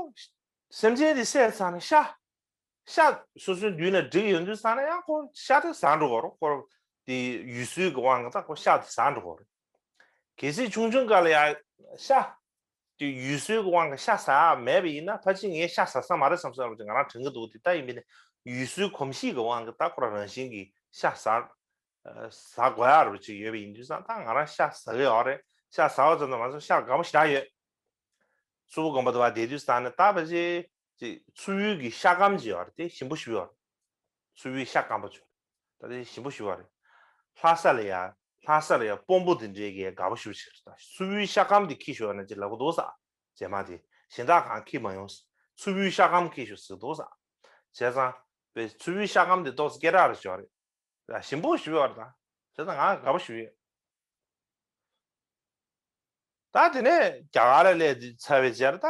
སེམས་ཅན་དེ་བསད་ཚར་ནས་ཤ། ཤ་སོ་སོའི་མདུན་ལ་སྒྲིག་ཡོང་དུས་ཙང་ན་ཡང་ཁོ་ཤ་དེ་ཟ་འགྲོ་གི་རེད། ཁོ་དེ་ཡུལ་སྲོལ་གྱི་དབང་གིས་ད་ཁོ་ཤ་དེ་ཟ་འགྲོ་གི་རེད། གལ་སྲིད་ཆུང་ཆུང་སྐབས་ལ་ཡང་ཤ་དེ་ཡུལ་སྲོལ་གྱི་དབང་གིས་ཤ་ཟ་ཡག་མེད་པ་ཡིན་ན་ཕལ་ཆེར་ངས་ཤ་ཟ་ས་མ་རེད་བསམ་བསམ་ཅིག་ང་རང་དྲན་གྱི་འདུག་དེ་ད་ཡིན་པ་ཡིན་ན་ཡུལ་སྲོལ་གོམས་གཤིས་ཀྱི་དབང་གིས་ད་ཁོ་རང་རང་བཞིན་གྱིས་ཤ་ཟ་ཟ་དགོས་ཡག་རུ་ཅིག་ཡོད་པ་ཡིན་དུས་ཙང་ད་ང་རང་ཤ་ཟ་གི་ཡོད་རེད། ཤ་ཟ་བ་ཙམ་དུ་མ་ཟད་ཤ་དགའ་པོ་ཞེ་དྲག་ཡོད། སུ་བོ་དགོན་པ་དུ་བ་བསྡད་དུས་ཙང་ནས་ད་ཕལ་ཆེར་ཅིག་ཚུར་ཡུལ་གྱི་ཤ་སྐམ་ཅིག་ཡོད་རེད། དེ་ཞིམ་པོ་ཞིག་ཡོད་རེད། ཚུར་ཡུལ་ཤ་སྐམ་པོ་ཅིག་ད་དེ་ཞིམ་པོ་ཞིག་ཡོད་རེད། ལྷ་ས་ལ་ཡ་ལྷ་ས་ལ་ཡ་སྤོམ་པོ་དེ་འདྲའི་གི་དགའ་པོ་ཞིག་བྱེད་རེད། ད་ཚུར་ཡུལ་ཤ་སྐམ་དེ་འཁྱེར་ཤོག་ན་ཅིག་ལབ་གི་འདུག་ས། རྗེས་མ་དེ་གཞན་དག་གང་འཁྱེར་མ་ཡོང་། ཚུར་ཡུལ་ཤ་སྐམ་འཁྱེར་ཤོག་ཟེར་གི་འདུག་ས། བྱས་ཙང་པའི་ཚུར་ཡུལ་ཤ་སྐམ་དེ་ཏོག་ཙམ་སྐད་གྲགས་རེ་ཞོག་རེད། ཞིམ་པོ་ཞུ་བར་དང་། བྱས་ཙང་ང་དགའ་པོ་ཞུ་ཡོད། ད་དེ་ནས་རྒྱ་གར་ལ་སླེབས་ཚར་བའི་རྗེས་ད་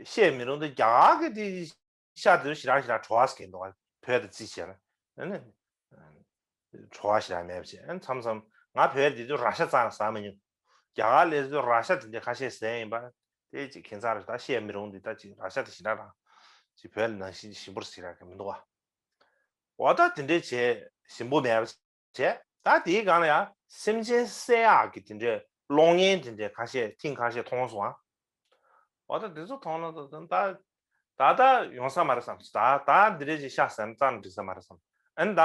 བཤད་མི་རུང་། ད་རྒྱ་གར་གྱི་དེ་ཤ་དེ་ཚོ་ཞེ་དྲག་ཞེ་དྲག་བྲོ་བ་ཟེར་གྱི་འདུག་བོད་དང་རྩིས་བྱས་ན་ཨ་ནི་བྲོ་བ་ཞེ་དྲག་མེད་པ་བྱས། ཨ་ནི་མཚམས་མཚམས་ང་བོད་དེ་དུས་ར་ཤ་རྩ་ནས་ཟ་མི་མྱོང་། རྒྱ་གར་སླེབས་དུས་ར་ཤ་དེ་འདྲ་ཁ་ཤས་ཟས་ཡིན་པ་དེ་ཅིག་ཁྱད་མཚར་རེད། ད་བཤད་མི་རུང་། འདི་ད་ཅིག་ར་ཤ་དེ་ཞེ་དྲག་རང་ཅིག་བོད་ལ་ནང་བཞིན་ཞིམ་པོ་ཞེ་དྲག་གི་མི་འདུག་བ། འོ་ད་དེ་འདྲའི་བྱས་ཞིམ་པོ་མེད་པ་བྱས། ད་དེའི་སྒང་ལ་ཡང་སེམས་ཅན་བསད་ཡག་གི་དེ་འདྲའི་གློག་བརྙན་དེ་འདྲའི་ཁ་ཤས་ཐེངས་ཁ་ཤས་མཐོང་སོང་ཨ། འོ་ད་དེ་ཚོ་མཐོང་ན་ད་ད་ད་ད་ཡོང་ས་མ་རེད་བསམ། ད་ད་འདི་འདྲའི་ཅིག་ཤ་ཟ་ན་རྩ་ནས་འགྲིག་ས་མ་རེད་བསམ། ཨ་ནི་ད་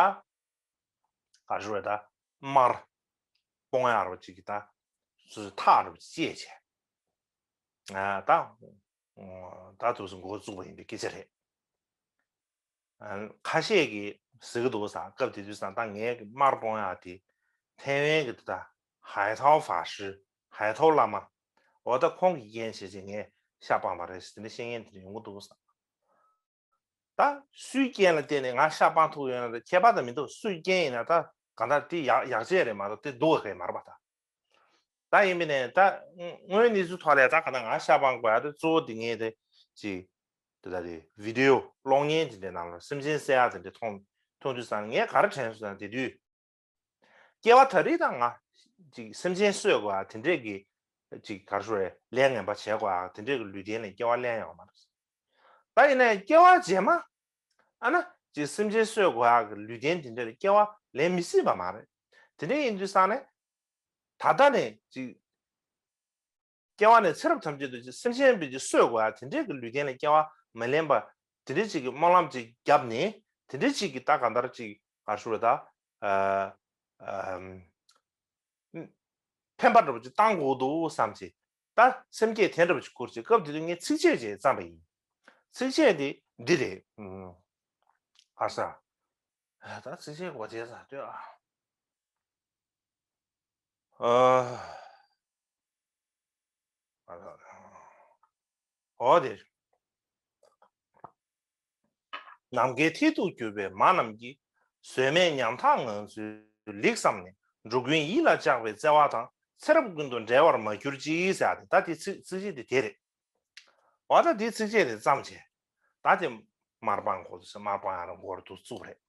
ག་རེ་ཞུ་དགོས་རེད། ད་དམར་སྤོང་ཡག་རོ་ཅིག་གི་ད་སོ་སོའི་ཐག་རོ་ཅིག་བཅད་བྱས། ད་ད་དུས་སུ་འགོ་བཙུགས་པ་ཡིན་པའི་སྐད་ཆ་རེད། ཁ་ཤས་ཀྱིས་ཟེར་གྱི་འདུག་ས། སྐབས་དེ་དུས་ས་ད་ངས་དམར་སྤོང་ཡག་དེ་ཐའེ་ཝན་གྱི་ད་ཧའེ་ཐའོ་ཧྥ་ཧྲི་ཧའེ་ཐའོ་བླ་མ། འོ་ད་ཁོང་གི་རྐྱེན་བྱས་བྱས་ངས་ཤ་སྤངས་པ་རེད་ཟེར་དེ་འདྲ་བཤད་མཁན་དེ་འདྲ་ཡོང་གི་འདུག་ས། ད་སུའི་རྐྱེན་ལ་བརྟེན་ནས་ང་ཤ་སྤང་ཐུབ་ཡོད་ན་ད་ཁྱད་པར་ད་མི་འདུག་སུའི་རྐྱེན་ཡིན་ན་ད་གང་ལྟར་དེ་ཡག་ཡག་བྱས་རེད་མ་གཏོགས་དེ་སྡུག་པ་གས་མ་རེད་པ་ད། ད་ཡིན་པ་ནས་ད་དངོས་གནས་ཚུལ་ཐོག་ལས་ད་གང་ལྟར་ང་ཤ་སྤང་དགོས་ཡ་དེ་གཙོ་བོ་དེ་ངས་དེ་ཅིག་དེ་ད་དེ་བི་ཌི་ཡོ་གློག་བརྙན་དེ་འདྲའི་ནང་ལ་སེམས་ཅན་བསད་ཡ་དེ་འདྲ་མཐོང་མཐོང་དུས་ཙང་ངས་ག་རེ་དྲན་སོང་ན་དེ་དུས། སྐྱེ་བ་ད་རེས་ད་ང་ཅིག་སེམས་ཅན་གསོད་དགོས་ཨ་དེ་འདྲས་ཀྱི་ཅིག་ག་རེ་ཞུ་རེད། ལས་ངན་པ་བྱེད་དགོས་ཨ་དེ་འདྲས་ཀྱི་ལུས་རྟེན་ལ་སྐྱེ་བ་ལེན་ཡོང་མ་རེད། ད་ཡིན་ནའི་སྐྱེ་བ་རྗེས་མ་ཨ་ན་ཅིག་སེམས་ཅན་གསོད་དགོས་ཨ་གི་ལུས་རྟེན་དེ་འདྲས་ལ་སྐྱེ་བ་ལེན་མི་སྲིད་པ་མ་རེད། དེ་འདྲས་ཡིན་དུས་ཙང་ནས་ད་ལྟ་ནས་ཅིག་སྐྱེ་བ་ནས་ཚེ་རབས་ཐམས་ཅད་དུ་སེམས་ཅན་པའི་ཅིག་གསོད་དགོས་ཡ་དེ་འདྲའི་གི་ལུས་རྟེན་ལ་སྐྱེ་བ་མི་ལེན་པ་དེ་འདྲའི་ཅིག་གི་སྨོན་ལམ་ཅིག་བརྒྱབ་ནས་དེ་འདྲའི་ཅིག་གི་ད་ག་འདྲ་ཅིག་ག་རེ་ཞུ་རེད་ད། ཨ་ཨམ། ཕན་པ་འདྲ་པོ་ཅིག་བཏང་དགོས་འདུག་བསམ་ཅིག་ད་སེམས་བསྐྱེད་དེ་འདྲ་པོ་ཅིག་ཁུར་ཅིག་སྐབས་དེ་དུས་ངས་ཚིགས་བཅད་ཅིག་བརྩམས་པ་ཡིན། ཚིགས་བཅད་དེ་འདི་རེད། ཨ་ས། ད་ཚིགས་བཅད་གོ་བྱས་ས་ལྟོས་ཨ། ཨ། འོ་དེ། ནམ་མཁའི་མཐིལ་དུ་གྱུར་པའི་མ་རྣམས་ཀྱིས། བཟོད་མེད་ཉམ་ཐག་ངང་ཚུལ་ལེགས་བསམས་ནས། འགྲོ་ཀུན་ཡིད་ལ་གཅགས་པའི་བརྩེ་བ་དང་། ཚེ་རབས་ཀུན་ཏུ་འབྲལ་བར་མ་གྱུར་ཅིག་ཟེར་ཡ་དེ་ད་དེ་ཚིག་ཚིགས་བཅད་དེ་དེ་རེད། འོ་ད་དེ་ཚིགས་བཅད་དེ་བརྩམས་བྱས། ད་དེ་དམར་སྤང་གོ་དུས་དམར་སྤང་ཡ་རང་མགོར་འདུག་བཙུགས་རེད།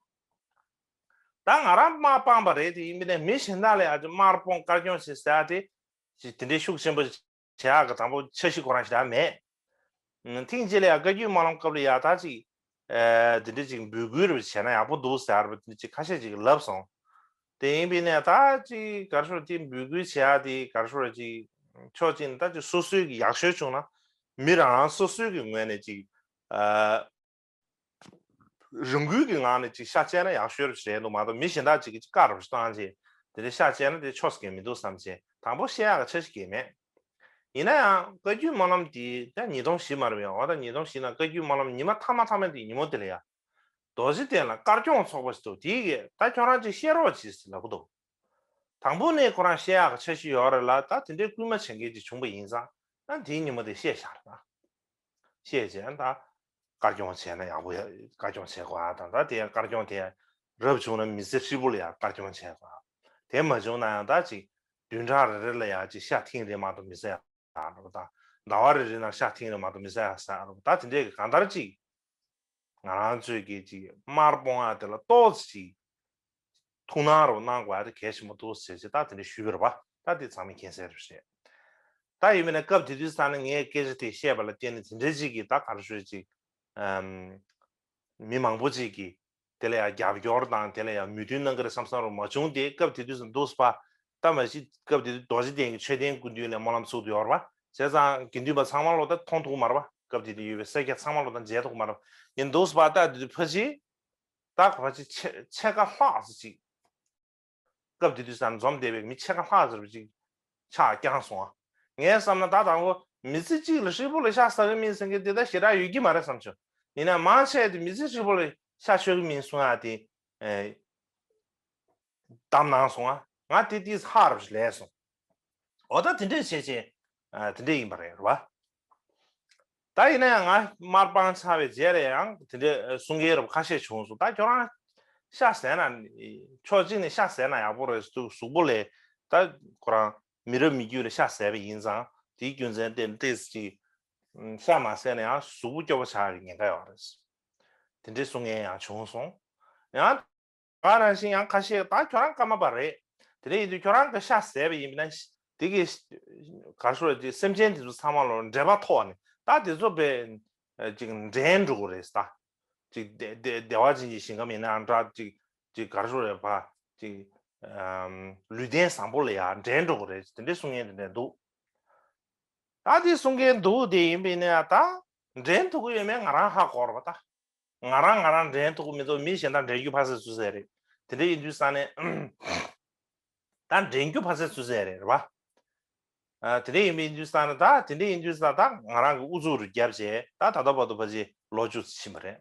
ད་ང་རང་དམར་སྤངས་པ་རེད་དེ་ཡིན་པ་ནས་མི་གཞན་དག་ལ་ཡ་ཅིག་དམར་སྤོང་དཀར་སྐྱོང་བྱེད་ཟེར་ཡ་དེ་ཅིག་དེ་འདྲའི་ཤུགས་ཆེན་པོ་བྱེད་ཡག་གི་དང་པོ་འཆར་གཞི་ཁོ་རང་ཞིག་ད་མེད། ཐེངས་གཅིག་ལ་ཡ་བཀའ་བརྒྱུད་སྨོན་ལམ་སྐབས་ལ་ཡ་ད་ཅིག་དེ་འདྲའི་ཅིག་འབོད་སྐུལ་རེ་བྱས་ན་ཡག་པོ་འདུག་ཟེར་བ་དེ་འདྲ་ཅིག་ཁ་ཤས་ཅིག་ལབ་སོང་། དེ་ཡིན་པ་ནས་ད་ཅིག་ག་རེ་ཞུ་དེ་འབོད་སྐུལ་བྱེད་ཡ་དེ་ག་རེ་ཞུ་ཅིག་ཕྱོགས་གཅིག་ནས་ད་ཅིག་སོ་སོའི་གི་ཡག་ཤོས་བྱུང་ན་མི་རང་རང་སོ་སོའི་གི་ངོས་ནས་ཅིག་རང་འགུལ་གྱི་ངང་ནས་ཅིག་ཤ་བཅད་ན་ཡག་ཤོས་རེད་འདུག་མ་གཏོགས་མི་གཞན་དག་ཅིག་གིས་ཅིག་བཀག་རོགས་ཞིག་བཏང་རྗེས་དེ་འདྲ་ཤ་བཅད་ན་དེ་ཆོག་ས་གི་མི་འདུག་བསམ་བྱས་དང་པོ་བཤད་ཡག་གི་འཆར་གཞི་གང་ཡང་མེད། ཡིན་ན་ཡང་བཀའ་བརྒྱུད་སྨོན་ལམ་དེ་ད་ཉིས་སྟོང་བཞི་མ་རེད་པས། འོ་ད་ཉིས་སྟོང་བཞི་ནང་བཀའ་བརྒྱུད་སྨོན་ལམ་ཉི་མ་མཐའ་མ་མཐའ་མ་དེ་ཉིན་མོ་དེ་ལ་ཡ། རྡོ་རྗེ་གདན་ལ་དཀར་སྐྱོང་ཚོགས་པ་ཞིག་འདུག་དེའི་གི་ད་ཁྱོད་རང་ཅིག་བཤད་རོགས་གྱིས་ལབ་ཀྱི་འདུག་དང་པོ་ནས་ཁོ་རང་བཤད་ཡག་གི་འཆར་གཞི་ཡོད་རེད་ལ། ད་དེ་འདྲའི་སྐུལ་མ་བྱེད་མཁན་ཅིག་བྱུང་པ་ཡིན་ཙང་ད་དེའི་ཉིན་མོ་དེ་བཤད་བཞག་རེད་ད། བཤད་བྱས་ད་དཀར་སྐྱོང་བྱས་ན་ཡག་པོ་ཡ་དཀར་སྐྱོང་བྱེད་དགོས་ཨ། དང་ད་དེ་དཀར་སྐྱོང་དེ་རབ་བྱུང་ན་མི་ཚེ་ཧྲིལ་པོ་ལ་ཡང་དཀར་སྐྱོང་བྱེད་དགོས་ཨ། དེ་མ་བྱུང་ན་ཡང་ད་ཅིག་བདུན་ཕྲག་རེ་རེ་ལ་ཡང་ཅིག་ཤ་ཐེངས་རེ་མ་གཏོགས་མི་ཟ་ཡ་ཟ་རོགས་དང་། ཟླ་བ་རེ་རེ་ནང་ཤ་ཐེངས་རེ་མ་གཏོགས་མི་ཟ་ཡ་ཟ་རོགས་ད། དེ་འདྲས་ཀྱི་གང་ལྟར་ཅིག་ང་རང་ཚོས་ཀྱི་ཅིག་དམར་སྤོང་ཡ་དེ་ལ་ཏོག་ཙམ་ཅིག་ཐུགས་སྣང་རོགས་གནང་དགོས་ཡ་དེ་གལ་ཆེན་པོ་འདུག་ཟེར་ཅིག་ད་དེ་འདྲས་ཞུས་པ་རེད་པ། ད་དེ་ཚང་མས་མཁྱེན་གསལ་རེད་བཤད། ད་ཡིན་མིན་ན་སྐབས་དེ་དུས་ས་ནས་ངས་སྐད་ཆ་དེ་བཤད་པ་ལ་བརྟེན་ནས་དེ་འདྲས་ཅིག་གིས་ད་ག་རེ་ཞུ་ཅིག་ཨམ། མི་མང་པོ་ཅིག་གིས་དེ་ལ་ཡང་རྒྱབ་སྐྱོར་དང་དེ་ལ་ཡང་མོས་མཐུན་གནང་གི་རེད་བསམ་བསམ་རུང་མ་བྱུང་། དེ་སྐབས་དེ་དུས་སུ་འདུག་སྤ་ད་མ་གཞི་སྐབས་དེ་དུས་རྡོ་རྗེ་གདན་གྱི་མཆོད་རྟེན་སྐུ་མདུན་ལ་སྨོན་ལམ་ཚུགས་ཏེ་ཡོད་རེད་པ། བྱས་ཙང་དགེ་འདུན་པ་ཚང་མ་ལོ་ད་མཐོང་ཐུབ་མ་རེད་པ། སྐབས་དེ་དུས་ཡོད་པའི་སེར་སྐྱ་ཚང་མ་ལོ་ད་མཇལ་ཐུབ་མ་རེད་པ། ཡིན་འདུག་སྤ་ད་དེ་དུས་ཕ་ཅི་ད་ཕ་ཅི་ཕྱེད་ཀ་ལྷག་ཙམ་ཅིག་སྐབས་དེ་དུས་ས་འཛོམས་བསྡད་པའི་མི་ཕྱེད་ཀ་ལྷག་ཙམ་ཅིག་ཆགས་བསྐྱངས་སོང་ཨ། ངས་བསམ་ན་ད་དང་པོ་མི་ཚེ་གཅིག་ལ་ཧྲིལ་པོ་ལ་ཤ་ཟ་གི་མིན་ཟེར་མཁན་དེ་ད་ཞེ་དྲག་ཡོད་ཀྱི་མ་རེད་བསམ་བྱུང་། ཡིན་ན་མང་ཆེ་དེ་མི་ཚེ་ཧྲིལ་པོ་ལ་ཤ་མཆོད་ཀྱི་མིན་གསུང་ཡ་དེ་བདམས་གནང་སོང་ཨ། ང་དེ་ཏིས་ཧ་རབ་ཞིག་ལས་སོང་། འོ་ད་དེ་འདྲས་བྱས་བྱས་དེ་འདྲས་ཡིན་པ་རེད་རེད་བ། ད་ཡིན་ན་ཡང་ང་དམར་སྤང་ཚར་བའི་རྗེས་ལ་ཡང་དེ་འདྲའི་གསུང་མཁན་རབ་ཁ་ཤས་བྱུང་སོང་། ད་ཁྱོད་རང་ཤ་ཟས་ན་ཕྱོགས་གཅིག་ནས་ཤ་ཟས་ན་ཡག་པོ་རེད་འདུག་གཟུགས་པོ་ལ་ད་ཁོ་རང་མི་རབས་མི་རྒྱུད་ལ་ཤ་ཟས་པ་ཡིན་ཙང་དེའི་རྒྱུ་མཚན་ཏེ་ཏེས་ཀྱི་ཤ་མ་ཟས་ན་ཡང་གཟུགས་པོ་སྐྱོ་པོ་ཆགས་ཀྱི་ཉེན་ཁ་ཡོད་རེད། དེ་འདྲའི་གསུང་མཁན་ཡང་བྱུང་སོང་། ཡང་ག་ནང་བཞིན་ཡང་ཁ་ཤས་ད་ཁྱོད་རང་སྐར་མ་པ་རེད། དེ་འདྲ་ཡིན་དུས་ཁྱོད་རང་གི་ཤ་ཟས་པ་ཡིན་ན་དེ་གི་གར་ཤོར་གྱི་སེམས་ཅན་དེ་ཚོ་ཚང་མ་ལོ་འདྲེས་པ་ཐོག་ནས་ད་དེ་ཚོ་བས་ཅིག་འདྲེན་འགྲོ་གི་རེད་ད། ཅིག་བདེ་བདེ་བདེ་བ་ཅན་གྱི་ཞིང་ཁམས་ཡིན་ནའང་འདྲ་ཅིག་ཅིག་གར་ཤོར་རེད་པ་ཅིག་ལུས་རྟེན་བཟང་པོ་ལ་ཡང་འདྲེན་འགྲོ་གི་རེད་དེ་འདྲའི་གསུང་མཁན་དེ་འདྲ་འདུག་ད་དེ་གསུང་མཁན་འདུག་དེ་ཡིན་པ་ཡིན་ན་ཡང་ད་འདྲེན་ཐུབ་ཀྱི་ཡོད་མེད་ང་རང་ཧ་གོ་རེད་པ་ད། ང་རང་ང་རང་འདྲེན་ཐུབ་ཀྱི་མི་འདུག་མི་གཞན་དག་འདྲེན་རྒྱུ་ཕ་སེ་སུ་སེ་རེད། དེ་འདྲ་ཡིན་དུས་ས་ནས་ད་འདྲེན་རྒྱུ་ཕ་སེ་སུ་སེ་རེད་རེད་བ། ཨ། དེ་འདྲ་ཡིན་པ་ཡིན་དུས་ས་ནས་ད་དེ་འདྲ་ཡིན་དུས་ས་ད་ང་རང་གི་ཨུ་ཚུགས་རུ་བརྒྱབ་བྱས་ད་ད་ལྟ་བར་དུ་ཕ་ཅི་ལོ་བཅུ་ཙམ་ཕྱིན་པ་རེད།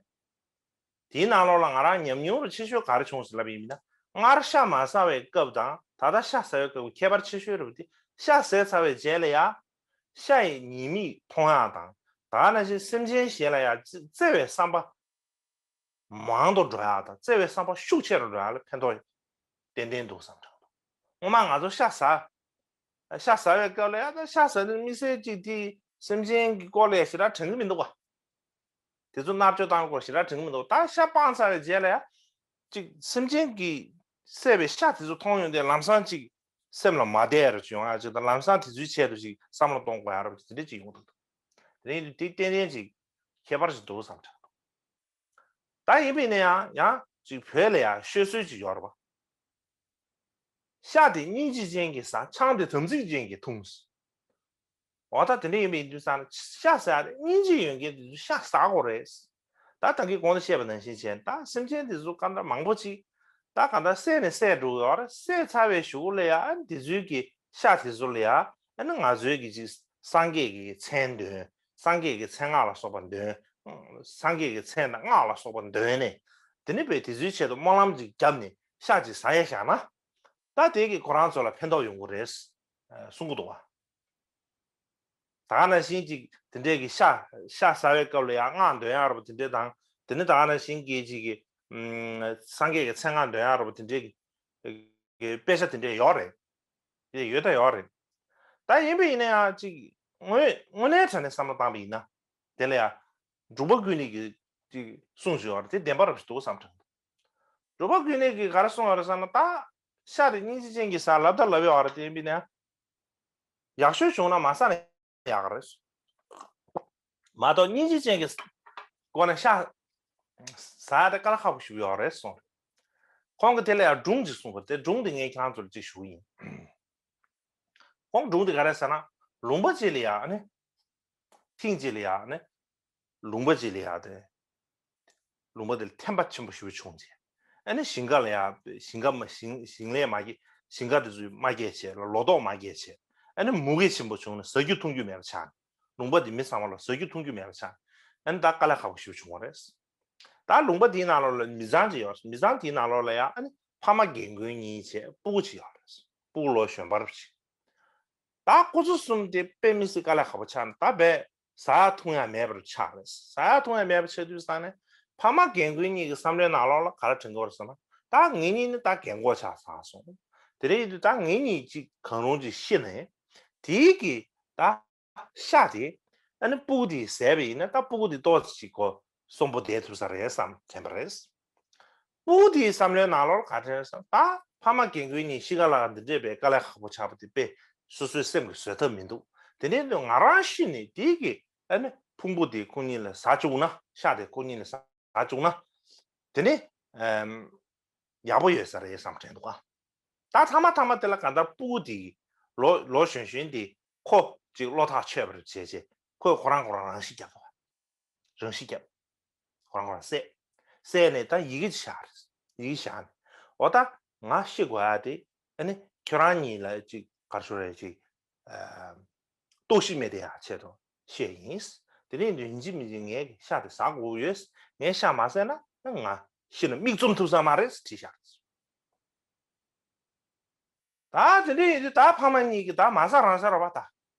དེའི་ནང་ལོགས་ལ་ང་རང་ཉམས་མྱོང་རུ་ཆེ་ཤོས་ག་རེ་བྱུང་ཟེར་ལབ་པ་ཡིན་ན། སྔར་ཤ་མ་ཟ་བའི་སྐབས་དང་ད་ལྟ་ཤ་ཟ་བའི་སྐབས་ཀྱི་ཁྱད་པར་ཆེ་ཤོས་རེད་པ། དེ་ཤ་ཟས་ཚར་བའི་རྗེས་ལ་ཡ། ཤ་ཡི་ཉེས་དམིགས་མཐོང་ཡག་དང་། ད་ག་ནང་བཞིན་སེམས་ཅན་གཞན་ལ་ཡང་བརྩེ་བའི་བསམ་པ་མང་དུ་འགྲོ་ཡག་དང་བརྩེ་བའི་བསམ་པ་ཤུགས་ཆེ་རུ་འགྲོ་ཡག་ལ་ཕན་ཐོགས་ཏན་ཏན་འདུག་བསམ་དྲན་འདུག་སྔོན་མ་ང་ཚོ་ཤ་ཟ་ཤ་ཟ་བའི་སྐབས་ལ་ཡང་ད་ཤ་ཟ་དུས་དམིགས་བསལ་གཅིག་དེ་སེམས་ཅན་གྱི་སྐོར་ལ་ཞེ་དྲག་དྲན་གྱི་མི་འདུག་ག་དེ་ཚོ་མནར་གཅོད་བཏང་སྐོར་ཞེ་དྲག་དྲན་གྱི་མི་འདུག་ད་ཤ་སྤངས་ཚར་བའི་རྗེས་ལ་ཡང་ཅིག་སེམས་ཅན་གྱི་བསད་པའི་ཤ་དེ་ཚོ་མཐོང་ཡོང་དུས་ལམ་སང་ཅིག་སེམས་ལ་མ་བདེ་ཡ་རུ་བྱུང་ཡ་ཅིག་དང་ལམ་སང་དེ་ཚོའི་ཆེད་དུ་ཅིག་བསམ་བློ་གཏོང་དགོས་ཡ་རུ་དེ་འདྲ་ཅིག་ཡོང་གི་འདུག་དེ་ནས་དེ་ཏན་ཏན་ཅིག་ཁྱད་པར་ཞིག་འདུག་བསམ་དྲན་འདུག་ད་ཡིན་པས་ན་ཡང་ཡང་ཅིག་བོད་ལ་ཡང་ཤོད་སྲོལ་ཅིག་ཡོད་རེད་པ། ཤ་དེ་སྙིང་རྗེ་ཅན་གྱིས་ཟ། ཆང་དེ་དམ་ཚིག་ཅན་གྱིས་འཐུང་། འོ་ད་དེ་འདྲ་ཡིན་པ་ཡིན་དུས་ཙང་ཤ་ཟ་ཡ་དེ་སྙིང་རྗེ་ཡོད་མཁན་དེ་ཚོས་ཤ་ཟ་དགོས་རེད། ད་ད་གིན་གོང་དུ་བཤད་པ་ནང་བཞིན་བྱས་ད་སེམས་ཅན་དེ་ཚོ་ག་འདྲ་མང་པོ་ཅིག་ད་ག་འདྲ་བསད་ནས་བསད་འགྲོ་གི་ཡོད་རེད། བསད་ཚར་བའི་གཞུག་ལ་ཡང་དེ་ཚོའི་གི་ཤ་དེ་ཚོ་ལ་ཡང་ཨ་ནི་ང་ཚོའི་གི་ཅིག་སངས་རྒྱས་ཀྱི་མཚན་འདོན། སངས་རྒྱས་ཀྱི་མཚན་སྔགས་ལ་སོགས་པ་འདོན། སངས་རྒྱས་ཀྱི་མཚན་དང་སྔགས་ལ་སོགས་པ་འདོན་ནས་དེ་ནི་བས་དེ་ཚོའི་ཆེད་དུ་སྨོན་ལམ་ཅིག་བརྒྱབ་ནས་ཤ་ཅིག་ཟ་ཡས་བཞག་ན། ད་དེ་གིས་ཁོ་རང་ཚོ་ལ་ཕན་ཐོགས་ཡོང་གི་རེད། གསུང་གི་འདུག་བ། ད་ག་ནང་བཞིན་ཅིག་དེ་འདྲས་ཀྱི་ཤ་ཤ་ཟ་བའི་སྐབས་ལ་ཡང་སྔགས་འདོན་ཡག་རེད་པ་དེ་འདྲས་དང་། དེ་ནི་ད་ག་ནང་བཞིན་གྱི་ཅིག་གི་སངས་རྒྱས་ཀྱི་མཚན་སྔགས་འདོན་ཡག་རེད་པ་དེ་འདྲས་ཀྱི་དཔེ་ཆ་དེ་འདྲས་ཡོད་རེད། དེ་ཡོད་ད་ཡོད་རེད། ད་ཡིན་པ་ཡིན་ན་ཡང་ཅིག་དངོས་དངོས་གནས་དྲང་ནས་བསམ་བློ་བཏང་པ་ཡིན་ན། དེ་ལ་ཡང་འབྲུག་པ་ཀུན་ལེགས་ཀྱི་ཅིག་གསུང་ཞིག་ཡོད་རེད། དེ་བདེན་པ་རེད་ཞིག་འདུག་བསམ་དྲན། འབྲུག་པ་ཀུན་ལེགས་ཀྱིས་ག་རེ་གསུངས་ཡོད་རེད་ཟེར་ན། ད་ཤ་དེ་སྙིང་རྗེ་ཅན་གྱིས་ཟ་ལབ་ད་ལབ་ཡོད་རེད། དེ་ཡིན་པས་ན་ཡག་ཤོས་བྱུང་ན་མ་ཟ་ན་ཡག་རེད། མ་གཏོགས་སྙིང་རྗེ་ཅན་གྱི་སྒོ་ནས་ཤ་ཟ་ཡ་དེ་དཀའ་ལས་ཁག་པོ་ཞིག་ཡོད་རེད་གསུངས་རེད། ཁོང་གིས་དེ་ལ་ཡང་སྒྲུང་ཅིག་གསུངས་པ་རེད། དེ་སྒྲུང་དེ་ངས་ཁྱེད་རང་ཚོ་ལ་ཅིག་ཞུ་གི་ཡིན། ཁོང་སྒྲུང་དེ་ག་རེ་ཟེར་ན། ལུང་པ་ཅིག་ལ་ཡ་ཨ་ནི། ཐེངས་ཅིག་ལ་ཡ་ཨ་ནི། ལུང་པ་ཅིག་ལ་ཡ་དེ། ལུང་པ་དེ་ལ་ཐན་པ་ཆེན་པོ་ཞེ་པོ་བྱུང་རྗེས། ཨ་ནི་ཞིང་ཁ་ལ་ཡ་ཞིང་ཁ་མ་ཞིང་ཞིང་ལས་མ་སྐྱེས། ཞིང་ཁ་དེ་ཚོས་མ་སྐྱེས་བྱས་ལ་ལོ་ཏོག་མ་སྐྱེས་བྱས། ཨ་ནི་མུ་གེ་ཆེན་པོ་བྱུང་ནས་ཟ་རྒྱུ་འཐུང་རྒྱུ་མེད་པ་ཆགས་ནས། ལུང་པ་དེ་མི་ཚང་མ་ལ་ཟ་རྒྱུ་འཐུང་རྒྱུ་མེད་པ་ཆགས། ཨ་ནི་ད་དཀའ་ལས་ཁག་པོ་ཞེ་པོ་བྱུང་བ་རེད། ད་ལུང་པ་དེའི་ནང་ལོགས་ལ་མི་ཚང་ཅིག་ཡོད་རེད། མི་ཚང་དེའི་ནང་ལོགས་ལ་ཡང་ཨ་ནི་ཕ་མ་རྒན་རྒོན་གཉིས་བྱས་སྤུ་གུ་ཅིག་ཡོད་རེད། སྤུ་གུ་ལོ་གཞོན་པ་རེད་ཅིག་ད་ཁོ་ཚོ་གསུམ་དེ་དཔེ་མི་སྲིད་དཀའ་ལས་ཁག་པོ་ཆགས་ནས་ད་རྦད་ཟ་ཡ་འཐུང་ཡ་མེད་པར་ཆགས་རེད། ཟ་ཡ་འཐུང་ཡ་མེད་པ་ཆགས་དུས་ཙང་ནས་ཕ་མ་རྒན་རྒོན་གཉིས་ཀྱི་བསམ་བློའི་ནང་ལོགས་ལ་ག་རེ་དྲན་གྱི་ཡོད་རེད་ཟེར་ན། ད་ངེད་གཉིས་ནི་ད་རྒན་གོག་ཆགས་ཚར་སོང་། དེ་འདྲ་ཡིན་དུས་ད་ངེད་གཉིས་ཅིག་གང་རུང་ཅིག་ཤི་ནས་དེའི་གི་ད་ཤ་དེ་ཨ་ནི་སྤུ་གུ་དེས་བཟས་པ་ཡིན་ན་ད་སྤུ་གུ་དེ་ཏོག་ཙམ་ཅིག་གོ་གསོན་པོ་བསྡད་ཐུབ་ས་རེད་བསམ་དྲན་པ་རེད། སྤུ་གུ་དེའི་བསམ་བློའི་ནང་ལོགས་ག་དྲན་སོང་། ད་ཕ་མ་རྒན་རྒོན་གཉིས་ཤི་ཁ་ལ་འདི་འདྲས་པའི་དཀའ་ལས་ཁག་པོ་ཆགས་པ་དེ་དཔེ་སོ་སོའི་སེམས་ཀྱིས་བཟོད་ཐབས་མི་འདུག་དེ་ནས་ང་རང་ཤི་ནས་དེའི་གི་ཨ་ནི་ཕུང་པོ་དེ་ཁོ་གཉིས་ལ་ཟ་བཅུག་ན། ཤ་དེ་ཁོ་གཉིས་ལ་ཟ་བཅུག་ན་དེ་ནི་ཨམ་ཡག་པོ་ཡོད་ས་རེད་བསམ་དྲན་འདུག་ཨ། ད་ཐ་མ་ཐ་མ་དེ་ལ་གང་ལྟར་སྤུ་གུ་དེ་ལོ་ལོ་གཞོན་གཞོན་དེ་ཁོ་ཅིག་བློ་ཐག་ཆོད་པ་རེད་བྱས་བྱས་ཁོས་ཁོ་རང་ཁོ་རང་རང་ཤི་བརྒྱབ་པ། རང་ཤི་བརྒྱབ། ཁོ་རང་ཁོ་རང་བསད། བསད་ནས་ད་ཡི་གེ་ཅིག་བཞག་རེད། ཡི་གེ་བཞག་ནས་འོ་ད་ང་ཤི་དགོས་ཡ་དེ་ཨ་ནི་ཁྱོད་རང་གཉིས་ལ་ཅིག་ག་རེ་ཞུ་རེད་ཅིག་ཨ་ལྟོགས་ཤི་མེད་དེ་ཡ་ཆེད་དུ་ཤི་ཡིན། དེ་ནས་ཡིན་གཅིག་མིན་གཅིག་ངའི་ཤ་དེ་ཟ་དགོས་ཡོད། ངའི་ཤ་མ་ཟས་ན་ང་ཤི་ན་མིག་བཙུམ་ཐུབ་ས་མ་རེད་བྲིས་བཞག་རེད། ད་དེ་འདྲ་ཡིན་དུས་ད་ཕ་མ་གཉིས་ཀྱིས་ད་མ་ཟ་རང་ཟ་རེད་བ། ད་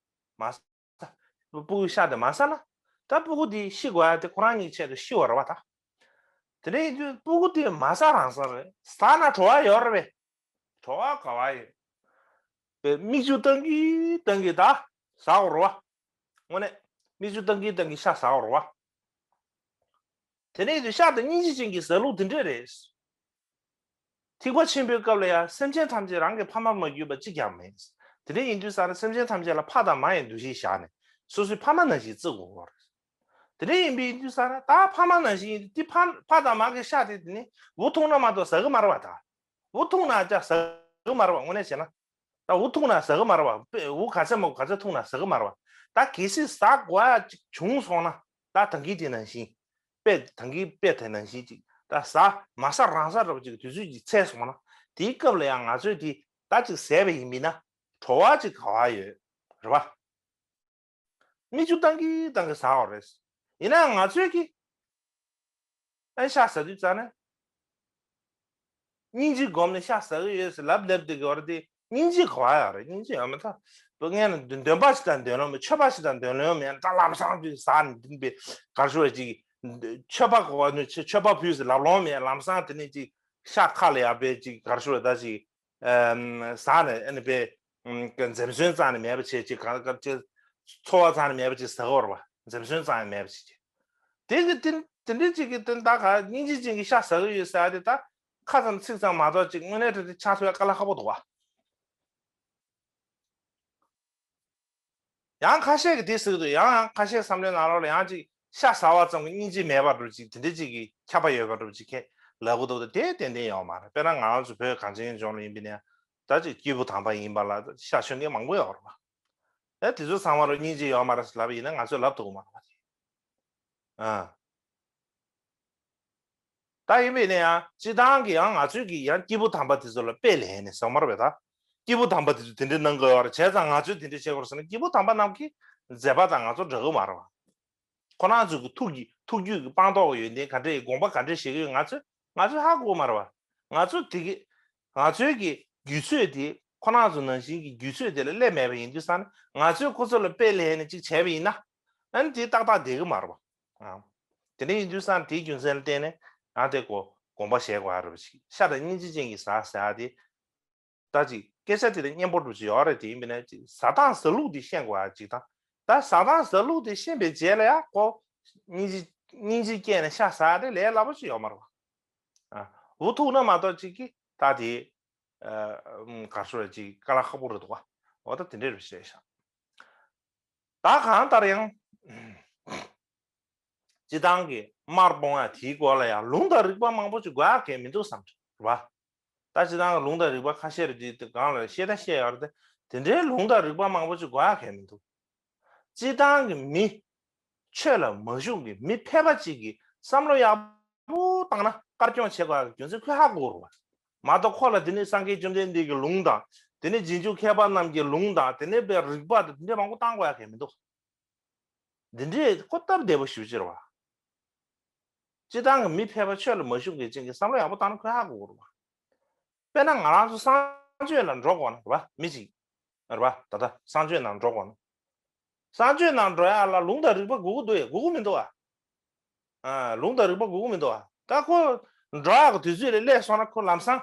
མ་ཟ། སྤུ་གུའི་ཤ་དེ་མ་ཟ་ན་ད་སྤུ་གུ་དེ་ཤི་དགོས་ཡ་དེ་ཁོ་རང་གཉིས་ཆེད་དུ་ཤི་བ་རེད་བ། ད་དེ་འདྲ་ཡིན་དུས་སྤུ་གུ་དེ་མ་ཟ་རང་ཟ་རེད། ཟ་ན་བྲོ་བ་ཡོད་རེད་པས། བྲོ་བ་ག་བ་ཡོད་པས། མིག་ཆུ་བཏང་གི་བཏང་གི་ད་ཟ་དགོས་རེད་བ། དངོས་གནས་མིག་ཆུ་བཏང་གི་བཏང་གི་ཤ་ཟ་དགོས་རེད་བ། དེ་ནས་དུས་ཤ་དང་སྙིང་རྗེ་ཅན་གྱི་ཟ་ལུགས་དེ་འདྲས་རེད། ཐེག་པ་ཆེན་པོའི་སྐབས་ལ་ཡང་སེམས་ཅན་ཐམས་ཅད་རང་གི་ཕ་མར་མ་གྱུར་པ་གཅིག་ཀྱང་མེད། དེ་འདྲ་ཡིན་དུས་ཙང་ནས་སེམས་ཅན་ཐམས་ཅད་ལ་ཕ་དང་མ་ཡི་འདུ་ཤེས་བཞག་ནས་སོ་སོའི་ཕ་མ་ནང་བཞིན་བརྩི་དགོས་པ་རེད། དེ་འདྲ་ཡིན་པའི་དུས་ཙང་ནས་ད་ཕ་མ་ནང་བཞིན་ཡིན་དུས་ཕ་ཕ་དང་མ་གི་ཤ་དེ་དེ་ནི་འུ་འཐུང་ན་མ་གཏོགས་ཟ་གི་མ་རེད་བ། ད་འུ་འཐུང་ན་ཅང་ཟ་གི་མ་རེད་བ། དངོས་གནས་བྱས་ན། ད་འུ་འཐུང་ན་ཟ་གི་མ་རེད་བ། དཔེ་འུ་ག་ཚད་མ་ག་ཚད་འཐུང་ན་ཟ་གི་མ་རེད་བ། ད་གལ་སྲིད་ཟ་དགོས་ཡ་ཅིག་བྱུང་སོང་ན་ད་ད་གིན་དེ་ནང་བཞིན། དཔེ་ད་གིན་དཔེ་དེ་ནང་བཞིན་ཅིག་ད་ཟ་མ་ཟ་རང་ཟ་འདྲ་པོ་ཅིག་དུས་ཚོད་ཅིག་ཚད་སོང་ན་དེའི་སྐབས་ལ་ཡང་ང་ཚོས་དེ་ད་ཅིག་ཟས་པ་ཡིན་མིན་ན་བྲོ་བ་ཅིག་ག་བ་ཡོད་རེད་བ། མིག་ཆུ་བཏང་གི་བཏང་གི་ཟ་བ་རེད། ཡིན་ནའང་ང་ཚོས་ཀྱི་ཨན་ཤ་ཟ་དུས་ཙ་ན། སྙིང་རྗེ་སྒོམ་ནས་ཤ་ཟ་གི་ཡོད་ཟེར་ལབ་ལབ་དེ་གི་བར་དེ་སྙིང་རྗེ་ག་བ་ཡོད་རེད། སྙིང་རྗེ་ཡོད་མ་ཐག་པ་ངས་ན་འདོན་པ་ཞིག་དང་འདོན་ལོང་མེད། མཆོད་པ་ཞིག་དང་འདོན་ལོང་མེད། ད་ལམ་སང་དུས་ཟ་ནས་འདུག་པའི་གར་ཞུ་བ་ཅིག་མཆོད་པ་གོ་བ་ནི་མཆོད་པ་ཕུལ་ཟེར་ལབ་ལོང་མེད། ལམ་སང་དེ་ནས་ཅིག་ཤ་ཁ་ལ་ཡག་པའི་ཅིག་གར་ཞུ་བ་ད་ཅིག་ཟ་ནས་ཨ་ནི་པའི་འཛེམ་ཟོན་རྩ་ནས་མེད་པ་བྱས་ཅིག་ག་ག་ཅིག་འཚོ་བ་རྩ་ནས་མེད་པ་ཅིག་ཟ་གི་བར་བ་འཛེམ་ཟོན་རྩ་ནས་མེད་པ་ཅིག་ཅིག་དེ་གི་དེ་དེ་འདྲའི་ཅིག་གི་དེ་ད་ག་སྙིང་རྗེ་ཅན་གྱི་ཤ་ཟ་གི་ཡོད་ཟེར་ཡ་དེ་ད་ཁ་ཙམ་ཚིག་ཙམ་མ་གཏོགས་ཅིག་དངོས་གནས་དྲང་གནས་ཆགས་ཐུབ་ཡ་དཀའ་ལས་ཁག་པོ་འདུག་བ། ཡང་ཁ་ཤས་ཀྱིས་དེ་ཟེར་གི་འདུག་ཡང་ཁ་ཤས་བསམ་བློའི་ནང་ལོགས་ལ་ཡང་ཅིག་ཤ་ཟ་བ་ཙམ་གྱི་སྙིང་རྗེ་མེད་པ་འདྲ་ཅིག་དེ་འདྲ་ཅིག་གི་ཁྱབ་པ་ཡོད་པ་འདྲ་ཅིག་ཁས་ལབ་གི་འདུག་དེ་ཏན་ཏན་ཡོད་མ་རེད། དཔེར་ན་ང་རང་ཚོ་བོད་གངས་ཅན་ལྗོངས་ལ་ཡིན་པ་ཡིན་ན་ད་ཅིག་སྐྱེས་བུ་དམ་པ་ཡིན་པ་ལ་ཤ་མཆོད་མཁན་མང་པོ་ཡོད་རེད་པ། ཨེ་དེ་ཚོ་ཚང་མ་རུ་སྙིང་རྗེ་ཡོད་མ་རེད་ལབ་པ་ཡིན་ན་ང་ཚོས་ལབ་ཐུབ་ཀྱི་མ་རེད་པ། ཨ། ད་ཡིན་པས་ན་ཡང་སྤྱི་བཏང་གི་ཡང་ང་ཚོས་ཀྱི་ཡང་སྐྱེས་བུ་དམ་པ་དེ་ཚོ་ལ་དཔེ་ལེན་ནས་ཟེར་མ་རེད་པས། ད་སྐྱེས་བུ་དམ་པ་དེ་ཚོ་དེ་འདྲའི་གནང་དགོས་ཡོད་རེད། བྱས་ཙང་ང་ཚོས་དེ་འདྲ་བྱེད་དགོས་རེད་ཟེར་ན་སྐྱེས་བུ་དམ་པ་རྣམས་ཀྱི་མཛད་པ་དང་ང་ཚོ་འདྲ་གི་མ་རེད་པ། ཁོ་རང་ཚོ་གི་ཐུགས་ཀྱི་ཐུགས་རྒྱུད་ཀྱི་སྤངས་རྟོགས་ཀྱི་ཡོན་ཏན་ག་འདྲ་ཡི་དགོངས་པ་ག་འདྲ་བཞེས་ཀྱི་ཡོད་ང་ཚོས་ང་ཚོས་ཧ་གོ་གི་མ་རེད་པ། ང་ཚོ་དེ་གི་ང་ཚོའི་གི་རྒྱུད་ཚོད་དེ་ཁོ་རང་ཚོ་ནང་བཞིན་གྱི་རྒྱུད་ཚོད་དེ་ལ་སླེབས་མེད་པ་ཡིན་དུས་ཙང་ནས་ང་ཚོས་ཁོ་ཚོ་ལ་དཔེ་ལེན་ནས་ཅིག་བྱས་པ་ཡིན་ན་ཨ་ནི་དེ་ཏག་ཏག་བསྡད་གི་མ་རེད་པ། ཨ། དེ་འདྲ་ཡིན་དུས་ཙང་དེའི་རྒྱུ་མཚན་ལ་བརྟེན་ནས་ང་དེ་གོ་དགོངས་པ་བཞེས་དགོས་ཡ་རེད་པ། ཅིག་ཤ་དང་སྙིང་རྗེ་ཅན་གྱི་ཟ་ཟེར་ཡ་དེ། ད་ཅིག་སྐད་ཆ་དེ་ལ་སྙན་པོ་འདྲ་ཅིག་ཡོད་རེད། དེ་ཡིན་པས་ན་ཅིག་ཟ་སྟངས་ཟ་ལུགས་དེ་ཤེས་དགོས་ཡ་ཅིག་དང་། ད་ཟ་སྟངས་ཟ་ལུགས་དེ་ཤེས་པའི་རྗེས་ལ་ཡ་ཁོ་སྙིང་རྗེ་སྙིང་རྗེ་སྐྱེས་ནས་ཤ་ཟ་ཡ་དེ་ལས་སླ་པོ་ཅིག་ཡོད་མ་རེད་པ། ཨ། འུ་ཐུག་ན་མ་གཏོགས་ཅིག་གིས་ད་དེ་ཨ་ག་རེ་ཞུ་རེད་ཅིག་དཀའ་ལས་ཁག་པོ་རེད་འདུག་ག་འོ་ད་དེ་འདྲས་རེད་བཤད་ཤག་ད་གང་ལྟར་ཡང་། སྤྱི་བཏང་གི་དམར་སྤུངས་ཡ་དེའི་སྐོར་ལ་ཡང་ལུང་དང་རིགས་པ་མང་པོ་ཅིག་དགོས་ཡ་གལ་མི་འདུག་བསམ་གྱི་རེད་པ། ད་སྤྱི་བཏང་གི་ལུང་དང་རིགས་པ་ཁ་ཤས་རེ་དེ་གང་ལ་བཤད་ད་བཤད་ཡོད་རེད་དེ། དེ་འདྲའི་ལུང་དང་རིགས་པ་མང་པོ་ཅིག་དགོས་ཡ་གལ་མི་འདུག་སྤྱི་བཏང་གི་མི་ཆོས་ལ་མ་ཞུགས་ཀྱི་མི་ཕལ་པ་ཅིག་གིས་བསམ་བློ་ཡག་པོ་བཏང་ན་དཀར་སྐྱོང་བྱེད་དགོས་ཡ་གི་རྒྱུ་མཚན་ཁོས་ཧ་གོ་རེད་པ། མ་གཏོགས་ཁོ་ལ་དེ་ནི་སངས་རྒྱས་བཅོམ་ལྡན་འདས་ཀྱི་ལུང་དང་། དེ་ནི་རྗེས་འཇུག་མཁས་པ་རྣམས་ཀྱི་ལུང་དང་། དེ་ནི་པའི་རིགས་པ་དང་དེ་འདྲའི་མང་པོ་བཏང་དགོས་ཡ་གལ་མི་འདུག་འདི་འདྲས་ཁོ་སྟབས་བདེ་པོ་ཞེ་པོ་ཅིག་རེད་པ། སྤྱིར་བཏང་གི་མི་ཕལ་པ་ཆོས་ལ་མ་ཞུགས་མཁན་ཅན་གྱི་བསམ་བློ་ཡག་པོ་བཏང་ན་ཁོས་ཧ་གོ་གི་རེད་བ། དཔེར་ན་ང་རང་ཚོ་གསང་སྤྱོད་ལ་འགྲོ་དགོས་ན་རེད་བ། མི་གཅིག་རེད་བ། ད་ལྟ་གསང་སྤྱོད་ནང་འགྲོ་དགོས་ན། གསང་སྤྱོད་ནང་འགྲོ་ཡག་ལ་ལུང་དང་རིགས་པ་དགོས་ཀྱི་འདུག་ཡ། དགོས་ཀྱི་མི་འདུག་ཨ། ཨ། ལུང་དང་རིགས་པ་དགོས་ཀྱི་མི་འདུག་ཨ། ད་ཁོ་འགྲོ་ཡག་གི་དུས་ཚོད་ལ་སླེབས་སོང་ན་ཁོ་ལམ་སང་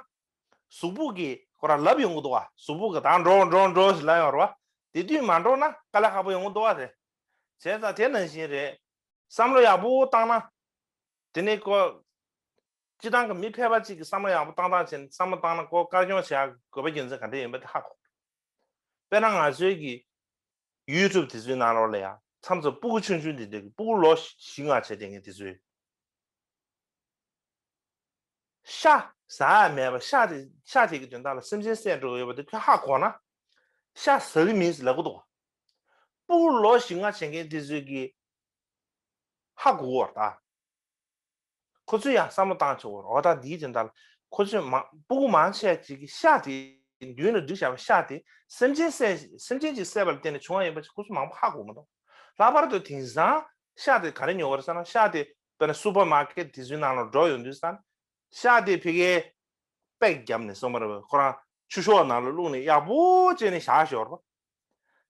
གཟུགས་པོ་གིས་ཁོ་རང་ལབ་ཡོང་གི་འདུག་ཨ། གཟུགས་པོ་གིས་ད་འགྲོ་འགྲོ་འགྲོ་ཞེས་ལབ་ཡོང་རེད་བ། དེ་དུས་མ་འགྲོ་ན་དཀའ་ལས་ཁག་པོ་ཡོང་གི་འདུག་ཨ། དེ་བྱས་ཙང་དེ་ནང་བཞིན་རེད། བསམ་བློ་ཡག་པོ་བཏང་ན། དེ་ནས་ཁོ་སྤྱིར་བཏང་གི་མི་ཕལ་པ་གཅིག་གིས་བསམ་བློ་ཡག་པོ་བཏང་སྟངས་བྱས་ནས་བསམ་བློ་བཏང་ན་ཁོ་དཀར་སྐྱོང་བྱེད་ཡག་དགོས་པ་རྒྱུ་མཚན་ག་འདྲ་ཡིན་པ་དེ་ཧ་གོ། དཔེར་ན་ང་ཚོའི་གི་ཡུ་ཊུབ་དེ་ཚོའི་ནང་ལོགས་ལ་ཡང་མཚམས་མཚམས་སྤུ་གུ་ཆུང་ཆུང་དེ་འདྲ་གི་སྤུ་གུ་ལོ་བཞི་ལྔ་བྱས་བསྡད་མཁན་དེ་ཚོས་ཤ་ཟ་ཡ་མེད་པ། ཤ་དེ་ཤ་དེ་གི་དོན་དག་ལ་སེམས་ཅན་བསད་འགྲོ་གི་ཡོད་པ་དེ་ཁོས་ཧ་གོ་ན་ཤ་ཟ་གི་མིན་ཟེར་ལབ་གི་འདུག་སྤུ་གུ་ལོ་བཞི་ལྔ་བྱེད་མཁན་དེ་ཚོས་གི་ཧ་གོ་གི་ཡོད་རེད་ད། ཁོ་ཚོས་ཡང་བསམ་བློ་བཏང་ཆོག་གི་རེད། འོ་ད་འདིའི་དོན་དག་ལ་ཁོ་ཚོས་མ་སྤུ་གུ་མང་ཆེ་ཅིག་གིས་ཤ་དེ་མདུན་ལ་བསྒྲིགས་བཞག་པའི་ཤ་དེ་སེམས་ཅན་བསད་སེམས་ཅན་ཅིག་བསད་པ་ལ་བརྟེན་ནས་བྱུང་བ་ཡིན་པ་ཅིག་ཁོ་ཚོས་མང་པོ་ཧ་གོ་མི་འདུག་ལྷག་པར་དུ་དེང་སང་ཤ་དེ་ག་རེ་ཉོ་གི་རེད་ཟེར་ན། ཤ་དེ་དཔེར་ན་སུ་པར་མར་ཀེཊ་དེ་ཚོའི་ནང་ལ་འགྲོ་ཡོང་དུས་ཙང་ཤ་དེ་ཕ་གིར་པེག་བརྒྱབ་ནས་སོང་བ་རེད། ཁོ་རང་ཆུ་ཤོག་ནང་ལ་བླུགས་ནས་ཡག་པོ་བྱས་ནས་བཞག་ཞོར་བ།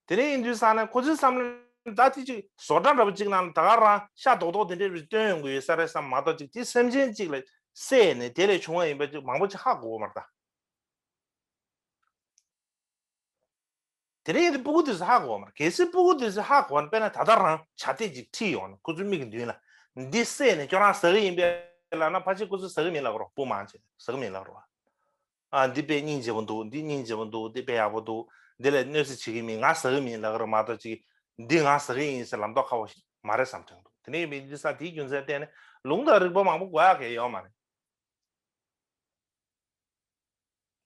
དེ་ནས་ཡིན་དུས་ཙང་ནས་ཁོ་ཚོའི་བསམ་བློ་ད་དེ་ཅིག་བཟོ་གྲྭ་འདྲ་པོ་ཅིག་ནང་ལ་ད་ག་རང་ཤ་རྡོག་རྡོག་དེ་འདྲས་རེ་བཏོན་ཡོང་གི་ཡོད་ས་རེད་བསམ་མ་གཏོགས། ཅིག་དེ་སེམས་ཅན་ཅིག་ལ་བསད་ནས་དེ་ལས་བྱུང་བ་ཡིན་པ་ཅིག་མང་པོ་ཅིག་ཧ་གོ་གི་མ་རེད་ད། དེ་ནས་ཡིན་དུས་སྤུ་གུ་དེ་ཚོ་ཧ་གོ་གི་མ་རེད། གལ་སྲིད་སྤུ་གུ་དེ་ཚོས་ཧ་གོ་ན། དཔེར་ན་ད་ལྟ་རང་བྱ་དེ་ཅིག་ཁྲིད་ཡོང་ན་ཁོ་ཚོའི་མིག་གི་མདུན་ལ་འདི་བསད་ནས་ཁྱོད་རང་ཟ་གི་ཡིན་པས་ལབ་ན་ཕལ་ཆེར་ཁོ་ཚོས་ཟ་གི་མིན་ལབ་ཀྱི་རེད། སྤུ་གུ་མང་ཆེ་ཟ་གི་མིན་ལབ་ཀྱི་རེད། ཨ། འདི་དཔེ་སྙིང་རྗེ་པོ་འདུག་འདི་སྙིང་རྗེ་པོ་འདུག་འདི་དཔེ་ཡག་པོ་འདུག་འདི་ལ་གནོད་འཚེ་བྱེད་ཀྱི་མིན། ང་ཟ་གི་མིན་ལབ་ཀྱི་རེད་མ་གཏོགས། ཅིག་འདི་ང་ཟ་གི་ཡིན་ཟེར་ལབ་མདོག་ཁ་པོ་ཞིག་མ་རེད་བསམ་དྲན་འདུག་དེ་ནས་ཡིན་པའི་འདི་ས་དེའི་རྒྱུ་མཚན་བརྟེན་ནས་ལུང་དང་རིགས་པ་མང་པོ་དགོས་ཡག་གང་ཡང་ཡོད་མ་རེད།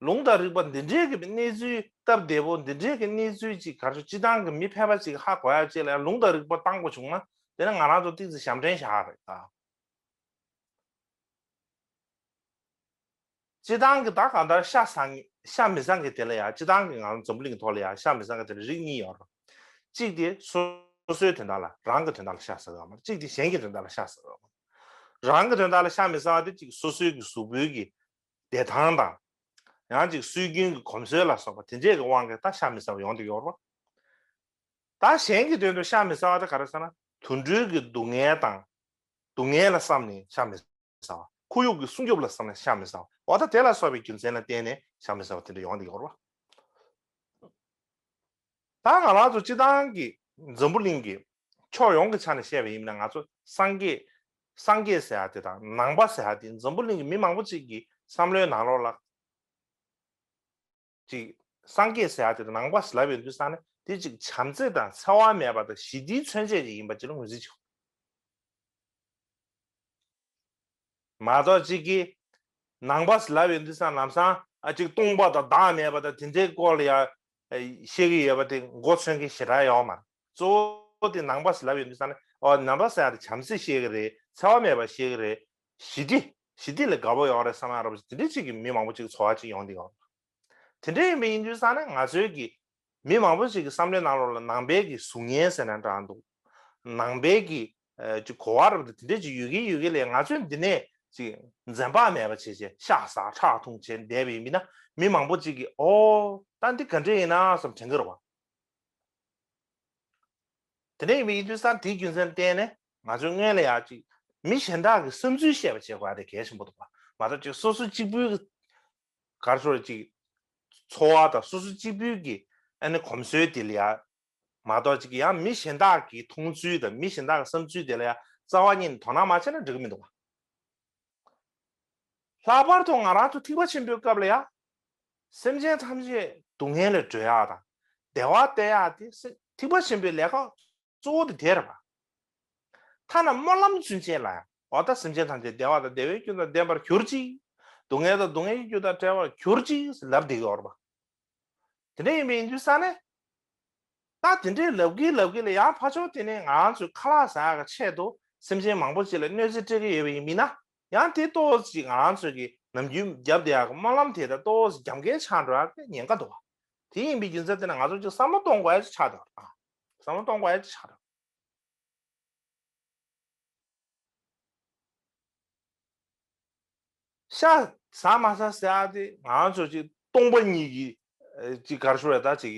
ལུང་དང་རིགས་པ་འདི་འདྲའི་གི་གནས་ཚུལ་སྟབས་བདེ་པོ་འདི་འདྲའི་གི་གནས་ཚུལ་ཅིག་ག་རེ་ཟེར། སྤྱིར་བཏང་གི་མི་ཕལ་པ་ཅིག་ཧ་གོ་ཡག་ཅིག་ལ་ཡང་ལུང་དང་རིགས་པ་བཏང་དགོས་བྱུང་ན། དེ་ནི་ང་རང་ཚོ་ཏོག་ཙམ་ཞབས་འདྲེན་བཞག་ཡག་རེད་ད། སྤྱིར་བཏང་གི་ད་གང་ལྟར་ཤ་ཟ་མཁན་ཤ་མི་ཟ་མཁན་དེ་ལ་ཡང་། སྤྱིར་བཏང་གི་ང་རང་འཛམ་བུ་གླིང་གི་ཐོག་ལ་ཡང་ཤ་མི་ཟ་མཁན་དེ་ལ་རིགས་གཉིས་ཡོད་རེད། གཅིག་དེ་སོ་སོའི་དོན་དག་ལ་རང་གི་དོན་དག་ལ་ཤ་ཟ་གི་ཡོད་མ་རེད། གཅིག་དེ་གཞན་གྱི་དོན་དག་ལ་ཤ་ཟ་གི་ཡོད་མ་རེད། རང་གི་དོན་དག་ལ་ཤ་མི་ཟ་བ་དེ་གཅིག་སོ་སོའི་གི་གཟུགས་པོའི་གི་བདེ་ཐང་དང་། ཡང་གཅིག་སྲོལ་རྒྱུན་གྱི་གོམས་སྲོལ་ལ་སོགས་པ་དེ་འདྲས་ཀྱི་དབང་གིས་ད་ཤ་མི་ཟ་བ་ཡོང་བསྡད་ཡོད་རེད་པ། ད་གཞན་གྱི་དོན་དུ་ཤ་མི་ཟ་བ་དེ་ག་རེ་ཟེར་ན། དུད་འགྲོའི་གི་སྡུག་བསྔལ་དང་། སྡུག་བསྔལ་ལ་བསམ་ནས་ཤ་མི་ཟ་བ། ཁོར་ཡུག་གི་སྲུང་སྐྱོབ་ལ་བསམ་ནས་ཤ་མི་ཟ་བ། འོ་ད་དེ་ལ་སོགས་པའི་རྒྱུ་མཚན་ལ་བརྟེན་ནས་ཤ་མི་ཟ་བ་དེ་འདྲ་ཡོང་བསྡད་ཡོད་རེད་པ། ད་ང་རང་ཚོ་སྤྱིར་བཏང་གི་འཛམ་བུ་གླིང་གི་ཕྱོགས་ཡོངས་ཀྱི་ཆ་ནས་བཤད་པ་ཡིན་ན། ང་ཚོ་སངས་རྒྱས་སངས་རྒྱས་ཟེར་ཡ་དེ་དང་ནང་པ་ཟེར་ཡ་དེ་འཛམ་བུ་གླིང་གི་མི་མང་པོ་ཅིག་གི་བསམ་བློའི་ནང་ལོགས་ལ་ཅིག་སངས་རྒྱས་ཟེར་ཡ་དེ་དང་ནང་པ་ཟེར་ལབ་ཡོང་དུས་ཙང་ནས། དེ་ཅིག་བྱམས་བརྩེ་དང་འཚེ་བ་མེད་པ་དང་ཞི་བདེའི་མཚོན་བྱེད་ཅིག་ཡིན་པ་ཅིག་ལ་ངོས་འཛིན་བྱེད། མ་གཏོགས་ཅིག་གིས་ནང་པ་ཟེར་ལབ་ཡོང་དུས་ཙང་ལམ་སང་ཨ་ཅིག་སྟོང་པ་དང་བདག་མེད་པ་དང་དེ་འདྲའི་སྐོར་ལ་ཡང་བཤད་ཀྱི་ཡོད་པ་དེ་མགོ་ཚོས་མཁན་ཞེ་དྲག་ཡོད་མ་རེད། གཙོ་བོ་དེ་ནང་པ་ཟེར་ལབ་ཡོང་དུས་ཙང་ནས། ཨོ་ནང་པ་ཟེར་ཡ་དེ་བྱམས་བརྩེ་བཤད་ཀྱི་རེད། འཚེ་བ་མེད་པ་བཤད་ཀྱི་རེད། ཞི་བདེ་ཞི་བདེ་ལ་དགའ་པོ་ཡོད་རེད་བསམ་ཡ་འདྲ་པོ་ཅིག་དེ་འདྲའི་ཅིག་གི་མི་མང་པོ་ཅིག་ཚོར་བ་ཅིག་ཡོང་བསྡད་ཡོད་རེད། དེ་འདྲ་ཡིན་པ་ཡིན་དུས་ཙང་ནས་ང་ཚོའི་གི་མི་མང་པོ་ཞིག་གི་བསམ་བློའི་ནང་ལོགས་ལ་ནང་པའི་གི་གཟུགས་བརྙན་ཟེར་ན་འདྲ་འདུག་ནང་པའི་གི་ཨ་ཅིག་གོ་བ་རབ་དེ་འདྲ་ཅིག་ཡོད་ཀྱི་ཡོད་ཀྱི་ལས། ང་ཚོས་འདི་ནས་ཅིག་འཛེམ་བག་མེད་པ་བྱས་བྱས་ཤ་ཟ་ཁྲག་འཐུང་བྱས་བསྡད་པ་ཡིན་ན། མི་མང་པོ་ཅིག་གིས་ཨོ་ད་འདི་ག་འདྲ་ཡིན་ན་བསམ་དྲན་གྱི་རེད་པ། དེ་འདྲ་ཡིན་པ་ཡིན་དུས་ཙང་དེའི་རྒྱུ་མཚན་བརྟེན་ནས་ང་ཚོས་སྔོན་ལ་ཡ་ཅིག་མི་གཞན་དག་གི་བསམ་ཚུལ་ཤེས་པ་བྱེད་དགོས་ཡ་དེ་གལ་ཆེན་པོ་འདུག་པ། མ་གཏོགས་ཅིག་སོ་སོ་གཅིག་པུའི་ག་རེ་ཟེར་ཅིག་འཚོ་བ་དང་སོ་སོ་གཅིག་པུའི་གི་ཨ་ནི་གོམས་སྲོལ་དེ་ལ་ཡ་མ་གཏོགས་ཅིག་ཡང་མི་གཞན་དག་གི་མཐོང་ཚུལ་དང་མི་གཞན་དག་གི་བསམ་ཚུལ་དེ་ལ་ཡ་རྩ་བ་ཉིད་ནས་དོ་སྣང་མ་བྱས་ན་འགྲིག་གི་མི་འདུག་པ། ལྷག་པར་དུ་ང་རང་ཚོ་ཐེག་པ་ཆེན་པོའི་སྐབས་ལ་ཡ། སེམས་ཅན་ཐམས་ཅད་སྡུག་བསྔལ་ལས་སྒྲོལ་ཡག་དང་བདེ་བ་སྟེར་ཡག་དེ་སེ་ཐེག་པ་ཆེན་པོའི་ལས་ཀ་གཙོ་བོ་དེ་དེ་རེད་པ། ཐ་ན་སྨོན་ལམ་ཚུན་ཆད་ལ་ཡང་། འོ་ད་སེམས་ཅན་ཐམས་ཅད་བདེ་བ་དང་བདེ་བའི་རྒྱུ་དང་ལྡན་པར་གྱུར་ཅིག་སྡུག་བསྔལ་དང་སྡུག་བསྔལ་གྱི་རྒྱུ་དང་བྲལ་བར་གྱུར་ཅིག་ཟེར་ལབ་བསྡད་ཀྱི་ཡོད་རེད་པ། དེ་འདྲ་ཡིན་པ་ཡིན་དུས་ཙང་ནས། ད་དེ་འདྲའི་ལབ་གིན་ལབ་གིན་ལ་ཡང་ཕར་ཕྱོགས་དེ་ནས་ང་རང་ཚོའི་ཁ་ལག་ཟ་ཡག་གི་ཆེད་དུ་སེམས་ཅན་མང་པོ་ཅིག་ལ་གནོད་འཚེ་སྤྲད་ཀྱི་ཡོད་པ་ཡིན་ན། ཡང་དེ་ཏོག་ཙམ་ཅིག་ང་རང་ཚོའི་གི་ནམ་རྒྱུན་བརྒྱབ་བསྡད་ཡག་གི་སྨོན་ལམ་དེ་ད་ཏོག་ཙམ་རྒྱབ་འགལ་ཆགས་འགྲོ་ཡག་གི་ཉེན་ཁ་འདུག་པ། དེ་ཡིན་པའི་རྒྱུ་མཚན་དེ་ནས་ང་ཚོ་ཅིག་བསམ་བློ་གཏོང་དགོས་ཡག་ཅིག་ཆགས་འདུག་པ། བསམ་བློ་གཏོང་དགོས་ཡག་ཅིག་ཆགས་འདུག་ཤ་ཟ་མ་ཟ་ཟེར་ཡ་དེ་ང་ཚོ་ཅིག་སྟོང་པ་ཉིད་ཀྱི་ཨ་ཅིག་ག་རེ་ཞུ་དགོས་རེད། ད་ཅིག་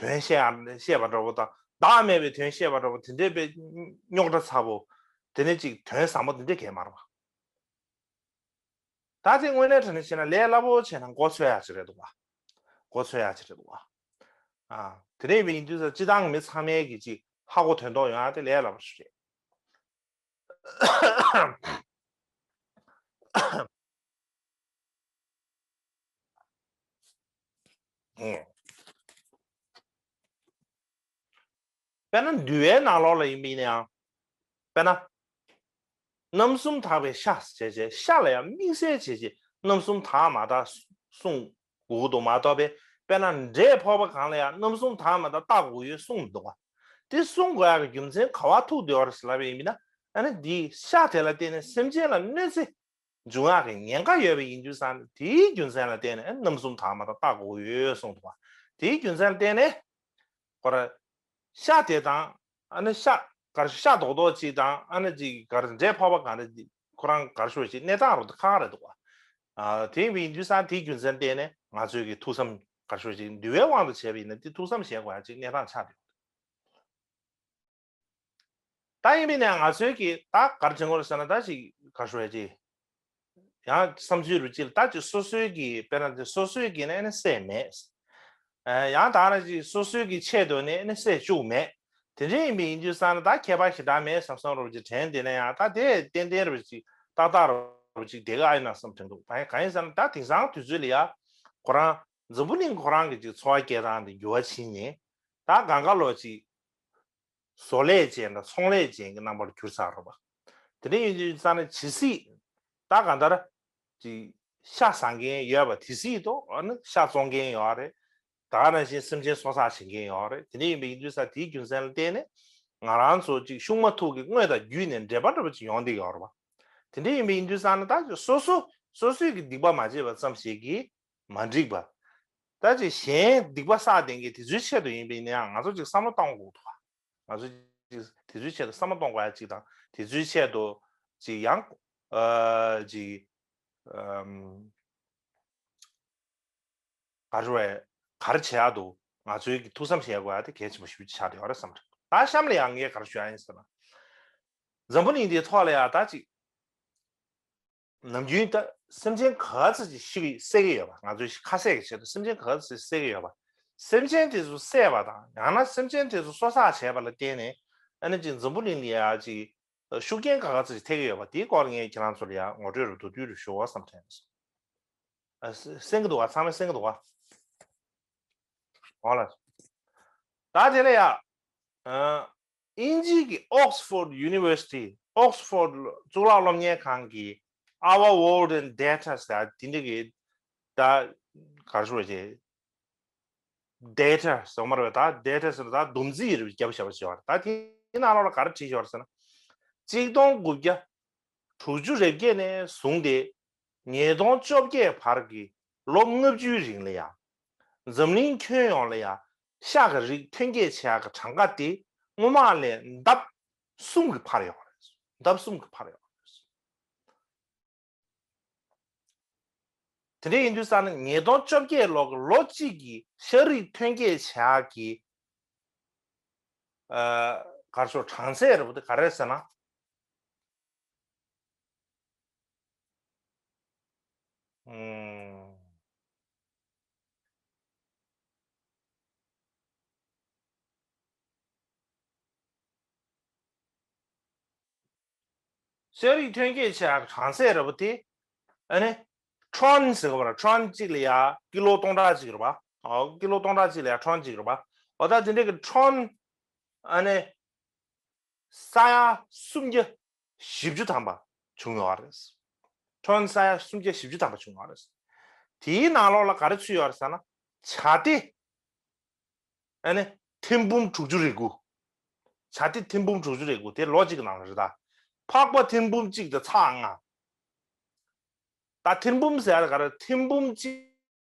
དོན་བཤད་ཡ་བཤད་པ་འདྲ་པོ་དང་བདག་མེད་པའི་དོན་བཤད་པ་འདྲ་པོ་དེ་འདྲའི་དཔེ་རྙོག་དྲ་ཚ་པོ། དེ་ནས་ཅིག་དོན་ཟབ་མོ་དེ་འདྲ་གང་ཡང་མ་རེད་པ། ད་དེ་དངོས་གནས་དྲང་གནས་བྱས་ན་ལས་སླ་པོ་བྱས་ན་མགོ་ཚོས་ཡ་ཅིག་རེད་འདུག་པ། མགོ་ཚོས་ཡ་ཅིག་རེད་འདུག་པ། ཨ། དེ་འདྲ་ཡིན་པ་ཡིན་དུས་ཙང་སྤྱིར་བཏང་མི་ཚང་མས་ཀྱི་ཅིག་ཧ་གོ་དོན་རྟོགས་ཡོང་ཡ་དེ་ལས་སླ་པོ་ཞིག་རེད། དཔེར་ན་འདུལ་བའི་ནང་ལོགས་ལ་ཡིན་པ་ཡིན་ན་ཡང་། དཔེར་ན། རྣམ་གསུམ་དག་པའི་ཤ་བྱས་བྱས། ཤ་ལ་ཡང་དམིགས་བསལ་བྱས་བྱས་རྣམ་གསུམ་དག་མ་དག་གསུངས་དགོས་ཀྱི་འདུག་མ་གཏོགས་པའི། དཔེར་ན་འབྲས་ཕོག་པ་གང་ལ་ཡང་རྣམ་གསུམ་དག་མ་དག་བརྟག་དགོས་ཡོད་གསུངས་མི་འདུག་པ། དེ་གསུང་དགོས་ཡག་གི་རྒྱུ་མཚན་ག་པར་ཐུག་བསྡད་ཡོད་རེད་ཟེར་ལབ་པ་ཡིན་ན། ཨ་ནི་འདིའི་ཤ་དེ་ལ་བརྟེན་ནས་སེམས་ཅན་ལ་གནོད་འཚེ་འབྱུང་ཡག་གི་ཉེན་ཁ་ཡོད་པ་ཡིན་དུས་ཙང་དེའི་རྒྱུ་མཚན་ལ་བརྟེན་ནས་རྣམ་གསུམ་དག་མ་དག་བརྟག་དགོས་ཡོད་གསུངས་འདུག་པ། དེའི་རྒྱུ་མཚན་ལ་བརྟེན་ནས། ཁོ་ར། ཤ་དེ་དང་། ཨ་ནི་ཤ། གར་ཤ་རྡོག་རྡོག་ཅིག་དང་ཨ་ནི་ཅིག་གར་འབྲས་ཕོག་པ་གང་རེད། ཁོ་རང་གར་ཞུ་ཅིག་གནས་སྟངས་རུ་ཁག་ཁག་རེད་འདུག་པ། ཨ། དེ་ཡིན་པ་ཡིན་དུས་ཙང་དེའི་རྒྱུ་མཚན་བརྟེན་ནས་ང་ཚོའི་གི་ཐུགས་བསམ་གར་ཞུ་ཅིག་འདུལ་བའི་དབང་དུ་བྱས་པ་ཡིན་ན་དེ་ཐུགས་བསམ་བཞེས་དགོས་ཡ་ཅིག་གནས་སྟངས་ཆགས་འདུག་ད་ཡིན་པ་ཡིན་ན་ང་ཚོའི་གི་ད་གར་བྱེད་དགོས་རེད་ཟེར་ན་ད་ཅིག་གར་ཞུ་ཡ་ཅིག་ཡང་བསམ་ཚུལ་རུ་ཅིག་ལ་ད་ཅིག་སོ་སོའི་གི་དཔེར་ན་ཅིག་སོ་སོའི་གི་ནས་ནི་བསད་མེད། ཨ། ཡང་དག་ན་ཅིག་སོ་སོའི་གི་ཆེད་དུ་ནས་ནི་བསད་བཅུག་མེད། དེ་འདྲ་ཡིན་པ་ཡིན་དུས་ཙང་ན་ད་ཁྱད་པར་ཞེ་དྲག་མེད་བསམ་བསམ་རུ་ཅིག་དྲན། དེ་ན་ཡང་ད་དེ་ཏན་ཏན་རུ་ཅིག་ཏག་ཏག་རུ་ཅིག་བསྡད་ཀྱི་ཨ་ཡིན་ན་བསམ་དྲན་འདུག་ད་ཡང་གང་ཡིན་ཟེར་ན་ད་དེང་སང་དུས་ཚོད་ལ་ཡ་ཁོ་རང་འཛམ་བུ་གླིང་ཁོ་རང་གི་ཅིག་འཚོ་བ་སྐྱེལ་སྟངས་དེ་འགྱུར་བ་ཕྱིན་ནས། ད་གང་ག་ལོ་ཅིག་བཟོ་ལས་ཅན་དང་ཚོང་ལས་ཅན་གྱི་རྣམ་པར་གྱུར་ཚར་རེད་པ། དེ་འདྲ་ཡིན་དུས་ཙང་ན་ཇི་སྲིད་ད་གང་ལྟར་ཅིག་ཤ་ཟ་མཁན་ཡོད་པ་དེ་སྲིད་དུ་ཨ་ནི་ཤ་བཙོང་མཁན་ཡོད་རེད། ད་ག་ནང་བཞིན་སེམས་ཅན་གསོད་ཚགས་བྱེད་མཁན་ཡོད་རེད། དེ་འདྲ་ཡིན་པ་ཡིན་དུས་ཙང་དེའི་རྒྱུ་མཚན་ལ་བརྟེན་ནས་ང་རང་ཚོ་ཅིག་ཤུགས་མ་ཐུག་གི་དངོས་དང་བརྒྱུད་ནས་འབྲེལ་པ་འདྲ་པོ་ཅིག་ཡོང་བསྡད་ཡོད་རེད་པ། དེ་འདྲ་ཡིན་པ་ཡིན་དུས་ཙང་ན་ད་སོ་སོ་སོ་སོས་ཀྱི་སྡིག་པ་མ་བྱས་པ་ཙམ་ཞིག་གིས་མ་འགྲིག་པ། ད་ཅིག་གཞན་སྡིག་པ་བསགས་ལྡན་མཁན་དེ་ཚོའི་ཆེད་དུ་ཡིན་པ་ཡིན་ན་ཡང་ང་ཚོ་ཅིག་བསམ་བློ་གཏོང་དགོས་འདུག་པ། ང་ཚོ་ཅིག་དེ་ཚོའི་ཆེད་དུ་བསམ་བློ་གཏོང་དགོས་ཡ་ཅིག་དང་དེ་ཚོའི་ཆེད་དུ་ཅིག་ཡང་ཨ་ཅིག་ཨམ་ག་རེ་བས་ག་རེ་བྱེད་ཡ་འདུག་ང་ཚོའི་གི་ཐུགས་བསམ་བཞེས་དགོས་ཡ་དེ་གལ་ཆེན་པོ་ཞེ་པོ་ཅིག་ཆགས་བསྡད་ཡོད་རེད་བསམ་རེད། ད་གཤམ་ལ་ཡང་ངས་ག་རེ་ཞུ་ཡ་ཡིན་ཟེར་ན། འཛམ་བུ་གླིང་འདིའི་ཐོག་ལ་ཡ་ད་ཅིག་ནམ་རྒྱུན་ད་སེམས་ཅན་ག་ཚོད་ཅིག་ཤི་གི་བསད་ཀྱི་ཡོད་པ། ང་ཚོའི་ཁ་ཟས་ཀྱི་ཆེད་དུ་སེམས་ཅན་ག་ཚོད་ཅིག་བསད་ཀྱི་ཡོད་པ། སེམས་ཅན་དེ་ཚོ་བསད་པ་དང་ཡང་ན་སེམས་ཅན་དེ་ཚོ་གསོད་ཚགས་བྱས་པ་ལ་བརྟེན་ནས་ཨ་ནི་ཅིག་འཛམ་བུ་གླིང་ལ་ཡ་ཅིག་ཤུགས་རྐྱེན་ག་ག་ཚོད་ཅིག་ཐེབས་ཀྱི་ཡོད་པ་དེའི་སྐོར་ངས་ཁྱེད་རང་ཚོ་ལ་ཡ་ངོ་སྤྲོད་རུ་མདོར་བསྡུས་རུ་ཞུ་བ་བསམ་དྲན་སོང་། ཨ། གསན་གྱི་འདུག་ག་ཚང་མས་གསན་གྱི་འདུག་ག་འོ་ལགས། ད་དེ་ལ་ཡ། ཨ། དབྱིན་ཇིའི་གི་Oxford University Oxford གཙུག་ལག་སློབ་གཉེར་ཁང་གི་Our World and Data ཟེར་དེ་འདྲ་གི་ད་ག་རེ་ཞུ་དགོས་རེད། Data ཟེར་བ་མ་རེད་པས། ད་Data ཟེར་ན་ད་སྡོམ་རྩིས་རེད་པས། རྒྱབ་བཞག་པ་ཞིག་ཡོད་རེད། ད་དེའི་ནང་ལོགས་ལ་ག་རེ་བྲིས་ཡོད་རེད་ཟེར་ན། གཅིག་སྟོང་དགུ་བརྒྱ་དྲུག་ཅུ་རེ་བརྒྱད་ནས་བཟུང་སྟེ་ཉིས་སྟོང་བཅོ་བརྒྱད་བར་གྱི་ལོ་ལྔ་བཅུའི་རིང་ལ་ཡ། འཛམ་གླིང་ཁྱོན་ཡོངས་ལ་ཡ་ཤ་གི་རིགས་ཐོན་སྐྱེད་བྱེད་ཡག་གི་གྲངས་ཀ་དེ་སྔོན་མ་ལས་ལྡབ་གསུམ་གྱིས་འཕར་ཡོད་རེད། ལྡབ་གསུམ་གྱིས་འཕར་ཡོད་རེད། དེ་འདྲ་ཡིན་དུས་ཙང་ན་ཉིས་སྟོང་བཅོ་བརྒྱད་ལོ་གི་ལོ་གཅིག་གི་ཤ་རིགས་ཐོན་སྐྱེད་བྱེད་ཡག་གི་ཨ། ག་རེ་ཞུ། གྲངས་ཚད་རེད་པ་དེ་ག་རེ་རེད་ཟེར་ན། ཨུམ། ཤ་རིགས་ཐོན་སྐྱེད་བྱེད་ཡག་གྲངས་ཚད་རེད་པ་དེ། ཨ་ནི་ཁྲོན་ཟེར་གི་པ་ར། ཁྲོན་གཅིག་ལ་ཡ་ཀི་ལོ་སྟོང་ཕྲག་གཅིག་རེད་པ། ཨོ། ཀི་ལོ་སྟོང་ཕྲག་གཅིག་ལ་ཡ་ཁྲོན་གཅིག་རེད་པ། འོ་ད་དེ་འདྲ་གི་ཁྲོན་ཨ་ནི་ས་ཡ་སུམ་བརྒྱ་བཞི་བཅུ་ཐམ་པ་བྱུང་ཡོད་རེད། ཁྲོན་ས་ཡ་སུམ་བརྒྱ་བཞི་བཅུ་ཐམ་པ་བྱུང་ཡོད་རེད། དེའི་ནང་ལོགས་ལ་ག་རེ་ཚུད་ཡོད་རེད་ཟེར་ན། བྱ་དེ་ཨ་ནི་ཐེར་འབུམ་དྲུག་ཅུ་རེ་དགུ། བྱ་དེ་ཐེར་འབུམ་དྲུག་ཅུ་རེ་དགུ་དེ་ལོ་གཅིག་གི་ནང་ལ་རེད་ད། ཕག་པ་ཐེར་འབུམ་གཅིག་དང་ཚེག་ལྔ། ད་ཐེར་འབུམ་ཟེར་ཡ་ག་རེ། ཐེར་འབུམ་གཅིག་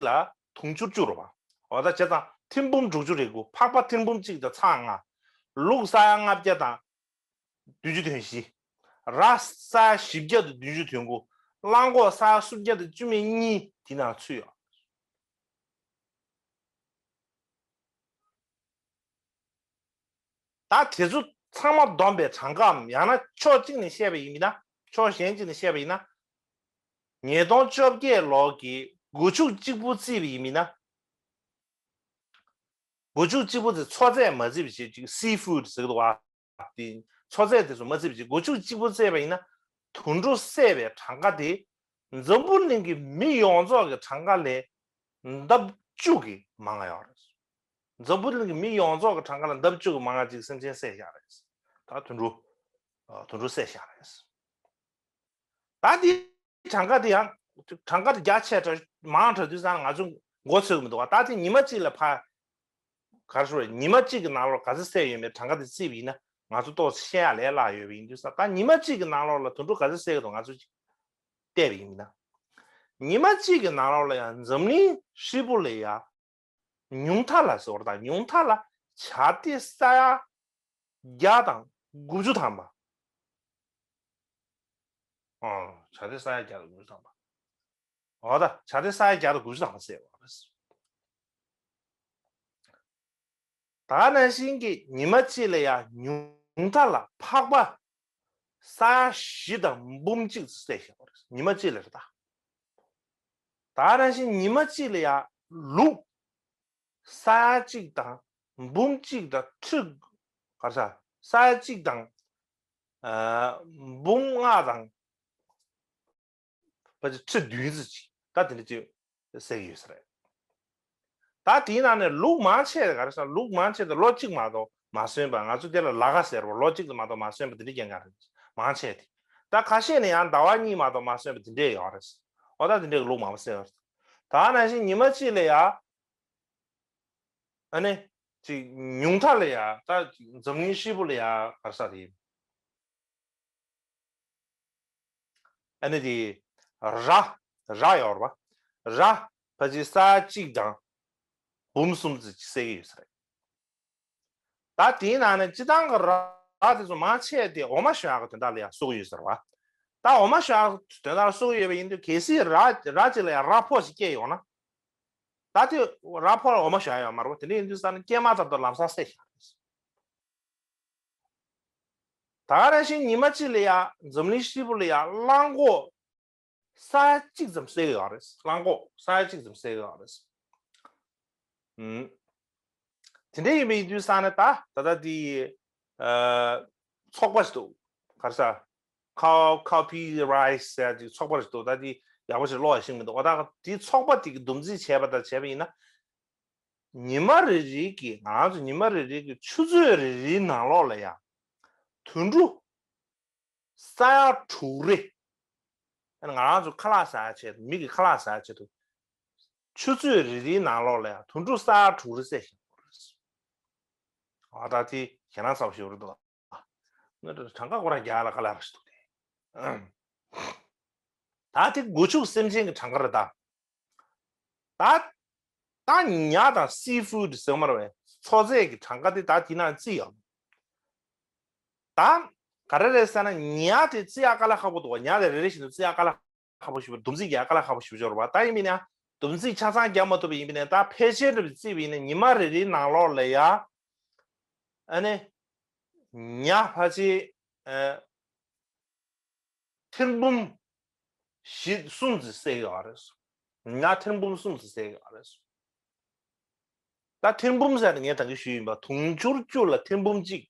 ལ་དུང་ཕྱུར་བཅུ་རེད་པ། འོ་ད་བྱས་ཙང་ཐེར་འབུམ་དྲུག་ཅུ་རེ་དགུ། ཕག་པ་ཐེར་འབུམ་གཅིག་དང་ཚེག་ལྔ། ལུག་ས་ཡ་ལྔ་བརྒྱ་དང་བདུན་ཅུ་དོན་བཞི། ར་ས་ཡ་བཞི་བརྒྱ་དང་བདུན་ཅུ་དོན་དགུ། གླང་གོག་ས་ཡ་སུམ་བརྒྱ་དང་བཅུ་མེད་གཉིས་དེ་ནང་ཚུད་ཡོད། ད་དེ་ཚོ་ཚང་མ་བསྡོམས་པའི་གྲངས་ཀའམ། ཡང་ན་ཕྱོགས་གཅིག་ནས་བཤད་པ་ཡིན་ན། ཕྱོགས་གཞན་གཅིག་ནས་བཤད་པ་ཡིན་ན། ཉིས་སྟོང་བཅོ་བརྒྱད་ལོ་གི་སྒོ་ཕྱུགས་གཅིག་པུ་བརྩིས་པ་ཡིན་ན། སྒོ་ཕྱུགས་གཅིག་པུ་དེ་མཚོ་རྫས་མ་བརྩིས་པ་བྱས། ཅིག་སི་ཕུཌ་ཟེར་གི་འདུག་བ། དེ་མཚོ་རྫས་དེ་ཚོ་མ་བརྩིས་པ་བྱས། སྒོ་ཕྱུགས་གཅིག་པུ་བརྩིས་པ་ཡིན་ན། དུད་འགྲོ་བསད་པའི་གྲངས་ཀ་དེ་འཛམ་བུ་གླིང་གི་མི་ཡོངས་རྫོགས་ཀྱི་གྲངས་ཀ་ལས་ལྡབ་བཅུ་གིས་མང་ང་ཡོད་རེད། འཛམ་བུ་གླིང་གི་མི་ཡོངས་རྫོགས་ཀྱི་གྲངས་ཀ་ལ་ལྡབ་བཅུ་གིས་མང་ང་ཅིག་སེམས་ཅན་བསད་བཞག་རེད། ད་དུད་འགྲོ། ཨ། དུད་འགྲོ་བསད་བཞག་རེད། ད་འདི་གྲངས་ཀ་དེ་ཡང་། གྲངས་ཀ་དེ་རྒྱ་ཆེ་དྲགས་མང་དྲགས་དུས་ཙང་ང་ཚོ་མགོ་ཚོས་ཀྱི་མི་འདུག་བ། ད་དེ་ཉི་མ་གཅིག་ལ་ཕར། ག་རེ་ཟེར། ཉི་མ་གཅིག་གི་ནང་ལོགས་ག་ཚོད་བསད་ཡོད་མེད་གྲངས་ཀ་དེ་བརྩིས་པ་ཡིན་ན། ང་ཚོ་ཏོག་ཙམ་ཤེས་ཡག་ལས་སླ་ཡོད་པ་ཡིན་དུས་ཙང་། ད་ཉི་མ་གཅིག་གི་ནང་ལོགས་ལ་དུད་འགྲོ་ག་ཚོད་བསད་ཀྱི་འདུག་ང་ཚོ་ཅིག་བལྟས་པ་ཡིན་ན། ཉི་མ་གཅིག་གི་ནང་ལོགས་ལ་ཡང་འཛམ་གླིང་ཧྲིལ་པོ་ལ་ཡ། ཉུང་མཐའ་ལ་ཟེར་བ་དང་། ཉུང་མཐའ་ལ་བྱ་དེ་ས་ཡ་བརྒྱ་དང་དགུ་བཅུ་ཐམ་པ། ཨང་། བྱ་དེ་ས་ཡ་བརྒྱ་དང་དགུ་བཅུ་ཐམ་པ། འོ་ད། བྱ་དེ་ས་ཡ་བརྒྱ་དང་དགུ་བཅུ་ཐམ་པ་བསད་པ་རེད། ད་ག་ནང་བཞིན་གྱི་ཉི་མ་གཅིག་ལ་ཡ་ཉུང་མཐའ་ལ་ཕག་པ་ས་ཡ་བཞི་དང་འབུམ་གཅིག་བསད་བཞག་པ་རེད། ཉི་མ་གཅིག་ལ་རེད་ད། ད་ག་ནང་བཞིན་ཉི་མ་གཅིག་ལ་ཡ་ལུག་ས་ཡ་གཅིག་དང་འབུམ་གཅིག་དང་ཁྲི། ག་རེ་ཟེར། ས་ཡ་གཅིག་དང་། ཨ། འབུམ་ལྔ་དང་། ཕལ་ཆེར་ཁྲི་བདུན་ཙམ་ཅིག་ད་དེ་འདྲ་ཅིག་བསད་ཀྱི་ཡོད་ས་རེད། ད་དེའི་ནང་ནས་ལུག་མང་ཆེ་ག་རེ་ཟེར། ལུག་མང་ཆེ་དེ་ལོ་གཅིག་མ་གཏོགས་མ་སོན་པ། ང་ཚོ་དེ་ལ་ལ་ག་ཟེར་བ། ལོ་གཅིག་ལ་མ་གཏོགས་མ་སོན་པ་དེ་འདྲ་རྐྱང་རྐྱང་རེད། མང་ཆེ་དེ། ད་ཁ་ཤས་ནས་ཡང་ཟླ་བ་གཉིས་མ་གཏོགས་མ་སོན་པ་དེ་འདྲས་ཡོད་རེད། འོ་ད་དེ་འདྲས་ལུག་མང་པོ་བསད་ཡོད་རེད། ད་ནང་བཞིན་ཉི་མ་གཅིག་ལ་ཡ། ཨ་ནི། ཅིག་ཉུང་མཐའ་ལ་ཡ། ད་འཛམ་གླིང་ཧྲིལ་པོ་ལ་ཡ་ག་རེ་ཟེར་དེ། ཨ་ནི་དེ། ར། ར་ཡོད་རེད་པ། ར་ཕལ་ཆེར་ས་ཡ་གཅིག་དང་འབུམ་གསུམ་ཙམ་ཅིག་བསད་ཀྱི་ཡོད་ས་རེད། ད་དེའི་ནང་ནས་སྤྱིར་བཏང་གི་ར་དེ་ཚོ་མང་ཆེ་དེ་འོ་མ་ཞོ་ཡག་གི་དོན་དག་ལ་ཡང་གསོག་གི་ཡོད་ས་རེད་པ། ད་འོ་མ་ཞོ་ཡག་གི་དོན་དག་ལ་གསོག་གི་ཡོད་པ་ཡིན་དུས། གལ་སྲིད་ར། ར་གཅིག་ལ་ཡང་ར་ཕོ་ཞིག་སྐྱེས་ཡོང་ན། ད་དེ་ར་ཕོ་ལ་འོ་མ་ཞོ་ཡག་ཡོད་མ་རེད་པ། དེ་འདྲ་ཡིན་དུས་ཙང་ནས་སྐྱེས་མ་ཐག་ཏུ་ལམ་སང་བསད་བཞག་རེད། ད་ག་ནང་བཞིན་ཉི་མ་གཅིག་ལ་ཡ་འཛམ་གླིང་ཧྲིལ་པོ་ལ་ཡ་གླང་གོག་ས་ཡ་གཅིག་ཙམ་བསད་ཀྱི་ཡོད་རེད། གླང་གོག་ས་ཡ་གཅིག་ཙམ་བསད་ཀྱི་ཡོད་རེད། ཨུམ། དེ་འདྲ་ཡིན་པ་ཡིན་དུས་ཙང་ནས་ད། ད་ལྟ་དེ། ཨ། ཚོགས་པ་ཞིག་འདུག་ག་རེ་ཟེར། Cow Cowpea Rice ཟེར་ཅིག་ཚོགས་པ་ཞིག་འདུག་ད་དེ་ཡག་པོ་ཞིག་ཀློག་ཡ་ཤེས་ཀྱི་མི་འདུག་འོ་ད་དེ་ཚོགས་པ་དེ་གིས་བསྡོམས་རྩིས་བྱས་པ་དང་བྱས་པ་ཡིན་ན། ཉི་མ་རེ་རེ་གི། ང་རང་ཚོ་ཉི་མ་རེ་རེ་གི་ཆུ་ཚོད་རེ་རེའི་ནང་ལོགས་ལ་ཡང་དུད་འགྲོ་ས་ཡ་དྲུག་རེ། ང་རང་ཚོ་ཁ་ལག་ཟ་ཡ་ཆེད་དུ། མི་གི་ཁ་ལག་ཟ་ཡ་ཆེད་དུ། ཆུ་ཚོད་རེ་རེའི་ནང་ལོགས་ལ་ཡང་དུད་འགྲོ་ས་ཡ་དྲུག་རེ་བསད་བཞག་པ་རེད། ཨ། ད་དེ་ཞེད་སྣང་ཚ་པོ་ཞིག་རེད་འདུག་ང་གྲངས་ཀ་ཁོ་རང་རྒྱག་ལ་དཀའ་ལས་ཁག་པོ་ཞིག་འདུག་སྟེ། ད་དེ་སྒོ་ཕྱུགས་སེམས་ཅན་གྱི་གྲངས་ཀ་རེད་ད། ད། ད་ཉ་དང་སི་ཕུཌ་ཟེར་མ་རེད་པས། མཚོ་རྫས་ཀྱི་གྲངས་ཀ་དེ་ད་དེ་ནང་བརྩི་ཡོད། ད་ག་རེ་རེད་ཟེར་ན། ཉ་དེ་བརྩི་ཡག་དཀའ་ལས་ཁག་པོ་འདུག་པ། ཉ་དེ་རེ་རེ་བཞིན་དུ་བརྩི་ཡག་དཀའ་ལས་ཁག་པོ་ཞིག་པ། བསྡོམས་རྩིས་རྒྱག་ཡག་དཀའ་ལས་ཁག་པོ་ཞིག་པ་ཅིག་ཡོད་རེད་པ། ད་ཡིན་པ་ཡིན་ན་བསྡོམས་རྩིས་ཆ་ཚང་རྒྱག་མ་ཐུབ་པ་ཡིན་པ་ཡིན་ན། ད་ཕལ་ཆེར་འདྲ་བརྩིས་པ་ཡིན་ན་ཉི་མ་རེ་རེའི་ནང་ལོགས་ལ་ཡ། ཨ་ནི། ཉ་ཕལ་ཆེར། ཨ། ཐེར་འབུམ་བཞི་གསུམ་ཙམ་བསད་ཀྱི་ཡོད་རེད། ཉ་ཐེར་འབུམ་གསུམ་ཙམ་བསད་ཀྱི་ཡོད་རེད། ད་ཐེར་འབུམ་ཟེར་ནས་ངས་ད་གིན་ཞུས་ཡིན་པ། དུང་ཕྱུར་བཅུ་ལ་ཐེར་འབུམ་གཅིག་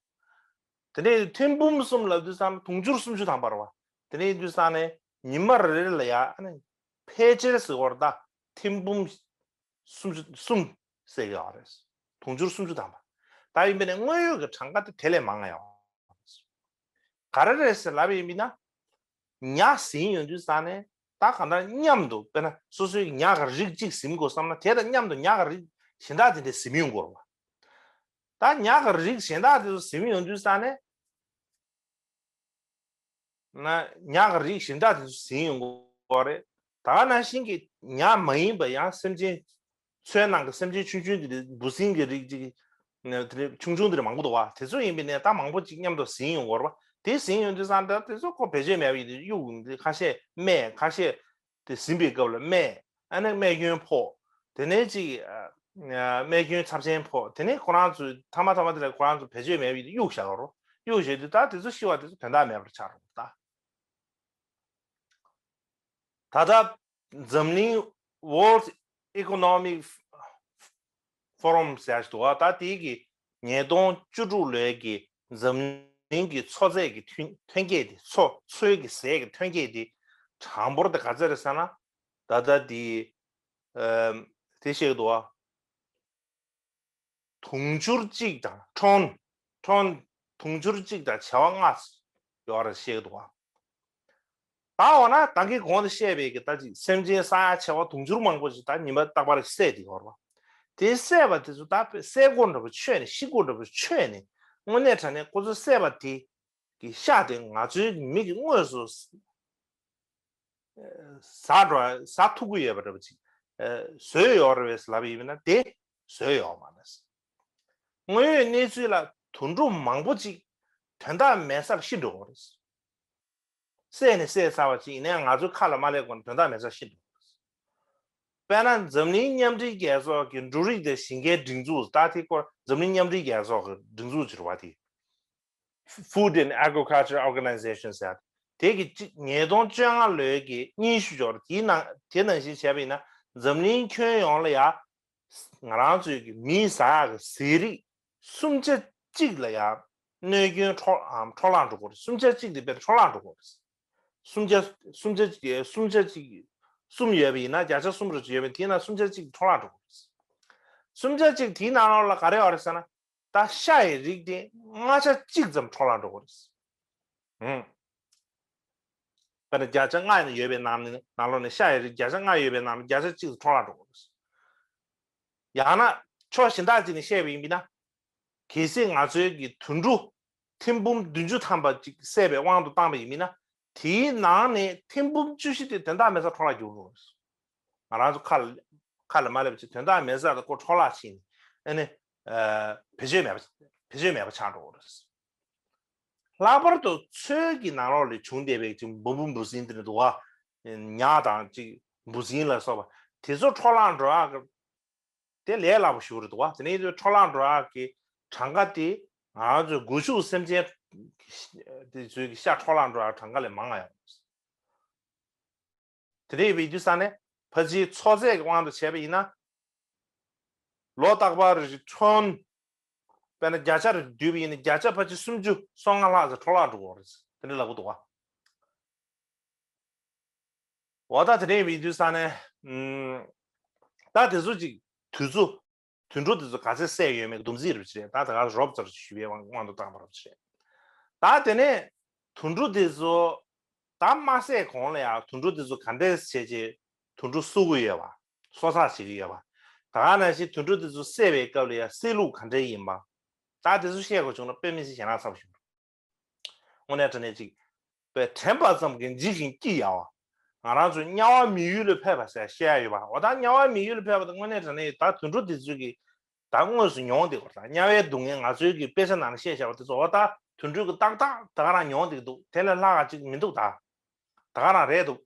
དེ་ནས་ཐེར་འབུམ་གསུམ་ལབ་དུས་ཙང་ན་དུང་ཕྱུར་སུམ་ཅུ་ཐམ་པ་རེད་པ། དེ་ནས་ཡིན་དུས་ཙང་ནས་ཉི་མ་རེ་རེ་ལ་ཡ། ཨ་ནི་ཕལ་ཆེར་ཟེར་བ་རེད་ད། ཐེར་འབུམ་སུམ་ཅུ་གསུམ་བསད་ཀྱི་ཡོད་རེད། དུང་ཕྱུར་སུམ་ཅུ་ཐམ་པ། ད་ཡིན་པ་ནས་དངོས་ཡོད་ཀྱི་གྲངས་ཀ་དེ་དེ་ལས་མང་ང་ཡོད། ག་རེ་རེད་ཟེར་ལབ་པ་ཡིན་པ་ཡིན་ན། ཉ་ཟིན་ཡོང་དུས་ཙང་ནས། ད་གང་ལྟར་མཉམ་དུ། དཔེར་ན་སོ་སོའི་ཉ་གི་རིགས་གཅིག་ཟིན་དགོས་བསམ་ན། དེ་དང་མཉམ་དུ་ཉ་གི་རིགས་གཞན་དག་དེ་འདྲས་ཟིན་ཡོང་དགོས་རེད་པ། ད་ཉ་གི་རིགས་གཞན་དག་དེ་ཚོ་ཟིན་ཡོང་དུས་ཙང་ནས། ན། ཉ་གི་རིགས་གཞན་དག་དེ་ཚོ་ཟིན་ཡོང་དགོས་རེད། ད་ག་ནང་བཞིན་གྱི་ཉ་མ་ཡིན་པ་ཡང་སེམས་ཅན། མཚོའི་ནང་གི་སེམས་ཅན་ཆུང་ཆུང་དེ་འདྲ། འབུ་སྲིན་གྱི་རིགས་ཅིག་ནས་དེ་འདྲ་ཆུང་ཆུང་དེ་འདྲ་མང་པོ་འདུག་པ། དེ་ཚོ་ཡིན་པ་ཡིན་ན་ད་མང་པོ་ཅིག་མཉམ་དུ་ཟིན་ཡོང་དགོས་རེད་པ། དེ་ཟིན་ཡོང་དུས་ཙང་ད་དེ་ཚོ་ཁོ་བེད་སྤྱོད་མེད་པ་ཡིན་དུས་གཡུག་འདི་ཁ་ཤས་སྨད། ཁ་ཤས་དེ་ཟིན་པའི་སྐབས་ལ་སྨད། ཨ་ནི་རྨས་སྐྱོན་ཕོག། དེ་ནས་ཅིག་ཨ་རྨས་སྐྱོན་ཚབས་ཆེན་ཕོག། དེ་ནས་ཁོ་རང་ཚོས་མཐའ་མ་མཐའ་མ་དེ་ལ་ཁོ་རང་ཚོ་བེད་སྤྱོད་མེད་པ་ཡིན་དུས་གཡུག་བཞག་རོ། གཡུག་བཞག་དུས་ད་དེ་ཚོ་ཤི་བ་དེ་ཚོ་དོན་དག་མེད་པར་ཆགས་རོ། ད་ད་ལྟ་འཛམ་གླིང་World Economic Forum ཟེར་ཞིག་འདུག་བ། ད་དེའི་གི་ཉིས་སྟོང་བཅུ་དྲུག་ལོའི་གི་འཛམ་གླིང་གི་འཚོ་ཚད་ཀྱི་ཐོན་ཐོན་སྐྱེད་དེ། འཚོ་འཚོའི་གི་ཟས་ཀྱི་ཐོན་སྐྱེད་དེ་གྲངས་འབོར་དེ་ག་ཚད་རེད་ཟེར་ན། ད་ལྟ་དེ་ཨམ་དེ་བཤད་ཀྱི་འདུག་བ། དུང་ཕྱུར་གཅིག་དང་ཁྲོན་ཁྲོན་དུང་ཕྱུར་གཅིག་དང་བྱེ་བ་ལྔ་ཡོད་རེད་བཤད་ཀྱི་འདུག་བ། ད་འོ་ན་ད་གིན་གོང་དུ་བཤད་པའི་གི་ད་ཅིག་སེམས་ཅན་ས་ཡ་བྱེ་བ་དུང་ཕྱུར་མང་པོ་ཅིག་ད་ཉི་མ་རྟག་པར་བསད་དེ་ཡོད་རེད་བ། དེ་བསད་པ་དེ་ཚོ་ད་བསད་གོ་འདྲ་པོ་ཆོད་ནས་ཤི་གོ་འདྲ་པོ་ཆོད་ནས་དངོས་གནས་དྲང་གནས་ཁོ་ཚོ་བསད་པ་དེ་གི་ཤ་དེ་ང་ཚོའི་མི་གི་དངོས་སུ་ཟ་འགྲོ་ཟ་ཐུབ་ཀྱི་ཡོད་པ་འདྲ་པོ་ཅིག་བཟོས་ཡོད་རེད་པས་ལབ་ཡིན་ན་དེ་བཟོས་ཡོད་མ་རེད། དངོས་ཡོད་གནས་ཚུལ་ལ་དུད་འགྲོ་མང་པོ་ཅིག་དོན་དག་མེད་སར་ཤི་འགྲོ་གི་རེད། བསད་ནས་བསད་ཚར་བ་ཅིག་ཡིན་ནའི་ང་ཚོའི་ཁ་ལ་མ་སླེབས་གོང་ནས་དོན་དག་མེད་སར་ཤི་འགྲོ་གི་རེད། དཔེར་ན་འཛམ་གླིང་མཉམ་འབྲེལ་རྒྱལ་ཚོགས་ཀྱི་འབྲུ་རིགས་དང་ཞིང་ཁའི་སྒྲིག་འཛུགས། ད་དེ་སྐོར་འཛམ་གླིང་མཉམ་འབྲེལ་རྒྱལ་ཚོགས་ཀྱི་སྒྲིག་འཛུགས་ཅིག་རེད་བ། དེ་Food and Agriculture Organization ཟེར། དེ་གི་གཅིག་ཉིས་སྟོང་བཅོ་ལྔ་ལོའི་གི་སྙན་ཞུ་འབྱོར། དེའི་ནང་དེ་ནང་བཞིན་བྱས་པ་ཡིན་ན་འཛམ་གླིང་ཁྱོན་ཡོངས་ལ་ཡ་ང་རང་ཚོའི་གི་མིས་ཟ་ཡག་གི་ཟས་རིགས་སུམ་ཆ་གཅིག་ལ་ཡ་གནོད་སྐྱོན་འཕྲོ་ཨམ་འཕྲོ་བརླག་འགྲོ་གི་རེད། སུམ་ཆ་གཅིག་དེ་དཔེར་འཕྲོ་བརླག་འགྲོ་གི་རེད། སུམ་ཆ་སུམ་ཆ་གཅིག་སུམ་ཆ་གཅིག་གསུམ་ཡོད་པ་ཡིན་ན། བརྒྱ་ཆ་གསུམ་རེ་ཡོད་པ་ཡིན་ན་དེའི་ནང་སུམ་ཆ་གཅིག་འཕྲོ་བརླག་འགྲོ་གི་རེད། སུམ་ཆ་གཅིག་དེའི་ནང་ལོགས་ལ་ག་རེ་ཡོད་རེད་ཟེར་ན། ད་ཤ་ཡི་རིགས་དེ་ལྔ་ཆ་གཅིག་ཙམ་འཕྲོ་བརླག་འགྲོ་གི་རེད། ཨང་། དཔེར་ན་བརྒྱ་ཆ་ལྔ་ཡོད་པའི་ནང་ནས་ནང་ལོགས་ནས་ཤ་ཡི་རིགས་བརྒྱ་ཆ་ལྔ་ཡོད་པའི་ནང་ནས་བརྒྱ་ཆ་གཅིག་ཙམ་འཕྲོ་བརླག་འགྲོ་གི་རེད། ཡང་ན་ཕྱོགས་གཞན་དག་ཅིག་ནས་བཤད་པ་ཡིན་ན། གལ་སྲིད་ང་ཚོའི་གི་དུད་འགྲོ་ཐེར་འབུམ་བདུན་ཅུ་ཐམ་པ་ཅིག་བསད་པའི་དབང་དུ་བཏང་པ་ཡིན་ན། དེའི་ནང་ནས་ཐེར་འབུམ་བཅུ་བཞི་དེ་དོན་དག་མེད་སར་འཕྲོ་བརླག་འགྱུར་འགྲོ་གི་རེད། ང་རང་ཚོ་ཁ་ལ་ཁ་ལ་མ་སླེབས་ཅིག་དོན་དག་མེད་སར་ཁོ་འཕྲོ་བརླག་ཕྱིན་ནས་ཨ་ནི་ཨ་བེད་སྤྱོད་མེད་པ་བེད་སྤྱོད་མེད་པ་ཆགས་འགྲོ་གི་རེད། ལྷག་པར་དུ་འཚོའི་གི་ནང་ལོགས་ལས་བྱུང་བསྡད་པའི་ཅིག་འབུ་འབུ་འབུ་སྲིན་དེ་འདྲ་འདུག་བ། ཉ་དང་ཅིག་འབུ་སྲིན་ལ་སོགས་པ་དེ་ཚོ་འཕྲོ་བརླག་འགྲོ་ཡག་གི་དེ་ལས་སླ་པོ་ཞིག་རེད་འདུག་བ། དེ་ནས་འཕྲོ་བརླག་འགྲོ་ཡག་གི་གྲངས་ཀ་དེ་ང་རང་ཚོའི་སྒོ་ཕྱུགས་སེམས་ཅན་དེ་ཚོའི་གི་ཤ་འཕྲོ་བརླག་འགྲོ་ཡག་གྲངས་ཀ་ལས་མང་བ་ཡོད་རེད། དེ་འདྲ་ཡིན་དུས་ཙང་ནས་ཕལ་ཆེར་འཚོ་ཚད་ཀྱི་དབང་དུ་བྱས་པ་ཡིན་ན། ལོ་རྟག་པར་ཁྲོན་དཔེར་ན་བརྒྱ་ཆ་རེ་བསྡུས་པ་ཡིན་ན་བརྒྱ་ཆ་ཕལ་ཆེར་སུམ་ཅུ་སོ་ལྔ་ལྷག་ཙམ་འཕྲོ་བརླག་འགྲོ་གི་རེད། དེ་འདྲ་ལབ་ཀྱི་འདུག་བ། འོ་ད་དེ་འདྲ་ཡིན་དུས་ཙང་ནས་ཨུམ། ད་དེ་ཚོ་ཅིག་དུས་ཚོད། དུད་འགྲོ་དེ་ཚོ་ག་ཚད་བསད་ཡོད་མེད་སྡོམ་རྩིས་རེད་པ་ཅིག་རེད། ད་ད་ག་རོབ་ཙམ་ཞུ་བའི་དབང་དུ་བཏང་བ་རེད་པ་ཅིག་རེད། ད་དེ་ནས་དུད་འགྲོ་དེ་ཚོ་ད་མ་བསད་གོང་ལ་ཡང་དུད་འགྲོ་དེ་ཚོ་ག་འདྲས་བྱས་རྗེས་དུད་འགྲོ་གསོ་གི་ཡོད་པ། གསོ་ཚགས་བྱེད་ཀྱི་ཡོད་པ། ད་ག་ནང་བཞིན་དུད་འགྲོ་དེ་ཚོ་བསད་པའི་སྐབས་ལ་ཡང་བསད་ལུགས་ག་འདྲས་ཡིན་པ། ད་དེ་ཚོ་བཤད་དགོས་བྱུང་ན་དཔེ་མི་སྲིད་ཞེད་སྣང་ཚ་པོ་ཞིག་འདུག་དངོས་གནས་དྲང་གནས་ཅིག་པས་དྲན་པ་ཙམ་གྱིས་འཇིགས་ཤིང་སྐྱི་གཡའ་བ། ང་རང་ཚོས་དམྱལ་བ་མི་ཡུལ་ལ་ཕེབས་པ་ཟེར་བཤད་ཡ་ཡོད་པ། འོ་ད་དམྱལ་བ་མི་ཡུལ་ལ་ཕེབས་པ་དང་དངོས་གནས་དྲང་གནས་ད་དུད་འགྲོ་དེ་ཚོས་ཀྱི་ད་དངོས་སུ་མྱོང་བསྡད་ཀྱི་ཡོད་རེད། དམྱལ་བའི་སྡུག་བསྔལ་ང་ཚོའི་གི་དཔེ་ཆ་ནང་ལ་བཤད་བཞག་པ་དེ་ཚོ་འོ་ད་དུད་འགྲོའི་གི་ཏག་ཏག་ད་ག་རང་མྱོང་བསྡད་ཀྱི་འདུག་དེ་ལས་ལྷག་ག་ཅིག་མི་འདུག་ད་ད་ག་རང་རེད་འདུག་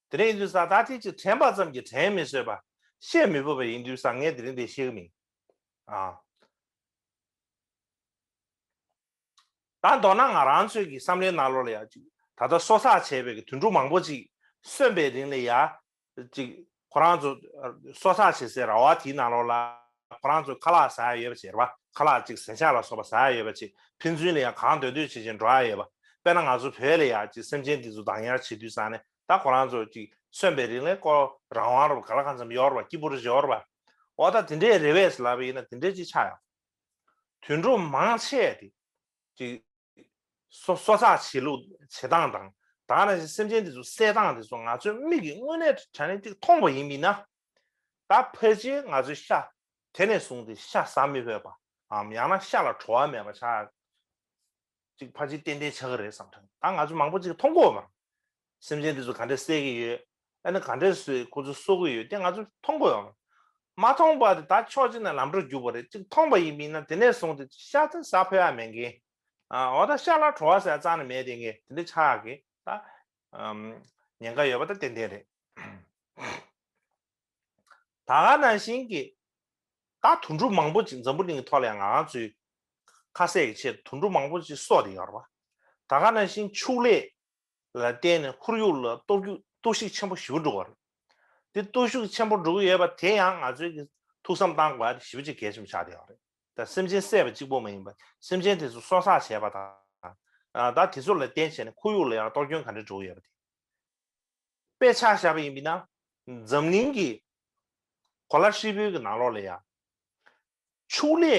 དེ་འདྲ་ཡིན་དུས་ཙང་ད་དེ་ཅིག་དྲན་པ་ཙམ་གྱིས་དྲན་མི་བཟོད་པ། བཤད་མི་ཕོད་པ་ཡིན་དུས་ཙང་ངས་དེ་རིང་འདི་བཤད་གི་མིན། ཨ། ད་མདོར་ན་ང་རང་ཚོའི་གི་བསམ་བློའི་ནང་ལོགས་ལ་ཡ་ཅིག་ད་ལྟ་གསོ་ཚགས་བྱས་པའི་གི་དུད་འགྲོ་མང་པོ་ཅིག་གསོན་པའི་རིང་ལ་ཡ་ཅིག་ཁོ་རང་ཚོ་གསོ་ཚགས་བྱེད་སའི་ར་བ་དེའི་ནང་ལོགས་ལ་ཁོ་རང་ཚོ་ཁ་ལག་ཟ་ཡ་ཡོད་པ་ཅིག་རེད་པ། ཁ་ལག་ཅིག་ཟས་ཆག་ལ་སོགས་པ་ཟ་ཡ་ཡོད་པ་ཅིག་ཕན་ཚུན་ལ་ཡང་གང་འདོད་འདོད་བྱེད་བྱེད་འགྲོ་ཡ་ཡོད་པ། དཔེར་ན་ང་ཚོ་བོད་ལ་ཡ་ཅིག་སེམས་ཅན་འདི་ཚོ་བདག་ཉར་བྱེད་དུས་ཙང་ནས་ད་ཁོ་རང་ཚོ་ཅིག་གསོན་པའི་རིང་ལ་ཁོ་རང་དབང་རབ་ག་ལ་གང་འཚམ་ཡོད་རེད་པ། སྐྱིད་པོ་རེ་ཡོད་རེད་པ། འོ་ད་དེ་འདྲས་རེད་པས་ལབ་པ་ཡིན་ན་དེ་འདྲས་ཅིག་ཆགས་ཡོང་། དུད་འགྲོ་མང་ཆེ་དེ་ཅིག་གསོ་གསོ་ཚགས་བྱེད་ལུགས་བྱེད་སྟངས་དང་ད་ག་ནང་བཞིན་སེམས་ཅན་དེ་ཚོ་བསད་སྟངས་དེ་ཚོ་ང་ཚོའི་མིག་གིས་དངོས་གནས་དྲང་གནས་ཅིག་མཐོང་བ་ཡིན་པ་ཡིན་ན། ད་ཕལ་ཆེར་ང་ཚོའི་ཤ་དེ་ནས་བཟུང་སྟེ་ཤ་ཟ་མི་ཕོད་པའམ་ཡང་ན་ཤ་ལ་བྲོ་བ་མེད་པ་ཆགས། ཅིག་ཕལ་ཆེར་ཏན་ཏན་ཆགས་ཀྱི་རེད་བསམ་དྲན། ད་ང་ཚོ་མང་པོ་ཅིག་མཐོང་གི་ཡོད་མ་རེད། སེམས་ཅན་དེ་ཚོ་ག་འདྲས་བསད་ཀྱི་ཡོད། ཨ་ནི་ག་འདྲས་བཟོས་ཁོ་ཚོ་གསོ་གི་ཡོད་དེ་ང་ཚོ་མཐོང་གི་ཡོད་མ་རེད། མ་མཐོང་བ་དེ་ད་ཕྱོགས་གཅིག་ནས་ལམ་འགྲོ་རྒྱུག་པ་རེད། ཅིག་མཐོང་པ་ཡིན་པ་ཡིན་ན་དེ་ནས་བཟུང་སྟེ་ཤ་དེ་ཟ་ཕོད་ཡ་མེད་མཁན། ཨ་འོ་ད་ཤ་ལ་བྲོ་བ་ཟེར་རྩ་ནས་མེད་དེ་ངས་དེ་འདྲ་ཆགས་ཀྱི་ད་ཉེན་ཁ་ཡོད་པ་ད་ཏན་ཏན་རེད། ད་ག་ནང་བཞིན་གྱི་ད་དུད་འགྲོ་མང་པོ་ཅིག་འཛམ་བུ་གླིང་གི་ཐོག་ལ་ཡང་ང་རང་ཚོའི་ཁ་ཟས་ཀྱི་ཆེད་དུ་དུད་འགྲོ་མང་པོ་ཅིག་གསོ་བསྡད་ཡོད་རེད་བ། ད་ག་ནང་བཞིན་ཕྱུགས་ལས་ལ་བརྟེན་ནས་ཁོར་ཡུག་ལ་གཏོར་རྒྱུ་གཏོར་བཤིག་ཆེན་པོ་ཞེ་པོ་འགྲོ་གི་རེད། དེ་གཏོར་བཤིག་ཆེན་པོ་འགྲོ་གི་ཡོད་པ་དེ་ཡང་ང་ཚོས་ཀྱི་ཐུགས་བསམ་བཏང་དགོས་ཡ་དེ་ཞེ་པོ་ཅིག་གལ་ཆེན་པོ་ཆགས་བསྡད་ཡོད་རེད། ད་སེམས་ཅན་བསད་པ་གཅིག་པོ་མ་ཡིན་པ་སེམས་ཅན་དེ་ཚོ་གསོ་ཚགས་བྱས་པ་དང་། ད་དེ་ཚོ་ལ་བརྟེན་བྱས་ནས་ཁོར་ཡུག་ལ་ཡང་གཏོར་སྐྱོན་ག་འདྲ་འགྲོ་གི་ཡོད་པ་དེ། དཔེ་ཆ་བཞག་པ་ཡིན་པ་ན། འཛམ་གླིང་གི་གོ་ལ་ཧྲིལ་པོའི་གི་ནང་ལོགས་ལ་ཡ། ཕྱུགས་ལས།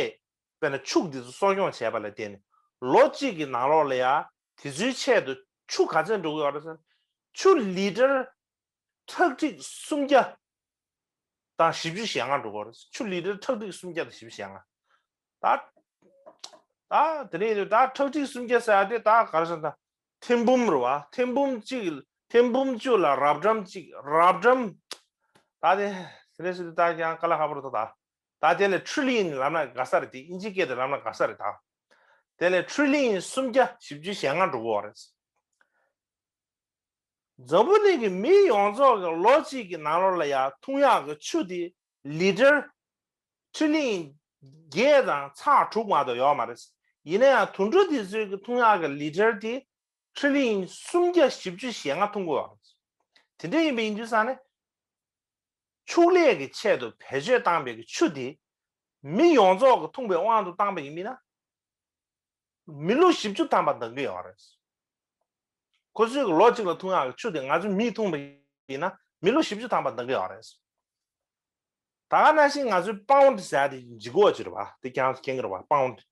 དཔེར་ན་ཕྱུགས་འདི་ཚོ་གསོ་སྐྱོང་བྱས་པ་ལ་བརྟེན་ནས་ལོ་གཅིག་གི་ནང་ལོགས་ལ་ཡ་དེ་ཚོའི་ཆེད་དུ་ཆུ་ག་ཚོད་འགྲོ་གི་ཡོད་རེད་ཟེར་ན། ཆུ་ལི་ཊར་ཁྲག་ཁྲིག་སུམ་བརྒྱ་དང་བཞི་བཅུ་ཞེ་ལྔ་འགྲོ་གི་ཡོད་རེད། ཆུ་ལི་ཊར་ཁྲག་ཁྲིག་སུམ་བརྒྱ་དང་བཞི་བཅུ་ཞེ་ལྔ། ད་ད་དེ་ནས་ད་ཁྲག་ཁྲིག་སུམ་བརྒྱ་ཟེར་ཡ་དེ་ད་ག་རེ་ཟེར་ན། ཐེར་འབུམ་རེད་བ། ཐེར་འབུམ་གཅིག་ཐེར་འབུམ་བཅུ་ལ་རབ་འབྲམ་གཅིག་རབ་འབྲམ། ད་དེ་དེ་ནས་སུ་དེ་ད་ཀྱང་དཀའ་ལས་ཁག་པོ་རེད་ད། ད་དེ་ལས་ཁྲི་ལི་ཡན་ལབ་ན་དགའ་ས་རེད། དེ་ཨིན་ཇི་སྐད་དུ་ལབ་ན་དགའ་ས་རེད་ད། དེ་ལས་ཁྲི་ལི་ཡན་སུམ་བརྒྱ་བཞི་བཅུ་ཞེ་ལྔ་འགྲོ་གི་ཡོད་རེད། འཛམ་བུ་གླིང་གི་མི་ཡོངས་རྫོགས་ཀྱི་ལོ་གཅིག་གི་ནང་ལོགས་ལ་ཡང་འཐུང་ཡག་གི་ཆུ་དེ་ལི་ཊར་ཁྲི་ལི་ཡན་བརྒྱད་དང་ཚེག་དྲུག་མ་གཏོགས་ཡོད་མ་རེད། ཡིན་ན་ཡང་དུད་འགྲོ་དེ་ཚོའི་གི་འཐུང་ཡག་གི་ལི་ཊར་དེ་ཁྲི་ལི་ཡན་སུམ་བརྒྱ་བཞི་བཅུ་ཞེ་ལྔ་འཐུང་གི་ཡོད་རེད། དེ་འདྲ་ཡིན་པ་ཡིན་དུས་ཙང་ནས། ཕྱུགས་ལས་ཀྱི་ཆེད་དུ་བེད་སྤྱོད་བཏང་པའི་གི་ཆུ་དེ་མི་ཡོངས་རྫོགས་ཀྱི་འཐུང་པའི་དབང་དུ་བཏང་པ་ཡིན་མིན་ན། མི་ལོ་བཞི་བཅུ་ཐམ་པ་འདང་གི་ཡོད་རེད། ཁོ་ཚོས་ལོ་གཅིག་ལ་འཐུང་ཡག་གི་ཆུ་དེ་ང་ཚོས་མིས་འཐུང་པ་ཡིན་ན་མི་ལོ་བཞི་བཅུ་ཐམ་པ་འདང་གི་ཡོད་རེད། ད་ག་ནང་བཞིན་ང་ཚོའི་པའུན་ཌི་ཟེར་ཡ་དེ་ལྗིད་ཁོག་ཅིག་རེད་བ། དེ་ཀྱང་མཁྱེན་གི་རེད་བ། པའུན་ཌི།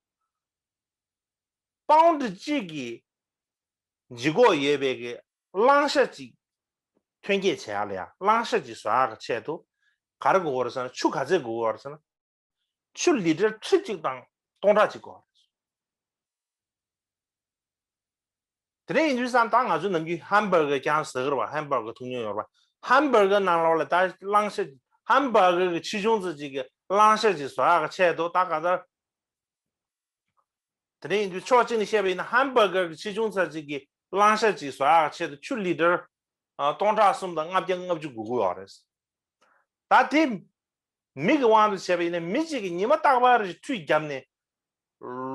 པའུན་ཌི་གཅིག་གི་ལྗིད་ཁོག་ཡོད་པའི་གི་གླང་ཤ་གཅིག་ཐོན་སྐྱེད་བྱེད་ཡག་ལ་ཡ། གླང་ཤ་གཅིག་བཟོ་ཡག་གི་ཆེད་དུ་ག་རེ་དགོས་ཀྱི་རེད་ཟེར་ན། ཆུ་ག་ཚད་དགོས་ཀྱི་རེད་ཟེར་ན། ཆུ་ལི་ཊར་ཁྲི་གཅིག་དང་སྟོང་ཕྲག་གཅིག་དགོས་རེད། དེ་འདྲ་ཡིན་དུས་ཙང་ད་ང་ཚོ་ནམ་རྒྱུན་ཧམ་བྷར་གར་ཀྱང་ཟ་གི་རེད་བ། ཧམ་བྷར་གར་འཐུང་མྱོང་ཡོད་རེད་བ། ཧམ་བྷར་གར་ནང་ལོགས་ལ་ད་གླང་ཤ་ཧམ་བྷར་གར་གི་ཆེ་ཆུང་ཙམ་ཅིག་གི་གླང་ཤ་ཅིག་བཟོ་ཡག་གི་ཆེད་དུ་ད་ག་ཚར། དེ་འདྲ་ཡིན་དུས་ཕྱོགས་གཅིག་ནས་བཤད་པ་ཡིན་ན་ཧམ་བྷར་གར་གི་ཆེ་ཆུང་ཙམ་ཅིག་གི་གླང་ཤ་ཅིག་བཟོ་ཡག་གི་ཆེད་དུ་ཆུ་ལི་ཊར་སྟོང་ཕྲག་གསུམ་དང་ལྔ་བརྒྱ་ལྔ་བཅུ་དགོས་ཀྱི་ཡོད་རེད། ད་དེ་མི་གི་དབང་དུ་བྱས་པ་ཡིན་ན་མི་གཅིག་གིས་ཉི་མ་རྟག་པར་ཁྲུས་བརྒྱབ་ནས་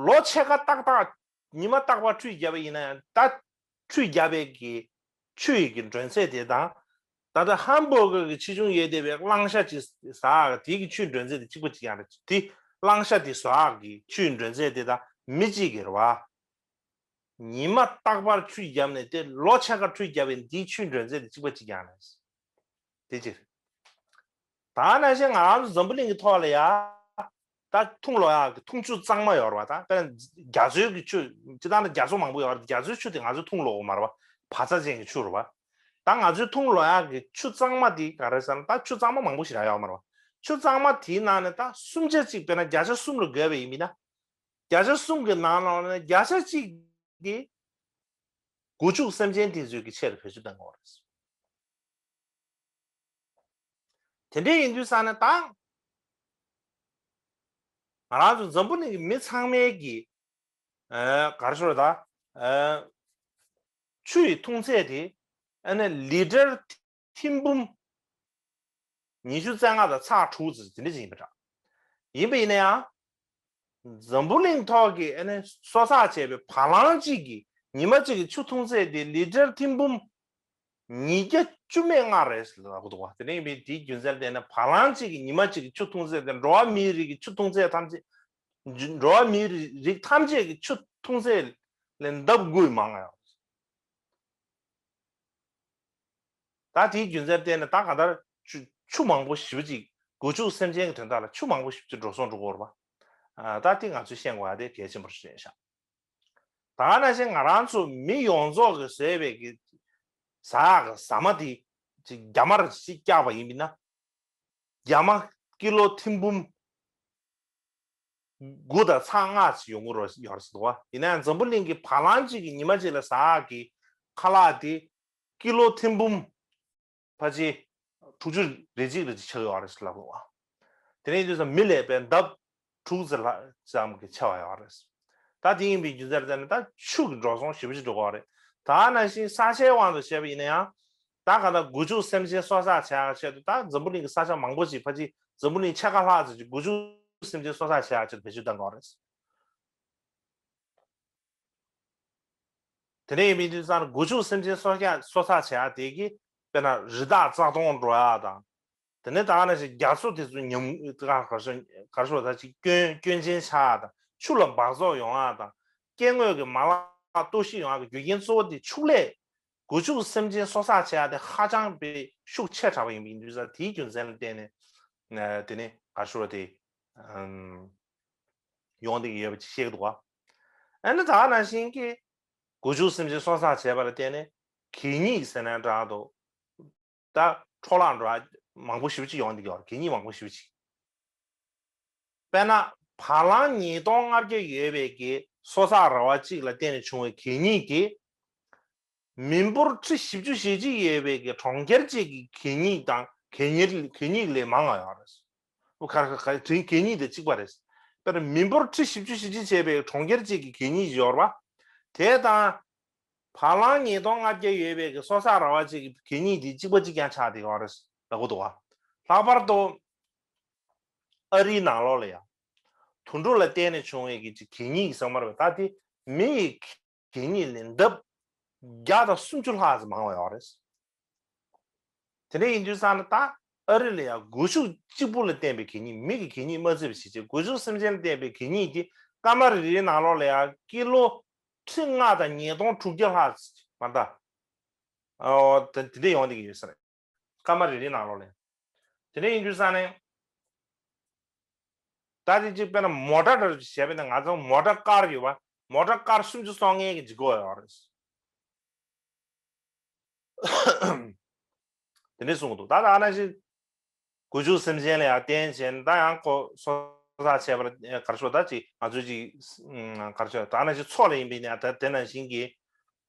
ལོ་ཕྱེད་ཀ་ཏག་ཏག་ཉི་མ་རྟག་པར་ཁྲུས་བརྒྱབ་པ་ཡིན་ན་ཡང་ད་ཁྲུས་བརྒྱབ་པའི་གི་ཆུ་ཡི་གི་མགྲོན་ཚད་དེ་དང་། ད་ལྟ་ཧམ་བྷར་གར་གི་ཆེ་ཆུང་ཡོད་བསྡད་པའི་གླང་ཤ་ཅིག་ཟ་ཡག་དེ་གི་ཆུའི་མགྲོན་ཚད་དེ་གཅིག་པ་གཅིག་རྐྱང་རེད། དེ་གླང་ཤ་དེ་ཟ་ཡག་གི་ཆུའི་མགྲོན་ཚད་དེ་དང་མི་གཅིག་གི་རེད་བ། ཉི་མ་རྟག་པར་ཁྲུས་བརྒྱབ་ནས་དེ་ལོ་ཕྱེད་ཀ་ཁྲུས་བརྒྱབ་པའི་འདིའི་ཆུའི་མགྲོན་ཚད་དེ་གཅིག་པ་གཅིག་རྐྱང་རེད། དེ་གཅིག་རེད། ད་ནང་བཞིན་ང་རང་ཚོ་འཛམ་བུ་གླིང་གི་ཐོག་ལ་ཡ། ད་འཐུང་ལོ་ཡག་གི་འཐུང་ཆུ་གཙང་མ་ཡོད་རེད་བ། ད་དཔེར་ན་རྒྱ་མཚོའི་གི་ཆུ་སྤྱིར་བཏང་ན་རྒྱ་མཚོ་མང་པོ་ཡོད་རེད། རྒྱ་མཚོའི་ཆུ་དེ་ང་ཚོས་འཐུང་ལོ་ཡོད་མ་རེད་བ། བག་ཚ་ཅན་གྱི་ཆུ་རེད་བ། ད་ང་ཚོས་འཐུང་ལོ་ཡག་གི་ཆུ་གཙང་མ་དེ་ག་རེ་ཟེར་ན། ད་ཆུ་གཙང་མ་མང་པོ་ཞིག་རག་ཡོད་མ་རེད་བ། ཆུ་གཙང་མ་དེའི་ནང་ནས་ད་གསུམ་ཆ་གཅིག་དཔེར་ན་བརྒྱ་ཆ་གསུམ་ལ་བགོས་པ་ཡིན་མིན་ན། བརྒྱ་ཆ་གསུམ་གི་ནང་ལོགས་ནས་བརྒྱ་ཆ་གཅིག་དེ་སྒོ་ཕྱུགས་སེམས་ཅན་དེ་ཚོའི་གི་ཆེད་དུ་བེད་སྤྱོད་གཏང་དགོས་རེད། དེ་འདྲ་ཡིན་དུས་ཙང་ནས་ད་ང་རང་ཚོ་འཛམ་བུ་གླིང་གི་མི་ཚང་མའི་གི་ཨ་ག་རེ་ཞུ་རེད་ད། ཨ་ཆུ་ཡི་འཐུང་ཚད་དེ་ཨ་ནི་ལི་ཊར་ཐེར་འབུམ་ཉི་ཤུ་རྩ་ལྔ་དང་ཚེག་དྲུག་ཙམ་དེ་འདྲ་ཅིག་ཡིན་པ་འདྲ། ཡིན་པ་ཡིན་ན་ཡང་། འཛམ་བུ་གླིང་ཐོག་གི་ཨ་ནི་གསོ་ཚགས་བྱས་པའི་བ་ལང་གཅིག་གི་ཉི་མ་གཅིག་གི་ཆུ་འཐུང་ཚད་དེ་ལི་ཊར་ཐེར་འབུམ་ཉིས་བརྒྱ་བཅུ་མེད་ལྔ་རེད་ལབ་ཀྱི་འདུག་བ། དེ་ནས་ཡིན་པའི་དེའི་རྒྱུ་མཚན་དེ་ནི་བ་ལང་གཅིག་གི་ཉི་མ་གཅིག་གི་ཆུ་འཐུང་ཚད་དེ་འགྲོ་བ་མིའི་རིགས་ཀྱི་ཆུ་འཐུང་ཚད་ཐམས་ཅད། འགྲོ་བ་མིའི་རིགས་ཐམས་ཅད་ཀྱི་ཆུ་འཐུང་ཚད་ལས་ལྡབ་དགུ་མང་ཡོད། ད་དེའི་རྒྱུ་མཚན་བརྟེན་ནས་ད་གང་ལྟར་ཆུ་ཆུ་མང་པོ་ཞེ་པོ་ཅིག་སྒོ་ཕྱུགས་སེམས་ཅན་གྱི་དོན་དག་ལ་ཆུ་མང་པོ་ཞེ་པོ་ཅིག་འགྲོ་སོང་འགྲོ་གི་ཡོད་རེད་པ། ཨ་ད་དེ་ང་ཚོས་ཤེས་དགོས་ཡ་དེ་གལ་ཆེན་པོ་ཞིག་རེད་ཤག་ད་ག་ནང་བཞིན་ང་རང་ཚོ་མི་ཡོངས་རྫོགས་ཀྱིས་བཟོས་པའི་གི་ཟ་ཡག་གི་ཟ་མ་དེ་ཅིག་རྒྱ་མར་ཅིག་བཀྱགས་པ་ཡིན་པ་ཡིན་ན། རྒྱ་མ་ཀི་ལོ་ཐེར་འབུམ་དགུ་དང་ཚེག་ལྔ་ཅིག་ཡོང་གི་རེད་ཡོད་རེད་ཟེར་འདུག་བ། ཡིན་ན་ཡང་འཛམ་བུ་གླིང་གི་བ་ལང་གཅིག་གི་ཉི་མ་གཅིག་ལ་ཟ་ཡག་གི་ཁ་ལག་དེ་ཀི་ལོ་ཐེར་འབུམ་ཕལ་ཆེར་དྲུག་ཅུ་རེ་གཅིག་རེ་གཅིག་ཆགས་ཡོད་རེད་ཟེར་ལབ་འདུག་བ། དེ་ནས་ཡིན་དུས་ཙམ་མི་ལས་པའི་ལྡབ་དྲུག་ཙམ་ལ་ཙམ་གྱི་ཆེ་བ་ཡོད་རེད། ད་དེ་ཡིན་པའི་རྒྱུ་མཚན་ལ་བརྟེན་ནས་ད་ཆུ་གི་འགྲོ་སོང་ཞེ་པོ་ཅིག་འགྲོ་གི་ཡོད་རེད། ད་ནང་བཞིན་ས་ཆའི་དབང་དུ་བྱས་པ་ཡིན་ན་ཡང་། ད་གང་ལྟར་སྒོ་ཕྱུགས་སེམས་ཅན་གསོ་ཚགས་བྱེད་ཡག་ཆེད་དུ་ད་འཛམ་བུ་གླིང་གི་ས་ཆ་མང་པོ་ཞིག་ཕལ་ཆེར་འཛམ་བུ་གླིང་ཕྱེད་ཀ་ལྷག་ཙམ་ཅིག་སྒོ་ཕྱུགས་སེམས་ཅན་གསོ་ཚགས་བྱེད་ཡག་ཆེད་དུ་བེད་སྤྱོད་གཏོང་གི་ཡོད་རེད། དེ་འདྲ་ཡིན་པའི་དུས་ཙང་སྒོ་ཕྱུགས་སེམས་ཅན་གསོ་སྐྱ་གསོ་ཚགས་བྱེད་ཡག་དེ་གིས་དཔེར་ན་རི་དྭགས་རྩ་སྟོང་འགྲོ་ཡག་དང་། དེ་ནས་ད་ག་ནང་བཞིན་རྒྱ་མཚོ་དེ་ཚོ་ཉམས་ག་ག་ཤོ་ག་ཤོ་ད་ཅིག་སྐྱོན་སྐྱོན་ཅན་ཆགས་ཡག་དང་ཆུ་ལ་འབག་བཙོག་ཡོང་ཡག་དང་སྐྱེ་དངོས་ཀྱི་མ་ལག་གཏོར་བཤིག་ཡོང་ཡག་གི་རྒྱུ་རྐྱེན་གཙོ་བོ་དེ་ཕྱུགས་ལས། སྒོ་ཕྱུགས་སེམས་ཅན་གསོ་ཚགས་བྱེད་ཡག་དེ་ཧ་ཅང་པའི་ཤུགས་ཆེ་དྲགས་པ་ཡིན་པ་ཡིན་དུས་ཙང་དེའི་རྒྱུ་མཚན་ལ་བརྟེན་ནས་དེ་ནས་ག་ཤོ་དེ་ཡོང་བསྡད་ཀྱི་ཡོད་པ་ཅིག་བཤད་ཀྱི་འདུག་ག་ཨ་ནི་ད་ག་ནང་བཞིན་གྱི་སྒོ་ཕྱུགས་སེམས་ཅན་གསོ་ཚགས་བྱས་པ་ལ་བརྟེན་ནས་གད་སྙིགས་ཟེར་ན་འདྲ་འདུག་ད་འཕྲོ་བརླག་འགྲོ་ཡག་མང་པོ་ཞེ་པོ་ཅིག་ཡོང་བསྡད་ཀྱི་ཡོད་རེད། གད་སྙིགས་མང་པོ་ཞེ་པོ་ཅིག་དཔེར་ན་བ་ལང་ཉིས་སྟོང་ལྔ་བརྒྱ་ཡོད་པའི་གི་གསོ་ཚགས་ར་བ་གཅིག་ལ་བརྟེན་ནས་བྱུང་བའི་གད་སྙིགས་དེ། མི་འབོར་ཁྲི་བཞི་བཅུ་ཞེ་གཅིག་ཡོད་པའི་གི་གྲོང་ཁྱེར་གཅིག་གི་གད་སྙིགས་དང་གད་སྙིགས་གད་སྙིགས་ལས་མང་བ་ཡོད་རེད། ཁ་ཁ་ཁ་གད་སྙིགས་དེ་གཅིག་པ་རེད། དཔེར་ན་མི་འབོར་ཁྲི་བཞི་བཅུ་ཞེ་གཅིག་བྱས་པའི་གྲོང་ཁྱེར་གཅིག་གི་གད་སྙིགས་ཡོད་རེད་པ། དེ་དང་། བ་ལང་ཉིས་སྟོང་ལྔ་བརྒྱ་ཡོད་པའི་གི་གསོ་ཚགས་ར་བ་གཅིག་གི་གད་སྙིགས་དེ་གཅིག་པ་གཅིག་རྐྱང་ཆགས་བསྡད་ཡོད་རེད་ལབ་ཀྱི་འདུག་ག་ལྷག་པར་དུ་ཨ་རིའི་ནང་ལོགས་ལ་ཡང་དུད་འགྲོ་ལ་བརྟེན་ནས་བྱུང་བའི་གི་གད་སྙིགས་ཟེར་མ་རེད་པ། ད་དེ་མི་ཡི་གད་སྙིགས་ལས་ལྡབ་བརྒྱ་དང་སུམ་ཅུ་ལྷག་ཙམ་མང་བ་ཡོད་རེད། དེ་འདྲ་ཡིན་དུས་ཙང་ནས་ད་ཨ་རི་ལ་ཡང་སྒོ་ཕྱུགས་གཅིག་པུ་ལ་བརྟེན་པའི་གད་སྙིགས། མི་གི་གད་སྙིགས་མ་བརྩིས་པ་བྱས་རྗེས་སྒོ་ཕྱུགས་སེམས་ཅན་ལ་བརྟེན་པའི་གད་སྙིགས་དེ་སྐར་མ་རེ་རེའི་ནང་ལོགས་ལ་ཡང་ཀི་ལོ་ཁྲི་ལྔ་དང་ཉིས་སྟོང་དྲུག་བརྒྱ་ལྷག་ཙམ་མ་གཏོགས། ཨོ་དེ་དེ་འདྲ་ཡོང་བསྡད་ཀྱི་ཡོད་ས་རེད། སྐར་མ་རེ་རེའི་ནང་ལོགས་ལ་ཡང་། དེ་འདྲ་ཡིན་དུས་ཙང་ནས། ད་དེ་གཅིག་དཔེར་ན་མོ་ཊ་འདྲ་བྱས་པས་ན་ང་ཚོ་མོ་ཊ་ཀར་ཡོད་པ། མོ་ཊ་ཀར་སུམ་ཅུ་སོ་ལྔའི་གི་འཇིགས་སྐུལ་ཡོད་རེད། དེ་འདྲས་གསུང་གི་འདུག་ད་ད་ནང་བཞིན་སྒོ་ཕྱུགས་སེམས་ཅན་ལ་ཡང་བརྟེན་བྱས་ནས་ད་ཡང་ཁོ་གསོ་ཚགས་བྱས་པ་ལ་ག་རེ་ཞུ་ད་ཅིག་ང་ཚོས་ཅིག་ག་རེ་ཞུ་ད་ནང་བཞིན་མཚོ་ལ་ཡིན་པས་ན་ད་དེ་ནང་བཞིན་གྱི་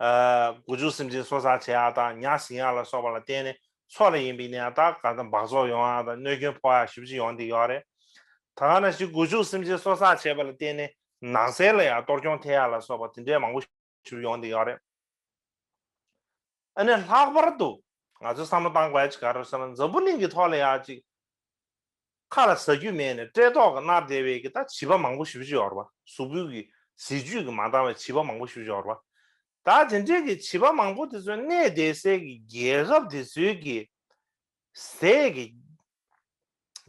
སྒོ་ཕྱུགས་སེམས་ཅན་གསོ་ཚགས་བྱེད་ཡག་དང་ཉ་ཟིན་ཡག་ལ་སོགས་པ་ལ་བརྟེན་ནས་མཚོ་ལ་ཡིན་པས་ན་ད་ག་ད་འབག་བཙོག་ཡོང་ཡག་དང་གནོད་སྐྱོན་ཕོག་ཡག་ཞེ་པོ་ཅིག་ཡོང་བསྡད་ཡོད་རེད། ད་ག་ནང་བཞིན་སྒོ་ཕྱུགས་སེམས་ཅན་གསོ་ཚགས་བྱས་པ་ལ་བརྟེན་ནས་ནགས་ཚལ་ལ་ཡང་གཏོར་སྐྱོན་ཐེབས་ཡག་ལ་སོགས་པ་དེ་འདྲའི་མང་པོ་ཞིག་ཡོང་བསྡད་ཡོད་རེད། ཨ་ནི་ལྷག་པར་དུ་ང་ཚོས་བསམ་བློ་བཏང་དགོས་ཡ་ཅིག་ག་རེ་ཟེར་ན་འཛམ་བུ་གླིང་གི་ཐོག་ལ་ཡ་ཅིག་ཁ་ལ་ཟ་རྒྱུ་མེད་ནས་བཀྲེས་ལྟོགས་ཀྱིས་མནར་བསྡད་པའི་གི་ད་བྱིས་པ་མང་པོ་ཞེ་པོ་ཅིག་ཡོད་རེད་པ། གཟུགས་པོའི་གི་ཟས་བཅུད་ཀྱིས་མ་འདང་བའི་བྱིས་པ་མང་པོ་ཞེ་པོ་ཅིག་ཡོད་རེད་པ། ད་དེ་འདྲའི་གི་བྱིས་པ་མང་པོ་དེ་ཚོའི་གནས་བསྡད་སའི་གི་རྒྱལ་ཁབ་དེ་ཚོའི་གི་ཟས་ཀྱི་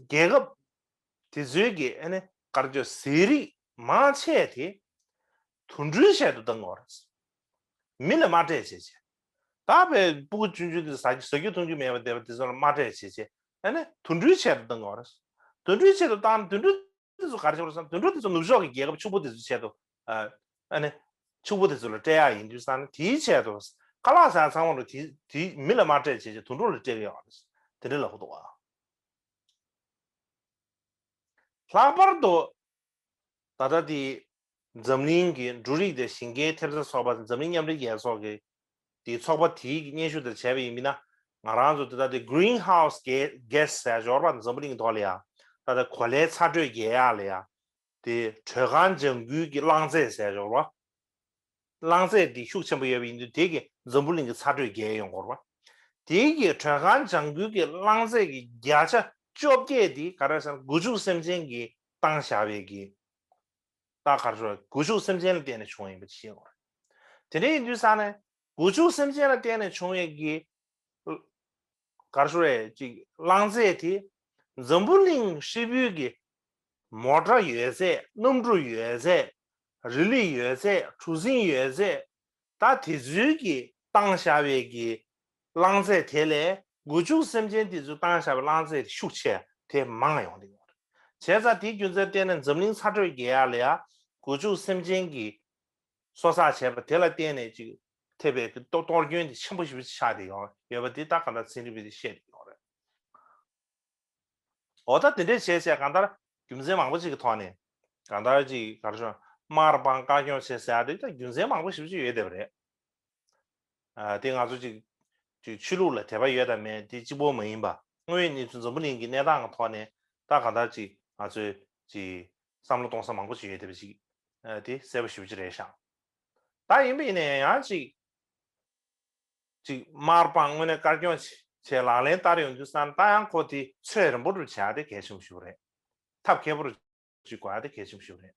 རྒྱལ་ཁབ་དེ་ཚོའི་གི་ཨ་ནི་ག་རེ་ཟེར་ཟས་རིགས་མང་ཆེ་དེ་དུད་འགྲོའི་ཆེད་དུ་བཏང་གི་ཡོད་རེད། མི་ལ་མ་སྤྲད་བྱས་བྱས། ད་བས་སྤུ་གུ་ཆུང་ཆུང་དེ་ཟ་རྒྱུ་ཟ་རྒྱུ་འཐུང་རྒྱུ་མེད་པ་བསྡད་པ་དེ་ཚོ་ལ་མ་སྤྲད་བྱས་བྱས་ཨ་ནི་དུད་འགྲོའི་ཆེད་དུ་བཏང་གི་ཡོད་རེད། དུད་འགྲོའི་ཆེད་དུ་བཏང་ནས་དུད་འགྲོ་དེ་ཚོ་ག་རེ་བྱེད་པ་རེད་ཟེར་ན་དུད་འགྲོ་དེ་ཚོ་ནུབ་ཕྱོགས་ཀྱི་རྒྱལ་ཁབ་ཕྱུག་པོ་དེ་ཚོའི་ཆེད་དུ་ཨ་ཨ་ནི་ཕྱུག་པོ་དེ་ཚོ་ལ་སྤྲད་ཡག་ཡིན་དུས་ཙང་ནས་དེའི་ཆེད་དུ་ཁ་ལག་ཟ་ཡག་ཚང་མ་ལ་དེ་དེ་མི་ལ་མ་སྤྲད་བྱས་བྱས་དུད་འགྲོ་ལ་སྤྲད་ཀྱི་ཡོད་རེད། དེ་འདྲ་ལབ་ཀྱི་འདུག་ཨ། ལྷག་པར་དུ་ད་ལྟ་དེ་འཛམ་གླིང་གི་འབྲུ་རིགས་དང་ཞིང་ཁའི་ཐེབས་རྩ་ཚོགས་པ་འཛམ་གླིང་མཉམ་འབྲེལ་རྒྱལ་ཚོགས་ཀྱི་དེའི་ཚོགས་པ་དེའི་གི་སྙན་ཞུ་དང་བྱས་པ་ཡིན་མིན་ན་ང་རང་ཚོ་དེ་ལྟ་དེ་greenhouse gas ཟེར་ཡག་ཅིག་ཡོད་རེད་པ། འཛམ་བུ་གླིང་གི་ཐོག་ལ་ཡ་ད་ལྟ་གོ་ལའི་ཚ་དྲོད་རྒྱས་ཡག་ལ་ཡ་དེ་དྲོད་ཁང་ལྗང་ཁུའི་གི་རླངས་རྫས་ཟེར་ཡག་ཅིག་ཡོད་རེད་པ། རླངས་རྫས་འདི་ཤུགས་ཆེན་པོ་ཡོད་པ་ཡིན་དུས་དེ་གིས་འཛམ་བུ་གླིང་གི་ཚ་དྲོད་རྒྱས་ཡོང་གི་ཡོད་རེད་པ། དེ་གིས་དྲོད་ཁང་ལྗང་ཁུའི་གི་རླངས་རྫས་ཀྱི་བརྒྱ་ཆ་བཅོ་བརྒྱད་དེ་ག་རེ་ཟེར་ན་སྒོ་ཕྱུགས་སེམས་ཅན་གྱིས་བཏང་བཞག་པའི་གི་ད་ག་རེ་ཟེར་སྒོ་ཕྱུགས་སེམས་ཅན་ལ་བརྟེན་ནས་བྱུང་ཡིན་པ་ཤེས་དགོས་རེད། དེ་འདྲ་ཡིན་དུས་ཙང་ནས་སྒོ་ཕྱུགས་སེམས་ཅན་ལ་བརྟེན་ནས་བྱུང་བའི་གི་ག་རེ་ཞུ་རེད་ཅིག་རླངས་རྫས་དེ་འཛམ་བུ་གླིང་ཧྲིལ་པོའི་གི་མོ་ཊ་ཡོད་ཚད། གནམ་གྲུ་ཡོད་ཚད། རི་ལི་ཡོད་ཚད། གྲུ་གཟིངས་ཡོད་ཚད། ད་དེ་ཚོའི་གི་བཏང་བཞག་པའི་གི་རླངས་རྫས་དེ་ལས་སྒོ་ཕྱུགས་སེམས་ཅན་དེ་ཚོས་བཏང་བཞག་པའི་རླངས་རྫས་དེ་ཤུགས་ཆེ་དེ་མང་ཡོང་གི་ཡོད་རེད། བྱས་ཙང་དེའི་རྒྱུ་མཚན་བརྟེན་ནས་འཛམ་གླིང་ཚ་དྲོད་རྒྱས་ཡག་ལ་ཡ་སྒོ་ཕྱུགས་སེམས་ཅན་གྱི་གསོ་ཚགས་བྱས་པ་དེ་ལ་བརྟེན་ནས་ཅིག་ཐེབས་པའི་གི་གཏོར་གཏོར་སྐྱོན་དེ་ཆེན་པོ་ཞེ་པོ་ཅིག་ཆགས་བསྡད་ཡོད་ཡོད་པ་དེ་ད་གང་ལྟར་ཚན་རིག་པས་དེ་བཤད་བསྡད་ཡོད་རེད། འོ་ད་དེ་འདྲས་བྱས་བྱས་གང་ལྟར་རྒྱུ་མཚན་མང་པོ་ཅིག་གི་ཐོག་ནས་གང་ལྟར་ཅིག་ག་རེ་ཞུ་དམར་སྤང་བཀའ་སྐྱོང་བྱས་ཟེར་ཡག་དེ་ད་རྒྱུ་མཚན་མང་པོ་ཞེ་པོ་ཅིག་ཡོད་བསྡད་པ་རེད། ཨ་དེ་ང་ཚོ་ཅིག་ཅིག་ཆོས་ལུགས་ལ་དད་པ་ཡོད་དང་མེད་དེ་གཅིག་པོ་མ་ཡིན་པ། དངོས་ཡོད་གནས་ཚུལ་འཛམ་བུ་གླིང་གི་གནས་སྟངས་ཀྱི་ཐོག་ནས་ད་གང་ལྟར་ཅིག་ང་ཚོས་ཅིག་བསམ་བློ་གཏོང་ས་མང་པོ་ཞིག་ཡོད་བསྡད་པ་ཅིག་ དེ་གསལ་པོ་ཞེ་པོ་ཅིག་རེད་ཤག་ད་ཡིན་པ་ཡིན་ན་ཡང་ཅིག་ཅིག་དམར་དཔང་དངོས་གནས་དཀར་སྐྱོང་བྱས་ལག་ལེན་བསྟར་ཡོང་དུས་ཙང་ད་ཡང་ཁོ་དེ་ཚོད་རན་པོ་རུ་བྱ་དེ་གལ་ཆེན་པོ་ཞིག་རེད། ཐབས་མཁས་པོ་རུ་བྱེད་དགོས་ཡ་དེ་གལ་ཆེན་པོ་ཞིག་རེད།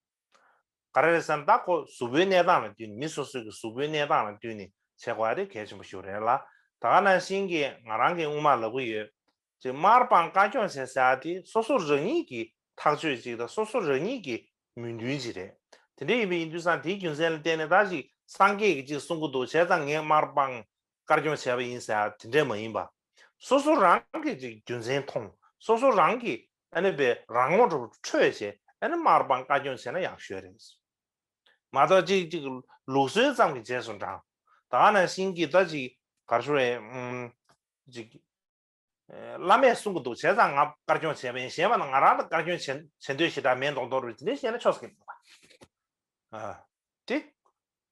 ག་རེ་རེད་ཟེར་ན་ད་ཁོ་གཟུགས་པོའི་གནས་སྟངས་ལ་བསྟུན་ནས་མི་སོ་སོའི་གི་གཟུགས་པོའི་གནས་སྟངས་ལ་བསྟུན་ནས་བྱེད་དགོས་ཡ་དེ་གལ་ཆེན་པོ་ཞིག་རེད་ལ། ད་ག་ནང་བཞིན་གྱི་ང་རང་གི་སྔོན་མ་ལབ་གི་ཡོད། ཅིག་དམར་དཔང་དཀར་སྐྱོང་བྱེད་ཟེར་ཡ་དེ་སོ་སོ་རང་ཉིད་ཀྱི་ཐག་གཅོད་ཅིག་དང་སོ་སོ་རང་ཉིད་ཀྱི་མོས་འདུན་ཅིག་རེད། དེ་འདྲ་ཡིན་པ་ཡིན་དུས་ཙང་དེའི་རྒྱུ་མཚན་ལ་བརྟེན་ནས་ད་ཅིག་སངས་རྒྱས་ཀྱིས་ཅིག་གསུང་གི་འདུག་བྱས་ཙང་ངས་དམར་དཔང་དཀར་སྐྱོང་བྱས་པ་ཡིན་ཟེར་ཡ་དེ་འདྲས་མ་ཡིན་པ། སོ་སོ་རང་གིས་ཅིག་རྒྱུ་མཚན་མཐོང་། སོ་སོ་རང་གིས་ཨ་ནི་པའི་རང་ངོ་འདྲ་པོ་འཕྲོད་བྱས་ཨ་ནི་དམར་དཔང་དཀར་སྐྱོང་བྱས་ན་ཡག་ཤོས་རེད། མ་གཏོགས་ཅིག་ཅིག་ལུགས་སྲོལ་ཙམ་གྱི་རྗེས་སུ་འབྲང་། ད་ག་ནང་བཞིན་གྱི་ད་ཅིག་ག་རེ་ཞུ་རེད། ཨུམ། ཅིག་བླ་མས་གསུང་གི་འདུག་བྱས་ཙང་ང་དཀར་སྐྱོང་བྱས་པ་ཡིན། གཞན་པ་ན་ང་རང་ལ་དཀར་སྐྱོང་བྱེད་བྱེད་འདོད་ཞེ་དྲག་མེད་མདོག་མདོག་རེད། དེ་འདྲ་བཤད་ན་ཆོག་ས་གི་མི་འདུག་ཨ། དེ་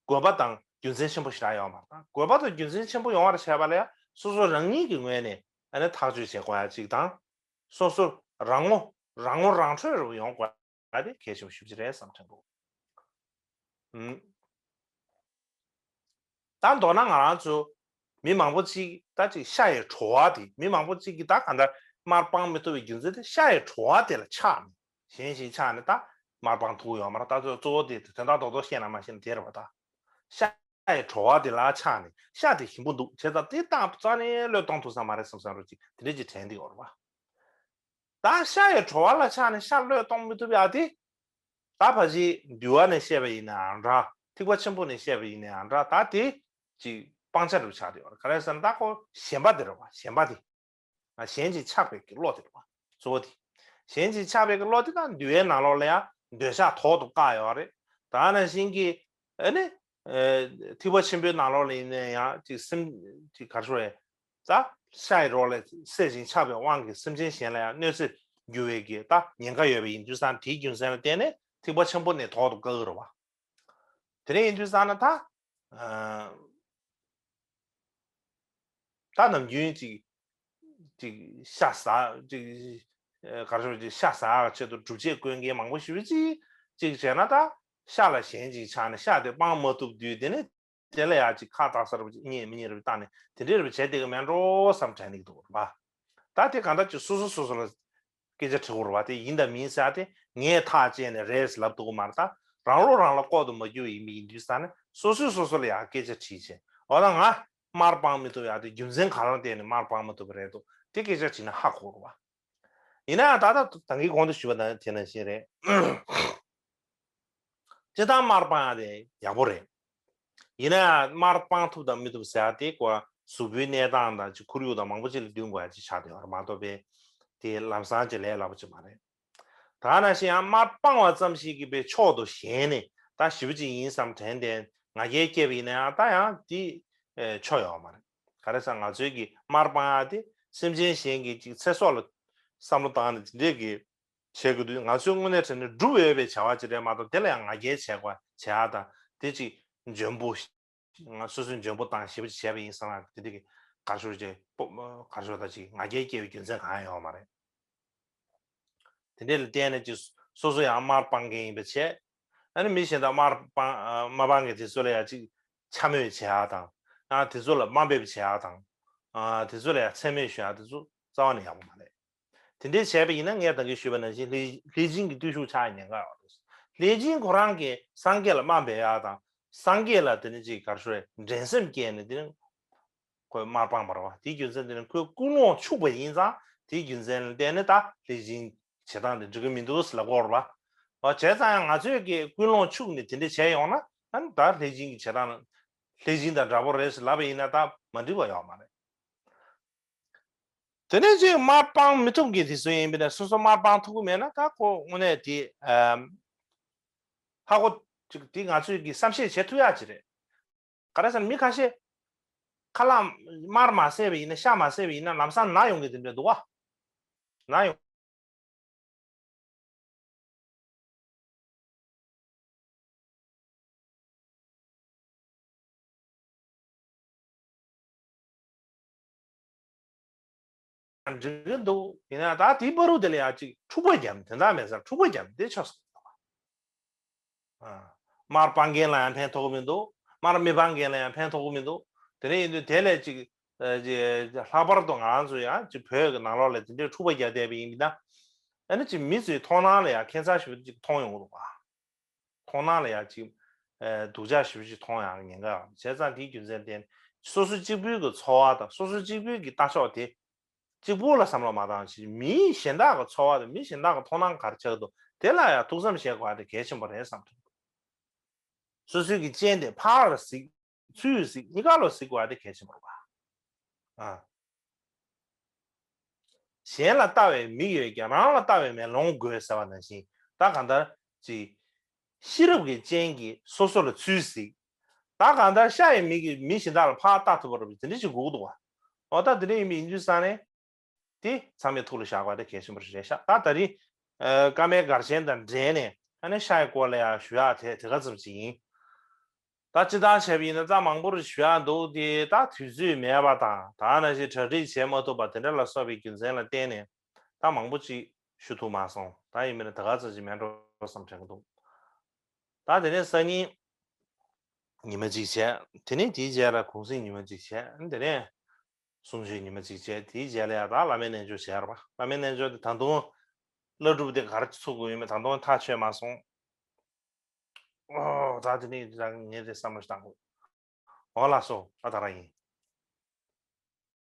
དགོས་པ་དང་རྒྱུ་མཚན་ཆེན་པོ་ཞེ་དྲག་ཡོད་མ་རེད། དགོས་པ་དང་རྒྱུ་མཚན་ཆེན་པོ་ཡོང་བར་བྱས་པ་ལ་ཡང་སོ་སོ་རང་ཉིད་ཀྱི་ངོས་ནས་ཨ་ནི་ཐག་གཅོད་བྱེད་དགོས་ཡ་གཅིག་དང་། སོ་སོ་རང་ངོ་རང་ངོ་རང་འཕྲོད་རུ་ཡོང་དགོས་ཡ་དེ་གལ་ཆེན་པོ་ཞེ་པོ་ཅིག་རེད་བསམ་དྲན་འདུག་ཨུམ། ད་མདོར་ན་ང་རང་ཚོ་མི་མང་པོ་ཅིག་ད་ཅིག་ཤ་ཡི་བྲོ་བ་དེ་མི་མང་པོ་ཅིག་གིས་ད་གང་ལྟར་དམར་དཔང་མི་ཐུབ་པའི་རྒྱུ་མཚན་དེ་ཤ་ཡི་བྲོ་བ་དེ་ལ་ཆགས་ནས་གཞན་ཞིག་ཆགས་ནས་ད་དམར་དཔང་ཐུབ་ཡོད་མ་རེད། ད་གཙོ་གཙོ་བོ་དེ་དོན་དག་རྡོག་རྡོག་བཤད་ན་མ་ཤེས་ན་དེ་རེད་པ། ད་ཤ་ཡི་བྲོ་བ་དེ་ལ་ཆགས་ནས་ཤ་དེ་ཞིམ་པོ་འདུག་བྱས་ཙང་དེ་བཏང་རྩ་ནས་བློས་གཏོང་ཐུབ་ས་མ་རེད་བསམ་བསམ་རུ་ཅིག་དེ་འདྲས་ཅིག་དྲན་གྱི་ཡོད་རེད་པ། ད་ཤ་ཡི་བྲོ་བ་ལ་ཆགས་ནས་ཤ་བློས་གཏོང་མི་ཐུབ་ཡ་དེ། ད་ཕལ་ཆེར་འདུལ་བ་ནས་བཤད་པ་ཡིན་ནའང་འདྲ། ཐེག་པ་ཆེན་པོ་ནས་བཤད་པ་ཡིན་ནའང་འདྲ། ད་དེ་ཅིག་སྤང་བྱ་རུ་ཆགས་བསྡད་ཡོད་རེད། ག་རེ་ཟེར་ན་ད་ཁོ་ཞེན་པ་དེ་རེད་བ། ཞེན་པ་དེ། ཨ། ཞེན་ཅིང་ཆགས་པའི་གི་བློ་དེ་རེད་བ། གཙོ་བོ་དེ། ཞེན་ཅིང་ཆགས་པའི་གི་བློ་དེ་དང་འདུལ་བའི་ནང་ལོགས་ལ་ཡང་འདོད་ཆགས་ཐོག་ཏུ་བཀག་ཡོད་རེད། ད་ནང་བཞིན་གྱི་ཨ་ནི། ཨེ། ཐེག་པ་ཆེན་པོའི་ནང་ལོགས་ལ་ཡིན་ན་ཡང་ཅིག་སེམས་ཅིག་ག་རེ་ཞུ་རེད། ད་ཤ་ཡི་རོ་ལས་སད་ཅིང་ཆགས་པའི་དབང་གིས་སེམས་ཅན་གཞན་ལ་ཡང་གནོད་འཚེར་འགྱུར་བའི་གི་ད་ཉེན་ཁ་ཡོད་པ་ཡིན་དུས་ཙང་དེའི་རྒྱུ་མཚན་ལ་བརྟེན་ནས་ཐེག་པ་ཆེན་པོ་ནས་ཐོག་ཏུ་བཀག་གི་རེད་བ། དེ་འདྲ་ཡིན་དུས་ཙང་ན་ད། ཨ། ད་ནམ་རྒྱུན་ཅིག་ཅིག་ཤ་ཟ་ཅིག་ཨ། ག་རེ་ཞུ་ཅིག་ཤ་ཟ་ཆེད་དུ་སྒྲུབ་བྱེད་བསྐོལ་མཁན་མང་པོ་ཞིག་ཅིག་ཅིག་བྱས་ན་ད་ཤ་ལ་ཞེན་ཅིག་ཆགས་ནས་ཤ་དེ་སྤང་མ་ཐུབ་དུས་དེ་ནས། དེ་ལ་ཡང་ཅིག་ཁ་བཏགས་ས་རུ་ཅིག་རྙེད་མི་རྙེད་རུ་བཏང་ནས་དེ་འདྲའི་རུ་བྱས་བསྡད་ཀྱི་མེད་འགྲོ་བསམ་དྲན་ནས་འདུག་ར། ད་དེ་གང་ལྟར་ཅིག་སོ་སོ་སོ་སོ་ལ་སྐད་ཆ་དྲི་དགོས་ར་བ། དེ་ཡིན་དང་མིན་ཟེར་ཡ་དེ་ངས་ཐག་བཅད་ནས་རེད་ལབ་ཐུབ་ཀྱི་མ་རེད། ད་རང་བློ་རང་ལ་ལྐོག་ཏུ་མ་གྱུར་བ་ཡིན་པ་ཡིན་དུས་ཙང་ནས་སོ་སོས་སོ་སོ་ལ་ཡང་སྐད་ཆ་དྲིས་བྱས། འོ་ན་ང་དམར་སྤང་མི་ཐུབ་ཡ་དེ་རྒྱུ་མཚན་ག་རེ་ལ་བརྟེན་ནས་དམར་སྤང་མི་ཐུབ་པ་རེད་འདུག་དེ་སྐད་ཆ་དྲིས་ན་ཧ་གོ་ར་བ། ཡིན་ན་ཡང་ད་ལྟ་ད་གིན་གོང་དུ་ཞུས་པ་ནང་དེ་ནང་བཞིན་རེད། སྤྱིར་བཏང་དམར་སྤང་ཡ་དེ་ཡག་པོ་རེད། ཡིན་ན་ཡང་དམར་སྤང་ཐུབ་དང་མི་ཐུབ་ཟེར་ཡ་དེ་ཀོ་གཟུགས་པོའི་གནས་སྟངས་དང་ཅིག་ཁོར་ཡུག་དང་མང་པོ་ཅིག་ལ་བསྟུན་དགོས་ཡ་ཅིག་ཆགས་བསྡད་ཡོད་རེད་མ་གཏོགས་པའི་དེ་ལམ་སང་ཅིག་ལས་སླ་པོ་ཅིག་མ་རེད། ད་ནང་བཞིན་ཡང་དམར་སྤང་བ་ཙམ་ཞིག་གིས་པའི་ཕྱོགས་དུ་ཞེན་ནས་ད་ཞེ་པོ་ཅིག་ཡིན་བསམ་དྲན་ཏེ་ང་རྒྱལ་སྐྱེས་པ་ཡིན་ན་ཡང་ད་ཡང་དེ་ཆོ་ཡོད་མ་རེད། ག་རེ་ཟེར་ང་ཚོའི་གི་དམར་སྤང་ཡ་དེ་སེམས་ཅན་གཞན་གྱི་ཅིག་ཚེ་སྲོག་ལ་བསམ་བློ་བཏང་ནས་དེ་འདྲས་ཀྱི་བྱེད་དགོས་དུས་ང་ཚོའི་དངོས་གནས་དྲན་ནས་སྒྲུབ་འོས་པའི་བྱ་བ་ཅིག་རེད་མ་གཏོགས་དེ་ལ་ཡང་ང་རྒྱལ་བྱེད་དགོས་བྱེད་ཡག་དང་དེ་ཅིག་འཇོན་པོ་ང་སོ་སོའི་འཇོན་པོ་དང་ཞེ་པོ་ཅིག་བྱས་པ་ཡིན་བསམ་ན་དེ་དེ་གི་གར་ཤོར་ཅིག་པོ་གར་ཤོར་ད་ཅིག་ང་རྒྱལ་སྐྱེ་བའི་རྒྱུ་མཚན་གང་ཡང་ཡོད་མ་རེད། དེ་འདྲས་ལ་བརྟེན་ནས་ཅིག་སོ་སོ་ཡང་དམར་སྤང་མཁན་ཡིན་པ་བྱས། ཨ་ནི་མི་གཞན་དག་དམར་སྤང་དམར་སྤང་གི་དེ་ཚོ་ལ་ཡང་ཅིག་འཕྱ་སྨོད་བྱེད་ཡག་དང་། ཨ་དེ་ཚོ་ལ་དམའ་འབེབས་བྱེད་ཡག་དང་། ཨ་དེ་ཚོ་ལ་ཡང་མཚན་སྨད་ཞུ་ཡག་དེ་ཚོ་རྩ་བ་ནས་ཡག་པོ་མ་རེད། དེ་འདྲས་བྱས་པ་ཡིན་ན་ངས་ད་གིན་ཞུས་པ་ནང་བཞིན་ལྷས་ལྷས་སྦྱིན་གྱི་བརྟུལ་ཞུགས་ཆགས་ཉེན་ཁ་ཡོད་རེད། ལྷས་སྦྱིན་ཁོ་རང་གིས་སངས་རྒྱས་ལ་དམའ་འབེབས་ཡག་དང་། སངས་རྒྱས་ལ་དེ་ནི་ཅིག་གར་ཤོར་འགྲན་སེམས་སྐྱེས་ནས་དེ་ནི་ཁོས་དམར་སྤང་བར་བ་དེའི་རྒྱུ་མཚན་དེ་ནི་ཁོའི་ཀུན་སློང་འཆུགས་པ་ཡིན་ཙང་དེའི་རྒྱུ་མཚན་ལ་བརྟེན་ནས་ད་ལྷས་སྦྱིན་བྱེད་སྟངས་དེ་འགྲིག་གི་མི་འདུག་ཟེར་ལབ་ཀྱི་ཡོད་རེད་པ། བྱས་ཙང་ཡང་ང་ཚོས་ཀྱི་ཀུན་སློང་འཆུགས་ནས་དེ་འདྲ་བྱས་ཡོང་ན་ཨ་ནི་ད་ལྷས་སྦྱིན་གྱི་བྱེད་སྟངས་ལྷས་སྦྱིན་དང་འདྲ་པོ་རེད་ཟེར་ལབ་པ་ཡིན་ན་ད་མ་འགྲིག་པ་ཡོད་མ་རེད། དེ་ནས་ཅིག་དམར་སྤང་མི་ཐུབ་མཁན་དེ་ཚོ་ཡིན་པས་ན་སོ་སོ་དམར་སྤང་ཐུབ་ཀྱི་མེད་ན་ད་ཁོ་དངོས་གནས་དེ་ཧ་གོ་ཅིག་དེ་ང་ཚོས་ཀྱི་བསམ་ཤེས་བྱེད་ཐུབ་ཡག་ཅིག་རེད། ག་རེ་ཟེར་ན་མི་ཁ་ཤས་ཁ་ལག་དམར་མ་བཟས་པ་ཡིན་ན་ཤ་མ་བཟས་པ་ཡིན་ན་ལམ་སང་ན་ཡོང་གི་དེ་འདྲ་འདུག་བ། ན་ཡོང་འགྲིག་གི་འདུག་ཡིན་ན་ད་དེའི་བར་དུ་དེ་ལ་ཡང་ཅིག་འཁྲུག་པ་བརྒྱབ་དོན་དག་མེད་སར་འཁྲུག་པ་བརྒྱབ་བསྡད་ཆོག་ཟེར་གི་འདུག་བ། ཨ། མར་སྤང་མཁན་ལ་ཡང་ཕན་ཐོགས་ཀྱི་མི་འདུག་མར་མི་སྤང་མཁན་ལ་ཡང་ཕན་ཐོགས་ཀྱི་མི་འདུག་དེ་འདྲ་ཡིན་དུས་དེ་ལས་ཅིག་ཨ་ཅིག་ལྷག་པར་དུ་ང་རང་ཚོ་ཡང་ཅིག་བོད་ཀྱི་ནང་ལོགས་ལ་དེ་འདྲའི་འཁྲུག་པ་རྒྱག་བསྡད་པ་ཡིན་མིན་ན། ཨ་ནི་ཅིག་མི་ཚོའི་མཐོང་སྣང་ལ་ཡང་ཁྱད་མཚར་ཞིག་ཅིག་མཐོང་ཡོང་གི་འདུག་ག་མཐོང་སྣང་ལ་ཡང་ཅིག་ཨ་སྡུག་ཅག་ཞིག་ཅིག་མཐོང་ཡང་ཉེན་ཁ་ཡོད་རེད། བྱས་ཙང་དེའི་རྒྱུ་མཚན་བརྟེན་སོ་སོ་གཅིག་པུའི་གི་འཚོ་བ་དང་སོ་སོ་གཅིག་པུའི་གི་ལྟ་ཕྱོགས་དེ་གཅིག་པུ་ལ་བསམ་བློ་མ་བཏང་ཞིག་མི་གཞན་དག་གི་འཚོ་བ་དང་མི་གཞན་དག་གི་མཐོང་སྣང་ག་རེ་ཆགས་འདུག་དེ་ལ་ཡང་ཐུགས་བསམ་བཞེས་དགོས་པ་དེ་གལ་ཆེན་པོ་རེད་བསམ་ཐུབ། སོ་སོའི་གི་སྤྱན་དེ་ཕར་གཟིགས་ཚུར་གཟིགས་གཉིས་ཀ་ལོ་གཟིགས་དགོས་པ་དེ་གལ་ཆེན་པོ་རེད་པ། ཨ། གཞན་ལ་ལྟ་བའི་མིག་ཡོད་ཀྱང་རང་ལ་ལྟ་བའི་མེ་ལོང་དགོས་ཟེར་བ་ནང་བཞིན་ད་གང་ལྟར་ཅིག་ཤེས་རབ་ཀྱི་སྤྱན་གྱིས་སོ་སོ་ལ་ཚུར་གཟིགས། ད་གང་ལྟར་ཤ་ཡི་མིག་གིས་མི་གཞན་དག་ལ་ཕར་ལྟ་ཐུབ་པ་རེད་པ་དེ་འདྲ་ཞིག་དགོས་ཀྱི་འདུག་པ། འོ་ད་དེ་འདྲ་ཡིན་པ་ཡིན་དུས་ཙང་ནས། དེ་ཚང་མས་ཐུགས་ལ་བཞག་པ་དེ་གལ་ཆེན་པོ་རེད་ཤག་ད་ད་རིང་ཨ་བཀའ་མའི་སྒར་ཆེན་དང་འབྲེལ་ནས་ཨ་ནི་ཤ་ཡི་སྐོར་ལ་ཡང་ཞུ་ཡག་དེ་དེ་ག་ཙམ་ཅིག་ཡིན། ད་སྤྱིར་བཏང་བྱས་པ་ཡིན་ན་ད་མང་པོ་རེ་ཞུ་ཡག་འདུག་དེ་ད་དུས་ཚོད་མེད་པ་དང་ད་ནང་བཞིན་གྲ་སྒྲིག་བྱེད་མ་ཐུབ་པ་དེ་འདྲ་ལ་སོགས་པའི་རྒྱུ་མཚན་ལ་བརྟེན་ནས་ད་མང་པོ་ཅིག་ཞུ་ཐུབ་མ་སོང་། ད་ཡིན་མིན་ན་དེ་ག་ཙམ་ཅིག་མེད་འགྲོ་བསམ་དྲན་གྱི་འདུག་ད་དེ་ནས་སང་ཉིན་ཉི་མ་གཅིག་བྱས། དེ་ནས་དེའི་རྗེས་ལ་གུང་སེང་ཉི་མ་གཅིག་བྱས། དེ་ནས་གསུང་ཆོས་ཉི་མ་གཅིག་བྱས། དེའི་རྗེས་ལ་ཡང་ད་བླ་མའི་རྣལ་འབྱོར་བྱས་རེད་པ། བླ་མའི་རྣལ་འབྱོར་དེ་ད་དུང་བླ་སྒྲུབ་དེ་ག་རེ་ཚུགས་དགོས་ཡོད་མེད་ད་དུང་ཐག་ཆོད་མ་སོང་། ཨོ་ད་དེ་ནས་ད་ངས་དེ་བསམ་བློ་ཞིག་བཏང་དགོས། འོ་ལགས་སོ། ཨ་ད་རང་ཡིན།